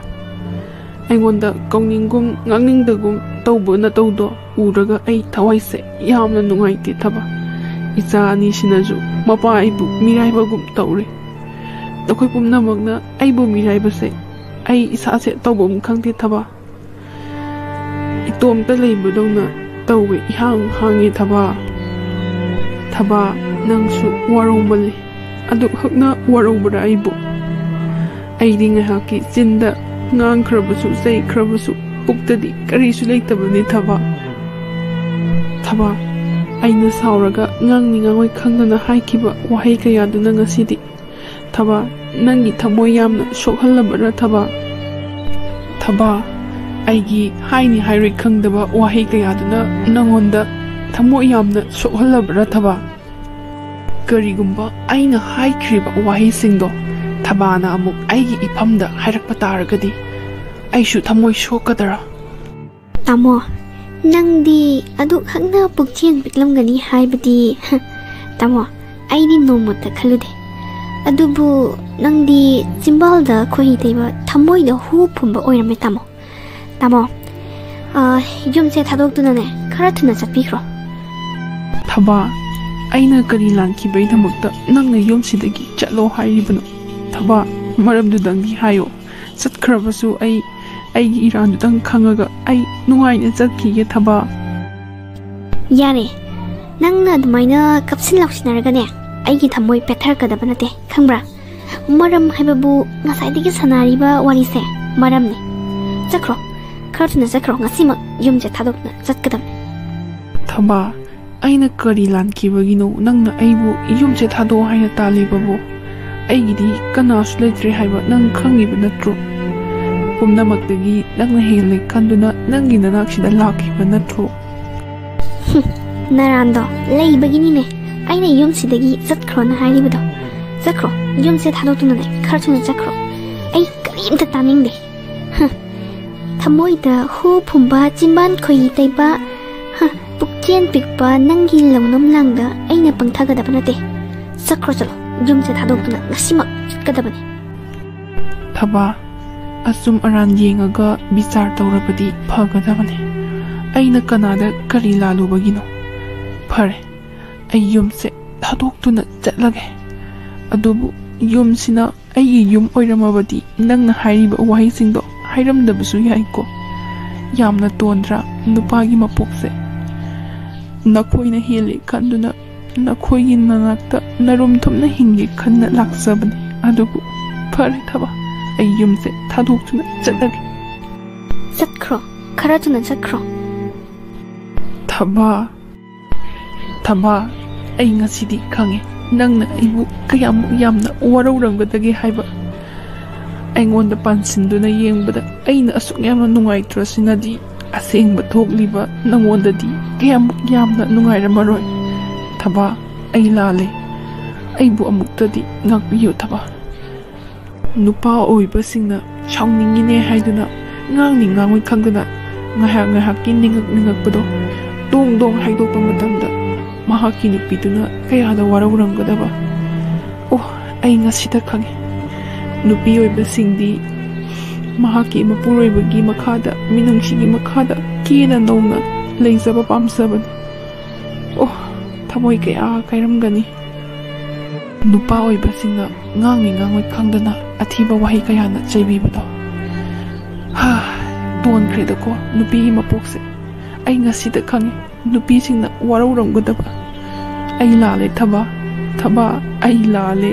ꯑꯩꯉꯣꯟꯗ ꯀꯧꯅꯤꯡꯒꯨꯝ ꯉꯥꯡꯅꯤꯡꯗꯒꯨꯝ ꯇꯧꯕ ꯅꯇꯧꯗꯣ ꯎꯔꯒ ꯑꯩ ꯊꯋꯥꯏꯁꯦ ꯌꯥꯝꯅ ꯅꯨꯡꯉꯥꯏꯇꯦ ꯊꯕꯥ꯫ ꯏꯆꯥ ꯑꯅꯤꯁꯤꯅꯁꯨ ꯃꯄꯥ ꯑꯩꯕꯨ ꯃꯤꯔꯥꯏꯕꯒꯨꯝ ꯇꯧꯔꯦ꯫ ꯅꯈꯣꯏ ꯄꯨꯝꯅꯃꯛꯅ ꯑꯩꯕꯨ ꯃꯤꯔꯥꯏꯕꯁꯦ ꯑꯩ ꯏꯁꯥꯁꯦ ꯇꯧꯐꯝ ꯈꯪꯗꯦ ꯊꯕꯥ꯫ ꯏꯇꯣꯝꯇ ꯂꯩꯕꯗꯧꯅ ꯇꯧꯋꯦ, ꯏꯍꯥꯡ ꯍꯥꯡꯉꯦ ꯊꯕꯥ꯫ ꯊꯕꯥ, ꯅꯪꯁꯨ ꯋꯥꯔꯧꯃꯜꯂꯤ꯫ ꯑꯗꯨꯛ ꯍꯛꯅ ꯋꯥꯔꯧꯕ꯭ꯔꯥ ꯑꯩꯕꯨ? ꯑꯩꯗꯤ ꯉꯥꯏꯍꯥꯛꯀꯤ ꯆꯤꯟꯗ ꯉꯥꯡꯈ꯭ꯔꯕꯁꯨ, ꯆꯩꯈ꯭ꯔꯕꯁꯨ, ꯄꯨꯛꯇꯗꯤ ꯀꯔꯤꯁꯨ ꯂꯩꯇꯕꯅꯤ ꯊꯕꯥ꯫ ꯊꯕꯥ, ꯑꯩꯅ ꯁꯥꯎꯔꯒ ꯉꯥꯡꯅꯤ ꯉꯥꯡꯉꯣꯏ ꯈꯪꯗꯅ ꯍꯥꯏꯈꯤꯕ ꯋꯥꯍꯩ ꯀꯌꯥꯗꯨꯅ ꯉꯁꯤꯗꯤ ꯊꯕꯥ, ꯅꯪꯒꯤ ꯊꯃꯣꯏ ꯌꯥꯝꯅ ꯁꯣꯛꯍꯜꯂꯕꯔꯥ ꯊꯕꯥ? ꯊꯕꯥ, ꯑꯩꯒꯤ ꯍꯥꯏꯅꯤ ꯍꯥꯏꯔꯣꯏ ꯈꯪꯗꯕ ꯋꯥꯍꯩ ꯀꯌꯥꯗꯨꯅ ꯅꯪꯉꯣꯟꯗ ꯊꯃꯣꯏ ꯌꯥꯝꯅ ꯁꯣꯛꯍꯜꯂꯕꯔꯥ ꯊꯕꯥ? ꯀꯔꯤꯒꯨꯝꯕ ꯑꯩꯅ ꯍꯥꯏꯈ꯭ꯔꯤꯕ ꯋꯥꯍꯩꯁꯤꯡꯗꯣ ꯊꯕꯥꯅ ꯑꯃꯨꯛ ꯑꯩꯒꯤ ꯏꯐꯝꯗ ꯍꯥꯏꯔꯛꯄ ꯇꯥꯔꯒꯗꯤ ꯑꯩꯁꯨ ꯊꯃꯣꯏ ꯁꯣꯛꯀꯗ꯭ꯔꯥ? ꯇꯥꯃꯣ, ꯅꯪꯗꯤ ꯑꯗꯨꯛ ꯍꯛꯅ ꯄꯨꯛꯆꯦꯜ ꯄꯤꯛꯂꯝꯒꯅꯤ ꯍꯥꯏꯕꯗꯤ꯫ ꯇꯥꯃꯣ, ꯑꯩꯗꯤ ꯅꯣꯡꯃꯇ ꯈꯜꯂꯨꯗꯦ꯫ ꯑꯗꯨꯕꯨ ꯅꯪꯗꯤ ꯆꯤꯝꯕꯥꯜꯗ ꯈꯣꯏꯍꯤ ꯇꯩꯕ, ꯊꯃꯣꯏꯗ ꯍꯨ ꯐꯨꯝꯕ ꯑꯣꯏꯔꯝꯃꯦ, ꯇꯥꯃꯣ꯫ ꯇꯥꯃꯣ, ꯑ, ꯌꯨꯝꯁꯦ ꯊꯥꯗꯣꯛꯇꯨꯅꯅꯦ, ꯈꯔ ꯊꯨꯅ ꯆꯠꯄꯤꯈ꯭ꯔꯣ꯫ ꯊꯕꯥ, ꯑꯩꯅ ꯀꯔꯤ ꯂꯥꯟꯈꯤꯕꯒꯤꯗꯃꯛꯇ ꯅꯪꯅ ꯌꯨꯝꯁꯤꯗꯒꯤ ꯆꯠꯂꯣ ꯍꯥꯏꯔꯤꯕꯅꯣ? ꯊꯕꯥ, ꯃꯔꯝꯗꯨꯗꯪꯗꯤ ꯍꯥꯏꯌꯣ꯫ ꯆꯠꯈ꯭ꯔꯕꯁꯨ ꯑꯩ ꯑꯩꯒꯤ ꯏꯔꯥꯟꯗꯨꯗꯪ ꯈꯪꯉꯒ ꯑꯩ ꯅꯨꯡꯉꯥꯏꯅ ꯆꯠꯈꯤꯒꯦ, ꯊꯕꯥ꯫ ꯌꯥꯔꯦ, ꯅꯪꯅ ꯑꯗꯨꯃꯥꯏꯅ ꯀꯞꯁꯤꯟ ꯂꯥꯎꯁꯤꯟꯅꯔꯒꯅꯦ, ꯑꯩꯒꯤ ꯊꯃꯣꯏ ꯄꯦꯠꯊꯔꯛꯀꯗꯕ ꯅꯠꯇꯦ, ꯈꯪꯕ꯭ꯔꯥ? ꯃꯔꯝ ꯍꯥꯏꯕꯕꯨ ꯉꯁꯥꯏꯗꯒꯤ ꯁꯥꯟꯅꯔꯤꯕ ꯋꯥꯔꯤꯁꯦ ꯃꯔꯝꯅꯤ꯫ ꯆꯠꯈ꯭ꯔꯣ, ꯈꯔ ꯊꯨꯅ ꯆꯠꯈ꯭ꯔꯣ, ꯉꯁꯤꯃꯛ ꯌꯨꯝꯁꯦ ꯊꯥꯗꯣꯛꯇꯨꯅ ꯆꯠꯀꯗꯕꯅꯤ꯫ ꯊꯕꯥ, ꯑꯩꯅ ꯀꯔꯤ ꯂꯥꯟꯈꯤꯕꯒꯤꯅꯣ ꯅꯪꯅ ꯑꯩꯕꯨ ꯌꯨꯝꯁꯦ ꯊꯥꯗꯣꯛꯑꯣ ꯍꯥꯏꯅ ꯇꯥꯜꯂꯤꯕꯕꯨ? ꯑꯩꯒꯤꯗꯤ ꯀꯅꯥꯁꯨ ꯂꯩꯇ꯭ꯔꯦ ꯍꯥꯏꯕ ꯅꯪ ꯈꯪꯉꯤꯕ ꯅꯠꯇ꯭ꯔꯣ? ꯄꯨꯝꯅꯃꯛꯇꯒꯤ ꯅꯪꯅ ꯍꯦꯜꯂꯦ ꯈꯟꯗꯨꯅ ꯅꯪꯒꯤ ꯅꯅꯥꯛꯁꯤꯗ ꯂꯥꯛꯈꯤꯕ ꯅꯠꯇ꯭ꯔꯣ? ꯍꯨꯝ, ꯅꯔꯥꯟꯗꯣ ꯂꯩꯕꯒꯤꯅꯤꯅꯦ ꯑꯩꯅ ꯌꯨꯝꯁꯤꯗꯒꯤ ꯆꯠꯈ꯭ꯔꯣꯅ ꯍꯥꯏꯔꯤꯕꯗꯣ꯫ ꯆꯠꯈ꯭ꯔꯣ, ꯌꯨꯝꯁꯦ ꯊꯥꯗꯣꯛꯇꯨꯅꯅꯦ ꯈꯔ ꯊꯨꯅ ꯆꯠꯈ꯭ꯔꯣ꯫ ꯑꯩ ꯀꯔꯤꯝꯇ ꯇꯥꯅꯤꯡꯗꯦ꯫ ꯍꯨꯝ, ꯊꯃꯣꯏꯗ ꯍꯨ ꯐꯨꯝꯕ, ꯆꯤꯝꯕꯥꯟ ꯈꯣꯏꯍꯤ ꯇꯩꯕ, ꯍ, ꯄꯨꯛꯆꯦꯟ ꯄꯤꯛꯄ ꯅꯪꯒꯤ ꯂꯧꯅꯝ ꯂꯥꯡꯗ ꯑꯩꯅ ꯄꯪꯊꯒꯗꯕ ꯅꯠꯇꯦ꯫ ꯆꯠꯈ꯭ꯔꯣ, ꯆꯠꯂꯣ, ꯌꯨꯝꯁꯦ ꯊꯥꯗꯣꯛꯇꯨꯅ ꯉꯁꯤꯃꯛ ꯆꯠꯀꯗꯕꯅꯤ꯫ ꯊꯕꯥ, ꯑꯆꯨꯝ ꯑꯔꯥꯟ ꯌꯦꯡꯉꯒ ꯕꯤꯆꯥꯔ ꯇꯧꯔꯕꯗꯤ ꯐꯒꯗꯕꯅꯤ꯫ ꯑꯩꯅ ꯀꯅꯥꯗ ꯀꯔꯤ ꯂꯥꯜꯂꯨꯕꯒꯤꯅꯣ? ꯐꯔꯦ, ꯑꯩ ꯌꯨꯝꯁꯦ ꯊꯥꯗꯣꯛꯇꯨꯅ ꯆꯠꯂꯒꯦ꯫ ꯑꯗꯨꯕꯨ ꯌꯨꯝꯁꯤꯅ ꯑꯩꯒꯤ ꯌꯨꯝ ꯑꯣꯏꯔꯝꯃꯕꯗꯤ ꯅꯪꯅ ꯍꯥꯏꯔꯤꯕ ꯋꯥꯍꯩꯁꯤꯡꯗꯣ ꯍꯥꯏꯔꯝꯗꯕꯁꯨ ꯌꯥꯏꯀꯣ꯫ ꯌꯥꯝꯅ ꯇꯣꯟꯗ꯭ꯔꯥ ꯅꯨꯄꯥꯒꯤ ꯃꯄꯣꯛꯁꯦ? ꯅꯈꯣꯏꯅ ꯍꯦꯜꯂꯦ ꯈꯟꯗꯨꯅ ꯅꯈꯣꯏꯒꯤ ꯅꯅꯥꯛꯇ ꯅꯔꯨꯝ ꯊꯨꯝꯅ ꯍꯤꯡꯒꯦ ꯈꯟꯅ ꯂꯥꯛꯆꯕꯅꯤ꯫ ꯑꯗꯨꯕꯨ ꯐꯔꯦ ꯊꯕꯥ, ꯑꯩ ꯌꯨꯝꯁꯦ ꯊꯥꯗꯣꯛꯇꯨꯅ ꯆꯠꯂꯒꯦ꯫ ꯆꯠꯈ꯭ꯔꯣ, ꯈꯔ ꯊꯨꯅ ꯆꯠꯈ꯭ꯔꯣ꯫ ꯊꯕꯥ, ꯊꯕꯥ, ꯑꯩ ꯉꯁꯤꯗꯤ ꯈꯪꯉꯦ ꯅꯪꯅ ꯑꯩꯕꯨ ꯀꯌꯥꯃꯨꯛ ꯌꯥꯝꯅ ꯋꯥꯔꯧꯔꯝꯒꯗꯒꯦ ꯍꯥꯏꯕ꯫ ꯑꯩꯉꯣꯟꯗ ꯄꯥꯟꯁꯤꯟꯗꯨꯅ ꯌꯦꯡꯕꯗ ꯑꯩꯅ ꯑꯁꯨꯛ ꯌꯥꯝꯅ ꯅꯨꯡꯉꯥꯏꯇ꯭ꯔꯁꯤꯅꯗꯤ ꯑꯁꯦꯡꯕ ꯊꯣꯛꯂꯤꯕ ꯅꯉꯣꯟꯗꯗꯤ ꯀꯌꯥꯃꯨꯛ ꯌꯥꯝꯅ ꯅꯨꯡꯉꯥꯏꯔꯝꯃꯔꯣꯏ꯫ ꯊꯕꯥ, ꯑꯩ ꯂꯥꯜꯂꯦ꯫ ꯑꯩꯕꯨ ꯑꯃꯨꯛꯇꯗꯤ ꯉꯥꯛꯄꯤꯌꯨ ꯊꯕꯥ꯫ ꯅꯨꯄꯥ ꯑꯣꯏꯕꯁꯤꯡꯅ ꯁꯥꯎꯅꯤꯡꯉꯤꯅꯦ ꯍꯥꯏꯗꯨꯅ ꯉꯥꯡꯅꯤ ꯉꯥꯡꯉꯣꯏ ꯈꯪꯗꯅ ꯉꯥꯏꯍꯥꯛ ꯉꯥꯏꯍꯥꯛꯀꯤ ꯅꯤꯡꯉꯛ ꯅꯤꯡꯉꯛꯄꯗꯣ ꯇꯣꯡ ꯇꯣꯡ ꯍꯥꯏꯗꯣꯛꯄ ꯃꯇꯝꯗ ꯃꯍꯥꯛꯀꯤ ꯅꯨꯄꯤꯗꯨꯅ ꯀꯌꯥꯗ ꯋꯥꯔꯧꯔꯝꯒꯗꯕ꯫ ꯑꯣ, ꯑꯩ ꯉꯁꯤꯗ ꯈꯪꯉꯤ꯫ ꯅꯨꯄꯤ ꯑꯣꯏꯕꯁꯤꯡꯗꯤ ꯃꯍꯥꯛꯀꯤ ꯃꯄꯨꯔꯣꯏꯕꯒꯤ ꯃꯈꯥꯗ, ꯃꯤꯅꯨꯡꯁꯤꯒꯤ ꯃꯈꯥꯗ ꯀꯦꯅ ꯅꯧꯅ ꯂꯩꯖꯕ ꯄꯥꯝꯖꯕꯅꯤ꯫ ꯑꯣ, ꯊꯃꯣꯏ ꯀꯌꯥ ꯀꯥꯏꯔꯝꯒꯅꯤ꯫ ꯅꯨꯄꯥ ꯑꯣꯏꯕꯁꯤꯡꯅ ꯉꯥꯡꯅꯤ ꯉꯥꯡꯉꯣꯏ ꯈꯪꯗꯅ ꯑꯊꯤꯕ ꯋꯥꯍꯩ ꯀꯌꯥꯅ ꯆꯩꯕꯤꯕꯗꯣ꯫ ꯍꯥ, ꯇꯣꯟꯈ꯭ꯔꯦꯗꯀꯣ ꯅꯨꯄꯤꯒꯤ ꯃꯄꯣꯛꯁꯦ꯫ ꯑꯩ ꯉꯁꯤꯗ ꯈꯪꯉꯤ ꯅꯨꯄꯤꯁꯤꯡꯅ ꯋꯥꯔꯧꯔꯝꯒꯗꯕ꯫ ꯑꯩ ꯂꯥꯜꯂꯦ ꯊꯕꯥ, ꯊꯕꯥ, ꯑꯩ ꯂꯥꯜꯂꯦ꯫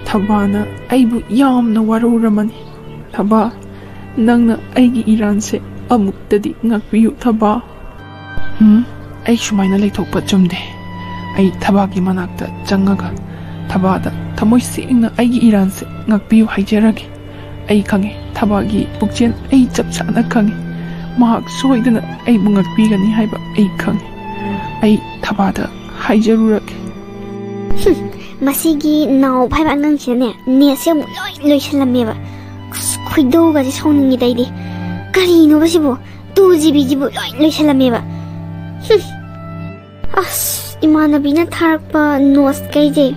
ꯊꯕꯥꯅ ꯑꯩꯕꯨ ꯌꯥꯝꯅ ꯋꯥꯔꯧꯔꯝꯃꯅꯤ꯫ ꯊꯕꯥ, ꯅꯪꯅ ꯑꯩꯒꯤ ꯏꯔꯥꯟꯁꯦ ꯑꯃꯨꯛꯇꯗꯤ ꯉꯥꯛꯄꯤꯌꯨ ꯊꯕꯥ꯫ ꯎꯝ, ꯑꯩ ꯁꯨꯃꯥꯏꯅ ꯂꯩꯊꯣꯛꯄ ꯆꯨꯝꯗꯦ꯫ ꯑꯩ ꯊꯕꯥꯒꯤ ꯃꯅꯥꯛꯇ ꯆꯪꯉꯒ ꯊꯕꯥꯗ ꯊꯃꯣꯏ ꯁꯦꯡꯅ ꯑꯩꯒꯤ ꯏꯔꯥꯟꯁꯦ ꯉꯥꯛꯄꯤꯌꯨ ꯍꯥꯏꯖꯔꯒꯦ꯫ ꯑꯩ ꯈꯪꯉꯦ, ꯊꯕꯥꯒꯤ ꯄꯨꯛꯆꯦꯜ ꯑꯩ ꯆꯞ ꯆꯥꯅ ꯈꯪꯉꯦ꯫ ꯃꯍꯥꯛ ꯁꯣꯏꯗꯅ ꯑꯩꯕꯨ ꯉꯥꯛꯄꯤꯒꯅꯤ ꯍꯥꯏꯕ ꯑꯩ ꯈꯪꯉꯦ꯫ ꯑꯩ ꯊꯕꯥꯗ ꯍꯥꯏꯖꯔꯨꯔꯒꯦ꯫ ꯍꯨꯝ, ꯃꯁꯤꯒꯤ ꯅꯥꯎ ꯍꯥꯏꯕ ꯑꯉꯥꯡꯁꯤꯅꯅꯦ, ꯅꯦꯠꯁꯦ ꯑꯃꯨꯛ ꯂꯣꯏ ꯂꯣꯏꯁꯜꯂꯝꯃꯦꯕ꯫ ꯑꯁ, ꯈꯣꯏꯗꯧꯒꯁꯦ ꯁꯥꯎꯅꯤꯡꯉꯤꯗ ꯑꯩꯗꯤ꯫ ꯀꯔꯤꯅꯣꯕ ꯁꯤꯕꯨ? ꯇꯨ ꯖꯤ ꯕꯤꯁꯤꯕꯨ ꯂꯣꯏ ꯂꯣꯏꯁꯜꯂꯝꯃꯦꯕ꯫ ꯍꯨꯝ꯫ ꯑꯁ, ꯏꯃꯥꯟꯅꯕꯤꯅ ꯊꯥꯔꯛꯄ ꯅꯣꯠꯁꯈꯩꯁꯦ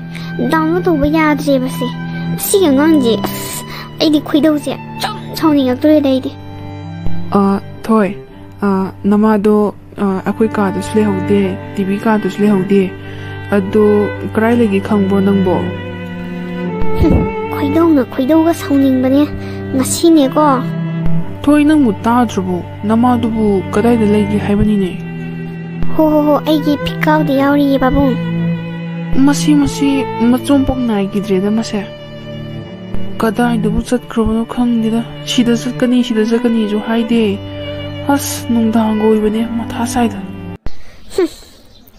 ꯗꯥꯎꯟꯂꯣꯗ ꯇꯧꯕ ꯌꯥꯗ꯭ꯔꯦꯕꯁꯦ꯫ ꯃꯁꯤꯒꯤ ꯑꯉꯥꯡꯁꯦ, ꯑꯁ, ꯑꯩꯗꯤ ꯈꯣꯏꯗꯧꯁꯦ ꯁꯨꯝ ꯁꯥꯎꯅꯤꯡꯉꯛꯇꯣꯔꯦꯗ ꯑꯩꯗꯤ꯫ ꯑ, ꯊꯣꯏ, ꯑ, ꯅꯃꯥꯗꯣ, ꯑ, ꯑꯩꯈꯣꯏ ꯀꯥꯗꯁꯨ ꯂꯩꯍꯧꯗꯦ, ꯇꯤ ꯚꯤ ꯀꯥꯗꯁꯨ ꯂꯩꯍꯧꯗꯦ꯫ ꯑꯗꯣ ꯀꯗꯥꯏ ꯂꯩꯒꯦ ꯈꯪꯕ꯭ꯔꯣ ꯅꯪꯕꯣ? ꯍꯨꯝ, ꯈꯣꯏꯗꯧꯅ ꯈꯣꯏꯗꯧꯒ ꯁꯥꯎꯅꯤꯡꯕꯅꯦ ꯉꯁꯤꯅꯦꯀꯣ꯫ ꯊꯣꯏ, ꯅꯪꯕꯨ ꯇꯥꯗ꯭ꯔꯕꯣ? ꯅꯃꯥꯗꯨꯕꯨ ꯀꯗꯥꯏꯗ ꯂꯩꯒꯦ ꯍꯥꯏꯕꯅꯤꯅꯦ? ꯍꯣ, ꯍꯣ, ꯍꯣ, ꯑꯩꯒꯤ ꯐꯤꯀꯥꯎꯗ ꯌꯥꯎꯔꯤꯌꯦ ꯄꯥꯕꯨꯡ꯫ ꯃꯁꯤ, ꯃꯁꯤ ꯃꯆꯣꯝꯄꯣꯛ ꯅꯥꯏꯈꯤꯗ꯭ꯔꯦꯗ ꯃꯁꯦ꯫ ꯀꯗꯥꯏꯗꯕꯨ ꯆꯠꯈ꯭ꯔꯕꯅꯣ ꯈꯪꯗꯦꯗ꯫ ꯁꯤꯗ ꯆꯠꯀꯅꯤ, ꯁꯤꯗ ꯆꯠꯀꯅꯤꯁꯨ ꯍꯥꯏꯗꯦ꯫ ꯑꯁ, ꯅꯨꯡꯗꯥꯡꯒ ꯑꯣꯏꯕꯅꯦ, ꯃꯊꯥ ꯁꯥꯏꯗ꯫ ꯍꯨꯝ,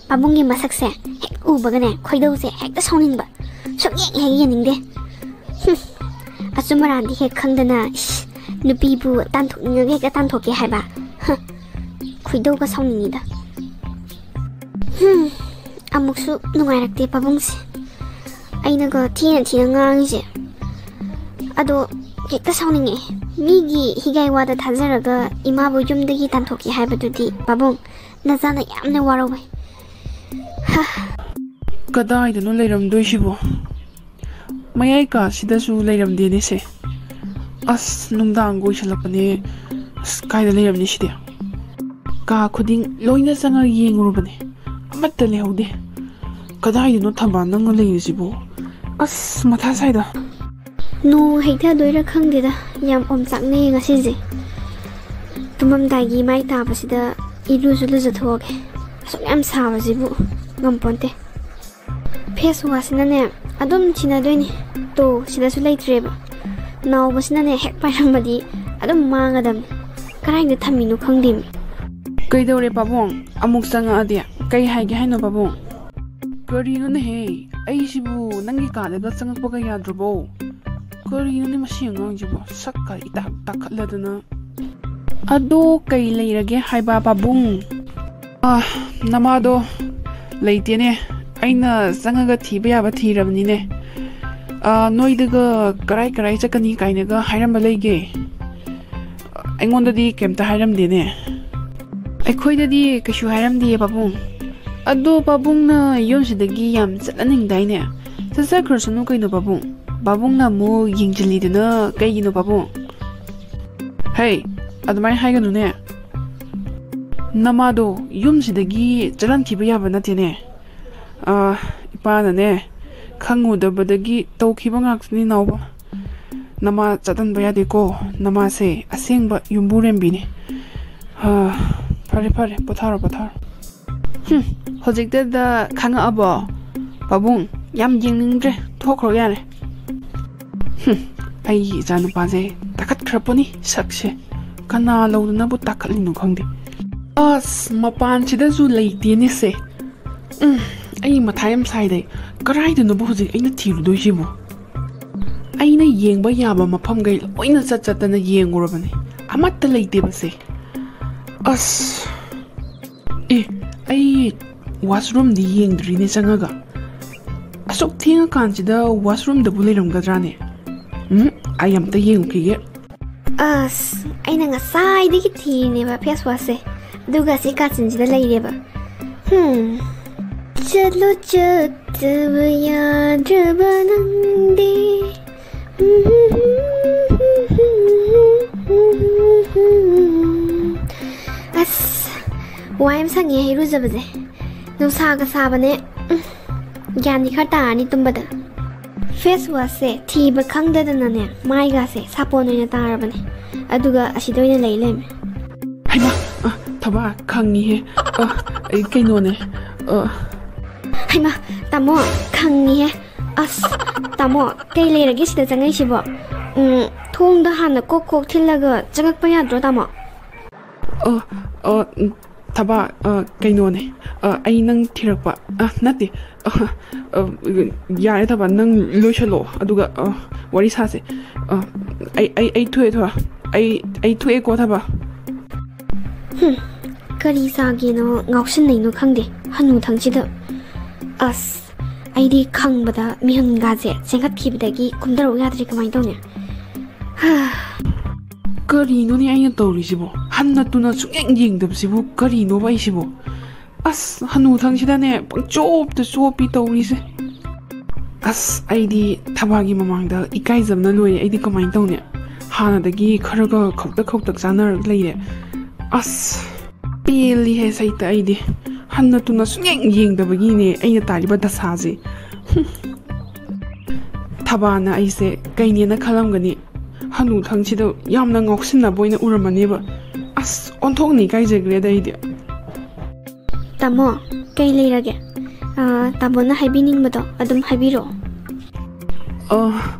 ꯄꯥꯕꯨꯡꯒꯤ ꯃꯁꯛꯁꯦ ꯍꯦꯛ ꯎꯕꯒꯅꯦ, ꯈꯣꯏꯗꯧꯁꯦ ꯍꯦꯛꯇ ꯁꯥꯎꯅꯤꯡꯕ꯫ ꯁꯨꯛꯌꯦꯡ ꯍꯦꯛ ꯌꯦꯡꯅꯤꯡꯗꯦ꯫ ꯍꯨꯝ, ꯑꯆꯨꯝ ꯑꯔꯥꯟꯗꯤ ꯍꯦꯛ ꯈꯪꯗꯅ, ꯏꯁ, ꯅꯨꯄꯤꯕꯨ ꯇꯥꯟꯊꯣꯛꯅꯤꯡꯉꯒ ꯍꯦꯛꯇ ꯇꯥꯟꯊꯣꯛꯀꯦ ꯍꯥꯏꯕ꯫ ꯍꯨꯝ, ꯈꯣꯏꯗꯧꯒ ꯁꯥꯎꯅꯤꯡꯉꯤꯗ꯫ ꯍꯨꯝ, ꯑꯃꯨꯛꯁꯨ ꯅꯨꯡꯉꯥꯏꯔꯛꯇꯦ ꯄꯥꯕꯨꯡꯁꯦ꯫ ꯑꯩꯅꯒ ꯊꯤꯅ ꯊꯤꯅ ꯉꯥꯡꯉꯤꯁꯦ꯫ ꯑꯗꯣ ꯍꯦꯛꯇ ꯁꯥꯎꯅꯤꯡꯉꯛꯑꯦ꯫ ꯃꯤꯒꯤ ꯍꯤꯒꯥꯏ ꯋꯥꯗ ꯊꯥꯖꯔꯒ ꯏꯃꯥꯕꯨ ꯌꯨꯝꯗꯒꯤ ꯇꯥꯟꯊꯣꯛꯀꯦ ꯍꯥꯏꯕꯗꯨꯗꯤ ꯄꯥꯕꯨꯡ, ꯅꯆꯥꯅ ꯌꯥꯝꯅ ꯋꯥꯔꯧꯋꯦ꯫ ꯀꯗꯥꯏꯗꯅꯣ ꯂꯩꯔꯝꯗꯣꯏꯁꯤꯕꯣ? ꯃꯌꯥꯏ ꯀꯥꯁꯤꯗꯁꯨ ꯂꯩꯔꯝꯗꯦꯅꯦ ꯁꯦ꯫ ꯑꯁ, ꯅꯨꯡꯗꯥꯡꯒ ꯑꯣꯏꯁꯜꯂꯛꯄꯅꯦ꯫ ꯑꯁ, ꯀꯥꯏꯗ ꯂꯩꯔꯝꯅꯤ ꯁꯤꯗꯤ? ꯀꯥ ꯈꯨꯗꯤꯡ ꯂꯣꯏꯅ ꯆꯪꯉꯒ ꯌꯦꯡꯉꯨꯔꯕꯅꯦ, ꯑꯃꯠꯇ ꯂꯩꯍꯧꯗꯦ꯫ ꯀꯗꯥꯏꯗꯅꯣ ꯊꯝꯕꯥꯜ ꯅꯪꯅ ꯂꯩꯔꯤꯁꯤꯕꯣ? ꯑꯁ, ꯃꯊꯥ ꯁꯥꯏꯗ꯫ ꯅꯣꯡ ꯍꯩꯊꯗꯣꯏꯔꯥ ꯈꯪꯗꯦꯗ, ꯌꯥꯝ ꯑꯣꯝꯆꯥꯛꯅꯩꯌꯦ ꯉꯁꯤꯁꯦ꯫ ꯇꯨꯝꯃꯝꯗꯥꯏꯒꯤ ꯃꯥꯏ ꯇꯥꯕꯁꯤꯗ ꯏꯔꯨꯁꯨ ꯂꯨꯖꯊꯣꯛꯑꯒꯦ꯫ ꯑꯁꯨꯛ ꯌꯥꯝ ꯁꯥꯕꯁꯤꯕꯨ ꯉꯝꯄꯣꯟꯇꯦ꯫ ꯐꯦꯁ ꯋꯥꯁꯁꯤꯅꯅꯦ ꯑꯗꯨꯝ ꯁꯤꯟꯅꯗꯣꯏꯅꯤ꯫ ꯇꯣ, ꯁꯤꯗꯁꯨ ꯂꯩꯇ꯭ꯔꯦꯕ꯫ ꯅꯥꯎꯕꯁꯤꯅꯅꯦ ꯍꯦꯛ ꯄꯥꯏꯔꯝꯃꯗꯤ ꯑꯗꯨꯝ ꯃꯥꯡꯉꯗꯕꯅꯤ꯫ ꯀꯗꯥꯏꯗ ꯊꯝꯃꯤꯅꯣ ꯈꯪꯗꯦꯃꯤ꯫ ꯀꯩꯗꯧꯔꯦ ꯄꯥꯕꯨꯡ? ꯑꯃꯨꯛ ꯆꯪꯉꯛꯑꯗꯤ? ꯀꯩ ꯍꯥꯏꯒꯦ ꯍꯥꯏꯅꯣ ꯄꯥꯕꯨꯡ? ꯀꯔꯤꯅꯣꯅꯦꯍꯦ? ꯑꯩꯁꯤꯕꯨ ꯅꯪꯒꯤ ꯀꯥꯗꯒ ꯆꯪꯉꯛꯄꯒ ꯌꯥꯗ꯭ꯔꯕꯣ? ꯀꯔꯤꯅꯣꯅꯦ ꯃꯁꯤ ꯑꯉꯥꯡꯁꯤꯕꯣ? ꯁꯛꯀ ꯏꯇꯥꯛ ꯇꯥꯛꯈꯠꯂꯗꯅ꯫ ꯑꯗꯣ ꯀꯩ ꯂꯩꯔꯒꯦ ꯍꯥꯏꯕ ꯄꯥꯕꯨꯡ? ꯑꯥ, ꯅꯃꯥꯗꯣ ꯂꯩꯇꯦꯅꯦ꯫ ꯑꯩꯅ ꯆꯪꯉꯒ ꯊꯤꯕ ꯌꯥꯕ ꯊꯤꯔꯕꯅꯤꯅꯦ꯫ ꯑꯥ, ꯅꯣꯏꯗꯒ ꯀꯔꯥꯏ ꯀꯔꯥꯏ ꯆꯠꯀꯅꯤ ꯀꯥꯏꯅꯒ ꯍꯥꯏꯔꯝꯕ ꯂꯩꯒꯦ? ꯑꯩꯉꯣꯟꯗꯗꯤ ꯀꯩꯝꯇ ꯍꯥꯏꯔꯝꯗꯦꯅꯦ꯫ ꯑꯩꯈꯣꯏꯗꯗꯤ ꯀꯩꯁꯨ ꯍꯥꯏꯔꯝꯗꯤꯌꯦ ꯄꯥꯕꯨꯡ꯫ ꯑꯗꯣ ꯄꯥꯕꯨꯡꯅ ꯌꯨꯝꯁꯤꯗꯒꯤ ꯌꯥꯝ ꯆꯠꯍꯟꯅꯤꯡꯗꯥꯏꯅꯦ? ꯆꯠꯆꯈ꯭ꯔꯁꯅꯨ ꯀꯩꯅꯣ ꯄꯥꯕꯨꯡ꯫ ꯄꯥꯕꯨꯡꯅ ꯑꯃꯨꯛ ꯌꯦꯡꯁꯤꯜꯂꯤꯗꯨꯅ ꯀꯩꯒꯤꯅꯣ ꯄꯥꯕꯨꯡ? ꯍꯩ, ꯑꯗꯨꯃꯥꯏꯅ ꯍꯥꯏꯒꯅꯨꯅꯦ꯫ ꯅꯃꯥꯗꯣ ꯌꯨꯝꯁꯤꯗꯒꯤ ꯆꯠꯍꯟꯈꯤꯕ ꯌꯥꯕ ꯅꯠꯇꯦꯅꯦ꯫ ꯑꯥ, ꯏꯄꯥꯅꯅꯦ ꯈꯪꯉꯨꯗꯕꯗꯒꯤ ꯇꯧꯈꯤꯕ ꯉꯥꯛꯇꯅꯤ ꯅꯥꯎꯕ꯫ ꯅꯃꯥ ꯆꯠꯍꯟꯕ ꯌꯥꯗꯦꯀꯣ꯫ ꯅꯃꯥꯁꯦ ꯑꯁꯦꯡꯕ ꯌꯨꯝꯕꯨꯔꯦꯝꯕꯤꯅꯤ꯫ ꯑꯥ, ꯐꯔꯦ ꯐꯔꯦ, ꯄꯣꯊꯥꯔꯣ ꯄꯣꯊꯥꯔꯣ꯫ ꯍꯨꯝ, ꯍꯧꯖꯤꯛꯇꯗ ꯈꯪꯉꯛꯑꯕꯣ? ꯄꯥꯕꯨꯡ, ꯌꯥꯝ ꯌꯦꯡꯅꯤꯡꯗ꯭ꯔꯦ, ꯊꯣꯛꯈ꯭ꯔꯣ ꯌꯥꯔꯦ꯫ ꯍꯨꯝ, ꯑꯩꯒꯤ ꯏꯆꯥꯅꯨꯄꯥꯁꯦ ꯇꯥꯈꯠꯈ꯭ꯔꯄꯣꯠꯅꯤ ꯁꯛꯁꯦ꯫ ꯀꯅꯥ ꯂꯧꯗꯅꯕꯨ ꯇꯥꯈꯠꯂꯤꯅꯣ ꯈꯪꯗꯦ꯫ ꯑꯁ, ꯃꯄꯥꯟꯁꯤꯗꯁꯨ ꯂꯩꯇꯦꯅꯦꯁꯦ꯫ ꯎꯝ, ꯑꯩ ꯃꯊꯥ ꯌꯥꯝ ꯁꯥꯏꯗ꯫ ꯀꯔꯥꯏꯗꯅꯣꯕꯨ ꯍꯧꯖꯤꯛ ꯑꯩꯅ ꯊꯤꯔꯨꯗꯣꯏꯁꯤꯕꯨ? ꯑꯩꯅ ꯌꯦꯡꯕ ꯌꯥꯕ ꯃꯐꯝꯈꯩ ꯂꯣꯏꯅ ꯆꯠ ꯆꯠꯇꯅ ꯌꯦꯡꯉꯨꯔꯕꯅꯦ, ꯑꯃꯠꯇ ꯂꯩꯇꯦꯕꯁꯦ꯫ ꯑꯁ, ꯑꯦ, ꯑꯩ ꯋꯥꯁꯔꯨꯝꯗꯤ ꯌꯦꯡꯗ꯭ꯔꯤꯅꯦ ꯆꯪꯉꯒ꯫ ꯑꯁꯨꯛ ꯊꯦꯡꯉꯀꯥꯟꯁꯤꯗ ꯋꯥꯁꯔꯨꯝꯗꯕꯨ ꯂꯩꯔꯝꯒꯗ꯭ꯔꯥꯅꯦ? ꯎꯝ, ꯑꯩ ꯑꯝꯇ ꯌꯦꯡꯉꯨꯈꯤꯒꯦ꯫ ꯑꯁ, ꯑꯩꯅ ꯉꯁꯥꯏꯗꯒꯤ ꯊꯤꯔꯤꯅꯦꯕ ꯐꯦꯁ ꯋꯥꯁꯁꯦ, ꯑꯗꯨꯒ ꯁꯤ ꯀꯥꯆꯤꯟꯁꯤꯗ ꯂꯩꯔꯦꯕ꯫ ꯍꯨꯝ꯫ ꯆꯠꯂꯨ ꯆꯠꯇꯕ ꯌꯥꯗ꯭ꯔꯕ ꯅꯪꯗꯤ꯫ ꯑꯁ, ꯋꯥ ꯌꯥꯝ ꯁꯪꯉꯦ ꯏꯔꯨꯖꯕꯁꯦ꯫ ꯅꯨꯡꯁꯥꯒ ꯁꯥꯕꯅꯦ꯫ ꯎꯝ, ꯒ꯭ꯌꯥꯟꯗꯤ ꯈꯔ ꯇꯥꯔꯅꯤ ꯇꯨꯝꯕꯗ꯫ ꯐꯦꯁ ꯋꯥꯁꯁꯦ ꯊꯤꯕ ꯈꯪꯗꯗꯅꯅꯦ, ꯃꯥꯏꯒꯥꯁꯦ ꯁꯥꯄꯣꯟ ꯑꯣꯏꯅ ꯇꯥꯔꯕꯅꯦ꯫ ꯑꯗꯨꯒ ꯑꯁꯤꯗ ꯑꯣꯏꯅ ꯂꯩ ꯂꯩꯔꯝꯃꯦ꯫ ꯍꯩꯃꯥ, ꯑ, ꯊꯕꯥ, ꯈꯪꯉꯤꯍꯦ꯫ ꯑ, ꯑꯩ ꯀꯩꯅꯣꯅꯦ꯫ ꯑ, ꯍꯩꯃꯥ, ꯇꯥꯃꯣ, ꯈꯪꯉꯤꯍꯦ꯫ ꯑꯁ, ꯇꯥꯃꯣ, ꯀꯩ ꯂꯩꯔꯒꯦ ꯁꯤꯗ ꯆꯪꯉꯛꯏꯁꯤꯕꯣ? ꯎꯝ, ꯊꯣꯡꯗ ꯍꯥꯟꯅ ꯀꯣꯛ ꯀꯣꯛ ꯊꯤꯜꯂꯒ ꯆꯪꯉꯛꯄ ꯌꯥꯗ꯭ꯔꯣ, ꯇꯥꯃꯣ? ꯑ, ꯑ, ꯎꯝ, ꯊꯕꯥ, ꯑ, ꯀꯩꯅꯣꯅꯦ꯫ ꯑ, ꯑꯩ ꯅꯪ ꯊꯤꯔꯛꯄ, ꯑ, ꯅꯠꯇꯦ꯫ ꯑ, ꯑ, ꯌꯥꯔꯦ ꯊꯕꯥ, ꯅꯪ ꯂꯣꯏꯁꯜꯂꯣ, ꯑꯗꯨꯒ, ꯑ, ꯋꯥꯔꯤ ꯁꯥꯁꯦ꯫ ꯑ, ꯑꯩ, ꯑꯩ, ꯑꯩ ꯊꯣꯛꯑꯦ ꯊꯕꯥ꯫ ꯑꯩ, ꯑꯩ ꯊꯣꯛꯑꯦꯀꯣ ꯊꯕꯥ꯫ ꯍꯨꯝ, ꯀꯔꯤ ꯆꯥꯒꯦꯅꯣ ꯉꯥꯎꯁꯤꯟꯅꯩꯅꯣ ꯈꯪꯗꯦ ꯍꯅꯨꯊꯪꯁꯤꯗ꯫ ꯑꯁ, ꯑꯩꯗꯤ ꯈꯪꯕꯗ ꯃꯤꯍꯨꯟꯒꯥꯁꯦ ꯆꯦꯟꯈꯠꯈꯤꯕꯗꯒꯤ ꯀꯨꯝꯊꯔꯛꯎ ꯌꯥꯗ꯭ꯔꯦ꯫ ꯀꯃꯥꯏꯅ ꯇꯧꯅꯤ? ꯍꯥ꯫ ꯀꯔꯤꯅꯣꯅꯦ ꯑꯩꯅ ꯇꯧꯔꯤꯁꯤꯕꯣ? ꯍꯟꯅ ꯇꯨꯅ ꯁꯨꯡꯌꯦꯡ ꯌꯦꯡꯗꯕꯁꯤꯕꯨ ꯀꯔꯤꯅꯣꯕ ꯑꯩꯁꯤꯕꯣ? ꯑꯁ, ꯍꯅꯨꯊꯪꯁꯤꯗꯅꯦ ꯄꯪꯆꯣꯞꯇ ꯆꯣꯞꯄꯤ ꯇꯧꯔꯤꯁꯦ꯫ ꯑꯁ, ꯑꯩꯗꯤ ꯊꯕꯥꯒꯤ ꯃꯃꯥꯡꯗ ꯏꯀꯥꯏꯖꯕꯅ ꯂꯣꯏꯔꯦ꯫ ꯑꯩꯗꯤ ꯀꯃꯥꯏꯅ ꯇꯧꯅꯤ? ꯍꯥꯟꯅꯗꯒꯤ ꯈꯔꯒ ꯈꯧꯇꯛ ꯈꯧꯇꯛ ꯆꯥꯅꯔꯒ ꯂꯩꯔꯦ꯫ ꯑꯁ, ꯄꯦꯜꯂꯤꯍꯦ ꯁꯩꯇ ꯑꯩꯗꯤ꯫ ꯍꯟꯅ ꯇꯨꯅ ꯁꯨꯡꯌꯦꯡ ꯌꯦꯡꯗꯕꯒꯤꯅꯦ ꯑꯩꯅ ꯇꯥꯔꯤꯕ ꯗꯁꯥꯁꯦ꯫ ꯍꯨꯝ꯫ ꯊꯕꯥꯅ ꯑꯩꯁꯦ ꯀꯩꯅꯦꯅ ꯈꯜꯂꯝꯒꯅꯤ꯫ ꯍꯅꯨꯊꯪꯁꯤꯗ ꯌꯥꯝꯅ ꯉꯥꯎꯁꯤꯟꯅꯕ ꯑꯣꯏꯅ ꯎꯔꯝꯃꯅꯦꯕ꯫ ꯑꯁ, ꯑꯣꯟꯊꯣꯛꯅ ꯏꯀꯥꯏꯖꯈ꯭ꯔꯦꯗ ꯑꯩꯗꯤ꯫ ꯇꯥꯃꯣ, ꯀꯩ ꯂꯩꯔꯒꯦ? ꯑꯥ, ꯇꯥꯃꯣꯅ ꯍꯥꯏꯕꯤꯅꯤꯡꯕꯗꯣ ꯑꯗꯨꯝ ꯍꯥꯏꯕꯤꯔꯛꯑꯣ꯫ ꯑ,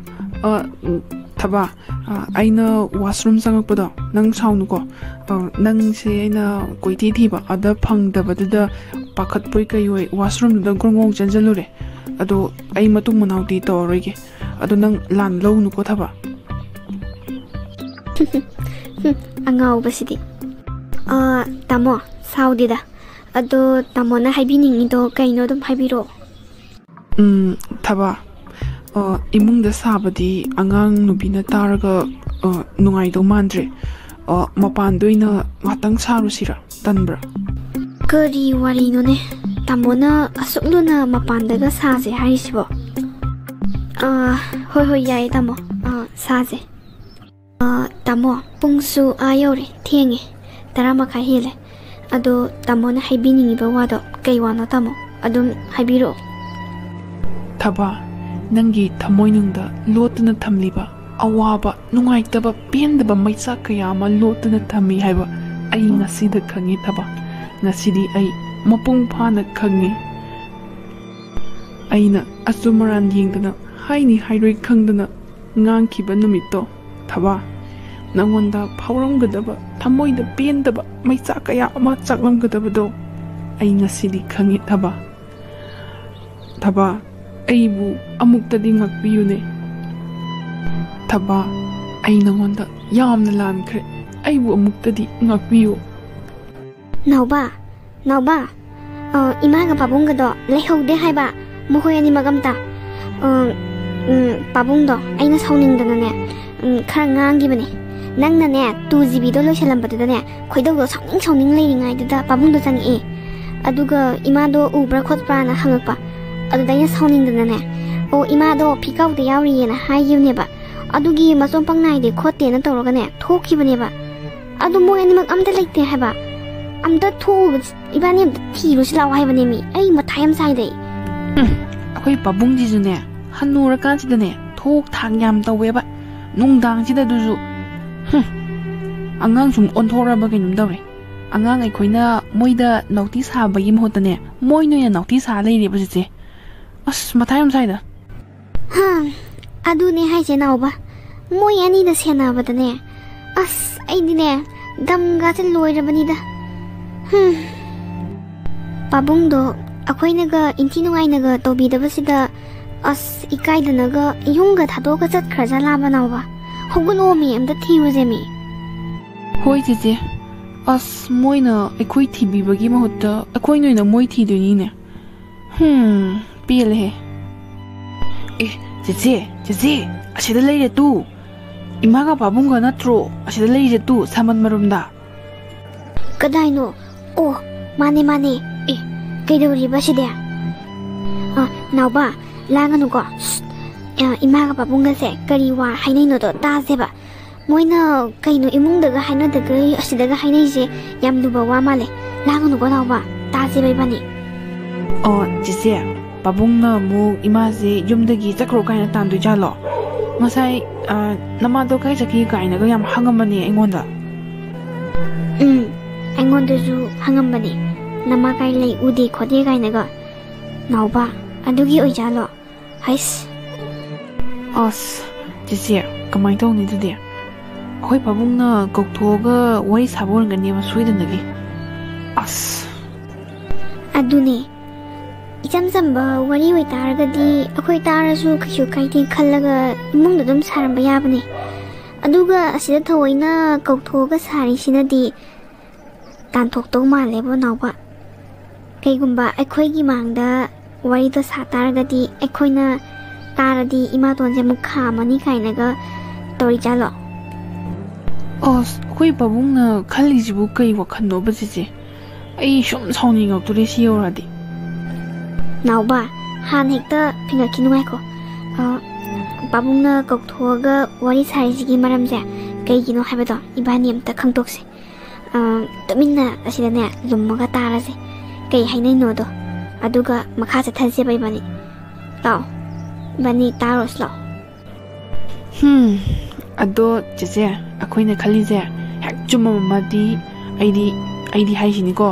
ꯑ, ꯎꯝ, ꯊꯕꯥ, ꯑ, ꯑꯩꯅ ꯋꯥꯁꯔꯨꯝ ꯆꯪꯉꯛꯄꯗꯣ ꯅꯪ ꯁꯥꯎꯅꯨꯀꯣ꯫ ꯑ, ꯅꯪꯁꯦ ꯑꯩꯅ ꯀꯣꯏꯊꯤ ꯊꯤꯕ ꯑꯗ ꯐꯪꯗꯕꯗꯨꯗ ꯄꯥꯈꯠꯄꯣꯏ ꯀꯩꯑꯣꯏ ꯋꯥꯁꯔꯨꯝꯗꯨꯗ ꯒ꯭ꯔꯣꯡ ꯒ꯭ꯔꯣꯡ ꯆꯦꯟꯁꯤꯜꯂꯨꯔꯦ꯫ ꯑꯗꯣ ꯑꯩ ꯃꯇꯨꯡ ꯃꯅꯥꯎꯗꯤ ꯇꯧꯔꯔꯣꯏꯒꯦ꯫ ꯑꯗꯣ ꯅꯪ ꯂꯥꯟ ꯂꯧꯅꯨꯀꯣ ꯊꯕꯥ꯫ ꯑꯉꯥꯎꯕꯁꯤꯗꯤ꯫ ꯑ, ꯇꯥꯃꯣ, ꯁꯥꯎꯗꯦꯗ꯫ ꯑꯗꯣ ꯇꯥꯃꯣꯅ ꯍꯥꯏꯕꯤꯅꯤꯡꯉꯤꯗꯣ ꯀꯩꯅꯣ ꯑꯗꯨꯝ ꯍꯥꯏꯕꯤꯔꯛꯑꯣ꯫ ꯎꯝ, ꯊꯕꯥ, ꯑ, ꯏꯃꯨꯡꯗ ꯁꯥꯕꯗꯤ ꯑꯉꯥꯡ ꯅꯨꯄꯤꯅ ꯇꯥꯔꯒ, ꯑ, ꯅꯨꯡꯉꯥꯏꯗꯧ ꯃꯥꯟꯗ꯭ꯔꯦ꯫ ꯑ, ꯃꯄꯥꯟꯗ ꯑꯣꯏꯅ ꯉꯥꯛꯇꯪ ꯁꯥꯔꯨꯁꯤꯔꯥ? ꯇꯟꯕ꯭ꯔꯥ? ꯀꯔꯤ ꯋꯥꯔꯤꯅꯣꯅꯦ? ꯇꯥꯃꯣꯅ ꯑꯁꯨꯛ ꯂꯨꯅ ꯃꯄꯥꯟꯗꯒ ꯁꯥꯁꯦ ꯍꯥꯏꯔꯤꯁꯤꯕꯣ? ꯑꯥ, ꯍꯣꯏ, ꯍꯣꯏ, ꯌꯥꯏꯌꯦ, ꯇꯥꯃꯣ꯫ ꯑꯥ, ꯁꯥꯁꯦ꯫ ꯑꯥ, ꯇꯥꯃꯣ, ꯄꯨꯡꯁꯨ ꯑꯥ ꯌꯧꯔꯦ, ꯊꯦꯡꯉꯦ, ꯇꯔꯥ ꯃꯈꯥꯏ ꯍꯦꯜꯂꯦ꯫ ꯑꯗꯣ ꯇꯥꯃꯣꯅ ꯍꯥꯏꯕꯤꯅꯤꯡꯉꯤꯕ ꯋꯥꯗꯣ ꯀꯩ ꯋꯥꯅꯣ, ꯇꯥꯃꯣ? ꯑꯗꯨꯝ ꯍꯥꯏꯕꯤꯔꯛꯑꯣ꯫ ꯊꯕꯥ, ꯅꯪꯒꯤ ꯊꯃꯣꯏꯅꯨꯡꯗ ꯂꯣꯠꯇꯨꯅ ꯊꯝꯂꯤꯕ ꯑꯋꯥꯕ, ꯅꯨꯡꯉꯥꯏꯇꯕ, ꯄꯦꯟꯗꯕ ꯃꯩꯆꯥꯛ ꯀꯌꯥ ꯑꯃ ꯂꯣꯠꯇꯨꯅ ꯊꯝꯃꯤ ꯍꯥꯏꯕ ꯑꯩ ꯉꯁꯤꯗ ꯈꯪꯉꯤ, ꯊꯕꯥ꯫ ꯉꯁꯤꯗꯤ ꯑꯩ ꯃꯄꯨꯡ ꯐꯥꯅ ꯈꯪꯉꯤ꯫ ꯑꯩꯅ ꯑꯆꯨꯝ ꯑꯔꯥꯟ ꯌꯦꯡꯗꯅ, ꯍꯥꯏꯅꯤ ꯍꯥꯏꯔꯣꯏ ꯈꯪꯗꯅ ꯉꯥꯡꯈꯤꯕ ꯅꯨꯃꯤꯠꯇꯣ, ꯊꯕꯥ, ꯅꯪꯉꯣꯟꯗ ꯐꯥꯎꯔꯝꯒꯗꯕ, ꯊꯃꯣꯏꯗ ꯄꯦꯟꯗꯕ ꯃꯩꯆꯥꯛ ꯀꯌꯥ ꯑꯃ ꯆꯥꯛꯂꯝꯒꯗꯕꯗꯣ ꯑꯩ ꯉꯁꯤꯗꯤ ꯈꯪꯉꯤ, ꯊꯕꯥ꯫ ꯊꯕꯥ, ꯑꯩꯕꯨ ꯑꯃꯨꯛꯇꯗꯤ ꯉꯥꯛꯄꯤꯌꯨꯅꯦ꯫ ꯊꯕꯥ, ꯑꯩ ꯅꯉꯣꯟꯗ ꯌꯥꯝꯅ ꯂꯥꯟꯈ꯭ꯔꯦ꯫ ꯑꯩꯕꯨ ꯑꯃꯨꯛꯇꯗꯤ ꯉꯥꯛꯄꯤꯌꯨ꯫ ꯅꯥꯎꯕ, ꯅꯥꯎꯕ, ꯑ, ꯏꯃꯥꯒ ꯄꯥꯕꯨꯡꯒꯗꯣ ꯂꯩꯍꯧꯗꯦ ꯍꯥꯏꯕ, ꯃꯈꯣꯏ ꯑꯅꯤꯃꯛ ꯑꯝꯇ꯫ ꯑ, ꯎꯝ, ꯄꯥꯕꯨꯡꯗꯣ ꯑꯩꯅ ꯁꯥꯎꯅꯤꯡꯗꯅꯅꯦ, ꯎꯝ, ꯈꯔ ꯉꯥꯡꯈꯤꯕꯅꯦ꯫ ꯅꯪꯅꯅꯦ, ꯇꯨ ꯖꯤ ꯕꯤꯗꯣ ꯂꯣꯏꯁꯤꯜꯂꯝꯕꯗꯨꯗꯅꯦ, ꯈꯣꯏꯗꯧꯗꯣ ꯁꯥꯎꯅꯤꯡ ꯁꯥꯎꯅꯤꯡ ꯂꯩꯔꯤꯉꯩꯗꯨꯗ ꯄꯥꯕꯨꯡꯗꯣ ꯆꯪꯉꯛꯑꯦ꯫ ꯑꯗꯨꯒ ꯏꯃꯥꯗꯣ ꯎꯕ꯭ꯔꯥ ꯈꯣꯠꯄ꯭ꯔꯥꯅ ꯍꯪꯉꯛꯄ꯫ ꯑꯗꯨꯗ ꯑꯩꯅ ꯁꯥꯎꯅꯤꯡꯗꯅꯅꯦ, "ꯑꯣ, ꯏꯃꯥꯗꯣ ꯐꯤꯀꯥꯎꯗ ꯌꯥꯎꯔꯤꯌꯦꯅ" ꯍꯥꯏꯈꯤꯕꯅꯦꯕ꯫ ꯑꯗꯨꯒꯤ ꯃꯆꯣꯝ ꯄꯪ ꯅꯥꯏꯗꯦ ꯈꯣꯠꯇꯦꯅ ꯇꯧꯔꯒꯅꯦ, ꯊꯣꯛꯈꯤꯕꯅꯦꯕ꯫ ꯑꯗꯨ ꯃꯣꯏ ꯑꯅꯤꯃꯛ ꯑꯝꯇ ꯂꯩꯇꯦ ꯍꯥꯏꯕ꯫ ꯑꯝꯇ ꯊꯣꯛꯎ-, ꯏꯕꯥꯅꯤ ꯑꯝꯇ ꯊꯤꯔꯨꯁꯤ ꯂꯥꯛꯑꯣ ꯍꯥꯏꯕꯅꯦ ꯃꯤ꯫ ꯑꯩ ꯃꯊꯥ ꯌꯥꯝ ꯁꯥꯏꯗ ꯑꯩ꯫ ꯎꯝ, ꯑꯩꯈꯣꯏ ꯄꯥꯕꯨꯡꯁꯤꯁꯨꯅꯦ, ꯍꯟꯅꯨꯔꯀꯥꯟꯁꯤꯗꯅꯦ, ꯊꯣꯛ ꯊꯥꯛ ꯌꯥꯝ ꯇꯧꯋꯦꯕ꯫ ꯅꯨꯡꯗꯥꯡꯁꯤꯗ ꯑꯗꯨꯁꯨ, ꯍꯨꯝ, ꯑꯉꯥꯡ ꯁꯨꯝ ꯑꯣꯟꯊꯣꯔꯛꯑꯕ ꯀꯩꯅꯣꯝ ꯇꯧꯔꯦ꯫ ꯑꯉꯥꯡ ꯑꯩꯈꯣꯏꯅ ꯃꯣꯏꯗ ꯅꯥꯎꯇꯤ ꯁꯥꯕꯒꯤ ꯃꯍꯨꯠꯇꯅꯦ, ꯃꯣꯏꯅ ꯑꯣꯏꯅ ꯅꯥꯎꯇꯤ ꯁꯥ ꯂꯩꯔꯦꯕ ꯆꯤꯆꯦ꯫ ꯑꯁ, ꯃꯊꯥ ꯌꯥꯝ ꯁꯥꯏꯗ꯫ ꯍꯥ, ꯑꯗꯨꯅꯦ ꯍꯥꯏꯁꯦ ꯅꯥꯎꯕ꯫ ꯃꯣꯏ ꯑꯅꯤꯅ ꯁꯦꯟꯅꯕꯗꯅꯦ, ꯑꯁ, ꯑꯩꯗꯤꯅꯦ, ꯗꯝꯒꯁꯦ ꯂꯣꯏꯔꯕꯅꯤꯗ꯫ ꯍꯨꯝ꯫ ꯄꯥꯕꯨꯡꯗꯣ ꯑꯩꯈꯣꯏꯅꯒ ꯏꯟꯊꯤ ꯅꯨꯡꯉꯥꯏꯅꯒ ꯇꯧꯕꯤꯗꯕꯁꯤꯗ, ꯑꯁ, ꯏꯀꯥꯏꯗꯅꯒ ꯌꯨꯝꯒ ꯊꯥꯗꯣꯛꯑꯒ ꯆꯠꯈ꯭ꯔꯖꯥꯠꯂꯥꯕ ꯅꯥꯎꯕ? ꯍꯧꯒꯠꯂꯛꯑꯣꯃꯤ, ꯑꯝꯇ ꯊꯤꯔꯨꯁꯦꯃꯤ꯫ ꯍꯣꯏ, ꯆꯦꯆꯦ꯫ ꯑꯁ, ꯃꯣꯏꯅ ꯑꯩꯈꯣꯏ ꯊꯤꯕꯤꯕꯒꯤ ꯃꯍꯨꯠꯇ ꯑꯩꯈꯣꯏꯅ ꯑꯣꯏꯅ ꯃꯣꯏ ꯊꯤꯗꯣꯏꯅꯤꯅꯦ꯫ ꯍꯨꯝ, ꯄꯦꯜꯂꯦꯍꯦ꯫ ꯑꯦ, ꯆꯦꯆꯦ, ꯆꯦꯆꯦ, ꯑꯁꯤꯗ ꯂꯩꯔꯦ ꯇꯨ꯫ ꯏꯃꯥꯒ ꯄꯥꯕꯨꯡꯒ ꯅꯠꯇ꯭ꯔꯣ ꯑꯁꯤꯗ ꯂꯩꯔꯤꯁꯦ ꯇꯨ, ꯁꯥꯃꯟ ꯃꯔꯨꯝꯗ? ꯀꯗꯥꯏꯅꯣ? ꯑꯣ, ꯃꯥꯅꯦ, ꯃꯥꯅꯦ꯫ ꯑꯦ, ꯀꯩꯗꯧꯔꯤꯕ ꯁꯤꯗꯤ? ꯑ, ꯅꯥꯎꯕ, ꯂꯥꯡꯒꯅꯨꯀꯣ꯫ ꯁ꯭ꯁ꯫ ꯑ, ꯏꯃꯥꯒ ꯄꯥꯕꯨꯡꯒꯁꯦ ꯀꯔꯤ ꯋꯥ ꯍꯥꯏꯅꯩꯅꯣꯗꯣ ꯇꯥꯁꯦꯕ꯫ ꯃꯣꯏꯅ ꯀꯩꯅꯣ ꯏꯃꯨꯡꯗꯒ ꯍꯥꯏꯅꯗꯒꯩ ꯑꯁꯤꯗꯒ ꯍꯥꯏꯅꯩꯁꯦ? ꯌꯥꯝ ꯂꯨꯕ ꯋꯥ ꯃꯥꯜꯂꯦ꯫ ꯂꯥꯡꯒꯅꯨꯀꯣ ꯅꯥꯎꯕ, ꯇꯥꯁꯦꯕ ꯏꯕꯥꯅꯤ꯫ ꯑꯣ, ꯆꯦꯆꯦ, ꯄꯥꯕꯨꯡꯅ ꯑꯃꯨꯛ ꯏꯃꯥꯁꯦ ꯌꯨꯝꯗꯒꯤ ꯆꯠꯈ꯭ꯔꯣ ꯀꯥꯏꯅ ꯇꯥꯟꯗꯣꯏꯖꯥꯠꯂꯣ? ꯉꯁꯥꯏ, ꯑ, ꯅꯃꯥꯗꯣ ꯀꯥꯏ ꯆꯠꯈꯤ ꯀꯥꯏꯅꯒ ꯌꯥꯝ ꯍꯪꯉꯝꯕꯅꯦ ꯑꯩꯉꯣꯟꯗ꯫ ꯎꯝ, ꯑꯩꯉꯣꯟꯗꯁꯨ ꯍꯪꯉꯝꯕꯅꯦ, "ꯅꯃꯥ ꯀꯥꯏ ꯂꯩ, ꯎꯗꯦ ꯈꯣꯠꯇꯦ" ꯀꯥꯏꯅꯒ꯫ ꯅꯥꯎꯕ, ꯑꯗꯨꯒꯤ ꯑꯣꯏꯖꯥꯠꯂꯣ? ꯍꯩꯁ꯫ ꯑꯁ, ꯆꯦꯆꯦ, ꯀꯃꯥꯏꯅ ꯇꯧꯅꯤ ꯑꯗꯨꯗꯤ? ꯑꯩꯈꯣꯏ ꯄꯥꯕꯨꯡꯅ ꯀꯧꯊꯣꯛꯑꯒ ꯋꯥꯔꯤ ꯁꯥꯕ ꯑꯣꯏꯔꯝꯒꯅꯦꯕ ꯁꯣꯏꯗꯅꯒꯤ꯫ ꯑꯁ꯫ ꯑꯗꯨꯅꯦ, ꯏꯆꯝ ꯆꯝꯕ ꯋꯥꯔꯤ ꯑꯣꯏꯇꯥꯔꯒꯗꯤ ꯑꯩꯈꯣꯏ ꯇꯥꯔꯁꯨ ꯀꯩꯁꯨ ꯀꯥꯏꯗꯦ ꯈꯜꯂꯒ ꯏꯃꯨꯡꯗ ꯑꯗꯨꯝ ꯁꯥꯔꯝꯕ ꯌꯥꯕꯅꯦ꯫ ꯑꯗꯨꯒ ꯑꯁꯤꯗ ꯊꯑꯣꯏꯅ ꯀꯧꯊꯣꯛꯑꯒ ꯁꯥꯔꯤꯁꯤꯅꯗꯤ ꯇꯥꯟꯊꯣꯛꯇꯧ ꯃꯥꯜꯂꯦꯕꯣ, ꯅꯥꯎꯕ꯫ ꯀꯩꯒꯨꯝꯕ ꯑꯩꯈꯣꯏꯒꯤ ꯃꯥꯡꯗ ꯋꯥꯔꯤꯗꯣ ꯁꯥ ꯇꯥꯔꯒꯗꯤ, ꯑꯩꯈꯣꯏꯅ ꯇꯥꯔꯗꯤ ꯏꯃꯥꯇꯣꯟꯁꯦ ꯑꯃꯨꯛ ꯈꯥꯝꯃꯅꯤ ꯀꯥꯏꯅꯒ ꯇꯧꯔꯤꯖꯥꯠꯂꯣ? ꯑꯁ, ꯑꯩꯈꯣꯏ ꯄꯥꯕꯨꯡꯅ ꯈꯜꯂꯤꯁꯤꯕꯨ ꯀꯩ ꯋꯥꯈꯜꯅꯣꯕ, ꯆꯦꯆꯦ? ꯑꯩ ꯁꯨꯝ ꯁꯥꯎꯅꯤꯡꯉꯛꯇꯣꯔꯦ ꯁꯤ ꯌꯧꯔꯗꯤ꯫ ꯅꯥꯎꯕ, ꯍꯥꯟꯅ ꯍꯦꯛꯇ ꯐꯤꯡꯒꯠꯈꯤꯅꯨ, ꯉꯥꯏꯈꯣ꯫ ꯑ, ꯄꯥꯕꯨꯡꯅ ꯀꯧꯊꯣꯛꯑꯒ ꯋꯥꯔꯤ ꯁꯥꯔꯤꯁꯤꯒꯤ ꯃꯔꯝꯁꯦ ꯀꯩꯒꯤꯅꯣ ꯍꯥꯏꯕꯗꯣ ꯏꯕꯥꯅꯤ ꯑꯝꯇ ꯈꯪꯗꯣꯛꯁꯦ꯫ ꯑ, ꯇꯨꯃꯤꯟꯅ ꯑꯁꯤꯗꯅꯦ ꯂꯨꯝꯃꯒ ꯇꯥꯔꯁꯦ, ꯀꯩ ꯍꯥꯏꯅꯩꯅꯣꯗꯣ꯫ ꯑꯗꯨꯒ ꯃꯈꯥ ꯆꯠꯊꯁꯦꯕ ꯏꯕꯥꯅꯤ꯫ ꯂꯥꯛꯑꯣ, ꯏꯕꯥꯅꯤ ꯇꯥꯔꯨꯔꯁꯤ ꯂꯥꯛꯑꯣ꯫ ꯍꯝ, ꯑꯗꯣ ꯆꯦꯆꯦ, ꯑꯩꯈꯣꯏꯅ ꯈꯜꯂꯤꯁꯦ ꯍꯦꯛ ꯆꯨꯝꯃꯝꯃꯗꯤ ꯑꯩꯗꯤ, ꯑꯩꯗꯤ ꯍꯥꯏꯁꯤꯅꯤꯀꯣ꯫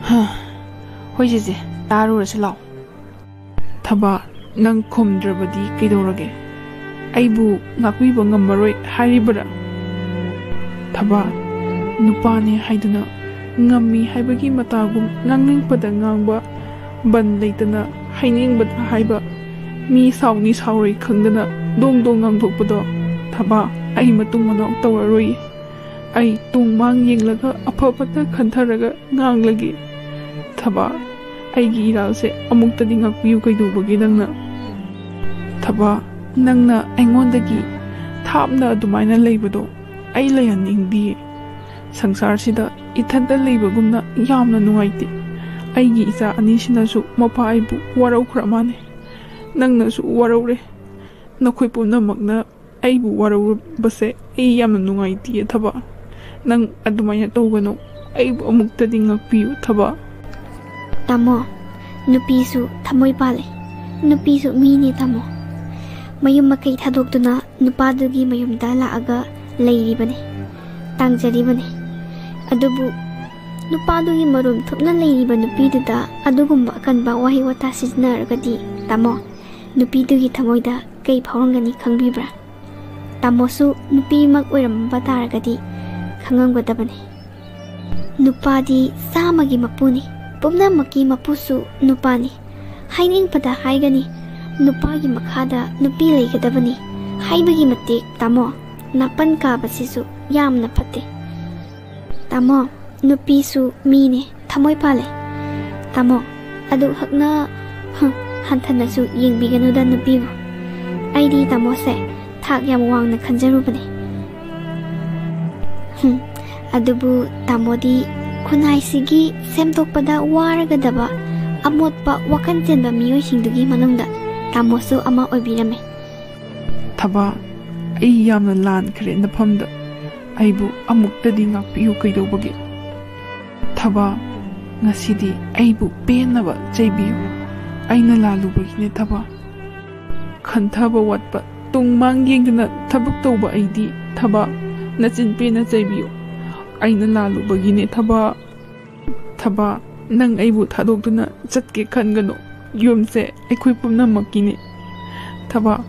ꯍ, ꯍꯣꯏ ꯆꯦꯆꯦ, ꯇꯥꯔꯨꯔꯁꯤ ꯂꯥꯛꯑꯣ꯫ ꯊꯕꯥ, ꯅꯪ ꯈꯨꯝꯗ꯭ꯔꯕꯗꯤ ꯀꯩꯗꯧꯔꯒꯦ? ꯑꯩꯕꯨ ꯉꯥꯛꯄꯤꯕ ꯉꯝꯃꯔꯣꯏ ꯍꯥꯏꯔꯤꯕꯔꯥ? ꯊꯕꯥ, ꯅꯨꯄꯥꯅꯤ ꯍꯥꯏꯗꯨꯅ ꯉꯝꯃꯤ ꯍꯥꯏꯕꯒꯤ ꯃꯇꯥꯒꯨꯝ ꯉꯥꯡꯅꯤꯡꯕꯗ ꯉꯥꯡꯕ, ꯕꯟ ꯂꯩꯇꯅ ꯍꯥꯏꯅꯤꯡꯕꯗ ꯍꯥꯏꯕ, ꯃꯤ ꯁꯥꯎꯅꯤ ꯁꯥꯎꯔꯣꯏ ꯈꯪꯗꯅ ꯗꯣꯡ ꯗꯣꯡ ꯉꯥꯡꯊꯣꯛꯄꯗꯣ, ꯊꯕꯥ, ꯑꯩ ꯃꯇꯨꯡ ꯃꯅꯥꯎ ꯇꯧꯔꯔꯣꯏ꯫ ꯑꯩ ꯇꯨꯡ ꯃꯥꯡ ꯌꯦꯡꯂꯒ ꯑꯐ ꯐꯠꯇ ꯈꯟꯊꯔꯒ ꯉꯥꯡꯂꯒꯦ꯫ ꯊꯕꯥ, ꯑꯩꯒꯤ ꯏꯔꯥꯜꯁꯦ ꯑꯃꯨꯛꯇꯗꯤ ꯉꯥꯛꯄꯤꯌꯨ ꯀꯩꯗꯧꯕꯒꯤ ꯅꯪꯅ? ꯊꯕꯥ, ꯅꯪꯅ ꯑꯩꯉꯣꯟꯗꯒꯤ ꯊꯥꯞꯅ ꯑꯗꯨꯃꯥꯏꯅ ꯂꯩꯕꯗꯣ ꯑꯩ ꯂꯩꯍꯟꯅꯤꯡꯗꯤꯌꯦ꯫ ꯁꯪꯁꯥꯔꯁꯤꯗ ꯏꯊꯟꯇ ꯂꯩꯕꯒꯨꯝꯅ ꯌꯥꯝꯅ ꯅꯨꯡꯉꯥꯏꯇꯦ꯫ ꯑꯩꯒꯤ ꯏꯆꯥ ꯑꯅꯤꯁꯤꯅꯁꯨ ꯃꯄꯥ ꯑꯩꯕꯨ ꯋꯥꯔꯧꯈ꯭ꯔ ꯃꯥꯜꯂꯦ꯫ ꯅꯪꯅꯁꯨ ꯋꯥꯔꯧꯔꯦ꯫ ꯅꯈꯣꯏ ꯄꯨꯝꯅꯃꯛꯅ ꯑꯩꯕꯨ ꯋꯥꯔꯧꯔꯕꯁꯦ ꯑꯩ ꯌꯥꯝꯅ ꯅꯨꯡꯉꯥꯏꯇꯦ ꯊꯕꯥ꯫ ꯅꯪ ꯑꯗꯨꯃꯥꯏꯅ ꯇꯧꯒꯅꯨ꯫ ꯑꯩꯕꯨ ꯑꯃꯨꯛꯇꯗꯤ ꯉꯥꯛꯄꯤꯌꯨ ꯊꯕꯥ꯫ ꯇꯥꯃꯣ, ꯅꯨꯄꯤꯁꯨ ꯊꯃꯣꯏ ꯄꯥꯜꯂꯦ꯫ ꯅꯨꯄꯤꯁꯨ ꯃꯤꯅꯦ ꯇꯥꯃꯣ꯫ ꯃꯌꯨꯝ ꯃꯀꯩ ꯊꯥꯗꯣꯛꯇꯨꯅ ꯅꯨꯄꯥꯗꯨꯒꯤ ꯃꯌꯨꯝꯗ ꯂꯥꯛꯑꯒ ꯂꯩꯔꯤꯕꯅꯤ, ꯇꯥꯡꯖꯔꯤꯕꯅꯤ꯫ ꯑꯗꯨꯕꯨ ꯅꯨꯄꯥꯗꯨꯒꯤ ꯃꯔꯨꯝ ꯊꯨꯞꯅ ꯂꯩꯔꯤꯕ ꯅꯨꯄꯤꯗꯨꯗ ꯑꯗꯨꯒꯨꯝꯕ ꯑꯀꯟꯕ ꯋꯥꯍꯩ ꯋꯥꯇꯥ ꯁꯤꯖꯤꯟꯅꯔꯒꯗꯤ ꯇꯥꯃꯣ, ꯅꯨꯄꯤꯗꯨꯒꯤ ꯊꯃꯣꯏꯗ ꯀꯩ ꯐꯥꯎꯔꯝꯒꯅꯤ ꯈꯪꯕꯤꯕ꯭ꯔꯥ? ꯇꯥꯃꯣꯁꯨ ꯅꯨꯄꯤꯃꯛ ꯑꯣꯏꯔꯝꯕ ꯇꯥꯔꯒꯗꯤ ꯈꯪꯉꯝꯒꯗꯕꯅꯤ꯫ ꯅꯨꯄꯥꯗꯤ ꯆꯥꯝꯃꯒꯤ ꯃꯄꯨꯅꯤ, ꯄꯨꯝꯅꯃꯛꯀꯤ ꯃꯄꯨꯁꯨ ꯅꯨꯄꯥꯅꯤ꯫ ꯍꯥꯏꯅꯤꯡꯕꯗ ꯍꯥꯏꯒꯅꯤ, ꯅꯨꯄꯥꯒꯤ ꯃꯈꯥꯗ ꯅꯨꯄꯤ ꯂꯩꯒꯗꯕꯅꯤ ꯍꯥꯏꯕꯒꯤ ꯃꯇꯤꯛ ꯇꯥꯃꯣ, ꯅꯥꯄꯟ ꯀꯥꯕꯁꯤꯁꯨ ꯌꯥꯝꯅ ꯐꯠꯇꯦ꯫ ꯇꯥꯃꯣ, ꯅꯨꯄꯤꯁꯨ ꯃꯤꯅꯦ, ꯊꯃꯣꯏ ꯄꯥꯜꯂꯦ꯫ ꯇꯥꯃꯣ, ꯑꯗꯨꯛ ꯍꯛꯅ, ꯍꯝ, ꯍꯟꯊꯅꯁꯨ ꯌꯦꯡꯕꯤꯒꯅꯨꯗ ꯅꯨꯄꯤꯕꯨ꯫ ꯑꯩꯗꯤ ꯇꯥꯃꯣꯁꯦ ꯊꯥꯛ ꯌꯥꯝ ꯋꯥꯡꯅ ꯈꯟꯖꯔꯨꯕꯅꯦ꯫ ꯍꯝ, ꯑꯗꯨꯕꯨ ꯇꯥꯃꯣꯗꯤ ꯈꯨꯟꯅꯥꯏꯁꯤꯒꯤ ꯁꯦꯝꯗꯣꯛꯄꯗ ꯋꯥꯔꯒꯗꯕ ꯑꯃꯣꯠꯄ ꯋꯥꯈꯜ ꯆꯦꯟꯕ ꯃꯤꯑꯣꯏꯁꯤꯡꯗꯨꯒꯤ ꯃꯅꯨꯡꯗ ꯇꯥꯃꯣꯁꯨ ꯑꯃ ꯑꯣꯏꯕꯤꯔꯝꯃꯦ꯫ ꯊꯕꯥ, ꯑꯩ ꯌꯥꯝꯅ ꯂꯥꯟꯈ꯭ꯔꯦ ꯅꯐꯝꯗ꯫ ꯑꯩꯕꯨ ꯑꯃꯨꯛꯇꯗꯤ ꯉꯥꯛꯄꯤꯌꯨ ꯀꯩꯗꯧꯕꯒꯤ? ꯊꯕꯥ, ꯉꯁꯤꯗꯤ ꯑꯩꯕꯨ ꯄꯦꯟꯅꯕ ꯆꯩꯕꯤꯌꯨ꯫ ꯑꯩꯅ ꯂꯥꯜꯂꯨꯕꯒꯤꯅꯦ ꯊꯕꯥ꯫ ꯈꯟꯊꯕ ꯋꯥꯠꯄ, ꯇꯨꯡ ꯃꯥꯡ ꯌꯦꯡꯗꯅ ꯊꯕꯛ ꯇꯧꯕ ꯑꯩꯗꯤ ꯊꯕꯥ, ꯅꯆꯤꯟ ꯄꯦꯟꯅ ꯆꯩꯕꯤꯌꯨ꯫ ꯑꯩꯅ ꯂꯥꯜꯂꯨꯕꯒꯤꯅꯦ ꯊꯕꯥ꯫ ꯊꯕꯥ, ꯅꯪ ꯑꯩꯕꯨ ꯊꯥꯗꯣꯛꯇꯨꯅ ꯆꯠꯀꯦ ꯈꯟꯒꯅꯨ꯫ ꯌꯨꯝꯁꯦ ꯑꯩꯈꯣꯏ ꯄꯨꯝꯅꯃꯛꯀꯤꯅꯤ꯫ ꯊꯕꯥ,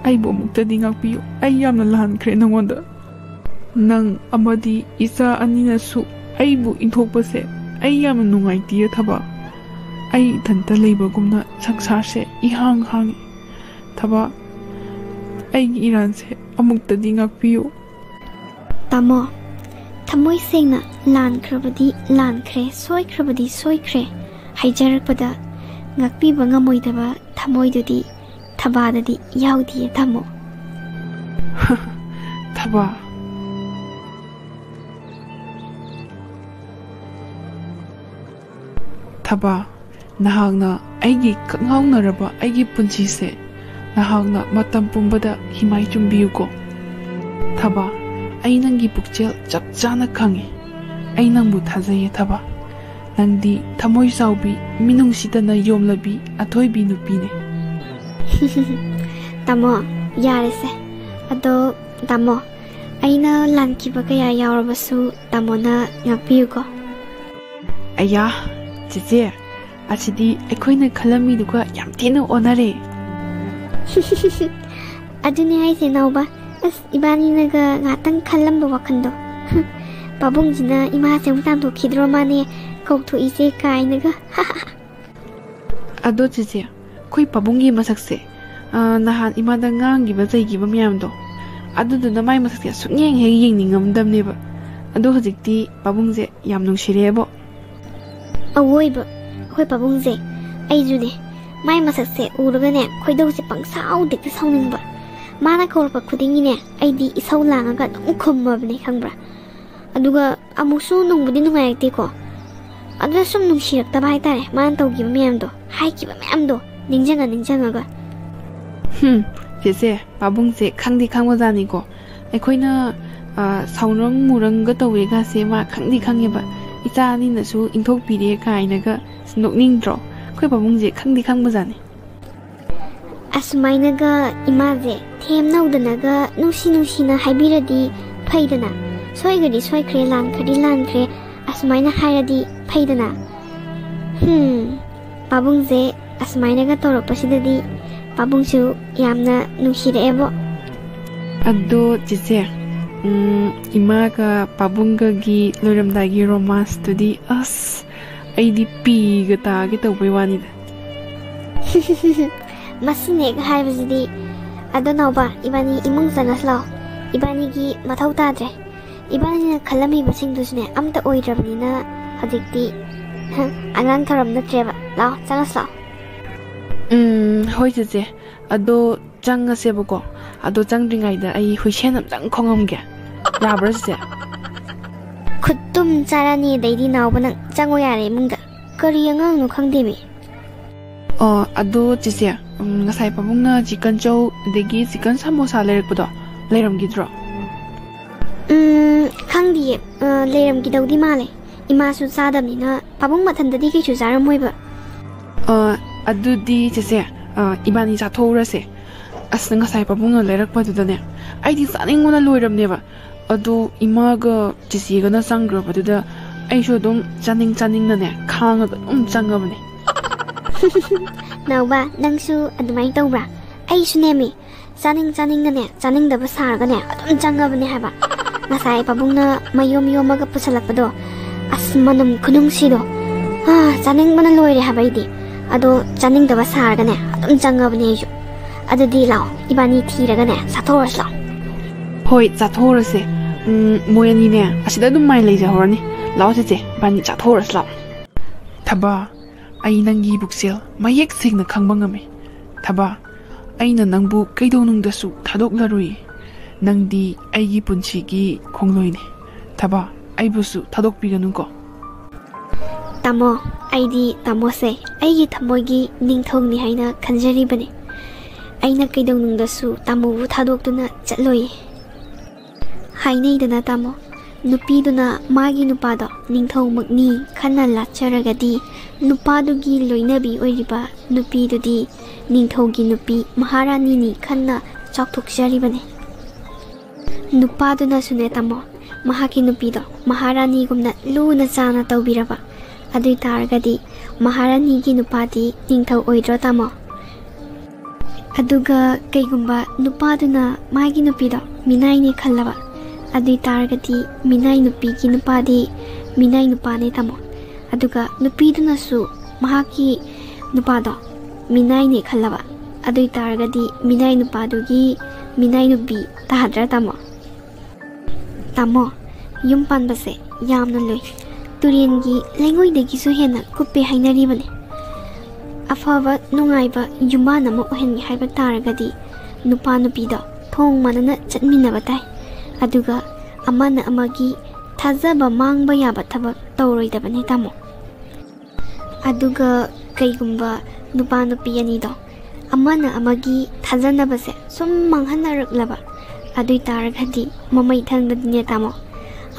ꯑꯩꯕꯨ ꯑꯃꯨꯛꯇꯗꯤ ꯉꯥꯛꯄꯤꯌꯨ꯫ ꯑꯩ ꯌꯥꯝꯅ ꯂꯥꯟꯈ꯭ꯔꯦ ꯅꯉꯣꯟꯗ꯫ ꯅꯪ ꯑꯃꯗꯤ ꯏꯆꯥ ꯑꯅꯤꯅꯁꯨ ꯑꯩꯕꯨ ꯏꯟꯊꯣꯛꯄꯁꯦ ꯑꯩ ꯌꯥꯝꯅ ꯅꯨꯡꯉꯥꯏꯇꯤꯌꯦ ꯊꯕꯥ꯫ ꯑꯩ ꯏꯊꯟꯇ ꯂꯩꯕꯒꯨꯝꯅ ꯁꯪꯁꯥꯔꯁꯦ ꯏꯍꯥꯡ ꯍꯥꯡꯉꯤ꯫ ꯊꯕꯥ, ꯑꯩꯒꯤ ꯏꯔꯥꯟꯁꯦ ꯑꯃꯨꯛꯇꯗꯤ ꯉꯥꯛꯄꯤꯌꯨ꯫ ꯇꯥꯃꯣ, ꯊꯃꯣꯏ ꯁꯦꯡꯅ ꯂꯥꯟꯈ꯭ꯔꯕꯗꯤ ꯂꯥꯟꯈ꯭ꯔꯦ, ꯁꯣꯏꯈ꯭ꯔꯕꯗꯤ ꯁꯣꯏꯈ꯭ꯔꯦ ꯍꯥꯏꯖꯔꯛꯄꯗ ꯉꯥꯛꯄꯤꯕ ꯉꯝꯃꯣꯏꯗꯕ ꯊꯃꯣꯏꯗꯨꯗꯤ ꯊꯕꯥꯗꯗꯤ ꯌꯥꯎꯗꯤꯌꯦ ꯇꯥꯃꯣ꯫ ꯊꯕꯥ꯫ ꯊꯕꯥ, ꯅꯍꯥꯛꯅ ꯑꯩꯒꯤ ꯀꯛꯉꯥꯎꯅꯔꯕ ꯑꯩꯒꯤ ꯄꯨꯟꯁꯤꯁꯦ ꯅꯍꯥꯛꯅ ꯃꯇꯝ ꯄꯨꯝꯕꯗ ꯍꯤꯃꯥꯏ ꯆꯨꯝꯕꯤꯌꯨꯀꯣ꯫ ꯊꯕꯥ, ꯑꯩ ꯅꯪꯒꯤ ꯄꯨꯛꯆꯦꯜ ꯆꯞ ꯆꯥꯅ ꯈꯪꯉꯤ꯫ ꯑꯩ ꯅꯪꯕꯨ ꯊꯥꯖꯩꯌꯦ ꯊꯕꯥ꯫ ꯅꯪꯗꯤ ꯊꯃꯣꯏ ꯆꯥꯎꯕꯤ, ꯃꯤꯅꯨꯡꯁꯤꯇꯅ ꯌꯣꯝꯂꯕꯤ ꯑꯊꯣꯏꯕꯤ ꯅꯨꯄꯤꯅꯦ꯫ ꯇꯥꯃꯣ, ꯌꯥꯔꯦꯁꯦ꯫ ꯑꯗꯣ ꯇꯥꯃꯣ, ꯑꯩꯅ ꯂꯥꯟꯈꯤꯕ ꯀꯌꯥ ꯌꯥꯎꯔꯕꯁꯨ ꯇꯥꯃꯣꯅ ꯉꯥꯛꯄꯤꯌꯨꯀꯣ꯫ ꯑꯌꯥ, ꯆꯦꯆꯦ, ꯑꯁꯤꯗꯤ ꯑꯩꯈꯣꯏꯅ ꯈꯜꯂꯝꯃꯤꯗꯨꯒ ꯌꯥꯝ ꯊꯤꯅ ꯑꯣꯟꯅꯔꯦ꯫ ꯑꯗꯨꯅꯦ ꯍꯥꯏꯁꯦ ꯅꯥꯎꯕ, ꯑꯁ, ꯏꯕꯥꯅꯤꯅꯒ ꯉꯥꯛꯇꯪ ꯈꯜꯂꯝꯕ ꯋꯥꯈꯜꯗꯣ꯫ ꯄꯥꯕꯨꯡꯁꯤꯅ ꯏꯃꯥꯁꯦ ꯑꯃꯨꯛ ꯇꯥꯟꯊꯣꯛꯈꯤꯗ꯭ꯔꯣ ꯃꯥꯅꯦ ꯀꯧꯊꯣꯛꯏꯁꯦ ꯀꯥꯏꯅꯒ꯫ ꯑꯗꯣ ꯆꯦꯆꯦ, ꯑꯩꯈꯣꯏ ꯄꯥꯕꯨꯡꯒꯤ ꯃꯁꯛꯁꯦ, ꯑ, ꯅꯍꯥꯟ ꯏꯃꯥꯗ ꯉꯥꯡꯈꯤꯕ ꯆꯩꯈꯤꯕ ꯃꯌꯥꯝꯗꯣ, ꯑꯗꯨꯗꯨꯅ ꯃꯥꯏ ꯃꯁꯛꯁꯦ ꯁꯨꯛꯌꯦꯡ ꯍꯦꯛ ꯌꯦꯡꯅꯤꯡꯉꯝꯗꯕꯅꯦꯕ꯫ ꯑꯗꯣ ꯍꯧꯖꯤꯛꯇꯤ ꯄꯥꯕꯨꯡꯁꯦ ꯌꯥꯝ ꯅꯨꯡꯁꯤꯔꯛꯑꯦꯕꯣ꯫ ꯑꯋꯣꯏꯕ, ꯑꯩꯈꯣꯏ ꯄꯥꯕꯨꯡꯁꯦ, ꯑꯩꯁꯨꯅꯦ, ꯃꯥꯏ ꯃꯁꯛꯁꯦ ꯎꯔꯒꯅꯦ ꯈꯣꯏꯗꯧꯁꯦ ꯄꯪꯁꯥꯎꯗ ꯍꯦꯛꯇ ꯁꯥꯎꯅꯤꯡꯕ꯫ ꯃꯥꯅ ꯀꯧꯔꯛꯄ ꯈꯨꯗꯤꯡꯒꯤꯅꯦ ꯑꯩꯗꯤ ꯏꯁꯧ ꯂꯥꯡꯉꯒ ꯑꯗꯨꯝ ꯈꯨꯝꯃꯕꯅꯦ ꯈꯪꯕ꯭ꯔꯥ꯫ ꯑꯗꯨꯒ ꯑꯃꯨꯛꯁꯨ ꯅꯨꯡꯕꯨꯗꯤ ꯅꯨꯡꯉꯥꯏꯔꯛꯇꯦꯀꯣ꯫ ꯑꯗꯨꯗ ꯁꯨꯝ ꯅꯨꯡꯁꯤꯔꯛꯇꯕ ꯍꯥꯏꯇꯥꯔꯦ, ꯃꯥꯅ ꯇꯧꯈꯤꯕ ꯃꯌꯥꯝꯗꯣ, ꯍꯥꯏꯈꯤꯕ ꯃꯌꯥꯝꯗꯣ ꯅꯤꯡꯁꯤꯡꯉ ꯅꯤꯡꯁꯤꯡꯉꯒ꯫ ꯍꯨꯝ, ꯆꯦꯆꯦ, ꯄꯥꯕꯨꯡꯁꯦ ꯈꯪꯗꯤ ꯈꯪꯕꯖꯥꯠꯅꯤꯀꯣ꯫ ꯑꯩꯈꯣꯏꯅ, ꯑ, ꯁꯥꯎꯅꯝ ꯃꯨꯔꯝꯒ ꯇꯧꯋꯦꯒꯁꯦ ꯃꯥ ꯈꯪꯗꯤ ꯈꯪꯉꯦꯕ꯫ ꯏꯆꯥ ꯑꯅꯤꯅꯁꯨ ꯏꯟꯊꯣꯛꯄꯤꯔꯦ ꯀꯥꯏꯅꯒ꯫ ꯑꯁ, ꯅꯣꯛꯅꯤꯡꯗ꯭ꯔꯣ? ꯑꯩꯈꯣꯏ ꯄꯥꯕꯨꯡꯁꯦ ꯈꯪꯗꯤ ꯈꯪꯕꯖꯥꯠꯅꯤ꯫ ꯑꯁꯨꯃꯥꯏꯅꯒ ꯏꯃꯥꯁꯦ ꯊꯦꯝꯅꯧꯗꯅꯒ ꯅꯨꯡꯁꯤ ꯅꯨꯡꯁꯤꯅ ꯍꯥꯏꯕꯤꯔꯗꯤ ꯐꯩꯗꯅ꯫ ꯁꯣꯏꯈ꯭ꯔꯗꯤ ꯁꯣꯏꯈ꯭ꯔꯦ, ꯂꯥꯟꯈ꯭ꯔꯗꯤ ꯂꯥꯟꯈ꯭ꯔꯦ, ꯑꯁꯨꯃꯥꯏꯅ ꯍꯥꯏꯔꯗꯤ ꯐꯩꯗꯅ꯫ ꯍꯨꯝ, ꯄꯥꯕꯨꯡꯁꯦ ꯑꯁꯨꯃꯥꯏꯅꯒ ꯇꯧꯔꯛꯄꯁꯤꯗꯗꯤ ꯄꯥꯕꯨꯡꯁꯨ ꯌꯥꯝꯅ ꯅꯨꯡꯁꯤꯔꯛꯑꯦꯕꯣ꯫ ꯑꯗꯣ ꯆꯦꯆꯦ, ꯎꯝ, ꯏꯃꯥꯒ ꯄꯥꯕꯨꯡꯒꯒꯤ ꯂꯣꯏꯔꯝꯗꯥꯏꯒꯤ ꯔꯣꯃꯥꯟꯁꯇꯨꯗꯤ ꯑꯁ, ꯑꯩꯗꯤ ꯄꯤꯒ ꯇꯥꯒꯦ ꯇꯧꯕꯩ ꯋꯥꯅꯤꯗ꯫ ꯃꯁꯤꯅꯦꯒ ꯍꯥꯏꯕꯁꯤꯗꯤ꯫ ꯑꯗꯣ ꯅꯥꯎꯕ, ꯏꯕꯥꯅꯤ ꯏꯃꯨꯡ ꯆꯪꯉꯁꯤ ꯂꯥꯛꯑꯣ꯫ ꯏꯕꯥꯅꯤꯒꯤ ꯃꯊꯧ ꯇꯥꯗ꯭ꯔꯦ꯫ ꯏꯕꯥꯅꯤꯅ ꯈꯜꯂꯝꯃꯤꯕꯁꯤꯡꯗꯨꯁꯨꯅꯦ ꯑꯝꯇ ꯑꯣꯏꯗ꯭ꯔꯕꯅꯤꯅ ꯍꯧꯖꯤꯛꯇꯤ, ꯍ, ꯑꯉꯥꯡ ꯊꯧꯔꯝ ꯅꯠꯇ꯭ꯔꯦꯕ꯫ ꯂꯥꯛꯑꯣ, ꯆꯪꯉꯁꯤ ꯂꯥꯛꯑꯣ꯫ ꯎꯝ, ꯍꯣꯏ ꯆꯦꯆꯦ꯫ ꯑꯗꯣ ꯆꯪꯉꯁꯦꯕꯀꯣ꯫ ꯑꯗꯣ ꯆꯪꯗ꯭ꯔꯤꯉꯩꯗ ꯑꯩ ꯍꯨꯏꯁꯦꯟ ꯑꯝꯇꯪ ꯈꯣꯡꯉꯝꯒꯦ꯫ ꯌꯥꯕ꯭ꯔꯥ ꯆꯦꯆꯦ? ꯈꯨꯠꯇꯨꯝ ꯆꯥꯔꯅꯤ, ꯑꯗꯩꯗꯤ ꯅꯥꯎꯕ ꯅꯪ ꯆꯪꯉꯣ ꯌꯥꯔꯦ ꯏꯃꯨꯡꯗ꯫ ꯀꯔꯤ ꯑꯉꯥꯡꯅꯣ ꯈꯪꯗꯦꯃꯤ꯫ ꯑꯣ, ꯑꯗꯣ ꯆꯦꯆꯦ, ꯎꯝ, ꯉꯁꯥꯏ ꯄꯥꯕꯨꯡꯅ ꯆꯤꯛꯀꯟ ꯆꯧ ꯑꯗꯒꯤ ꯆꯤꯛꯀꯟ ꯁꯃꯣꯁꯥ ꯂꯩꯔꯛꯄꯗꯣ ꯂꯩꯔꯝꯈꯤꯗ꯭ꯔꯣ? ꯎꯝ, ꯈꯪꯗꯤꯌꯦ꯫ ꯑ, ꯂꯩꯔꯝꯈꯤꯗꯧꯗꯤ ꯃꯥꯜꯂꯦ꯫ ꯏꯃꯥꯁꯨ ꯆꯥꯗꯕꯅꯤꯅ ꯄꯥꯕꯨꯡ ꯃꯊꯟꯇꯗꯤ ꯀꯩꯁꯨ ꯆꯥꯔꯝꯃꯣꯏꯕ꯫ ꯑ, ꯑꯗꯨꯗꯤ ꯆꯦꯆꯦ, ꯑ, ꯏꯕꯥꯅꯤ ꯆꯥꯊꯣꯛꯎꯔꯁꯦ꯫ ꯑꯁ, ꯉꯁꯥꯏ ꯄꯥꯕꯨꯡꯅ ꯂꯩꯔꯛꯄꯗꯨꯗꯅꯦ, ꯑꯩꯗꯤ ꯆꯥꯅꯤꯡꯕꯅ ꯂꯣꯏꯔꯝꯅꯦꯕ꯫ ꯑꯗꯣ ꯏꯃꯥꯒ ꯆꯦꯆꯦꯒꯅ ꯆꯪꯈ꯭ꯔꯕꯗꯨꯗ ꯑꯩꯁꯨ ꯑꯗꯨꯝ ꯆꯥꯅꯤꯡ ꯆꯥꯅꯤꯡꯅꯅꯦ ꯈꯥꯡꯉꯒ ꯑꯗꯨꯝ ꯆꯪꯉꯕꯅꯦ꯫ ꯅꯥꯎꯕ, ꯅꯪꯁꯨ ꯑꯗꯨꯃꯥꯏꯅ ꯇꯧꯕ꯭ꯔꯥ? ꯑꯩꯁꯨ ꯅꯦꯝꯃꯤ, ꯆꯥꯅꯤꯡ ꯆꯥꯅꯤꯡꯅꯅꯦ, ꯆꯥꯅꯤꯡꯗꯕ ꯁꯥꯔꯒꯅꯦ ꯑꯗꯨꯝ ꯆꯪꯉꯕꯅꯦ ꯍꯥꯏꯕ꯫ ꯉꯁꯥꯏ ꯄꯥꯕꯨꯡꯅ ꯃꯌꯣꯝ ꯌꯣꯝꯃꯒ ꯄꯨꯁꯜꯂꯛꯄꯗꯣ, ꯑꯁ, ꯃꯅꯝ ꯈꯨꯅꯨꯡꯁꯤꯗꯣ, ꯑꯥ, ꯆꯥꯅꯤꯡꯕꯅ ꯂꯣꯏꯔꯦ ꯍꯥꯏꯕ ꯑꯩꯗꯤ꯫ ꯑꯗꯣ ꯆꯥꯅꯤꯡꯗꯕ ꯁꯥꯔꯒꯅꯦ ꯑꯗꯨꯝ ꯆꯪꯉꯕꯅꯦ ꯑꯩꯁꯨ꯫ ꯑꯗꯨꯗꯤ ꯂꯥꯛꯑꯣ, ꯏꯕꯥꯅꯤ ꯊꯤꯔꯒꯅꯦ ꯆꯥꯊꯣꯛꯎꯔꯁꯤ ꯂꯥꯛꯑꯣ꯫ ꯍꯣꯏ, ꯆꯥꯊꯣꯛꯎꯔꯁꯦ꯫ ꯎꯝ, ꯃꯣꯏ ꯑꯅꯤꯅꯦ ꯑꯁꯤꯗ ꯑꯗꯨꯝ ꯃꯥꯏ ꯂꯩꯖꯍꯧꯔꯅꯤ꯫ ꯂꯥꯛꯑꯣ ꯆꯦꯆꯦ, ꯏꯕꯥꯅꯤ ꯆꯥꯊꯣꯛꯎꯔꯁꯤ ꯂꯥꯛꯑꯣ꯫ ꯊꯕꯥ, ꯑꯩ ꯅꯪꯒꯤ ꯄꯨꯛꯆꯦꯜ ꯃꯌꯦꯛ ꯁꯦꯡꯅ ꯈꯪꯕ ꯉꯝꯃꯤ꯫ ꯊꯕꯥ, ꯑꯩꯅ ꯅꯪꯕꯨ ꯀꯩꯗꯧꯅꯨꯡꯗꯁꯨ ꯊꯥꯗꯣꯛꯂꯔꯨꯏ꯫ ꯅꯪꯗꯤ ꯑꯩꯒꯤ ꯄꯨꯟꯁꯤꯒꯤ ꯈꯣꯡꯂꯣꯏꯅꯤ꯫ ꯊꯕꯥ, ꯑꯩꯕꯨꯁꯨ ꯊꯥꯗꯣꯛꯄꯤꯒꯅꯨꯀꯣ꯫ ꯇꯥꯃꯣ, ꯑꯩꯗꯤ ꯇꯥꯃꯣꯁꯦ ꯑꯩꯒꯤ ꯊꯃꯣꯏꯒꯤ ꯅꯤꯡꯊꯧꯅꯤ ꯍꯥꯏꯅ ꯈꯟꯖꯔꯤꯕꯅꯤ꯫ ꯑꯩꯅ ꯀꯩꯗꯧꯅꯨꯡꯗꯁꯨ ꯇꯥꯃꯣꯕꯨ ꯊꯥꯗꯣꯛꯇꯨꯅ ꯆꯠꯂꯣꯏꯌꯦ꯫ ꯍꯥꯏꯅꯩꯗꯅ ꯇꯥꯃꯣ, ꯅꯨꯄꯤꯗꯨꯅ ꯃꯥꯒꯤ ꯅꯨꯄꯥꯗꯣ ꯅꯤꯡꯊꯧꯃꯛꯅꯤ ꯈꯟꯅ ꯂꯥꯠꯆꯔꯒꯗꯤ, ꯅꯨꯄꯥꯗꯨꯒꯤ ꯂꯣꯏꯅꯕꯤ ꯑꯣꯏꯔꯤꯕ ꯅꯨꯄꯤꯗꯨꯗꯤ ꯅꯤꯡꯊꯧꯒꯤ ꯅꯨꯄꯤ ꯃꯍꯥꯔꯥꯅꯤꯅꯤ ꯈꯟꯅ ꯆꯥꯎꯊꯣꯛꯆꯔꯤꯕꯅꯤ꯫ ꯅꯨꯄꯥꯗꯨꯅꯁꯨꯅꯦ ꯇꯥꯃꯣ, ꯃꯍꯥꯛꯀꯤ ꯅꯨꯄꯤꯗꯣ ꯃꯍꯥꯔꯥꯅꯤꯒꯨꯝꯅ ꯂꯨꯅ ꯆꯥꯅ ꯇꯧꯕꯤꯔꯕ, ꯑꯗꯨꯏ ꯇꯥꯔꯒꯗꯤ ꯃꯍꯥꯔꯥꯅꯤꯒꯤ ꯅꯨꯄꯥꯗꯤ ꯅꯤꯡꯊꯧ ꯑꯣꯏꯗ꯭ꯔꯣ ꯇꯥꯃꯣ? ꯑꯗꯨꯒ ꯀꯩꯒꯨꯝꯕ ꯅꯨꯄꯥꯗꯨꯅ ꯃꯥꯒꯤ ꯅꯨꯄꯤꯗꯣ ꯃꯤꯅꯥꯏꯅꯦ ꯈꯜꯂꯕ, ꯑꯗꯨꯏ ꯇꯥꯔꯒꯗꯤ ꯃꯤꯅꯥꯏ ꯅꯨꯄꯤꯒꯤ ꯅꯨꯄꯥꯗꯤ ꯃꯤꯅꯥꯏ ꯅꯨꯄꯥꯅꯦ ꯇꯥꯃꯣ꯫ ꯑꯗꯨꯒ ꯅꯨꯄꯤꯗꯨꯅꯁꯨ ꯃꯍꯥꯛꯀꯤ ꯅꯨꯄꯥꯗꯣ ꯃꯤꯅꯥꯏꯅꯦ ꯈꯜꯂꯕ, ꯑꯗꯨꯏ ꯇꯥꯔꯒꯗꯤ ꯃꯤꯅꯥꯏ ꯅꯨꯄꯥꯗꯨꯒꯤ ꯃꯤꯅꯥꯏ ꯅꯨꯄꯤ ꯇꯥꯗ꯭ꯔꯥ ꯇꯥꯃꯣ? ꯇꯥꯃꯣ, ꯌꯨꯝ ꯄꯥꯟꯕꯁꯦ ꯌꯥꯝꯅ ꯂꯨꯏ꯫ ꯇꯨꯔꯦꯟꯒꯤ ꯂꯩꯉꯣꯏꯗꯒꯤꯁꯨ ꯍꯦꯟꯅ ꯀꯨꯞꯄꯦ ꯍꯥꯏꯅꯔꯤꯕꯅꯤ꯫ ꯑꯐꯕ ꯅꯨꯡꯉꯥꯏꯕ ꯌꯨꯝꯕꯥꯟ ꯑꯃ ꯑꯣꯏꯍꯟꯒꯦ ꯍꯥꯏꯕ ꯇꯥꯔꯒꯗꯤ ꯅꯨꯄꯥ ꯅꯨꯄꯤꯗꯣ ꯊꯣꯡ ꯃꯥꯟꯅꯅ ꯆꯠꯃꯤꯟꯅꯕ ꯇꯥꯏ꯫ ꯑꯗꯨꯒ ꯑꯃꯅ ꯑꯃꯒꯤ ꯊꯥꯖꯕ ꯃꯥꯡꯕ ꯌꯥꯕ ꯊꯕꯛ ꯇꯧꯔꯣꯏꯗꯕꯅꯤ ꯇꯥꯃꯣ꯫ ꯑꯗꯨꯒ ꯀꯩꯒꯨꯝꯕ ꯅꯨꯄꯥ ꯅꯨꯄꯤ ꯑꯅꯤꯗꯣ ꯑꯃꯅ ꯑꯃꯒꯤ ꯊꯥꯖꯅꯕꯁꯦ ꯁꯨꯝ ꯃꯥꯡꯍꯟꯅꯔꯛꯂꯕ, ꯑꯗꯨꯏ ꯇꯥꯔꯒꯗꯤ ꯃꯃꯩ ꯊꯪꯗꯗꯤꯅꯦ ꯇꯥꯃꯣ,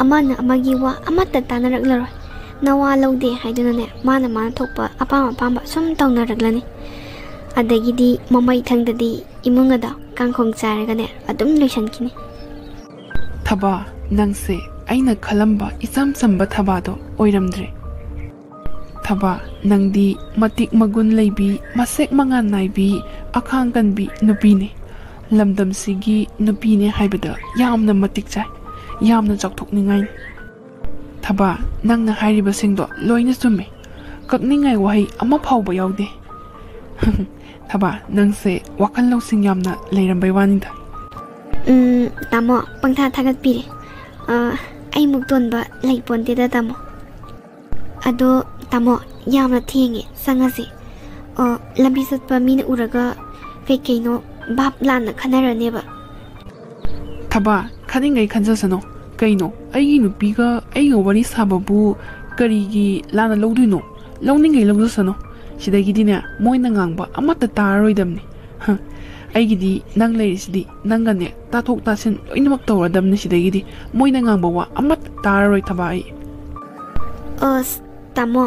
ꯑꯃꯅ ꯑꯃꯒꯤ ꯋꯥ ꯑꯃꯠꯇ ꯇꯥꯅꯔꯛꯂꯔꯣꯏ꯫ ꯅꯋꯥ ꯂꯧꯗꯦ ꯍꯥꯏꯗꯨꯅꯅꯦ, ꯃꯥꯅ ꯃꯥꯅ ꯊꯣꯛꯄ ꯑꯄꯥꯝ ꯑꯄꯥꯝꯕ ꯁꯨꯝ ꯇꯧꯅꯔꯛꯂꯅꯤ꯫ ꯑꯗꯒꯤꯗꯤ ꯃꯃꯩ ꯊꯪꯗꯗꯤ ꯏꯃꯨꯡ ꯑꯗꯣ ꯀꯥꯡꯈꯣꯡ ꯆꯥꯏꯔꯒꯅꯦ ꯑꯗꯨꯝ ꯂꯣꯏꯁꯤꯟꯈꯤꯅꯤ꯫ ꯊꯕꯥ, ꯅꯪꯁꯦ ꯑꯩꯅ ꯈꯜꯂꯝꯕ ꯏꯆꯝ ꯆꯝꯕ ꯊꯕꯥꯗꯣ ꯑꯣꯏꯔꯝꯗ꯭ꯔꯦ꯫ ꯊꯕꯥ, ꯅꯪꯗꯤ ꯃꯇꯤꯛ ꯃꯒꯨꯟ ꯂꯩꯕꯤ, ꯃꯁꯦꯛ ꯃꯉꯥꯜ ꯅꯥꯏꯕꯤ, ꯑꯈꯥꯡ ꯀꯟꯕꯤ ꯅꯨꯄꯤꯅꯦ꯫ ꯂꯝꯗꯝꯁꯤꯒꯤ ꯅꯨꯄꯤꯅꯦ ꯍꯥꯏꯕꯗ ꯌꯥꯝꯅ ꯃꯇꯤꯛ ꯆꯥꯏ, ꯌꯥꯝꯅ ꯆꯥꯎꯊꯣꯛꯅꯤꯡꯉꯥꯏꯅꯤ꯫ ꯊꯕꯥ, ꯅꯪꯅ ꯍꯥꯏꯔꯤꯕꯁꯤꯡꯗꯣ ꯂꯣꯏꯅ ꯆꯨꯝꯃꯦ꯫ ꯀꯛꯅꯤꯡꯉꯥꯏ ꯋꯥꯍꯩ ꯑꯃ ꯐꯥꯎꯕ ꯌꯥꯎꯗꯦ꯫ ꯊꯕꯥ, ꯅꯪꯁꯦ ꯋꯥꯈꯜ ꯂꯧꯁꯤꯡ ꯌꯥꯝꯅ ꯂꯩꯔꯝꯕꯩ ꯋꯥꯅꯤꯗ꯫ ꯎꯝ, ꯇꯥꯃꯣ, ꯄꯪꯊꯥ ꯊꯥꯒꯠꯄꯤꯔꯦ꯫ ꯑ, ꯑꯩꯃꯨꯛ ꯇꯣꯟꯕ ꯂꯩ ꯄꯣꯟꯇꯦꯗ, ꯇꯥꯃꯣ꯫ ꯑꯗꯣ, ꯇꯥꯃꯣ, ꯌꯥꯝꯅ ꯊꯦꯡꯉꯦ, ꯆꯪꯉꯁꯤ꯫ ꯑ, ꯂꯝꯕꯤ ꯆꯠꯄ ꯃꯤꯅ ꯎꯔꯒ ꯀꯩꯀꯩꯅꯣ ꯚꯥꯞ ꯂꯥꯟꯅ ꯈꯟꯅꯔꯅꯦꯕ꯫ ꯊꯕꯥ, ꯈꯟꯅꯤꯡꯉꯩ ꯈꯟꯖꯁꯅꯨ꯫ ꯀꯩꯅꯣ, ꯑꯩꯒꯤ ꯅꯨꯄꯤꯒ ꯑꯩꯒ ꯋꯥꯔꯤ ꯁꯥꯕꯕꯨ ꯀꯔꯤꯒꯤ ꯂꯥꯟꯅ ꯂꯧꯗꯣꯏꯅꯣ? ꯂꯧꯅꯤꯡꯉꯩ ꯂꯧꯖꯁꯅꯨ꯫ ꯁꯤꯗꯒꯤꯗꯤꯅꯦ, ꯃꯣꯏꯅ ꯉꯥꯡꯕ ꯑꯃꯠꯇ ꯇꯥꯔꯔꯣꯏꯗꯕꯅꯤ꯫ ꯍ, ꯑꯩꯒꯤꯗꯤ ꯅꯪ ꯂꯩꯔꯤꯁꯤꯗꯤ, ꯅꯪꯒꯅꯦ ꯇꯥꯊꯣꯛ ꯇꯥꯁꯤꯟ ꯂꯣꯏꯅꯃꯛ ꯇꯧꯔꯗꯕꯅꯤ꯫ ꯁꯤꯗꯒꯤꯗꯤ ꯃꯣꯏꯅ ꯉꯥꯡꯕ ꯋꯥ ꯑꯃꯠꯇ ꯇꯥꯔꯔꯣꯏ, ꯊꯕꯥ, ꯑꯩ꯫ ꯑꯁ, ꯇꯥꯃꯣ,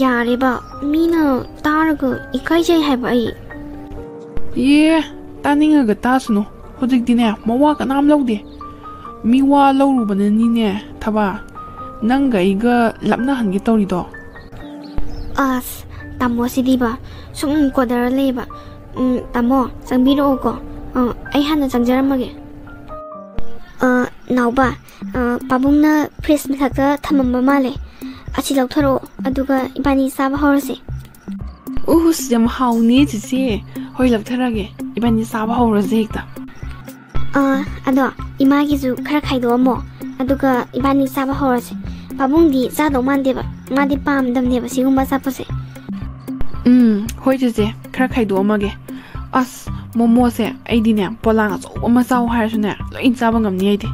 ꯌꯥꯔꯦꯕ, ꯃꯤꯅ ꯇꯥꯔꯒ ꯏꯀꯥꯏꯖꯩ ꯍꯥꯏꯕ ꯑꯩ꯫ ꯑꯦ, ꯇꯥꯅꯤꯡꯉꯒ ꯇꯥꯁꯅꯨ꯫ ꯍꯧꯖꯤꯛꯇꯤꯅꯦ, ꯃꯋꯥ ꯀꯅꯥꯝ ꯂꯧꯗꯦ꯫ ꯃꯤꯋꯥ ꯂꯧꯔꯨꯕꯅꯅꯤꯅꯦ, ꯊꯕꯥ, ꯅꯪꯒ ꯑꯩꯒ ꯂꯥꯞꯅꯍꯟꯒꯦ ꯇꯧꯔꯤꯗꯣ꯫ ꯑꯁ, ꯇꯥꯃꯣꯁꯤꯗꯤꯕ, ꯁꯨꯝ ꯀꯣꯗꯔ ꯂꯩꯕ꯫ ꯎꯝ, ꯇꯥꯃꯣ, ꯆꯪꯕꯤꯔꯛꯑꯣꯀꯣ꯫ ꯑ, ꯑꯩ ꯍꯥꯟꯅ ꯆꯪꯖꯔꯝꯃꯒꯦ꯫ ꯑ, ꯅꯥꯎꯕ, ꯑ, ꯄꯥꯕꯨꯡꯅ ꯐ꯭ꯔꯤꯖ ꯃꯊꯛꯇ ꯊꯝꯃꯝꯕ ꯃꯥꯜꯂꯦ꯫ ꯑꯁꯤ ꯂꯧꯊꯣꯔꯛꯑꯣ, ꯑꯗꯨꯒ ꯏꯕꯥꯅꯤ ꯆꯥꯕ ꯍꯧꯔꯁꯦ꯫ ꯎꯁ, ꯌꯥꯝ ꯍꯥꯎꯅꯤ, ꯆꯤꯆꯦ꯫ ꯍꯣꯏ, ꯂꯧꯊꯔꯒꯦ꯫ ꯏꯕꯥꯅꯤ ꯆꯥꯕ ꯍꯧꯔꯁꯦ ꯍꯦꯛꯇ꯫ ꯑ, ꯑꯗꯣ ꯏꯃꯥꯒꯤꯁꯨ ꯈꯔ ꯈꯥꯏꯗꯣꯛꯑꯝꯃꯣ, ꯑꯗꯨꯒ ꯏꯕꯥꯅꯤ ꯆꯥꯕ ꯍꯧꯔꯁꯦ꯫ ꯄꯥꯕꯨꯡꯗꯤ ꯆꯥꯗꯧ ꯃꯥꯟꯗꯦꯕ, ꯃꯥꯗꯤ ꯄꯥꯝꯗꯕꯅꯦꯕ ꯁꯤꯒꯨꯝꯕ ꯑꯆꯥꯄꯣꯠꯁꯦ꯫ ꯎꯝ, ꯍꯣꯏ, ꯆꯤꯆꯦ, ꯈꯔ ꯈꯥꯏꯗꯣꯛꯑꯝꯃꯒꯦ꯫ ꯑꯁ, ꯃꯣꯃꯣꯁꯦ ꯑꯩꯗꯤꯅꯦ, ꯄꯣꯂꯥꯡ ꯑꯆꯧꯕ ꯑꯃ ꯆꯥꯎ ꯍꯥꯏꯔꯁꯨꯅꯦ, ꯂꯣꯏ ꯆꯥꯕ ꯉꯝꯅꯤ ꯑꯩꯗꯤ꯫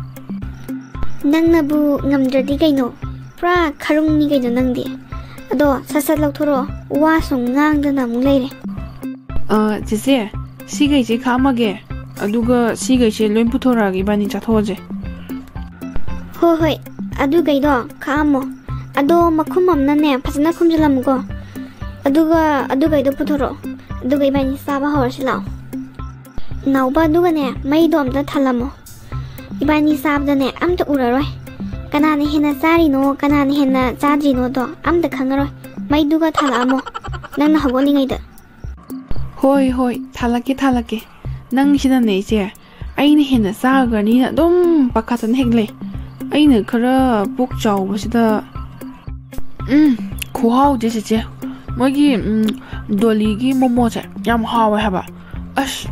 ꯅꯪꯅꯕꯨ ꯉꯝꯗ꯭ꯔꯗꯤ ꯀꯩꯅꯣ? ꯄꯨꯔꯥ ꯈꯔꯨꯡꯅꯤ ꯀꯩꯅꯣ ꯅꯪꯗꯤ꯫ ꯑꯗꯣ ꯁꯠ ꯁꯠ ꯂꯧꯊꯣꯔꯛꯑꯣ, ꯋꯥ ꯁꯨꯝ ꯉꯥꯡꯗꯅ ꯑꯃꯨꯛ ꯂꯩꯔꯦ꯫ ꯑ, ꯆꯦꯆꯦ, ꯁꯤꯈꯩꯁꯦ ꯈꯥꯛꯑꯝꯃꯒꯦ, ꯑꯗꯨꯒ ꯁꯤꯈꯩꯁꯦ ꯂꯣꯏ ꯄꯨꯊꯣꯔꯛꯑꯒꯦ, ꯏꯕꯥꯅꯤ ꯆꯥꯊꯣꯛꯑꯁꯦ꯫ ꯍꯣꯏ ꯍꯣꯏ, ꯑꯗꯨꯈꯩꯗꯣ ꯈꯥꯛꯑꯝꯃꯣ꯫ ꯑꯗꯣ ꯃꯈꯨꯝ ꯑꯃꯅꯅꯦ ꯐꯖꯅ ꯈꯨꯝꯖꯤꯜꯂꯝꯃꯨꯀꯣ꯫ ꯑꯗꯨꯒ ꯑꯗꯨꯈꯩꯗꯣ ꯄꯨꯊꯣꯔꯛꯑꯣ, ꯑꯗꯨꯒ ꯏꯕꯥꯅꯤ ꯆꯥꯕ ꯍꯧꯔꯁꯤ ꯂꯥꯛꯑꯣ꯫ ꯅꯥꯎꯕ, ꯑꯗꯨꯒꯅꯦ ꯃꯩꯗꯣ ꯑꯝꯇ ꯊꯜꯂꯝꯃꯣ꯫ ꯏꯕꯥꯅꯤ ꯆꯥꯕꯗꯅꯦ ꯑꯝꯇ ꯎꯔꯔꯣꯏ꯫ ꯀꯅꯥꯅ ꯍꯦꯟꯅ ꯆꯥꯔꯤꯅꯣ, ꯀꯅꯥꯅ ꯍꯦꯟꯅ ꯆꯥꯗ꯭ꯔꯤꯅꯣꯗꯣ ꯑꯝꯇ ꯈꯪꯉꯔꯣꯏ꯫ ꯃꯩꯗꯨꯒ ꯊꯥꯜꯂꯛꯑꯝꯃꯣ, ꯅꯪꯅ ꯍꯧꯒꯠꯂꯤꯉꯩꯗ꯫ ꯍꯣꯏ ꯍꯣꯏ, ꯊꯥꯜꯂꯛꯀꯦ ꯊꯥꯜꯂꯛꯀꯦ꯫ ꯅꯪꯁꯤꯅꯅꯦ ꯏꯆꯦ, ꯑꯩꯅ ꯍꯦꯟꯅ ꯆꯥꯈ꯭ꯔꯅꯤꯅ ꯑꯗꯨꯝ ꯄꯥꯈꯠꯇꯅ ꯍꯦꯛ ꯂꯩ꯫ ꯑꯩꯅ ꯈꯔ ꯄꯨꯛ ꯆꯥꯎꯕꯁꯤꯗ꯫ ꯎꯝ, ꯈꯨꯍꯥꯎꯗꯤ ꯆꯦꯆꯦ, ꯃꯣꯏꯒꯤ, ꯎꯝ, ꯗꯣꯂꯤꯒꯤ ꯃꯣꯃꯣꯁꯦ ꯌꯥꯝ ꯍꯥꯎꯋꯦ ꯍꯥꯏꯕ꯫ ꯑꯁ,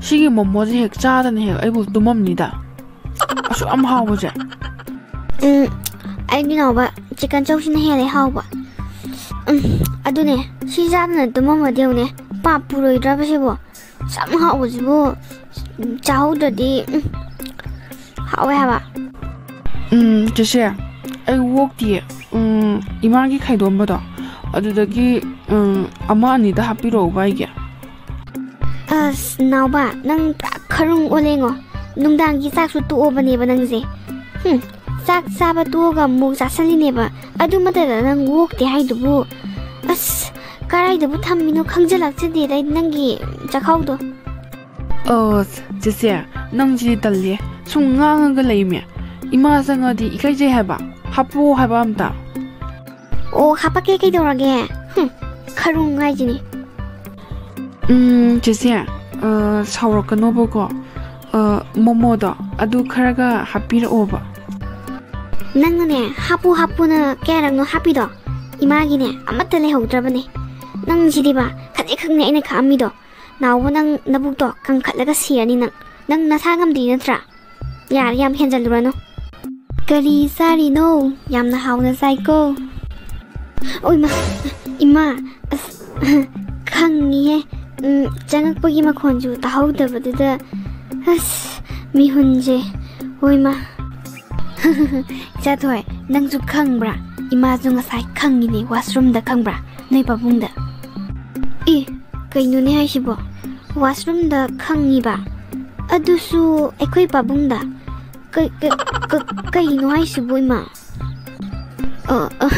ꯁꯤꯒꯤ ꯃꯣꯃꯣꯁꯦ ꯍꯦꯛ ꯆꯥꯗꯅ ꯍꯦꯛ ꯑꯩꯕꯨ ꯇꯨꯝꯃꯝꯅꯤꯗ, ꯑꯁꯨꯛ ꯌꯥꯝ ꯍꯥꯎꯕꯁꯦ꯫ ꯎꯝ, ꯑꯩꯗꯤ ꯅꯥꯎꯕ, ꯆꯤꯛꯀꯟ ꯆꯧꯁꯤꯅ ꯍꯦꯜꯂꯦ ꯍꯥꯎꯕ꯫ ꯎꯝ, ꯑꯗꯨꯅꯦ, ꯁꯤ ꯆꯥꯗꯅ ꯇꯨꯝꯃꯝꯃꯗꯤ ꯌꯦꯡꯉꯨꯅꯦ, ꯄꯥꯞ ꯄꯨꯔꯣꯏꯗ꯭ꯔꯕ ꯁꯤꯕꯣ? ꯑꯁꯨꯛ ꯌꯥꯝ ꯍꯥꯎꯕꯁꯤꯕꯨ ꯆꯥꯍꯧꯗ꯭ꯔꯗꯤ꯫ ꯎꯝ, ꯍꯥꯎꯋꯦ ꯍꯥꯏꯕ꯫ ꯎꯝ, ꯆꯦꯆꯦ, ꯑꯩ ꯋꯣꯛꯇꯤꯌꯦ꯫ ꯎꯝ, ꯏꯃꯥꯒꯤ ꯈꯥꯏꯗꯣꯝꯕꯗꯣ, ꯑꯗꯨꯗꯒꯤ, ꯎꯝ, ꯑꯃ ꯑꯅꯤꯗ ꯍꯥꯞꯄꯤꯔꯛꯎꯕ ꯑꯩꯒꯤ꯫ ꯑꯁ, ꯅꯥꯎꯕ, ꯅꯪ ꯄꯨꯔꯥ ꯈꯔꯨꯡ ꯑꯣꯜꯂꯦꯉꯣ꯫ ꯅꯨꯡꯗꯥꯡꯒꯤ ꯆꯥꯛꯁꯨ ꯇꯣꯛꯑꯕꯅꯦꯕ ꯅꯪꯁꯦ꯫ ꯍꯨꯝ, ꯆꯥꯛ ꯆꯥꯕ ꯇꯣꯛꯑꯒ ꯑꯃꯨꯛ ꯆꯥꯁꯜꯂꯤꯅꯦꯕ꯫ ꯑꯗꯨ ꯃꯇꯗ ꯅꯪ ꯋꯣꯛꯇꯦ ꯍꯥꯏꯗꯨꯕꯨ? ꯑꯁ, ꯀꯔꯥꯏꯗꯕꯨ ꯊꯝꯃꯤꯅꯣ ꯈꯪꯖꯜꯂꯛꯆꯗꯦꯗ ꯑꯩ ꯅꯪꯒꯤ ꯆꯥꯛꯈꯥꯎꯗꯣ꯫ ꯑꯁ, ꯆꯦꯆꯦ, ꯅꯪꯁꯤꯗꯤ ꯇꯜꯂꯦ꯫ ꯁꯨꯝ ꯉꯥꯡꯉꯒ ꯂꯩꯃꯦ꯫ ꯏꯃꯥ ꯆꯪꯉꯗꯤ ꯏꯀꯥꯏꯖꯩ ꯍꯥꯏꯕ꯫ ꯍꯥꯞꯄꯣ ꯍꯥꯏꯕ ꯑꯝꯇ꯫ ꯑꯣ, ꯍꯥꯄꯛꯀꯦ, ꯀꯩꯗꯧꯔꯒꯦ? ꯍꯨꯝ, ꯈꯔꯨꯡ ꯍꯥꯏꯁꯤꯅꯤ꯫ ꯎꯝ, ꯆꯦꯆꯦ, ꯑ, ꯁꯥꯎꯔꯛꯀꯅꯣꯕꯀꯣ꯫ ꯑ, ꯃꯣꯃꯣꯗꯣ ꯑꯗꯨ ꯈꯔꯒ ꯍꯥꯞꯄꯤꯔꯛꯑꯣꯕ꯫ ꯅꯪꯅꯅꯦ, ꯍꯥꯞꯄꯨ ꯍꯥꯞꯄꯨꯅ ꯀꯌꯥꯔꯛꯅꯣ ꯍꯥꯞꯄꯤꯗꯣ? ꯏꯃꯥꯒꯤꯅꯦ ꯑꯃꯠꯇ ꯂꯩꯍꯧꯗ꯭ꯔꯕꯅꯦ꯫ ꯅꯪꯁꯤꯗꯤꯕ, ꯈꯖꯤꯛꯈꯛꯅꯦ ꯑꯩꯅ ꯈꯥꯛꯑꯝꯃꯤꯗꯣ꯫ ꯅꯥꯎꯕ, ꯅꯪ ꯅꯕꯨꯛꯇꯣ ꯀꯪꯈꯠꯂꯒ ꯁꯤꯔꯅꯤ ꯅꯪ꯫ ꯅꯪ ꯅꯁꯥ ꯉꯝꯗ꯭ꯔꯤ ꯅꯠꯇ꯭ꯔꯥ? ꯌꯥꯔꯦ, ꯌꯥꯝ ꯍꯦꯟꯖꯜꯂꯨꯔꯅꯨ꯫ ꯀꯔꯤ ꯆꯥꯔꯤꯅꯣ? ꯌꯥꯝꯅ ꯍꯥꯎꯅ ꯆꯥꯏꯀꯣ꯫ ꯑꯣꯏꯃ, ꯏꯃꯥ, ꯑꯁ, ꯈꯪꯉꯤꯍꯦ꯫ ꯎꯝ, ꯆꯪꯉꯛꯄꯒꯤ ꯃꯈꯣꯟꯁꯨ ꯇꯥꯍꯧꯗꯕꯗꯨꯗ꯫ ꯑꯁ, ꯃꯤꯍꯨꯟꯁꯦ꯫ ꯑꯣꯏꯃ꯫ ꯏꯆꯥꯊꯣꯏ, ꯅꯪꯁꯨ ꯈꯪꯕ꯭ꯔꯥ? ꯏꯃꯥꯁꯨ ꯉꯁꯥꯏ ꯈꯪꯉꯤꯅꯦ, washroomꯗ, ꯈꯪꯕ꯭ꯔꯥ? ꯅꯣꯏ ꯄꯥꯕꯨꯡꯗ꯫ ꯑꯦ, ꯀꯩꯅꯣꯅꯦ ꯍꯥꯏꯁꯤꯕꯣ? Washroomꯗ ꯈꯪꯉꯤꯕ? ꯑꯗꯨꯁꯨ ꯑꯩꯈꯣꯏ ꯄꯥꯕꯨꯡꯗ? ꯀꯩ-, ꯀꯩ-, ꯀ-, ꯀꯩꯅꯣ ꯍꯥꯏꯁꯤꯕꯣ, ꯏꯃꯥ? ꯑ, ꯑ,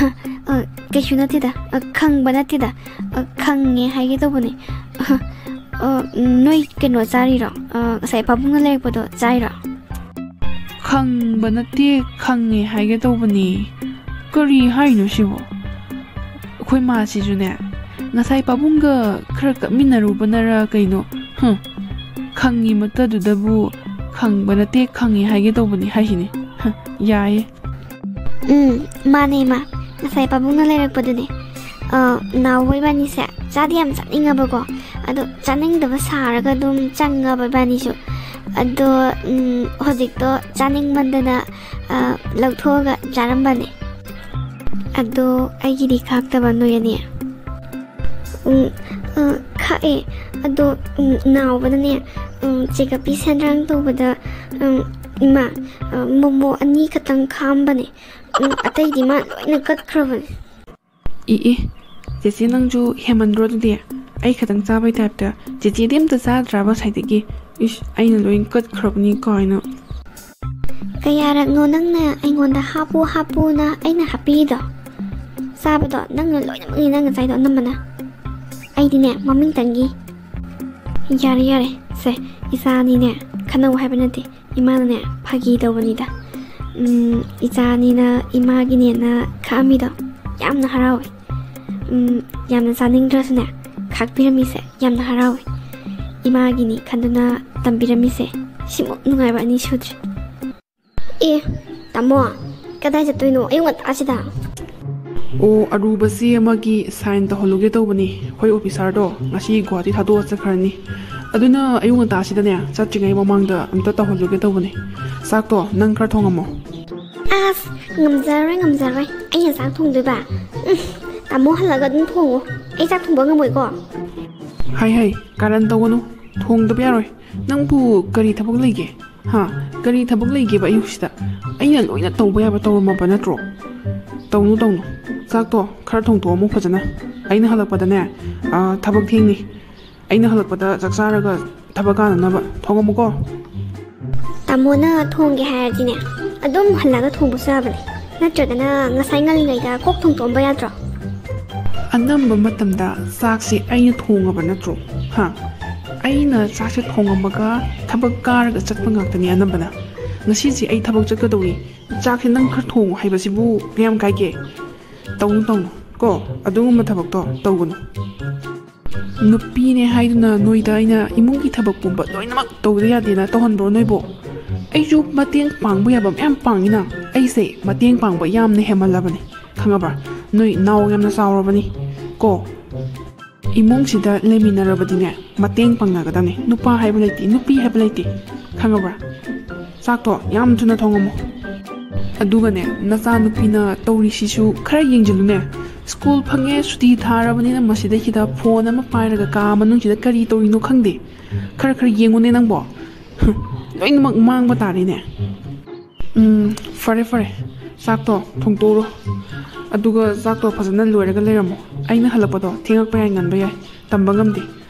ꯑ, ꯀꯩꯁꯨ ꯅꯠꯇꯦꯗ꯫ ꯑ, ꯈꯪꯕ ꯅꯠꯇꯦꯗ꯫ ꯑ, ꯈꯪꯉꯦ ꯍꯥꯏꯒꯦ ꯇꯧꯕꯅꯦ꯫ ꯑ, ꯑ, ꯅꯣꯏ ꯀꯩꯅꯣ ꯆꯥꯔꯤꯔꯣ? ꯑ, ꯉꯁꯥꯏ ꯄꯥꯕꯨꯡꯅ ꯂꯩꯔꯛꯄꯗꯣ ꯆꯥꯏꯔꯣ? ꯈꯪꯕ ꯅꯠꯇꯦ, ꯈꯪꯉꯦ ꯍꯥꯏꯒꯦ ꯇꯧꯕꯅꯦ꯫ ꯀꯔꯤ ꯍꯥꯏꯅꯣ ꯁꯤꯕꯣ? ꯑꯩꯈꯣꯏ ꯃꯥꯁꯤꯁꯨꯅꯦ, ꯉꯁꯥꯏ ꯄꯥꯕꯨꯡꯒ ꯈꯔ ꯀꯞꯃꯤꯟꯅꯔꯨꯕꯅꯔ ꯀꯩꯅꯣ, ꯍꯨꯝ, ꯈꯪꯉꯤ ꯃꯇꯗꯨꯗꯕꯨ ꯈꯪꯕ ꯅꯠꯇꯦ, ꯈꯪꯉꯤ ꯍꯥꯏꯒꯦ ꯇꯧꯕꯅꯤ ꯍꯥꯏꯁꯤꯅꯤ꯫ ꯍ, ꯌꯥꯏꯌꯦ꯫ ꯎꯝ, ꯃꯥꯅꯦ, ꯏꯃꯥ꯫ ꯉꯁꯥꯏ ꯄꯥꯕꯨꯡꯅ ꯂꯩꯔꯛꯄꯗꯨꯅꯦ꯫ ꯑ, ꯅꯥꯎꯕ ꯏꯕꯥꯅꯤꯁꯦ ꯆꯥꯗꯤ ꯌꯥꯝ ꯆꯥꯅꯤꯡꯉꯕꯀꯣ꯫ ꯑꯗꯣ ꯆꯥꯅꯤꯡꯗꯕ ꯁꯥꯔꯒ ꯑꯗꯨꯝ ꯆꯪꯉꯕ ꯏꯕꯥꯅꯤꯁꯨ꯫ ꯑꯗꯣ, ꯎꯝ, ꯍꯧꯖꯤꯛꯇꯣ ꯆꯥꯅꯤꯡꯃꯟꯗꯅ, ꯑ, ꯂꯧꯊꯣꯛꯑꯒ ꯆꯥꯔꯝꯕꯅꯦ꯫ ꯑꯗꯣ ꯑꯩꯒꯤꯗꯤ ꯈꯥꯛꯇꯕ ꯅꯣꯏ ꯑꯅꯤ? ꯎꯝ, ꯑ, ꯈꯥꯛꯑꯦ꯫ ꯑꯗꯣ, ꯎꯝ, ꯅꯥꯎꯕꯅꯅꯦ, ꯎꯝ, ꯆꯦꯒꯞꯄꯤ ꯁꯦꯟꯗ꯭ꯔꯥꯡ ꯇꯧꯕꯗ, ꯎꯝ, ꯏꯃꯥ, ꯑ, ꯃꯣꯃꯣ ꯑꯅꯤ ꯈꯛꯇꯪ ꯈꯥꯝꯕꯅꯦ꯫ ꯎꯝ, ꯑꯇꯩꯗꯤ ꯃꯥ ꯂꯣꯏꯅ ꯀꯠꯈ꯭ꯔꯕꯅꯦ꯫ ꯏ, ꯏ, ꯆꯦꯆꯦ ꯅꯪꯁꯨ ꯍꯦꯃꯟꯗ꯭ꯔꯣ ꯑꯗꯨꯗꯤ? ꯑꯩ ꯈꯛꯇꯪ ꯆꯥꯕꯩ ꯇꯥꯏꯞꯇ ꯆꯦꯆꯦꯗꯤ ꯑꯝꯇ ꯆꯥꯗ꯭ꯔꯕ ꯉꯁꯥꯏꯗꯒꯤ? ꯏꯁ, ꯑꯩꯅ ꯂꯣꯏ ꯀꯠꯈ꯭ꯔꯕꯅꯤ ꯀꯥꯏꯅ꯫ ꯀꯌꯥꯔꯛꯅꯣ ꯅꯪꯅ ꯑꯩꯉꯣꯟꯗ ꯍꯥꯞꯄꯨ ꯍꯥꯞꯄꯨꯅ ꯑꯩꯅ ꯍꯥꯞꯄꯤꯗꯣ? ꯆꯥꯕꯗꯣ ꯅꯪꯅ ꯂꯣꯏꯅꯃꯛꯅꯤ ꯅꯪꯅ ꯆꯥꯏꯗꯣ ꯑꯅꯝꯕꯅ꯫ ꯑꯩꯗꯤꯅꯦ ꯃꯃꯤꯡꯇꯪꯒꯤ꯫ ꯌꯥꯔꯦ, ꯌꯥꯔꯦ, ꯁꯦ, ꯏꯆꯥ ꯑꯅꯤꯅꯦ ꯈꯟꯅꯧ ꯍꯥꯏꯕ ꯅꯠꯇꯦ, ꯏꯃꯥꯅꯅꯦ ꯐꯥꯒꯤ ꯇꯧꯕꯅꯤꯗ꯫ ꯎꯝ, ꯏꯆꯥ ꯑꯅꯤꯅ ꯏꯃꯥꯒꯤꯅꯦꯅ ꯈꯥꯛꯑꯝꯃꯤꯗꯣ ꯌꯥꯝꯅ ꯍꯔꯥꯎꯋꯦ꯫ ꯎꯝ, ꯌꯥꯝꯅ ꯆꯥꯅꯤꯡꯗ꯭ꯔꯁꯨꯅꯦ ꯈꯥꯛꯄꯤꯔꯝꯃꯤꯁꯦ ꯌꯥꯝꯅ ꯍꯔꯥꯎꯋꯦ꯫ ꯏꯃꯥꯒꯤꯅꯤ ꯈꯟꯗꯨꯅ ꯇꯝꯕꯤꯔꯝꯃꯤꯁꯦ ꯁꯤꯃꯨꯛ ꯅꯨꯡꯉꯥꯏꯕ ꯑꯅꯤ ꯁꯨꯗ꯭ꯔꯤ꯫ ꯑꯦ, ꯇꯥꯃꯣ, ꯀꯗꯥꯏ ꯆꯠꯇꯣꯏꯅꯣ ꯑꯌꯨꯛ ꯉꯟꯇꯥꯁꯤꯗ? ꯑꯣ, ꯑꯔꯨꯕꯁꯤ ꯑꯃꯒꯤ sign ꯇꯧꯍꯜꯂꯨꯒꯦ ꯇꯧꯕꯅꯤ꯫ ꯑꯩꯈꯣꯏ officerꯗꯣ ꯉꯁꯤ ꯒꯨꯋꯥꯍꯥꯇꯤ ꯊꯥꯗꯣꯛꯑ ꯆꯠꯈ꯭ꯔꯅꯤ꯫ ꯑꯗꯨꯅ ꯑꯌꯨꯛ ꯉꯟꯇꯥꯁꯤꯗꯅꯦ ꯆꯠꯇ꯭ꯔꯤꯉꯩ ꯃꯃꯥꯡꯗ ꯑꯝꯇ ꯇꯧꯍꯜꯂꯨꯒꯦ ꯇꯧꯕꯅꯤ꯫ ꯆꯥꯛꯇꯣ ꯅꯪ ꯈꯔ ꯊꯣꯡꯉꯝꯃꯣ꯫ ꯑꯁ, ꯉꯝꯖꯔꯣꯏ, ꯉꯝꯖꯔꯣꯏ꯫ ꯑꯩꯅ ꯆꯥꯛ ꯊꯣꯡꯗꯣꯏꯕ? ꯎꯝ, ꯇꯥꯃꯣ ꯍꯜꯂꯒ ꯑꯗꯨꯝ ꯊꯣꯡꯉꯣ꯫ ꯑꯩ ꯆꯥꯛ ꯊꯣꯡꯕ ꯉꯝꯃꯣꯏꯀꯣ꯫ ꯍꯥꯏ ꯍꯥꯏ, ꯀꯥꯔꯟ ꯇꯧꯒꯅꯨ꯫ ꯊꯣꯡꯗꯕ ꯌꯥꯔꯣꯏ꯫ ꯅꯪꯕꯨ ꯀꯔꯤ ꯊꯕꯛ ꯂꯩꯒꯦ? ꯍꯥ? ꯀꯔꯤ ꯊꯕꯛ ꯂꯩꯒꯦꯕ ꯑꯌꯨꯛꯁꯤꯗ? ꯑꯩꯅ ꯂꯣꯏꯅ ꯇꯧꯕ ꯌꯥꯕ ꯇꯧꯔꯝꯃꯕ ꯅꯠꯇ꯭ꯔꯣ? ꯇꯧꯅꯨ, ꯇꯧꯅꯨ꯫ ꯆꯥꯛꯇꯣ ꯈꯔ ꯊꯣꯡꯇꯣꯛꯑꯝꯃꯨ ꯐꯖꯅ꯫ ꯑꯩꯅ ꯍꯜꯂꯛꯄꯗꯅꯦ, ꯑ, ꯊꯕꯛ ꯊꯦꯡꯅꯤ꯫ ꯑꯩꯅ ꯍꯜꯂꯛꯄꯗ ꯆꯥꯛ ꯆꯥꯔꯒ ꯊꯕꯛ ꯀꯥꯅꯅꯕ ꯊꯣꯡꯉꯝꯃꯨꯀꯣ꯫ ꯇꯥꯃꯣꯅ ꯊꯣꯡꯒꯦ ꯍꯥꯏꯔꯗꯤꯅꯦ, ꯑꯗꯨꯝ ꯍꯜꯂꯒ ꯊꯣꯡꯕꯁꯨ ꯌꯥꯕꯅꯦ꯫ ꯅꯠꯇ꯭ꯔꯒꯅ ꯉꯁꯥꯏ ꯉꯜꯂꯤꯉꯩꯗ ꯀꯣꯛ ꯊꯣꯡꯇꯣꯛꯑꯝꯕ ꯌꯥꯗ꯭ꯔꯣ? ꯑꯅꯝꯕ ꯃꯇꯝꯗ ꯆꯥꯛꯁꯦ ꯑꯩꯅ ꯊꯣꯡꯉꯕ ꯅꯠꯇ꯭ꯔꯣ? ꯍꯥ? ꯑꯩꯅ ꯆꯥꯛꯁꯦ ꯊꯣꯡꯉꯝꯃꯒ ꯊꯕꯛ ꯀꯥꯔꯒ ꯆꯠꯄ ꯉꯥꯛꯇꯅꯤ ꯑꯅꯝꯕꯅ꯫ ꯉꯁꯤꯁꯦ ꯑꯩ ꯊꯕꯛ ꯆꯠꯀꯗꯧꯔꯤ, ꯆꯥꯛꯁꯦ ꯅꯪ ꯈꯔ ꯊꯣꯡꯉꯣ ꯍꯥꯏꯕꯁꯤꯕꯨ ꯀꯌꯥꯝ ꯀꯥꯏꯒꯦ? ꯇꯧꯅꯨ, ꯇꯧꯅꯨ ꯀꯣ, ꯑꯗꯨꯒꯨꯝꯕ ꯊꯕꯛꯇꯣ ꯇꯧꯒꯅꯨ꯫ ꯅꯨꯄꯤꯅꯦ ꯍꯥꯏꯗꯨꯅ ꯅꯣꯏꯗ ꯑꯩꯅ ꯏꯃꯨꯡꯒꯤ ꯊꯕꯛ ꯄꯨꯝꯕ ꯂꯣꯏꯅꯃꯛ ꯇꯧꯗ ꯌꯥꯗꯦꯅ ꯇꯧꯍꯟꯕ꯭ꯔꯣ ꯅꯣꯏꯕꯣ? ꯑꯩꯁꯨ ꯃꯇꯦꯡ ꯄꯥꯡꯕ ꯌꯥꯕ ꯃꯌꯥꯝ ꯄꯥꯡꯉꯤꯅ꯫ ꯑꯩꯁꯦ ꯃꯇꯦꯡ ꯄꯥꯡꯕ ꯌꯥꯝꯅ ꯍꯦꯟꯃꯜꯂꯕꯅꯤ, ꯈꯪꯉꯕ꯭ꯔꯥ? ꯅꯣꯏ ꯅꯥꯎ ꯌꯥꯝꯅ ꯆꯥꯎꯔꯕꯅꯤ ꯀꯣ꯫ ꯏꯃꯨꯡꯁꯤꯗ ꯂꯩꯃꯤꯟꯅꯔꯕꯗꯤꯅꯦ, ꯃꯇꯦꯡ ꯄꯥꯡꯅꯒꯗꯕꯅꯤ꯫ ꯅꯨꯄꯥ ꯍꯥꯏꯕ ꯂꯩꯇꯦ, ꯅꯨꯄꯤ ꯍꯥꯏꯕ ꯂꯩꯇꯦ, ꯈꯪꯉꯕ꯭ꯔꯥ? ꯆꯥꯛꯇꯣ ꯌꯥꯝ ꯊꯨꯅ ꯊꯣꯡꯉꯝꯃꯣ꯫ ꯑꯗꯨꯒꯅꯦ, ꯅꯆꯥꯅꯨꯄꯤꯅ ꯇꯧꯔꯤꯁꯤꯁꯨ ꯈꯔ ꯌꯦꯡꯁꯤꯜꯂꯨꯅꯦ꯫ ꯁ꯭ꯀꯨꯜ ꯐꯪꯉꯦ, ꯁꯨꯇꯤ ꯊꯥꯔꯕꯅꯤꯅ ꯃꯁꯤꯗꯩꯁꯤꯗ ꯐꯣꯟ ꯑꯃ ꯄꯥꯏꯔꯒ ꯀꯥ ꯃꯅꯨꯡꯁꯤꯗ ꯀꯔꯤ ꯇꯧꯔꯤꯅꯣ ꯈꯪꯗꯦ꯫ ꯈꯔ ꯈꯔ ꯌꯦꯡꯉꯨꯅꯦ ꯅꯪꯕꯣ꯫ ꯂꯣꯏꯅꯃꯛ ꯃꯥꯡꯕ ꯇꯥꯔꯦꯅꯦ꯫ ꯎꯝ, ꯐꯔꯦ, ꯐꯔꯦ꯫ ꯆꯥꯛꯇꯣ ꯊꯣꯡꯇꯣꯛꯎꯔꯣ꯫ ꯑꯗꯨꯒ ꯆꯥꯛꯇꯣ ꯐꯖꯅ ꯂꯣꯏꯔꯒ ꯂꯩꯔꯝꯃꯣ꯫ ꯑꯩꯅ ꯍꯜꯂꯛꯄꯗꯣ ꯊꯦꯡꯉꯛꯄ ꯌꯥꯏ, ꯉꯟꯕ ꯌꯥꯏ, ꯇꯝꯕ ꯉꯝꯗꯦ꯫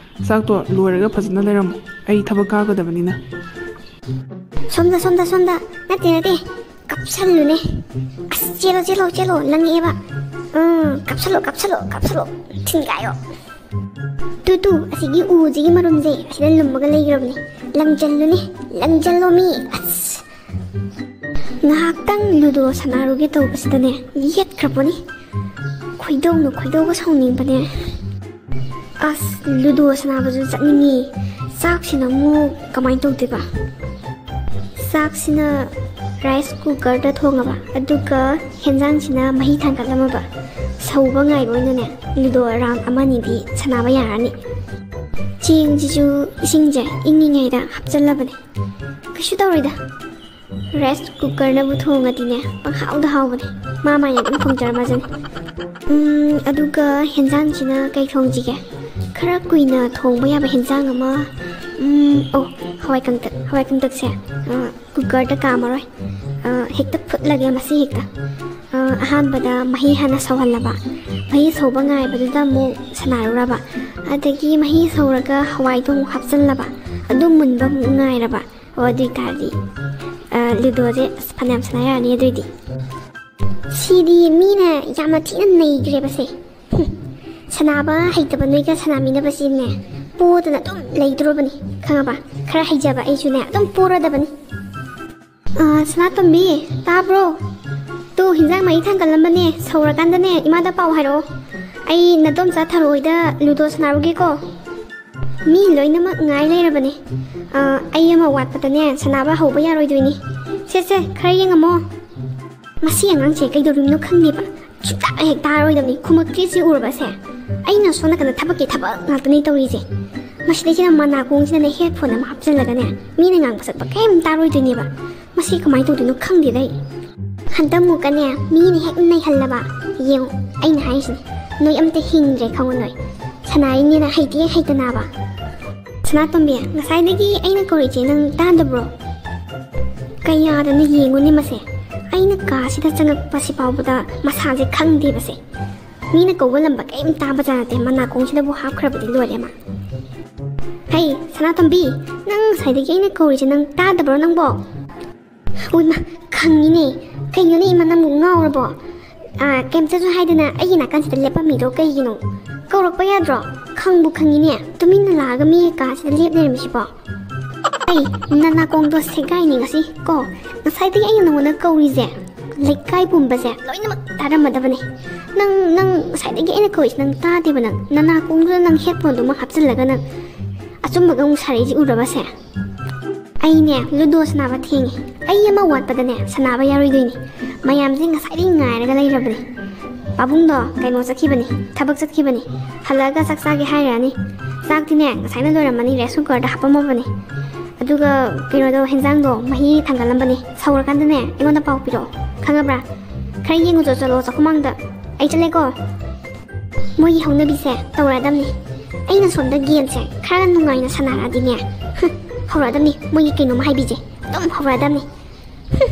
ꯆꯥꯛꯇꯣ ꯂꯣꯏꯔꯒ ꯐꯖꯅ ꯂꯩꯔꯝꯃꯣ꯫ ꯑꯩ ꯊꯕꯛ ꯀꯥꯒꯗꯕꯅꯤꯅ꯫ ꯁꯣꯝꯗ, ꯁꯣꯝꯗ, ꯁꯣꯝꯗ꯫ ꯅꯠꯇꯦ, ꯅꯠꯇꯦ꯫ ꯀꯞꯁꯜꯂꯨꯅꯦ꯫ ꯑꯁ, ꯆꯦꯜꯂꯣ, ꯆꯦꯜꯂꯣ, ꯆꯦꯜꯂꯣ꯫ ꯂꯪꯉꯛꯑꯦꯕ꯫ ꯎꯝ, ꯀꯞꯁꯜꯂꯣ, ꯀꯞꯁꯜꯂꯣ, ꯀꯞꯁꯜꯂꯣ꯫ ꯊꯤꯟꯒꯥꯏꯌꯣ꯫ ꯇꯨ, ꯇꯨ, ꯑꯁꯤꯒꯤ ꯎꯁꯤꯒꯤ ꯃꯔꯨꯝꯁꯦ ꯑꯁꯤꯗ ꯂꯨꯝꯃꯒ ꯂꯩꯈ꯭ꯔꯕꯅꯦ꯫ ꯂꯪꯖꯜꯂꯨꯅꯦ, ꯂꯪꯖꯜꯂꯣ ꯃꯤ꯫ ꯑꯁ꯫ ꯉꯥꯏꯍꯥꯛꯇꯪ ꯂꯨꯗꯣ ꯁꯥꯟꯅꯔꯨꯒꯦ ꯇꯧꯕꯁꯤꯗꯅꯦ, ꯌꯦꯠꯈ꯭ꯔꯕꯅꯤ꯫ ꯈꯣꯏꯗꯧꯅ ꯈꯣꯏꯗꯧꯒ ꯁꯥꯎꯅꯤꯡꯕꯅꯦ꯫ ꯑꯁ, ꯂꯨꯗꯣ ꯁꯥꯟꯅꯕꯁꯨ ꯆꯠꯅꯤꯡꯉꯤ꯫ ꯆꯥꯛꯁꯤꯅ ꯑꯃꯨꯛ ꯀꯃꯥꯏꯅ ꯇꯧꯗꯣꯏꯕ? ꯆꯥꯛꯁꯤꯅ ꯔꯥꯏꯁ ꯀꯨꯀꯔꯗ ꯊꯣꯡꯉꯕ, ꯑꯗꯨꯒ ꯍꯦꯟꯖꯥꯡꯁꯤꯅ ꯃꯍꯤ ꯊꯥꯡꯒꯠꯂꯝꯃꯕ꯫ ꯁꯧꯕ ꯉꯥꯏꯕ ꯑꯣꯏꯅꯅꯦ, ꯂꯨꯗꯣ ꯔꯥꯎꯟ ꯑꯃꯅꯤꯗꯤ ꯁꯥꯟꯅꯕ ꯌꯥꯔꯅꯤ꯫ ꯆꯦꯡꯁꯤꯁꯨ ꯏꯁꯤꯡꯁꯦ ꯏꯪꯉꯤꯉꯩꯗ ꯍꯥꯞꯆꯜꯂꯕꯅꯦ꯫ ꯀꯩꯁꯨ ꯇꯧꯔꯣꯏꯗ꯫ ꯔꯥꯏꯁ ꯀꯨꯀꯔꯅꯕꯨ ꯊꯣꯡꯉꯗꯤꯅꯦ, ꯄꯪꯍꯥꯎꯗ ꯍꯥꯎꯕꯅꯦ꯫ ꯃꯥ ꯃꯥꯏꯅ ꯑꯗꯨꯝ ꯊꯣꯡꯖꯔꯝꯃꯁꯅꯤ꯫ ꯎꯝ, ꯑꯗꯨꯒ ꯍꯦꯟꯖꯥꯡꯁꯤꯅ ꯀꯩ ꯊꯣꯡꯁꯤꯒꯦ? ꯈꯔ ꯀꯨꯏꯅ ꯊꯣꯡꯕ ꯌꯥꯕ ꯍꯦꯟꯖꯥꯡ ꯑꯃ, ꯎꯝ, ꯑꯣ, ꯍꯋꯥꯏ ꯀꯪꯇꯛ, ꯍꯋꯥꯏ ꯀꯪꯇꯛꯁꯦ, ꯑ, ꯀꯨꯀꯔꯗ ꯀꯥꯝꯃꯔꯣꯏ꯫ ꯑ, ꯍꯦꯛꯇ ꯐꯨꯠꯂꯒꯦ ꯃꯁꯤ ꯍꯦꯛꯇ꯫ ꯑ, ꯑꯍꯥꯟꯕꯗ ꯃꯍꯤ ꯍꯥꯟꯅ ꯁꯧꯍꯜꯂꯕ, ꯃꯍꯤ ꯁꯧꯕ ꯉꯥꯏꯕꯗꯨꯗ ꯑꯃꯨꯛ ꯁꯥꯟꯅꯔꯨꯔꯕ, ꯑꯗꯒꯤ ꯃꯍꯤ ꯁꯧꯔꯒ ꯍꯋꯥꯏꯗꯣ ꯑꯃꯨꯛ ꯍꯥꯞꯆꯤꯜꯂꯕ, ꯑꯗꯨ ꯃꯨꯟꯕ ꯑꯃꯨꯛ ꯉꯥꯏꯔꯕ꯫ ꯑꯣ, ꯑꯗꯨ ꯑꯣꯏꯇꯥꯔꯗꯤ, ꯑ, ꯂꯨꯗꯣꯁꯦ ꯑꯁ ꯐꯅꯌꯥꯝ ꯁꯥꯟꯅ ꯌꯥꯔꯅꯤ ꯑꯗꯨꯏꯗꯤ꯫ ꯁꯤꯗꯤ ꯃꯤꯅ ꯌꯥꯝꯅ ꯊꯤꯅ ꯅꯩꯈ꯭ꯔꯦꯕꯁꯦ꯫ ꯍꯨꯝ, ꯁꯥꯟꯅꯕ ꯍꯩꯇꯕ ꯅꯣꯏꯒ ꯁꯥꯟꯅꯃꯤꯟꯅꯕꯁꯤꯅꯦ, ꯄꯣꯗꯅ ꯑꯗꯨꯝ ꯂꯩꯗꯣꯔꯕꯅꯤ, ꯈꯪꯉꯕ? ꯈꯔ ꯍꯩꯖꯕ ꯑꯩꯁꯨꯅꯦ, ꯑꯗꯨꯝ ꯄꯣꯔꯗꯕꯅꯤ꯫ ꯑ, ꯁꯅꯥꯇꯣꯝꯕꯤ, ꯇꯥꯕ꯭ꯔꯣ? ꯇꯨ, ꯍꯤꯟꯖꯥꯡ ꯃꯍꯤ ꯊꯥꯡꯒꯠꯂꯝꯕꯅꯦ, ꯁꯧꯔꯀꯥꯟꯗꯅꯦ, ꯏꯃꯥꯗ ꯄꯥꯎ ꯍꯥꯏꯔꯛꯑꯣ꯫ ꯑꯩ ꯅꯗꯣꯝꯆꯥ ꯊꯔꯣꯏꯗ ꯂꯨꯗꯣ ꯁꯥꯟꯅꯔꯨꯒꯦꯀꯣ꯫ ꯃꯤ ꯂꯣꯏꯅꯃꯛ ꯉꯥꯏ ꯂꯩꯔꯕꯅꯦ꯫ ꯑ, ꯑꯩ ꯑꯃ ꯋꯥꯠꯄꯗꯅꯦ, ꯁꯥꯟꯅꯕ ꯍꯧꯕ ꯌꯥꯔꯣꯏꯗꯣꯏꯅꯤ꯫ ꯁꯦ, ꯁꯦ, ꯈꯔ ꯌꯦꯡꯉꯝꯃꯣ꯫ ꯃꯁꯤ ꯑꯉꯥꯡꯁꯦ ꯀꯩꯗꯧꯔꯤꯕꯅꯣ ꯈꯪꯗꯦꯕ꯫ ꯁꯨꯡꯇꯥ ꯍꯦꯛ ꯇꯥꯔꯣꯏꯗꯕꯅꯤ꯫ ꯈꯨꯝꯃꯛꯇ꯭ꯔꯤꯁꯤ ꯎꯔꯕꯁꯦ? ꯑꯩꯅ ꯁꯣꯝ ꯅꯥꯀꯟꯗ ꯊꯕꯛꯀꯤ ꯊꯕꯛ ꯉꯥꯛꯇꯅꯤ ꯇꯧꯔꯤꯁꯦ꯫ ꯃꯁꯤꯗꯩꯁꯤꯗ ꯃꯅꯥꯀꯣꯡꯁꯤꯗꯅꯦ headphone ꯑꯃ ꯍꯥꯞꯆꯤꯜꯂꯒꯅꯦ, ꯃꯤꯅ ꯉꯥꯡꯕ ꯁꯛꯄ ꯀꯩꯝ ꯇꯥꯔꯣꯏꯗꯣꯏꯅꯦꯕ꯫ ꯃꯁꯤ ꯀꯃꯥꯏꯅ ꯇꯧꯗꯣꯏꯅꯣ ꯈꯪꯗꯦꯗ ꯑꯩ꯫ ꯍꯟꯗꯛꯃꯨꯛꯀꯅꯦ, ꯃꯤꯅ ꯍꯦꯛ ꯅꯩꯍꯜꯂꯕ, ꯌꯦꯡꯉꯨ, ꯑꯩꯅ ꯍꯥꯏꯔꯤꯁꯤꯅꯦ, ꯅꯣꯏ ꯑꯝꯇ ꯍꯤꯡꯗ꯭ꯔꯦ ꯈꯪꯉꯨ ꯅꯣꯏ꯫ ꯁꯅꯥꯔꯤꯅꯦꯅ ꯍꯩꯇꯦ ꯍꯩꯇꯅꯕ꯫ ꯁꯅꯥꯇꯣꯝꯕꯤ, ꯉꯁꯥꯏꯗꯒꯤ ꯑꯩꯅ ꯀꯧꯔꯤꯁꯦ ꯅꯪ ꯇꯥꯗꯕ꯭ꯔꯣ? ꯀꯌꯥꯗꯅ ꯌꯦꯡꯉꯨꯅꯦ ꯃꯁꯦ꯫ ꯑꯩꯅ ꯀꯥꯁꯤꯗ ꯆꯪꯉꯛꯄꯁꯤ ꯐꯥꯎꯕꯗ ꯃꯁꯥꯁꯦ ꯈꯪꯗꯦꯕꯁꯦ꯫ ꯃꯤꯅ ꯀꯧꯕ ꯂꯝꯕ ꯀꯔꯤꯝ ꯇꯥꯕꯖꯥꯠ ꯅꯠꯇꯦ, ꯃꯅꯥꯀꯣꯡꯁꯤꯗꯕꯨ ꯍꯥꯞꯈ꯭ꯔꯕꯗꯤ ꯂꯣꯏꯔꯦ ꯃꯥ꯫ ꯍꯩ, ꯁꯅꯥꯇꯣꯝꯕꯤ, ꯅꯪ ꯉꯁꯥꯏꯗꯒꯤ ꯑꯩꯅ ꯀꯧꯔꯤꯁꯦ ꯅꯪ ꯇꯥꯗꯕ꯭ꯔꯣ ꯅꯪꯕꯣ? ꯎꯏꯃ, ꯈꯪꯉꯤꯅꯦ꯫ ꯀꯩꯅꯣꯅꯦ ꯏꯃꯥ, ꯅꯪꯕꯨ ꯉꯥꯎꯔꯕꯣ? ꯑꯥ, ꯀꯩꯝꯇꯁꯨ ꯍꯥꯏꯗꯅ ꯑꯩꯒꯤ ꯅꯥꯀꯟꯁꯤꯗ ꯂꯦꯞꯄꯝꯃꯤꯗꯣ ꯀꯩꯒꯤꯅꯣ? ꯀꯧꯔꯛꯄ ꯌꯥꯗ꯭ꯔꯣ? ꯈꯪꯕꯨ ꯈꯪꯉꯤꯅꯦ, ꯇꯨꯃꯤꯟꯅ ꯂꯥꯛꯑꯒ ꯃꯤꯒꯤ ꯀꯥꯁꯤꯗ ꯂꯦꯞ ꯂꯩꯔꯝꯃꯤꯁꯤꯕꯣ꯫ ꯑꯩ, ꯅꯅꯥꯀꯣꯡꯗꯣ ꯁꯦꯒꯥꯏꯅꯤ ꯉꯁꯤ ꯀꯣ꯫ ꯉꯁꯥꯏꯗꯒꯤ ꯑꯩꯅ ꯅꯉꯣꯟꯗ ꯀꯧꯔꯤꯁꯦ, ꯂꯩꯀꯥꯏ ꯄꯨꯝꯕꯁꯦ ꯂꯣꯏꯅꯃꯛ ꯇꯥꯔꯝꯃꯗꯕꯅꯦ꯫ ꯅꯪ, ꯅꯪ ꯉꯁꯥꯏꯗꯒꯤ ꯑꯩꯅ ꯀꯧꯔꯤꯁꯦ ꯅꯪ ꯇꯥꯗꯦꯕ ꯅꯪ? ꯅꯅꯥꯀꯣꯡꯗꯨꯗ ꯅꯪ headphone ꯗꯨꯃ ꯍꯥꯞꯆꯤꯜꯂꯒ ꯅꯪ ꯑꯆꯨꯝꯕꯒ ꯑꯃꯨꯛ ꯁꯥꯔꯛꯏꯁꯤ ꯎꯔꯕꯁꯦ? ꯑꯩꯅꯦ, ꯂꯨꯗꯣ ꯁꯥꯟꯅꯕ ꯊꯦꯡꯉꯦ꯫ ꯑꯩ ꯑꯃ ꯋꯥꯠꯄꯗꯅꯦ, ꯁꯥꯟꯅꯕ ꯌꯥꯔꯣꯏꯗꯣꯏꯅꯦ꯫ ꯃꯌꯥꯝꯁꯦ ꯉꯁꯥꯏꯗꯒꯤ ꯉꯥꯏꯔꯒ ꯂꯩꯔꯕꯅꯦ꯫ ꯄꯥꯕꯨꯡꯗꯣ ꯀꯩꯅꯣ ꯆꯠꯈꯤꯕꯅꯦ, ꯊꯕꯛ ꯆꯠꯈꯤꯕꯅꯦ꯫ ꯍꯜꯂꯛꯑꯒ ꯆꯥꯛ ꯆꯥꯒꯦ ꯍꯥꯏꯔꯛꯑꯅꯤ꯫ ꯆꯥꯛꯇꯤꯅꯦ, ꯉꯁꯥꯏꯅ ꯂꯣꯏꯔꯝꯃꯅꯤ, rice cooker ꯗ ꯍꯥꯞꯄꯝꯃꯕꯅꯦ꯫ ꯑꯗꯨꯒ ꯀꯩꯅꯣꯗꯣ, ꯍꯦꯟꯖꯥꯡꯗꯣ ꯃꯍꯤ ꯊꯥꯡꯒꯠꯂꯝꯕꯅꯦ꯫ ꯁꯧꯔꯀꯥꯟꯗꯅꯦ, ꯑꯩꯉꯣꯟꯗ ꯄꯥꯎ ꯄꯤꯔꯛꯑꯣ꯫ ꯈꯪꯉꯕ꯭ꯔꯥ? ꯈꯔ ꯌꯦꯡꯉꯨꯆꯣ ꯆꯠꯂꯣ ꯆꯥꯛꯈꯨꯃꯥꯡꯗ꯫ ꯑꯩ ꯆꯠꯂꯦꯀꯣ꯫ ꯃꯣꯏꯒꯤ ꯍꯧꯅꯕꯤꯁꯦ ꯇꯧꯔꯛꯑꯗꯕꯅꯤ꯫ ꯑꯩꯅ ꯁꯣꯝꯗ game ꯁꯦ ꯈꯔ ꯅꯨꯡꯉꯥꯏꯅ ꯁꯥꯟꯅꯔꯛꯑꯗꯤꯅꯦ, ꯍꯨꯝ, ꯍꯧꯔꯛꯑꯗꯕꯅꯤ꯫ ꯃꯣꯏꯒꯤ ꯀꯩꯅꯣꯝꯃ ꯍꯥꯏꯕꯤꯁꯦ ꯑꯗꯨꯝ ꯍꯧꯔꯛꯑꯗꯕꯅꯤ꯫ ꯍꯨꯝ,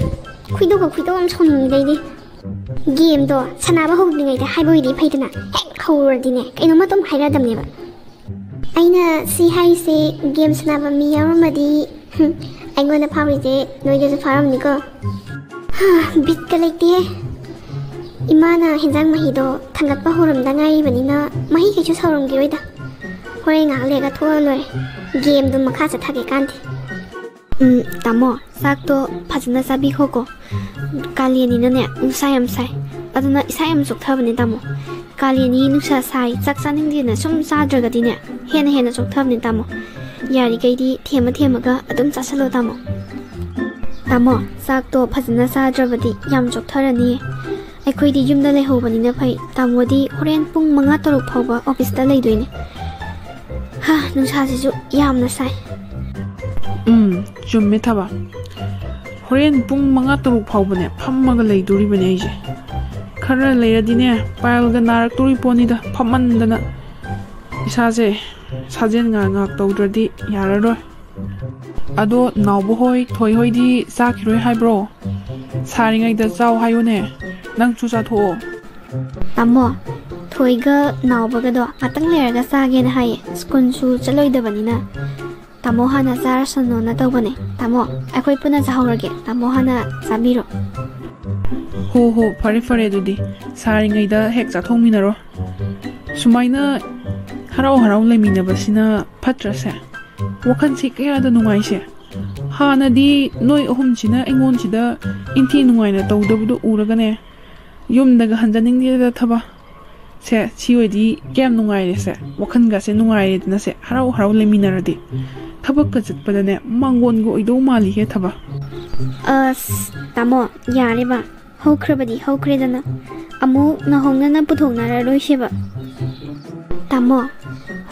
ꯈꯣꯏꯗꯧꯒ ꯈꯣꯏꯗꯧ ꯌꯥꯝ ꯁꯥꯎꯅꯤꯡꯉꯤꯗ ꯑꯩꯗꯤ꯫ ꯒꯦꯝꯗꯣ ꯁꯥꯟꯅꯕ ꯍꯧꯗ꯭ꯔꯤꯉꯩꯗ ꯍꯥꯏꯕ ꯑꯣꯏꯗꯤ ꯐꯩꯗꯅ, ꯍꯦꯛ ꯍꯧꯔꯨꯔꯗꯤꯅꯦ ꯀꯩꯅꯣꯝꯃ ꯑꯗꯨꯝ ꯍꯥꯏꯔꯛꯑꯗꯕꯅꯦꯕ꯫ ꯑꯩꯅ ꯁꯤ ꯍꯥꯏꯔꯤꯁꯦ, ꯒꯦꯝ ꯁꯥꯟꯅꯕ ꯃꯤ ꯌꯥꯎꯔꯝꯃꯗꯤ, ꯍꯨꯝ, ꯑꯩꯉꯣꯟꯗ ꯐꯥꯎꯔꯤꯁꯦ ꯅꯣꯏꯗꯁꯨ ꯐꯥꯎꯔꯝꯅꯤꯀꯣ꯫ ꯍꯥ, ꯕꯤꯠꯀ ꯂꯩꯇꯦꯍꯦ꯫ ꯏꯃꯥꯅ ꯍꯦꯟꯖꯥꯡ ꯃꯍꯤꯗꯣ ꯊꯥꯡꯒꯠꯄ ꯍꯧꯔꯝꯗ ꯉꯥꯏꯔꯤꯕꯅꯤꯅ ꯃꯍꯤ ꯀꯩꯁꯨ ꯁꯧꯔꯝꯈꯤꯔꯣꯏꯗ꯫ ꯍꯣꯔꯦꯟ ꯉꯥꯏꯍꯥꯛ ꯂꯩꯔꯒ ꯊꯣꯛꯑ ꯂꯣꯏꯔꯦ꯫ ꯒꯦꯝꯗꯨ ꯃꯈꯥ ꯆꯠꯊꯒꯦ ꯀꯥꯟꯗꯦ꯫ ꯎꯝ, ꯇꯥꯃꯣ, ꯆꯥꯛꯇꯣ ꯐꯖꯅ ꯆꯥꯕꯤꯈꯣꯀꯣ꯫ ꯀꯥꯂꯦꯟꯅꯤꯅꯅꯦ, ꯅꯨꯡꯁꯥ ꯌꯥꯝ ꯁꯥꯏ꯫ ꯑꯗꯨꯅ ꯏꯁꯥ ꯌꯥꯝ ꯆꯣꯛꯊꯕꯅꯦ, ꯇꯥꯃꯣ꯫ ꯀꯥꯂꯦꯟꯅꯤ, ꯅꯨꯡꯁꯥ ꯁꯥꯏ, ꯆꯥꯛ ꯆꯥꯅꯤꯡꯗꯦꯅ ꯁꯨꯝ ꯆꯥꯗ꯭ꯔꯒꯗꯤꯅꯦ, ꯍꯦꯟꯅ ꯍꯦꯟꯅ ꯆꯣꯛꯊꯕꯅꯦ, ꯇꯥꯃꯣ꯫ ꯌꯥꯔꯤꯈꯩꯗꯤ ꯊꯦꯝꯃ ꯊꯦꯝꯃꯒ ꯑꯗꯨꯝ ꯆꯥꯁꯜꯂꯣ, ꯇꯥꯃꯣ꯫ ꯇꯥꯃꯣ, ꯆꯥꯛꯇꯣ ꯐꯖꯅ ꯆꯥꯗ꯭ꯔꯕꯗꯤ ꯌꯥꯝ ꯆꯣꯛꯊꯔꯅꯤꯌꯦ꯫ ꯑꯩꯈꯣꯏꯗꯤ ꯌꯨꯝꯗ ꯂꯩꯍꯧꯕꯅꯤꯅ ꯐꯩ꯫ ꯇꯥꯃꯣꯗꯤ ꯍꯣꯔꯦꯟ ꯄꯨꯡ ꯃꯉꯥ ꯇꯔꯨꯛ ꯐꯥꯎꯕ ꯑꯣꯐꯤꯁꯇ ꯂꯩꯗꯣꯏꯅꯦ꯫ ꯍꯥ, ꯅꯨꯡꯁꯥꯁꯤꯁꯨ ꯌꯥꯝꯅ ꯁꯥꯏ꯫ ꯎꯝ, ꯆꯨꯝꯃꯦ ꯊꯕ꯫ ꯍꯣꯔꯦꯟ ꯄꯨꯡ ꯃꯉꯥ ꯇꯔꯨꯛ ꯐꯥꯎꯕꯅꯦ ꯐꯝꯃꯒ ꯂꯩꯗꯣꯔꯤꯕꯅꯦ ꯑꯩꯁꯦ꯫ ꯈꯔ ꯂꯩꯔꯗꯤꯅꯦ ꯄꯥꯏꯜꯒ ꯅꯥꯔꯛꯇꯣꯔꯤ ꯄꯣꯠꯅꯤꯗ, ꯐꯝꯃꯟꯗꯅ꯫ ꯏꯁꯥꯁꯦ ꯁꯥꯖꯦꯜ ꯉꯥꯏꯍꯥꯛ ꯉꯥꯏꯍꯥꯛ ꯇꯧꯗ꯭ꯔꯗꯤ ꯌꯥꯔꯔꯣꯏ꯫ ꯑꯗꯣ ꯅꯥꯎꯕ ꯍꯣꯏ, ꯊꯣꯏ ꯍꯣꯏꯗꯤ ꯆꯥꯈꯤꯔꯣꯏ ꯍꯥꯏꯕ꯭ꯔꯣ? ꯁꯥꯔꯤꯉꯩꯗ ꯆꯥꯎ ꯍꯥꯏꯌꯨꯅꯦ, ꯅꯪꯁꯨ ꯆꯥꯊꯣꯛꯑꯣ꯫ ꯇꯥꯃꯣ, ꯊꯣꯏꯒ ꯅꯥꯎꯕꯒꯗꯣ ꯉꯥꯛꯇꯪ ꯂꯩꯔꯒ ꯆꯥꯒꯦꯅ ꯍꯥꯏꯌꯦ, ꯁ꯭ꯀꯨꯜꯁꯨ ꯆꯠꯂꯣꯏꯗꯕꯅꯤꯅ꯫ ꯇꯥꯃꯣ ꯍꯥꯟꯅ ꯆꯥꯔꯁꯅꯣꯅ ꯇꯧꯕꯅꯦ꯫ ꯇꯥꯃꯣ, ꯑꯩꯈꯣꯏ ꯄꯨꯟꯅ ꯆꯥꯍꯧꯔꯒꯦ, ꯇꯥꯃꯣ ꯍꯥꯟꯅ ꯆꯥꯕꯤꯔꯣ꯫ ꯍꯣ ꯍꯣ, ꯐꯔꯦ ꯐꯔꯦ, ꯑꯗꯨꯗꯤ ꯁꯥꯔꯤꯉꯩꯗ ꯍꯦꯛ ꯆꯥꯊꯣꯛꯃꯤꯟꯅꯔꯣ꯫ ꯁꯨꯃꯥꯏꯅ ꯍꯔꯥꯎ ꯍꯔꯥꯎ ꯂꯩꯃꯤꯟꯅꯕꯁꯤꯅ ꯐꯠꯇ꯭ꯔꯁꯦ? ꯋꯥꯈꯜꯁꯤ ꯀꯌꯥꯗ ꯅꯨꯡꯉꯥꯏꯁꯦ꯫ ꯍꯥꯟꯅꯗꯤ ꯅꯣꯏ ꯑꯍꯨꯝꯁꯤꯅ ꯑꯩꯉꯣꯟꯁꯤꯗ ꯏꯟꯊꯤ ꯅꯨꯡꯉꯥꯏꯅ ꯇꯧꯗꯕꯗꯣ ꯎꯔꯒꯅꯦ, ꯌꯨꯝꯗꯒ ꯍꯟꯖꯅꯤꯡꯗꯦꯗ ꯊꯕ꯫ ꯁꯦ, ꯁꯤ ꯑꯣꯏꯗꯤ ꯀꯌꯥꯝ ꯅꯨꯡꯉꯥꯏꯔꯦ ꯁꯦ, ꯋꯥꯈꯜꯒꯁꯦ ꯅꯨꯡꯉꯥꯏꯔꯦꯗꯅ ꯁꯦ, ꯍꯔꯥꯎ ꯍꯔꯥꯎ ꯂꯩꯃꯤꯟꯅꯔꯗꯤ꯫ ꯊꯕꯛꯀ ꯆꯠꯄꯗꯅꯦ ꯃꯥꯡꯒꯣꯟꯒ ꯑꯣꯏꯗꯧ ꯃꯥꯜꯂꯤꯍꯦ ꯊꯕ꯫ ꯑꯁ, ꯇꯥꯃꯣ, ꯌꯥꯔꯦꯕ꯫ ꯍꯧꯈ꯭ꯔꯕꯗꯤ ꯍꯧꯈ꯭ꯔꯦꯗꯅ, ꯑꯃꯨꯛ ꯅꯧꯍꯧꯅꯅ ꯄꯨꯊꯣꯛꯅꯔꯔꯣꯏꯁꯦꯕ꯫ ꯇꯥꯃꯣ,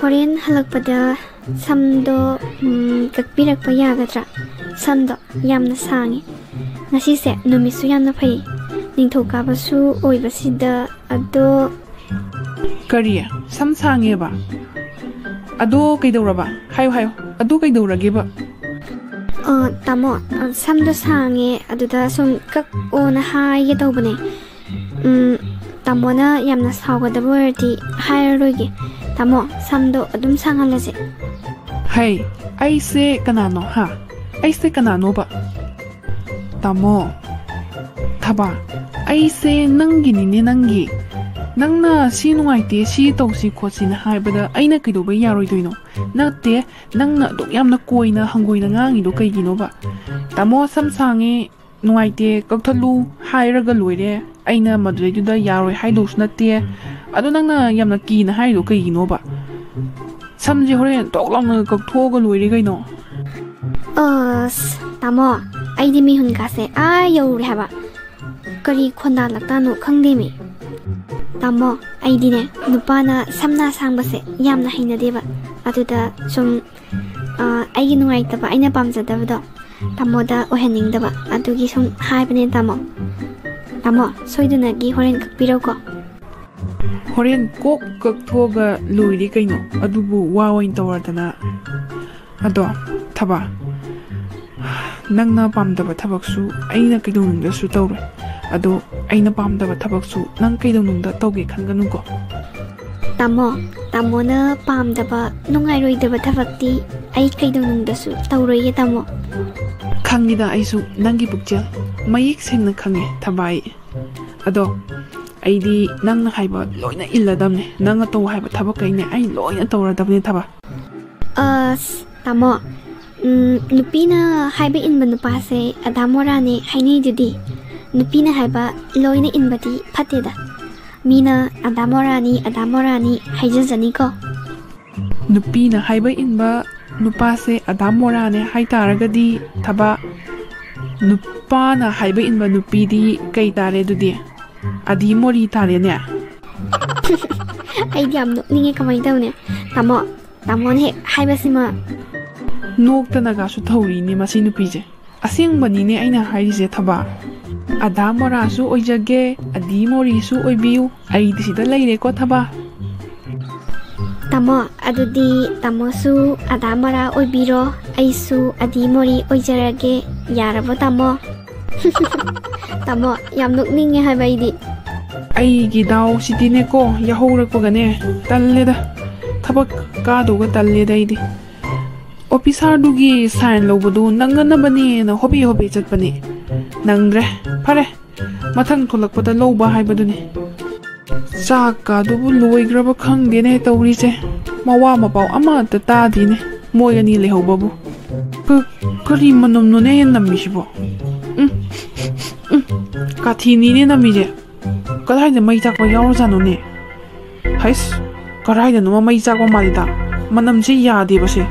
ꯍꯣꯔꯦꯟ ꯍꯜꯂꯛꯄꯗ ꯁꯝꯗꯣ, ꯎꯝ, ꯀꯛꯄꯤꯔꯛꯄ ꯌꯥꯒꯗ꯭ꯔꯥ? ꯁꯝꯗꯣ ꯌꯥꯝꯅ ꯁꯥꯡꯉꯤ꯫ ꯉꯁꯤꯁꯦ ꯅꯨꯃꯤꯠꯁꯨ ꯌꯥꯝꯅ ꯐꯩ, ꯅꯤꯡꯊꯧꯀꯥꯕꯁꯨ ꯑꯣꯏꯕꯁꯤꯗ꯫ ꯑꯗꯣ ꯀꯔꯤ? ꯁꯝ ꯁꯥꯡꯉꯦꯕ? ꯑꯗꯣ ꯀꯩꯗꯧꯔꯕ? ꯍꯥꯏꯌꯨ, ꯍꯥꯏꯌꯨ꯫ ꯑꯗꯨ ꯀꯩꯗꯧꯔꯒꯦꯕ? ꯑ, ꯇꯥꯃꯣ, ꯑ, ꯁꯝꯗꯣ ꯁꯥꯡꯉꯦ, ꯑꯗꯨꯗ ꯁꯨꯝ ꯀꯛꯑꯣꯅ ꯍꯥꯏꯒꯦ ꯇꯧꯕꯅꯦ꯫ ꯎꯝ, ꯇꯥꯃꯣꯅ ꯌꯥꯝꯅ ꯁꯥꯎꯒꯗꯕ ꯑꯣꯏꯔꯗꯤ ꯍꯥꯏꯔꯔꯣꯏꯒꯦ꯫ ꯇꯥꯃꯣ, ꯁꯝꯗꯣ ꯑꯗꯨꯝ ꯁꯥꯡꯍꯜꯂꯁꯦ꯫ ꯍꯩ, ꯑꯩꯁꯦ ꯀꯅꯥꯅꯣ, ꯍꯥ? ꯑꯩꯁꯦ ꯀꯅꯥꯅꯣꯕ? ꯇꯥꯃꯣ, ꯊꯕꯥ, ꯑꯩꯁꯦ ꯅꯪꯒꯤꯅꯤꯅꯦ, ꯅꯪꯒꯤ꯫ ꯅꯪꯅ ꯁꯤ ꯅꯨꯡꯉꯥꯏꯇꯦ, ꯁꯤ ꯇꯧꯁꯤ ꯈꯣꯠꯁꯤꯅ ꯍꯥꯏꯕꯗ ꯑꯩꯅ ꯀꯩꯗꯧꯕꯩ ꯌꯥꯔꯣꯏꯗꯣꯏꯅꯣ? ꯅꯠꯇꯦ, ꯅꯪꯅ ꯑꯗꯨꯛ ꯌꯥꯝꯅ ꯀꯣꯏꯅ ꯍꯪꯒꯣꯏꯅ ꯉꯥꯡꯉꯤꯗꯣ ꯀꯩꯒꯤꯅꯣꯕ? ꯇꯥꯃꯣ, ꯁꯝ ꯁꯥꯡꯉꯦ, ꯅꯨꯡꯉꯥꯏꯇꯦ, ꯀꯛꯊꯠꯂꯨ ꯍꯥꯏꯔꯒ ꯂꯣꯏꯔꯦ꯫ ꯑꯩꯅ ꯃꯗꯨꯗꯩꯗꯨꯗ ꯌꯥꯔꯣꯏ ꯍꯥꯏꯗꯧꯁꯨ ꯅꯠꯇꯦ꯫ ꯑꯗꯣ ꯅꯪꯅ ꯌꯥꯝꯅ ꯀꯤꯅ ꯍꯥꯏꯔꯤꯗꯣ ꯀꯩꯒꯤꯅꯣꯕ? ꯁꯝꯁꯦ ꯍꯣꯔꯦꯟ ꯇꯣꯛ ꯂꯥꯎꯅ ꯀꯛꯊꯣꯛꯑꯒ ꯂꯣꯏꯔꯦ ꯀꯩꯅꯣ꯫ ꯑꯁ, ꯇꯥꯃꯣ, ꯑꯩꯗꯤ ꯃꯤꯍꯨꯟ ꯀꯥꯁꯦ ꯑꯥ ꯌꯧꯔꯦ ꯍꯥꯏꯕ꯫ ꯀꯔꯤ ꯈꯣꯟꯗꯥ ꯂꯛꯇꯥꯅꯣ ꯈꯪꯗꯦꯃꯤ꯫ ꯇꯥꯃꯣ, ꯑꯩꯗꯤꯅꯦ, ꯅꯨꯄꯥꯅ ꯁꯝꯅ ꯁꯥꯡꯕꯁꯦ ꯌꯥꯝꯅ ꯍꯩꯅꯗꯦꯕ꯫ ꯑꯗꯨꯗ ꯁꯨꯝ, ꯑ, ꯑꯩꯒꯤ ꯅꯨꯡꯉꯥꯏꯇꯕ, ꯑꯩꯅ ꯄꯥꯝꯖꯗꯕꯗꯣ ꯇꯥꯃꯣꯗ ꯑꯣꯏꯍꯟꯅꯤꯡꯗꯕ, ꯑꯗꯨꯒꯤ ꯁꯨꯝ ꯍꯥꯏꯕꯅꯦ ꯇꯥꯃꯣ꯫ ꯇꯥꯃꯣ, ꯁꯣꯏꯗꯅꯒꯤ ꯍꯣꯔꯦꯟ ꯀꯛꯄꯤꯔꯧꯀꯣ꯫ ꯍꯣꯔꯦꯟ ꯀꯣꯛ ꯀꯛꯊꯣꯛꯑꯒ ꯂꯣꯏꯔꯦ ꯀꯩꯅꯣ, ꯑꯗꯨꯕꯨ ꯋꯥ ꯑꯣꯏꯅ ꯇꯧꯔꯗꯅ꯫ ꯑꯗꯣ, ꯊꯕꯥ, ꯅꯪꯅ ꯄꯥꯝꯗꯕ ꯊꯕꯛꯁꯨ ꯑꯩꯅ ꯀꯩꯗꯧꯅꯨꯡꯗꯁꯨ ꯇꯧꯔꯣꯏ꯫ ꯑꯗꯣ, ꯑꯩꯅ ꯄꯥꯝꯗꯕ ꯊꯕꯛꯁꯨ ꯅꯪ ꯀꯩꯗꯧꯅꯨꯡꯗ ꯇꯧꯒꯦ ꯈꯟꯒꯅꯨꯀꯣ꯫ ꯇꯥꯃꯣ, ꯇꯥꯃꯣꯅ ꯄꯥꯝꯗꯕ, ꯅꯨꯡꯉꯥꯏꯔꯣꯏꯗꯕ ꯊꯕꯛꯇꯤ ꯑꯩ ꯀꯩꯗꯧꯅꯨꯡꯗꯁꯨ ꯇꯧꯔꯣꯏꯌꯦ ꯇꯥꯃꯣ꯫ ꯈꯪꯉꯤꯗ ꯑꯩꯁꯨ ꯅꯪꯒꯤ ꯄꯨꯛꯆꯦꯜ, ꯃꯌꯦꯛ ꯁꯦꯡꯅ ꯈꯪꯉꯦ ꯊꯕꯥꯏ꯫ ꯑꯗꯣ, ꯑꯩꯗꯤ ꯅꯪꯅ ꯍꯥꯏꯕ ꯂꯣꯏꯅ ꯏꯜꯂꯗꯝꯅꯦ꯫ ꯅꯪꯅ ꯇꯧ ꯍꯥꯏꯕ ꯊꯕꯛꯈꯩꯅꯦ ꯑꯩ ꯂꯣꯏꯅ ꯇꯧꯔꯗꯕꯅꯦ ꯊꯕꯥ꯫ ꯑꯁ, ꯇꯥꯃꯣ, ꯎꯝ, ꯅꯨꯄꯤꯅ ꯍꯥꯏꯕ ꯏꯟꯕ ꯅꯨꯄꯥꯁꯦ ꯑꯗꯥ ꯃꯣꯔꯥꯅꯦ ꯍꯥꯏꯅꯩꯗꯨꯗꯤ꯫ ꯅꯨꯄꯤꯅ ꯍꯥꯏꯕ ꯂꯣꯏꯅ ꯏꯟꯕꯗꯤ ꯐꯠꯇꯦꯗ꯫ ꯃꯤꯅ ꯑꯗꯥ ꯃꯣꯔꯥꯅꯤ, ꯑꯗꯥ ꯃꯣꯔꯥꯅꯤ ꯍꯥꯏꯖꯖꯅꯤꯀꯣ꯫ ꯅꯨꯄꯤꯅ ꯍꯥꯏꯕ ꯏꯟꯕ ꯅꯨꯄꯥꯁꯦ ꯑꯗꯥ ꯃꯣꯔꯥꯅꯦ ꯍꯥꯏꯇꯥꯔꯒꯗꯤ, ꯊꯕꯥ, ꯅꯨꯄꯥꯅ ꯍꯥꯏꯕ ꯏꯟꯕ ꯅꯨꯄꯤꯗꯤ ꯀꯩ ꯇꯥꯔꯦ ꯑꯗꯨꯗꯤ? ꯑꯗꯤ ꯃꯣꯔꯤ ꯇꯥꯔꯦꯅꯦ꯫ ꯑꯩꯗꯤ ꯌꯥꯝ ꯅꯣꯛꯅꯤꯡꯉꯦ, ꯀꯃꯥꯏꯅ ꯇꯧꯅꯤ? ꯇꯥꯃꯣ, ꯇꯥꯃꯣꯅ ꯍꯦꯛ ꯍꯥꯏꯕꯁꯤꯃ꯫ ꯅꯣꯛꯇꯅꯒꯁꯨ ꯊꯧꯔꯤꯅꯦ ꯃꯁꯤ ꯅꯨꯄꯤꯁꯦ꯫ ꯑꯁꯦꯡꯕꯅꯤꯅꯦ ꯑꯩꯅ ꯍꯥꯏꯔꯤꯁꯦ ꯊꯕꯥ꯫ ꯑꯗꯥ ꯃꯣꯔꯥꯁꯨ ꯑꯣꯏꯖꯒꯦ, ꯑꯗꯤ ꯃꯣꯔꯤꯁꯨ ꯑꯣꯏꯕꯤꯌꯨ꯫ ꯑꯩꯗꯤ ꯁꯤꯗ ꯂꯩꯔꯦꯀꯣ ꯊꯕꯥ꯫ ꯇꯥꯃꯣ, ꯑꯗꯨꯗꯤ ꯇꯥꯃꯣꯁꯨ ꯑꯗꯥ ꯃꯣꯔꯥ ꯑꯣꯏꯕꯤꯔꯣ, ꯑꯩꯁꯨ ꯑꯗꯤ ꯃꯣꯔꯤ ꯑꯣꯏꯖꯔꯒꯦ꯫ ꯌꯥꯔꯕꯣ, ꯇꯥꯃꯣ? ꯇꯥꯃꯣ, ꯌꯥꯝ ꯅꯣꯛꯅꯤꯡꯉꯦ ꯍꯥꯏꯕ ꯑꯩꯗꯤ꯫ ꯑꯩꯒꯤ ꯗꯥꯎꯁꯤꯗꯤꯅꯦꯀꯣ, ꯌꯥꯍꯧꯔꯛꯄꯒꯅꯦ, ꯇꯜꯂꯦꯗ꯫ ꯊꯕꯛ ꯀꯥꯗꯧꯒ ꯇꯜꯂꯦꯗ ꯑꯩꯗꯤ꯫ ꯑꯣꯐꯤꯁꯥꯔꯗꯨꯒꯤ ꯁꯥꯏꯟ ꯂꯧꯕꯗꯨ ꯅꯪꯅꯅꯕꯅꯦꯅ ꯍꯣꯕꯦ ꯍꯣꯕꯦ ꯆꯠꯄꯅꯦ꯫ ꯅꯪꯗ꯭ꯔꯦ꯫ ꯐꯔꯦ, ꯃꯊꯪ ꯊꯣꯛꯂꯛꯄꯗ ꯂꯧꯕ ꯍꯥꯏꯕꯗꯨꯅꯤ꯫ ꯆꯥꯛꯀ ꯑꯗꯨꯕꯨ ꯂꯣꯏꯈ꯭ꯔꯕ ꯈꯪꯗꯦꯅꯦ ꯇꯧꯔꯤꯁꯦ꯫ ꯃꯋꯥ ꯃꯄꯥꯎ ꯑꯃꯠꯇ ꯇꯥꯗꯦꯅꯦ, ꯃꯣꯏ ꯑꯅꯤ ꯂꯩꯍꯧꯕꯕꯨ꯫ ꯀ-, ꯀꯔꯤ ꯃꯅꯝꯅꯣꯅꯦ ꯅꯝꯃꯤꯁꯤꯕꯣ? ꯎꯝ, ꯎꯝ, ꯀꯥꯊꯤꯅꯤꯅꯦ ꯅꯝꯃꯤꯁꯦ꯫ ꯀꯗꯥꯏꯗ ꯃꯩ ꯆꯥꯛꯄ ꯌꯥꯎꯔꯖꯥꯠꯅꯣꯅꯦ? ꯍꯩꯁ, ꯀꯗꯥꯏꯗꯅꯣꯃ ꯃꯩ ꯆꯥꯛꯄ ꯃꯥꯜꯂꯤꯗ꯫ ꯃꯅꯝꯁꯦ ꯌꯥꯗꯦꯕꯁꯦ꯫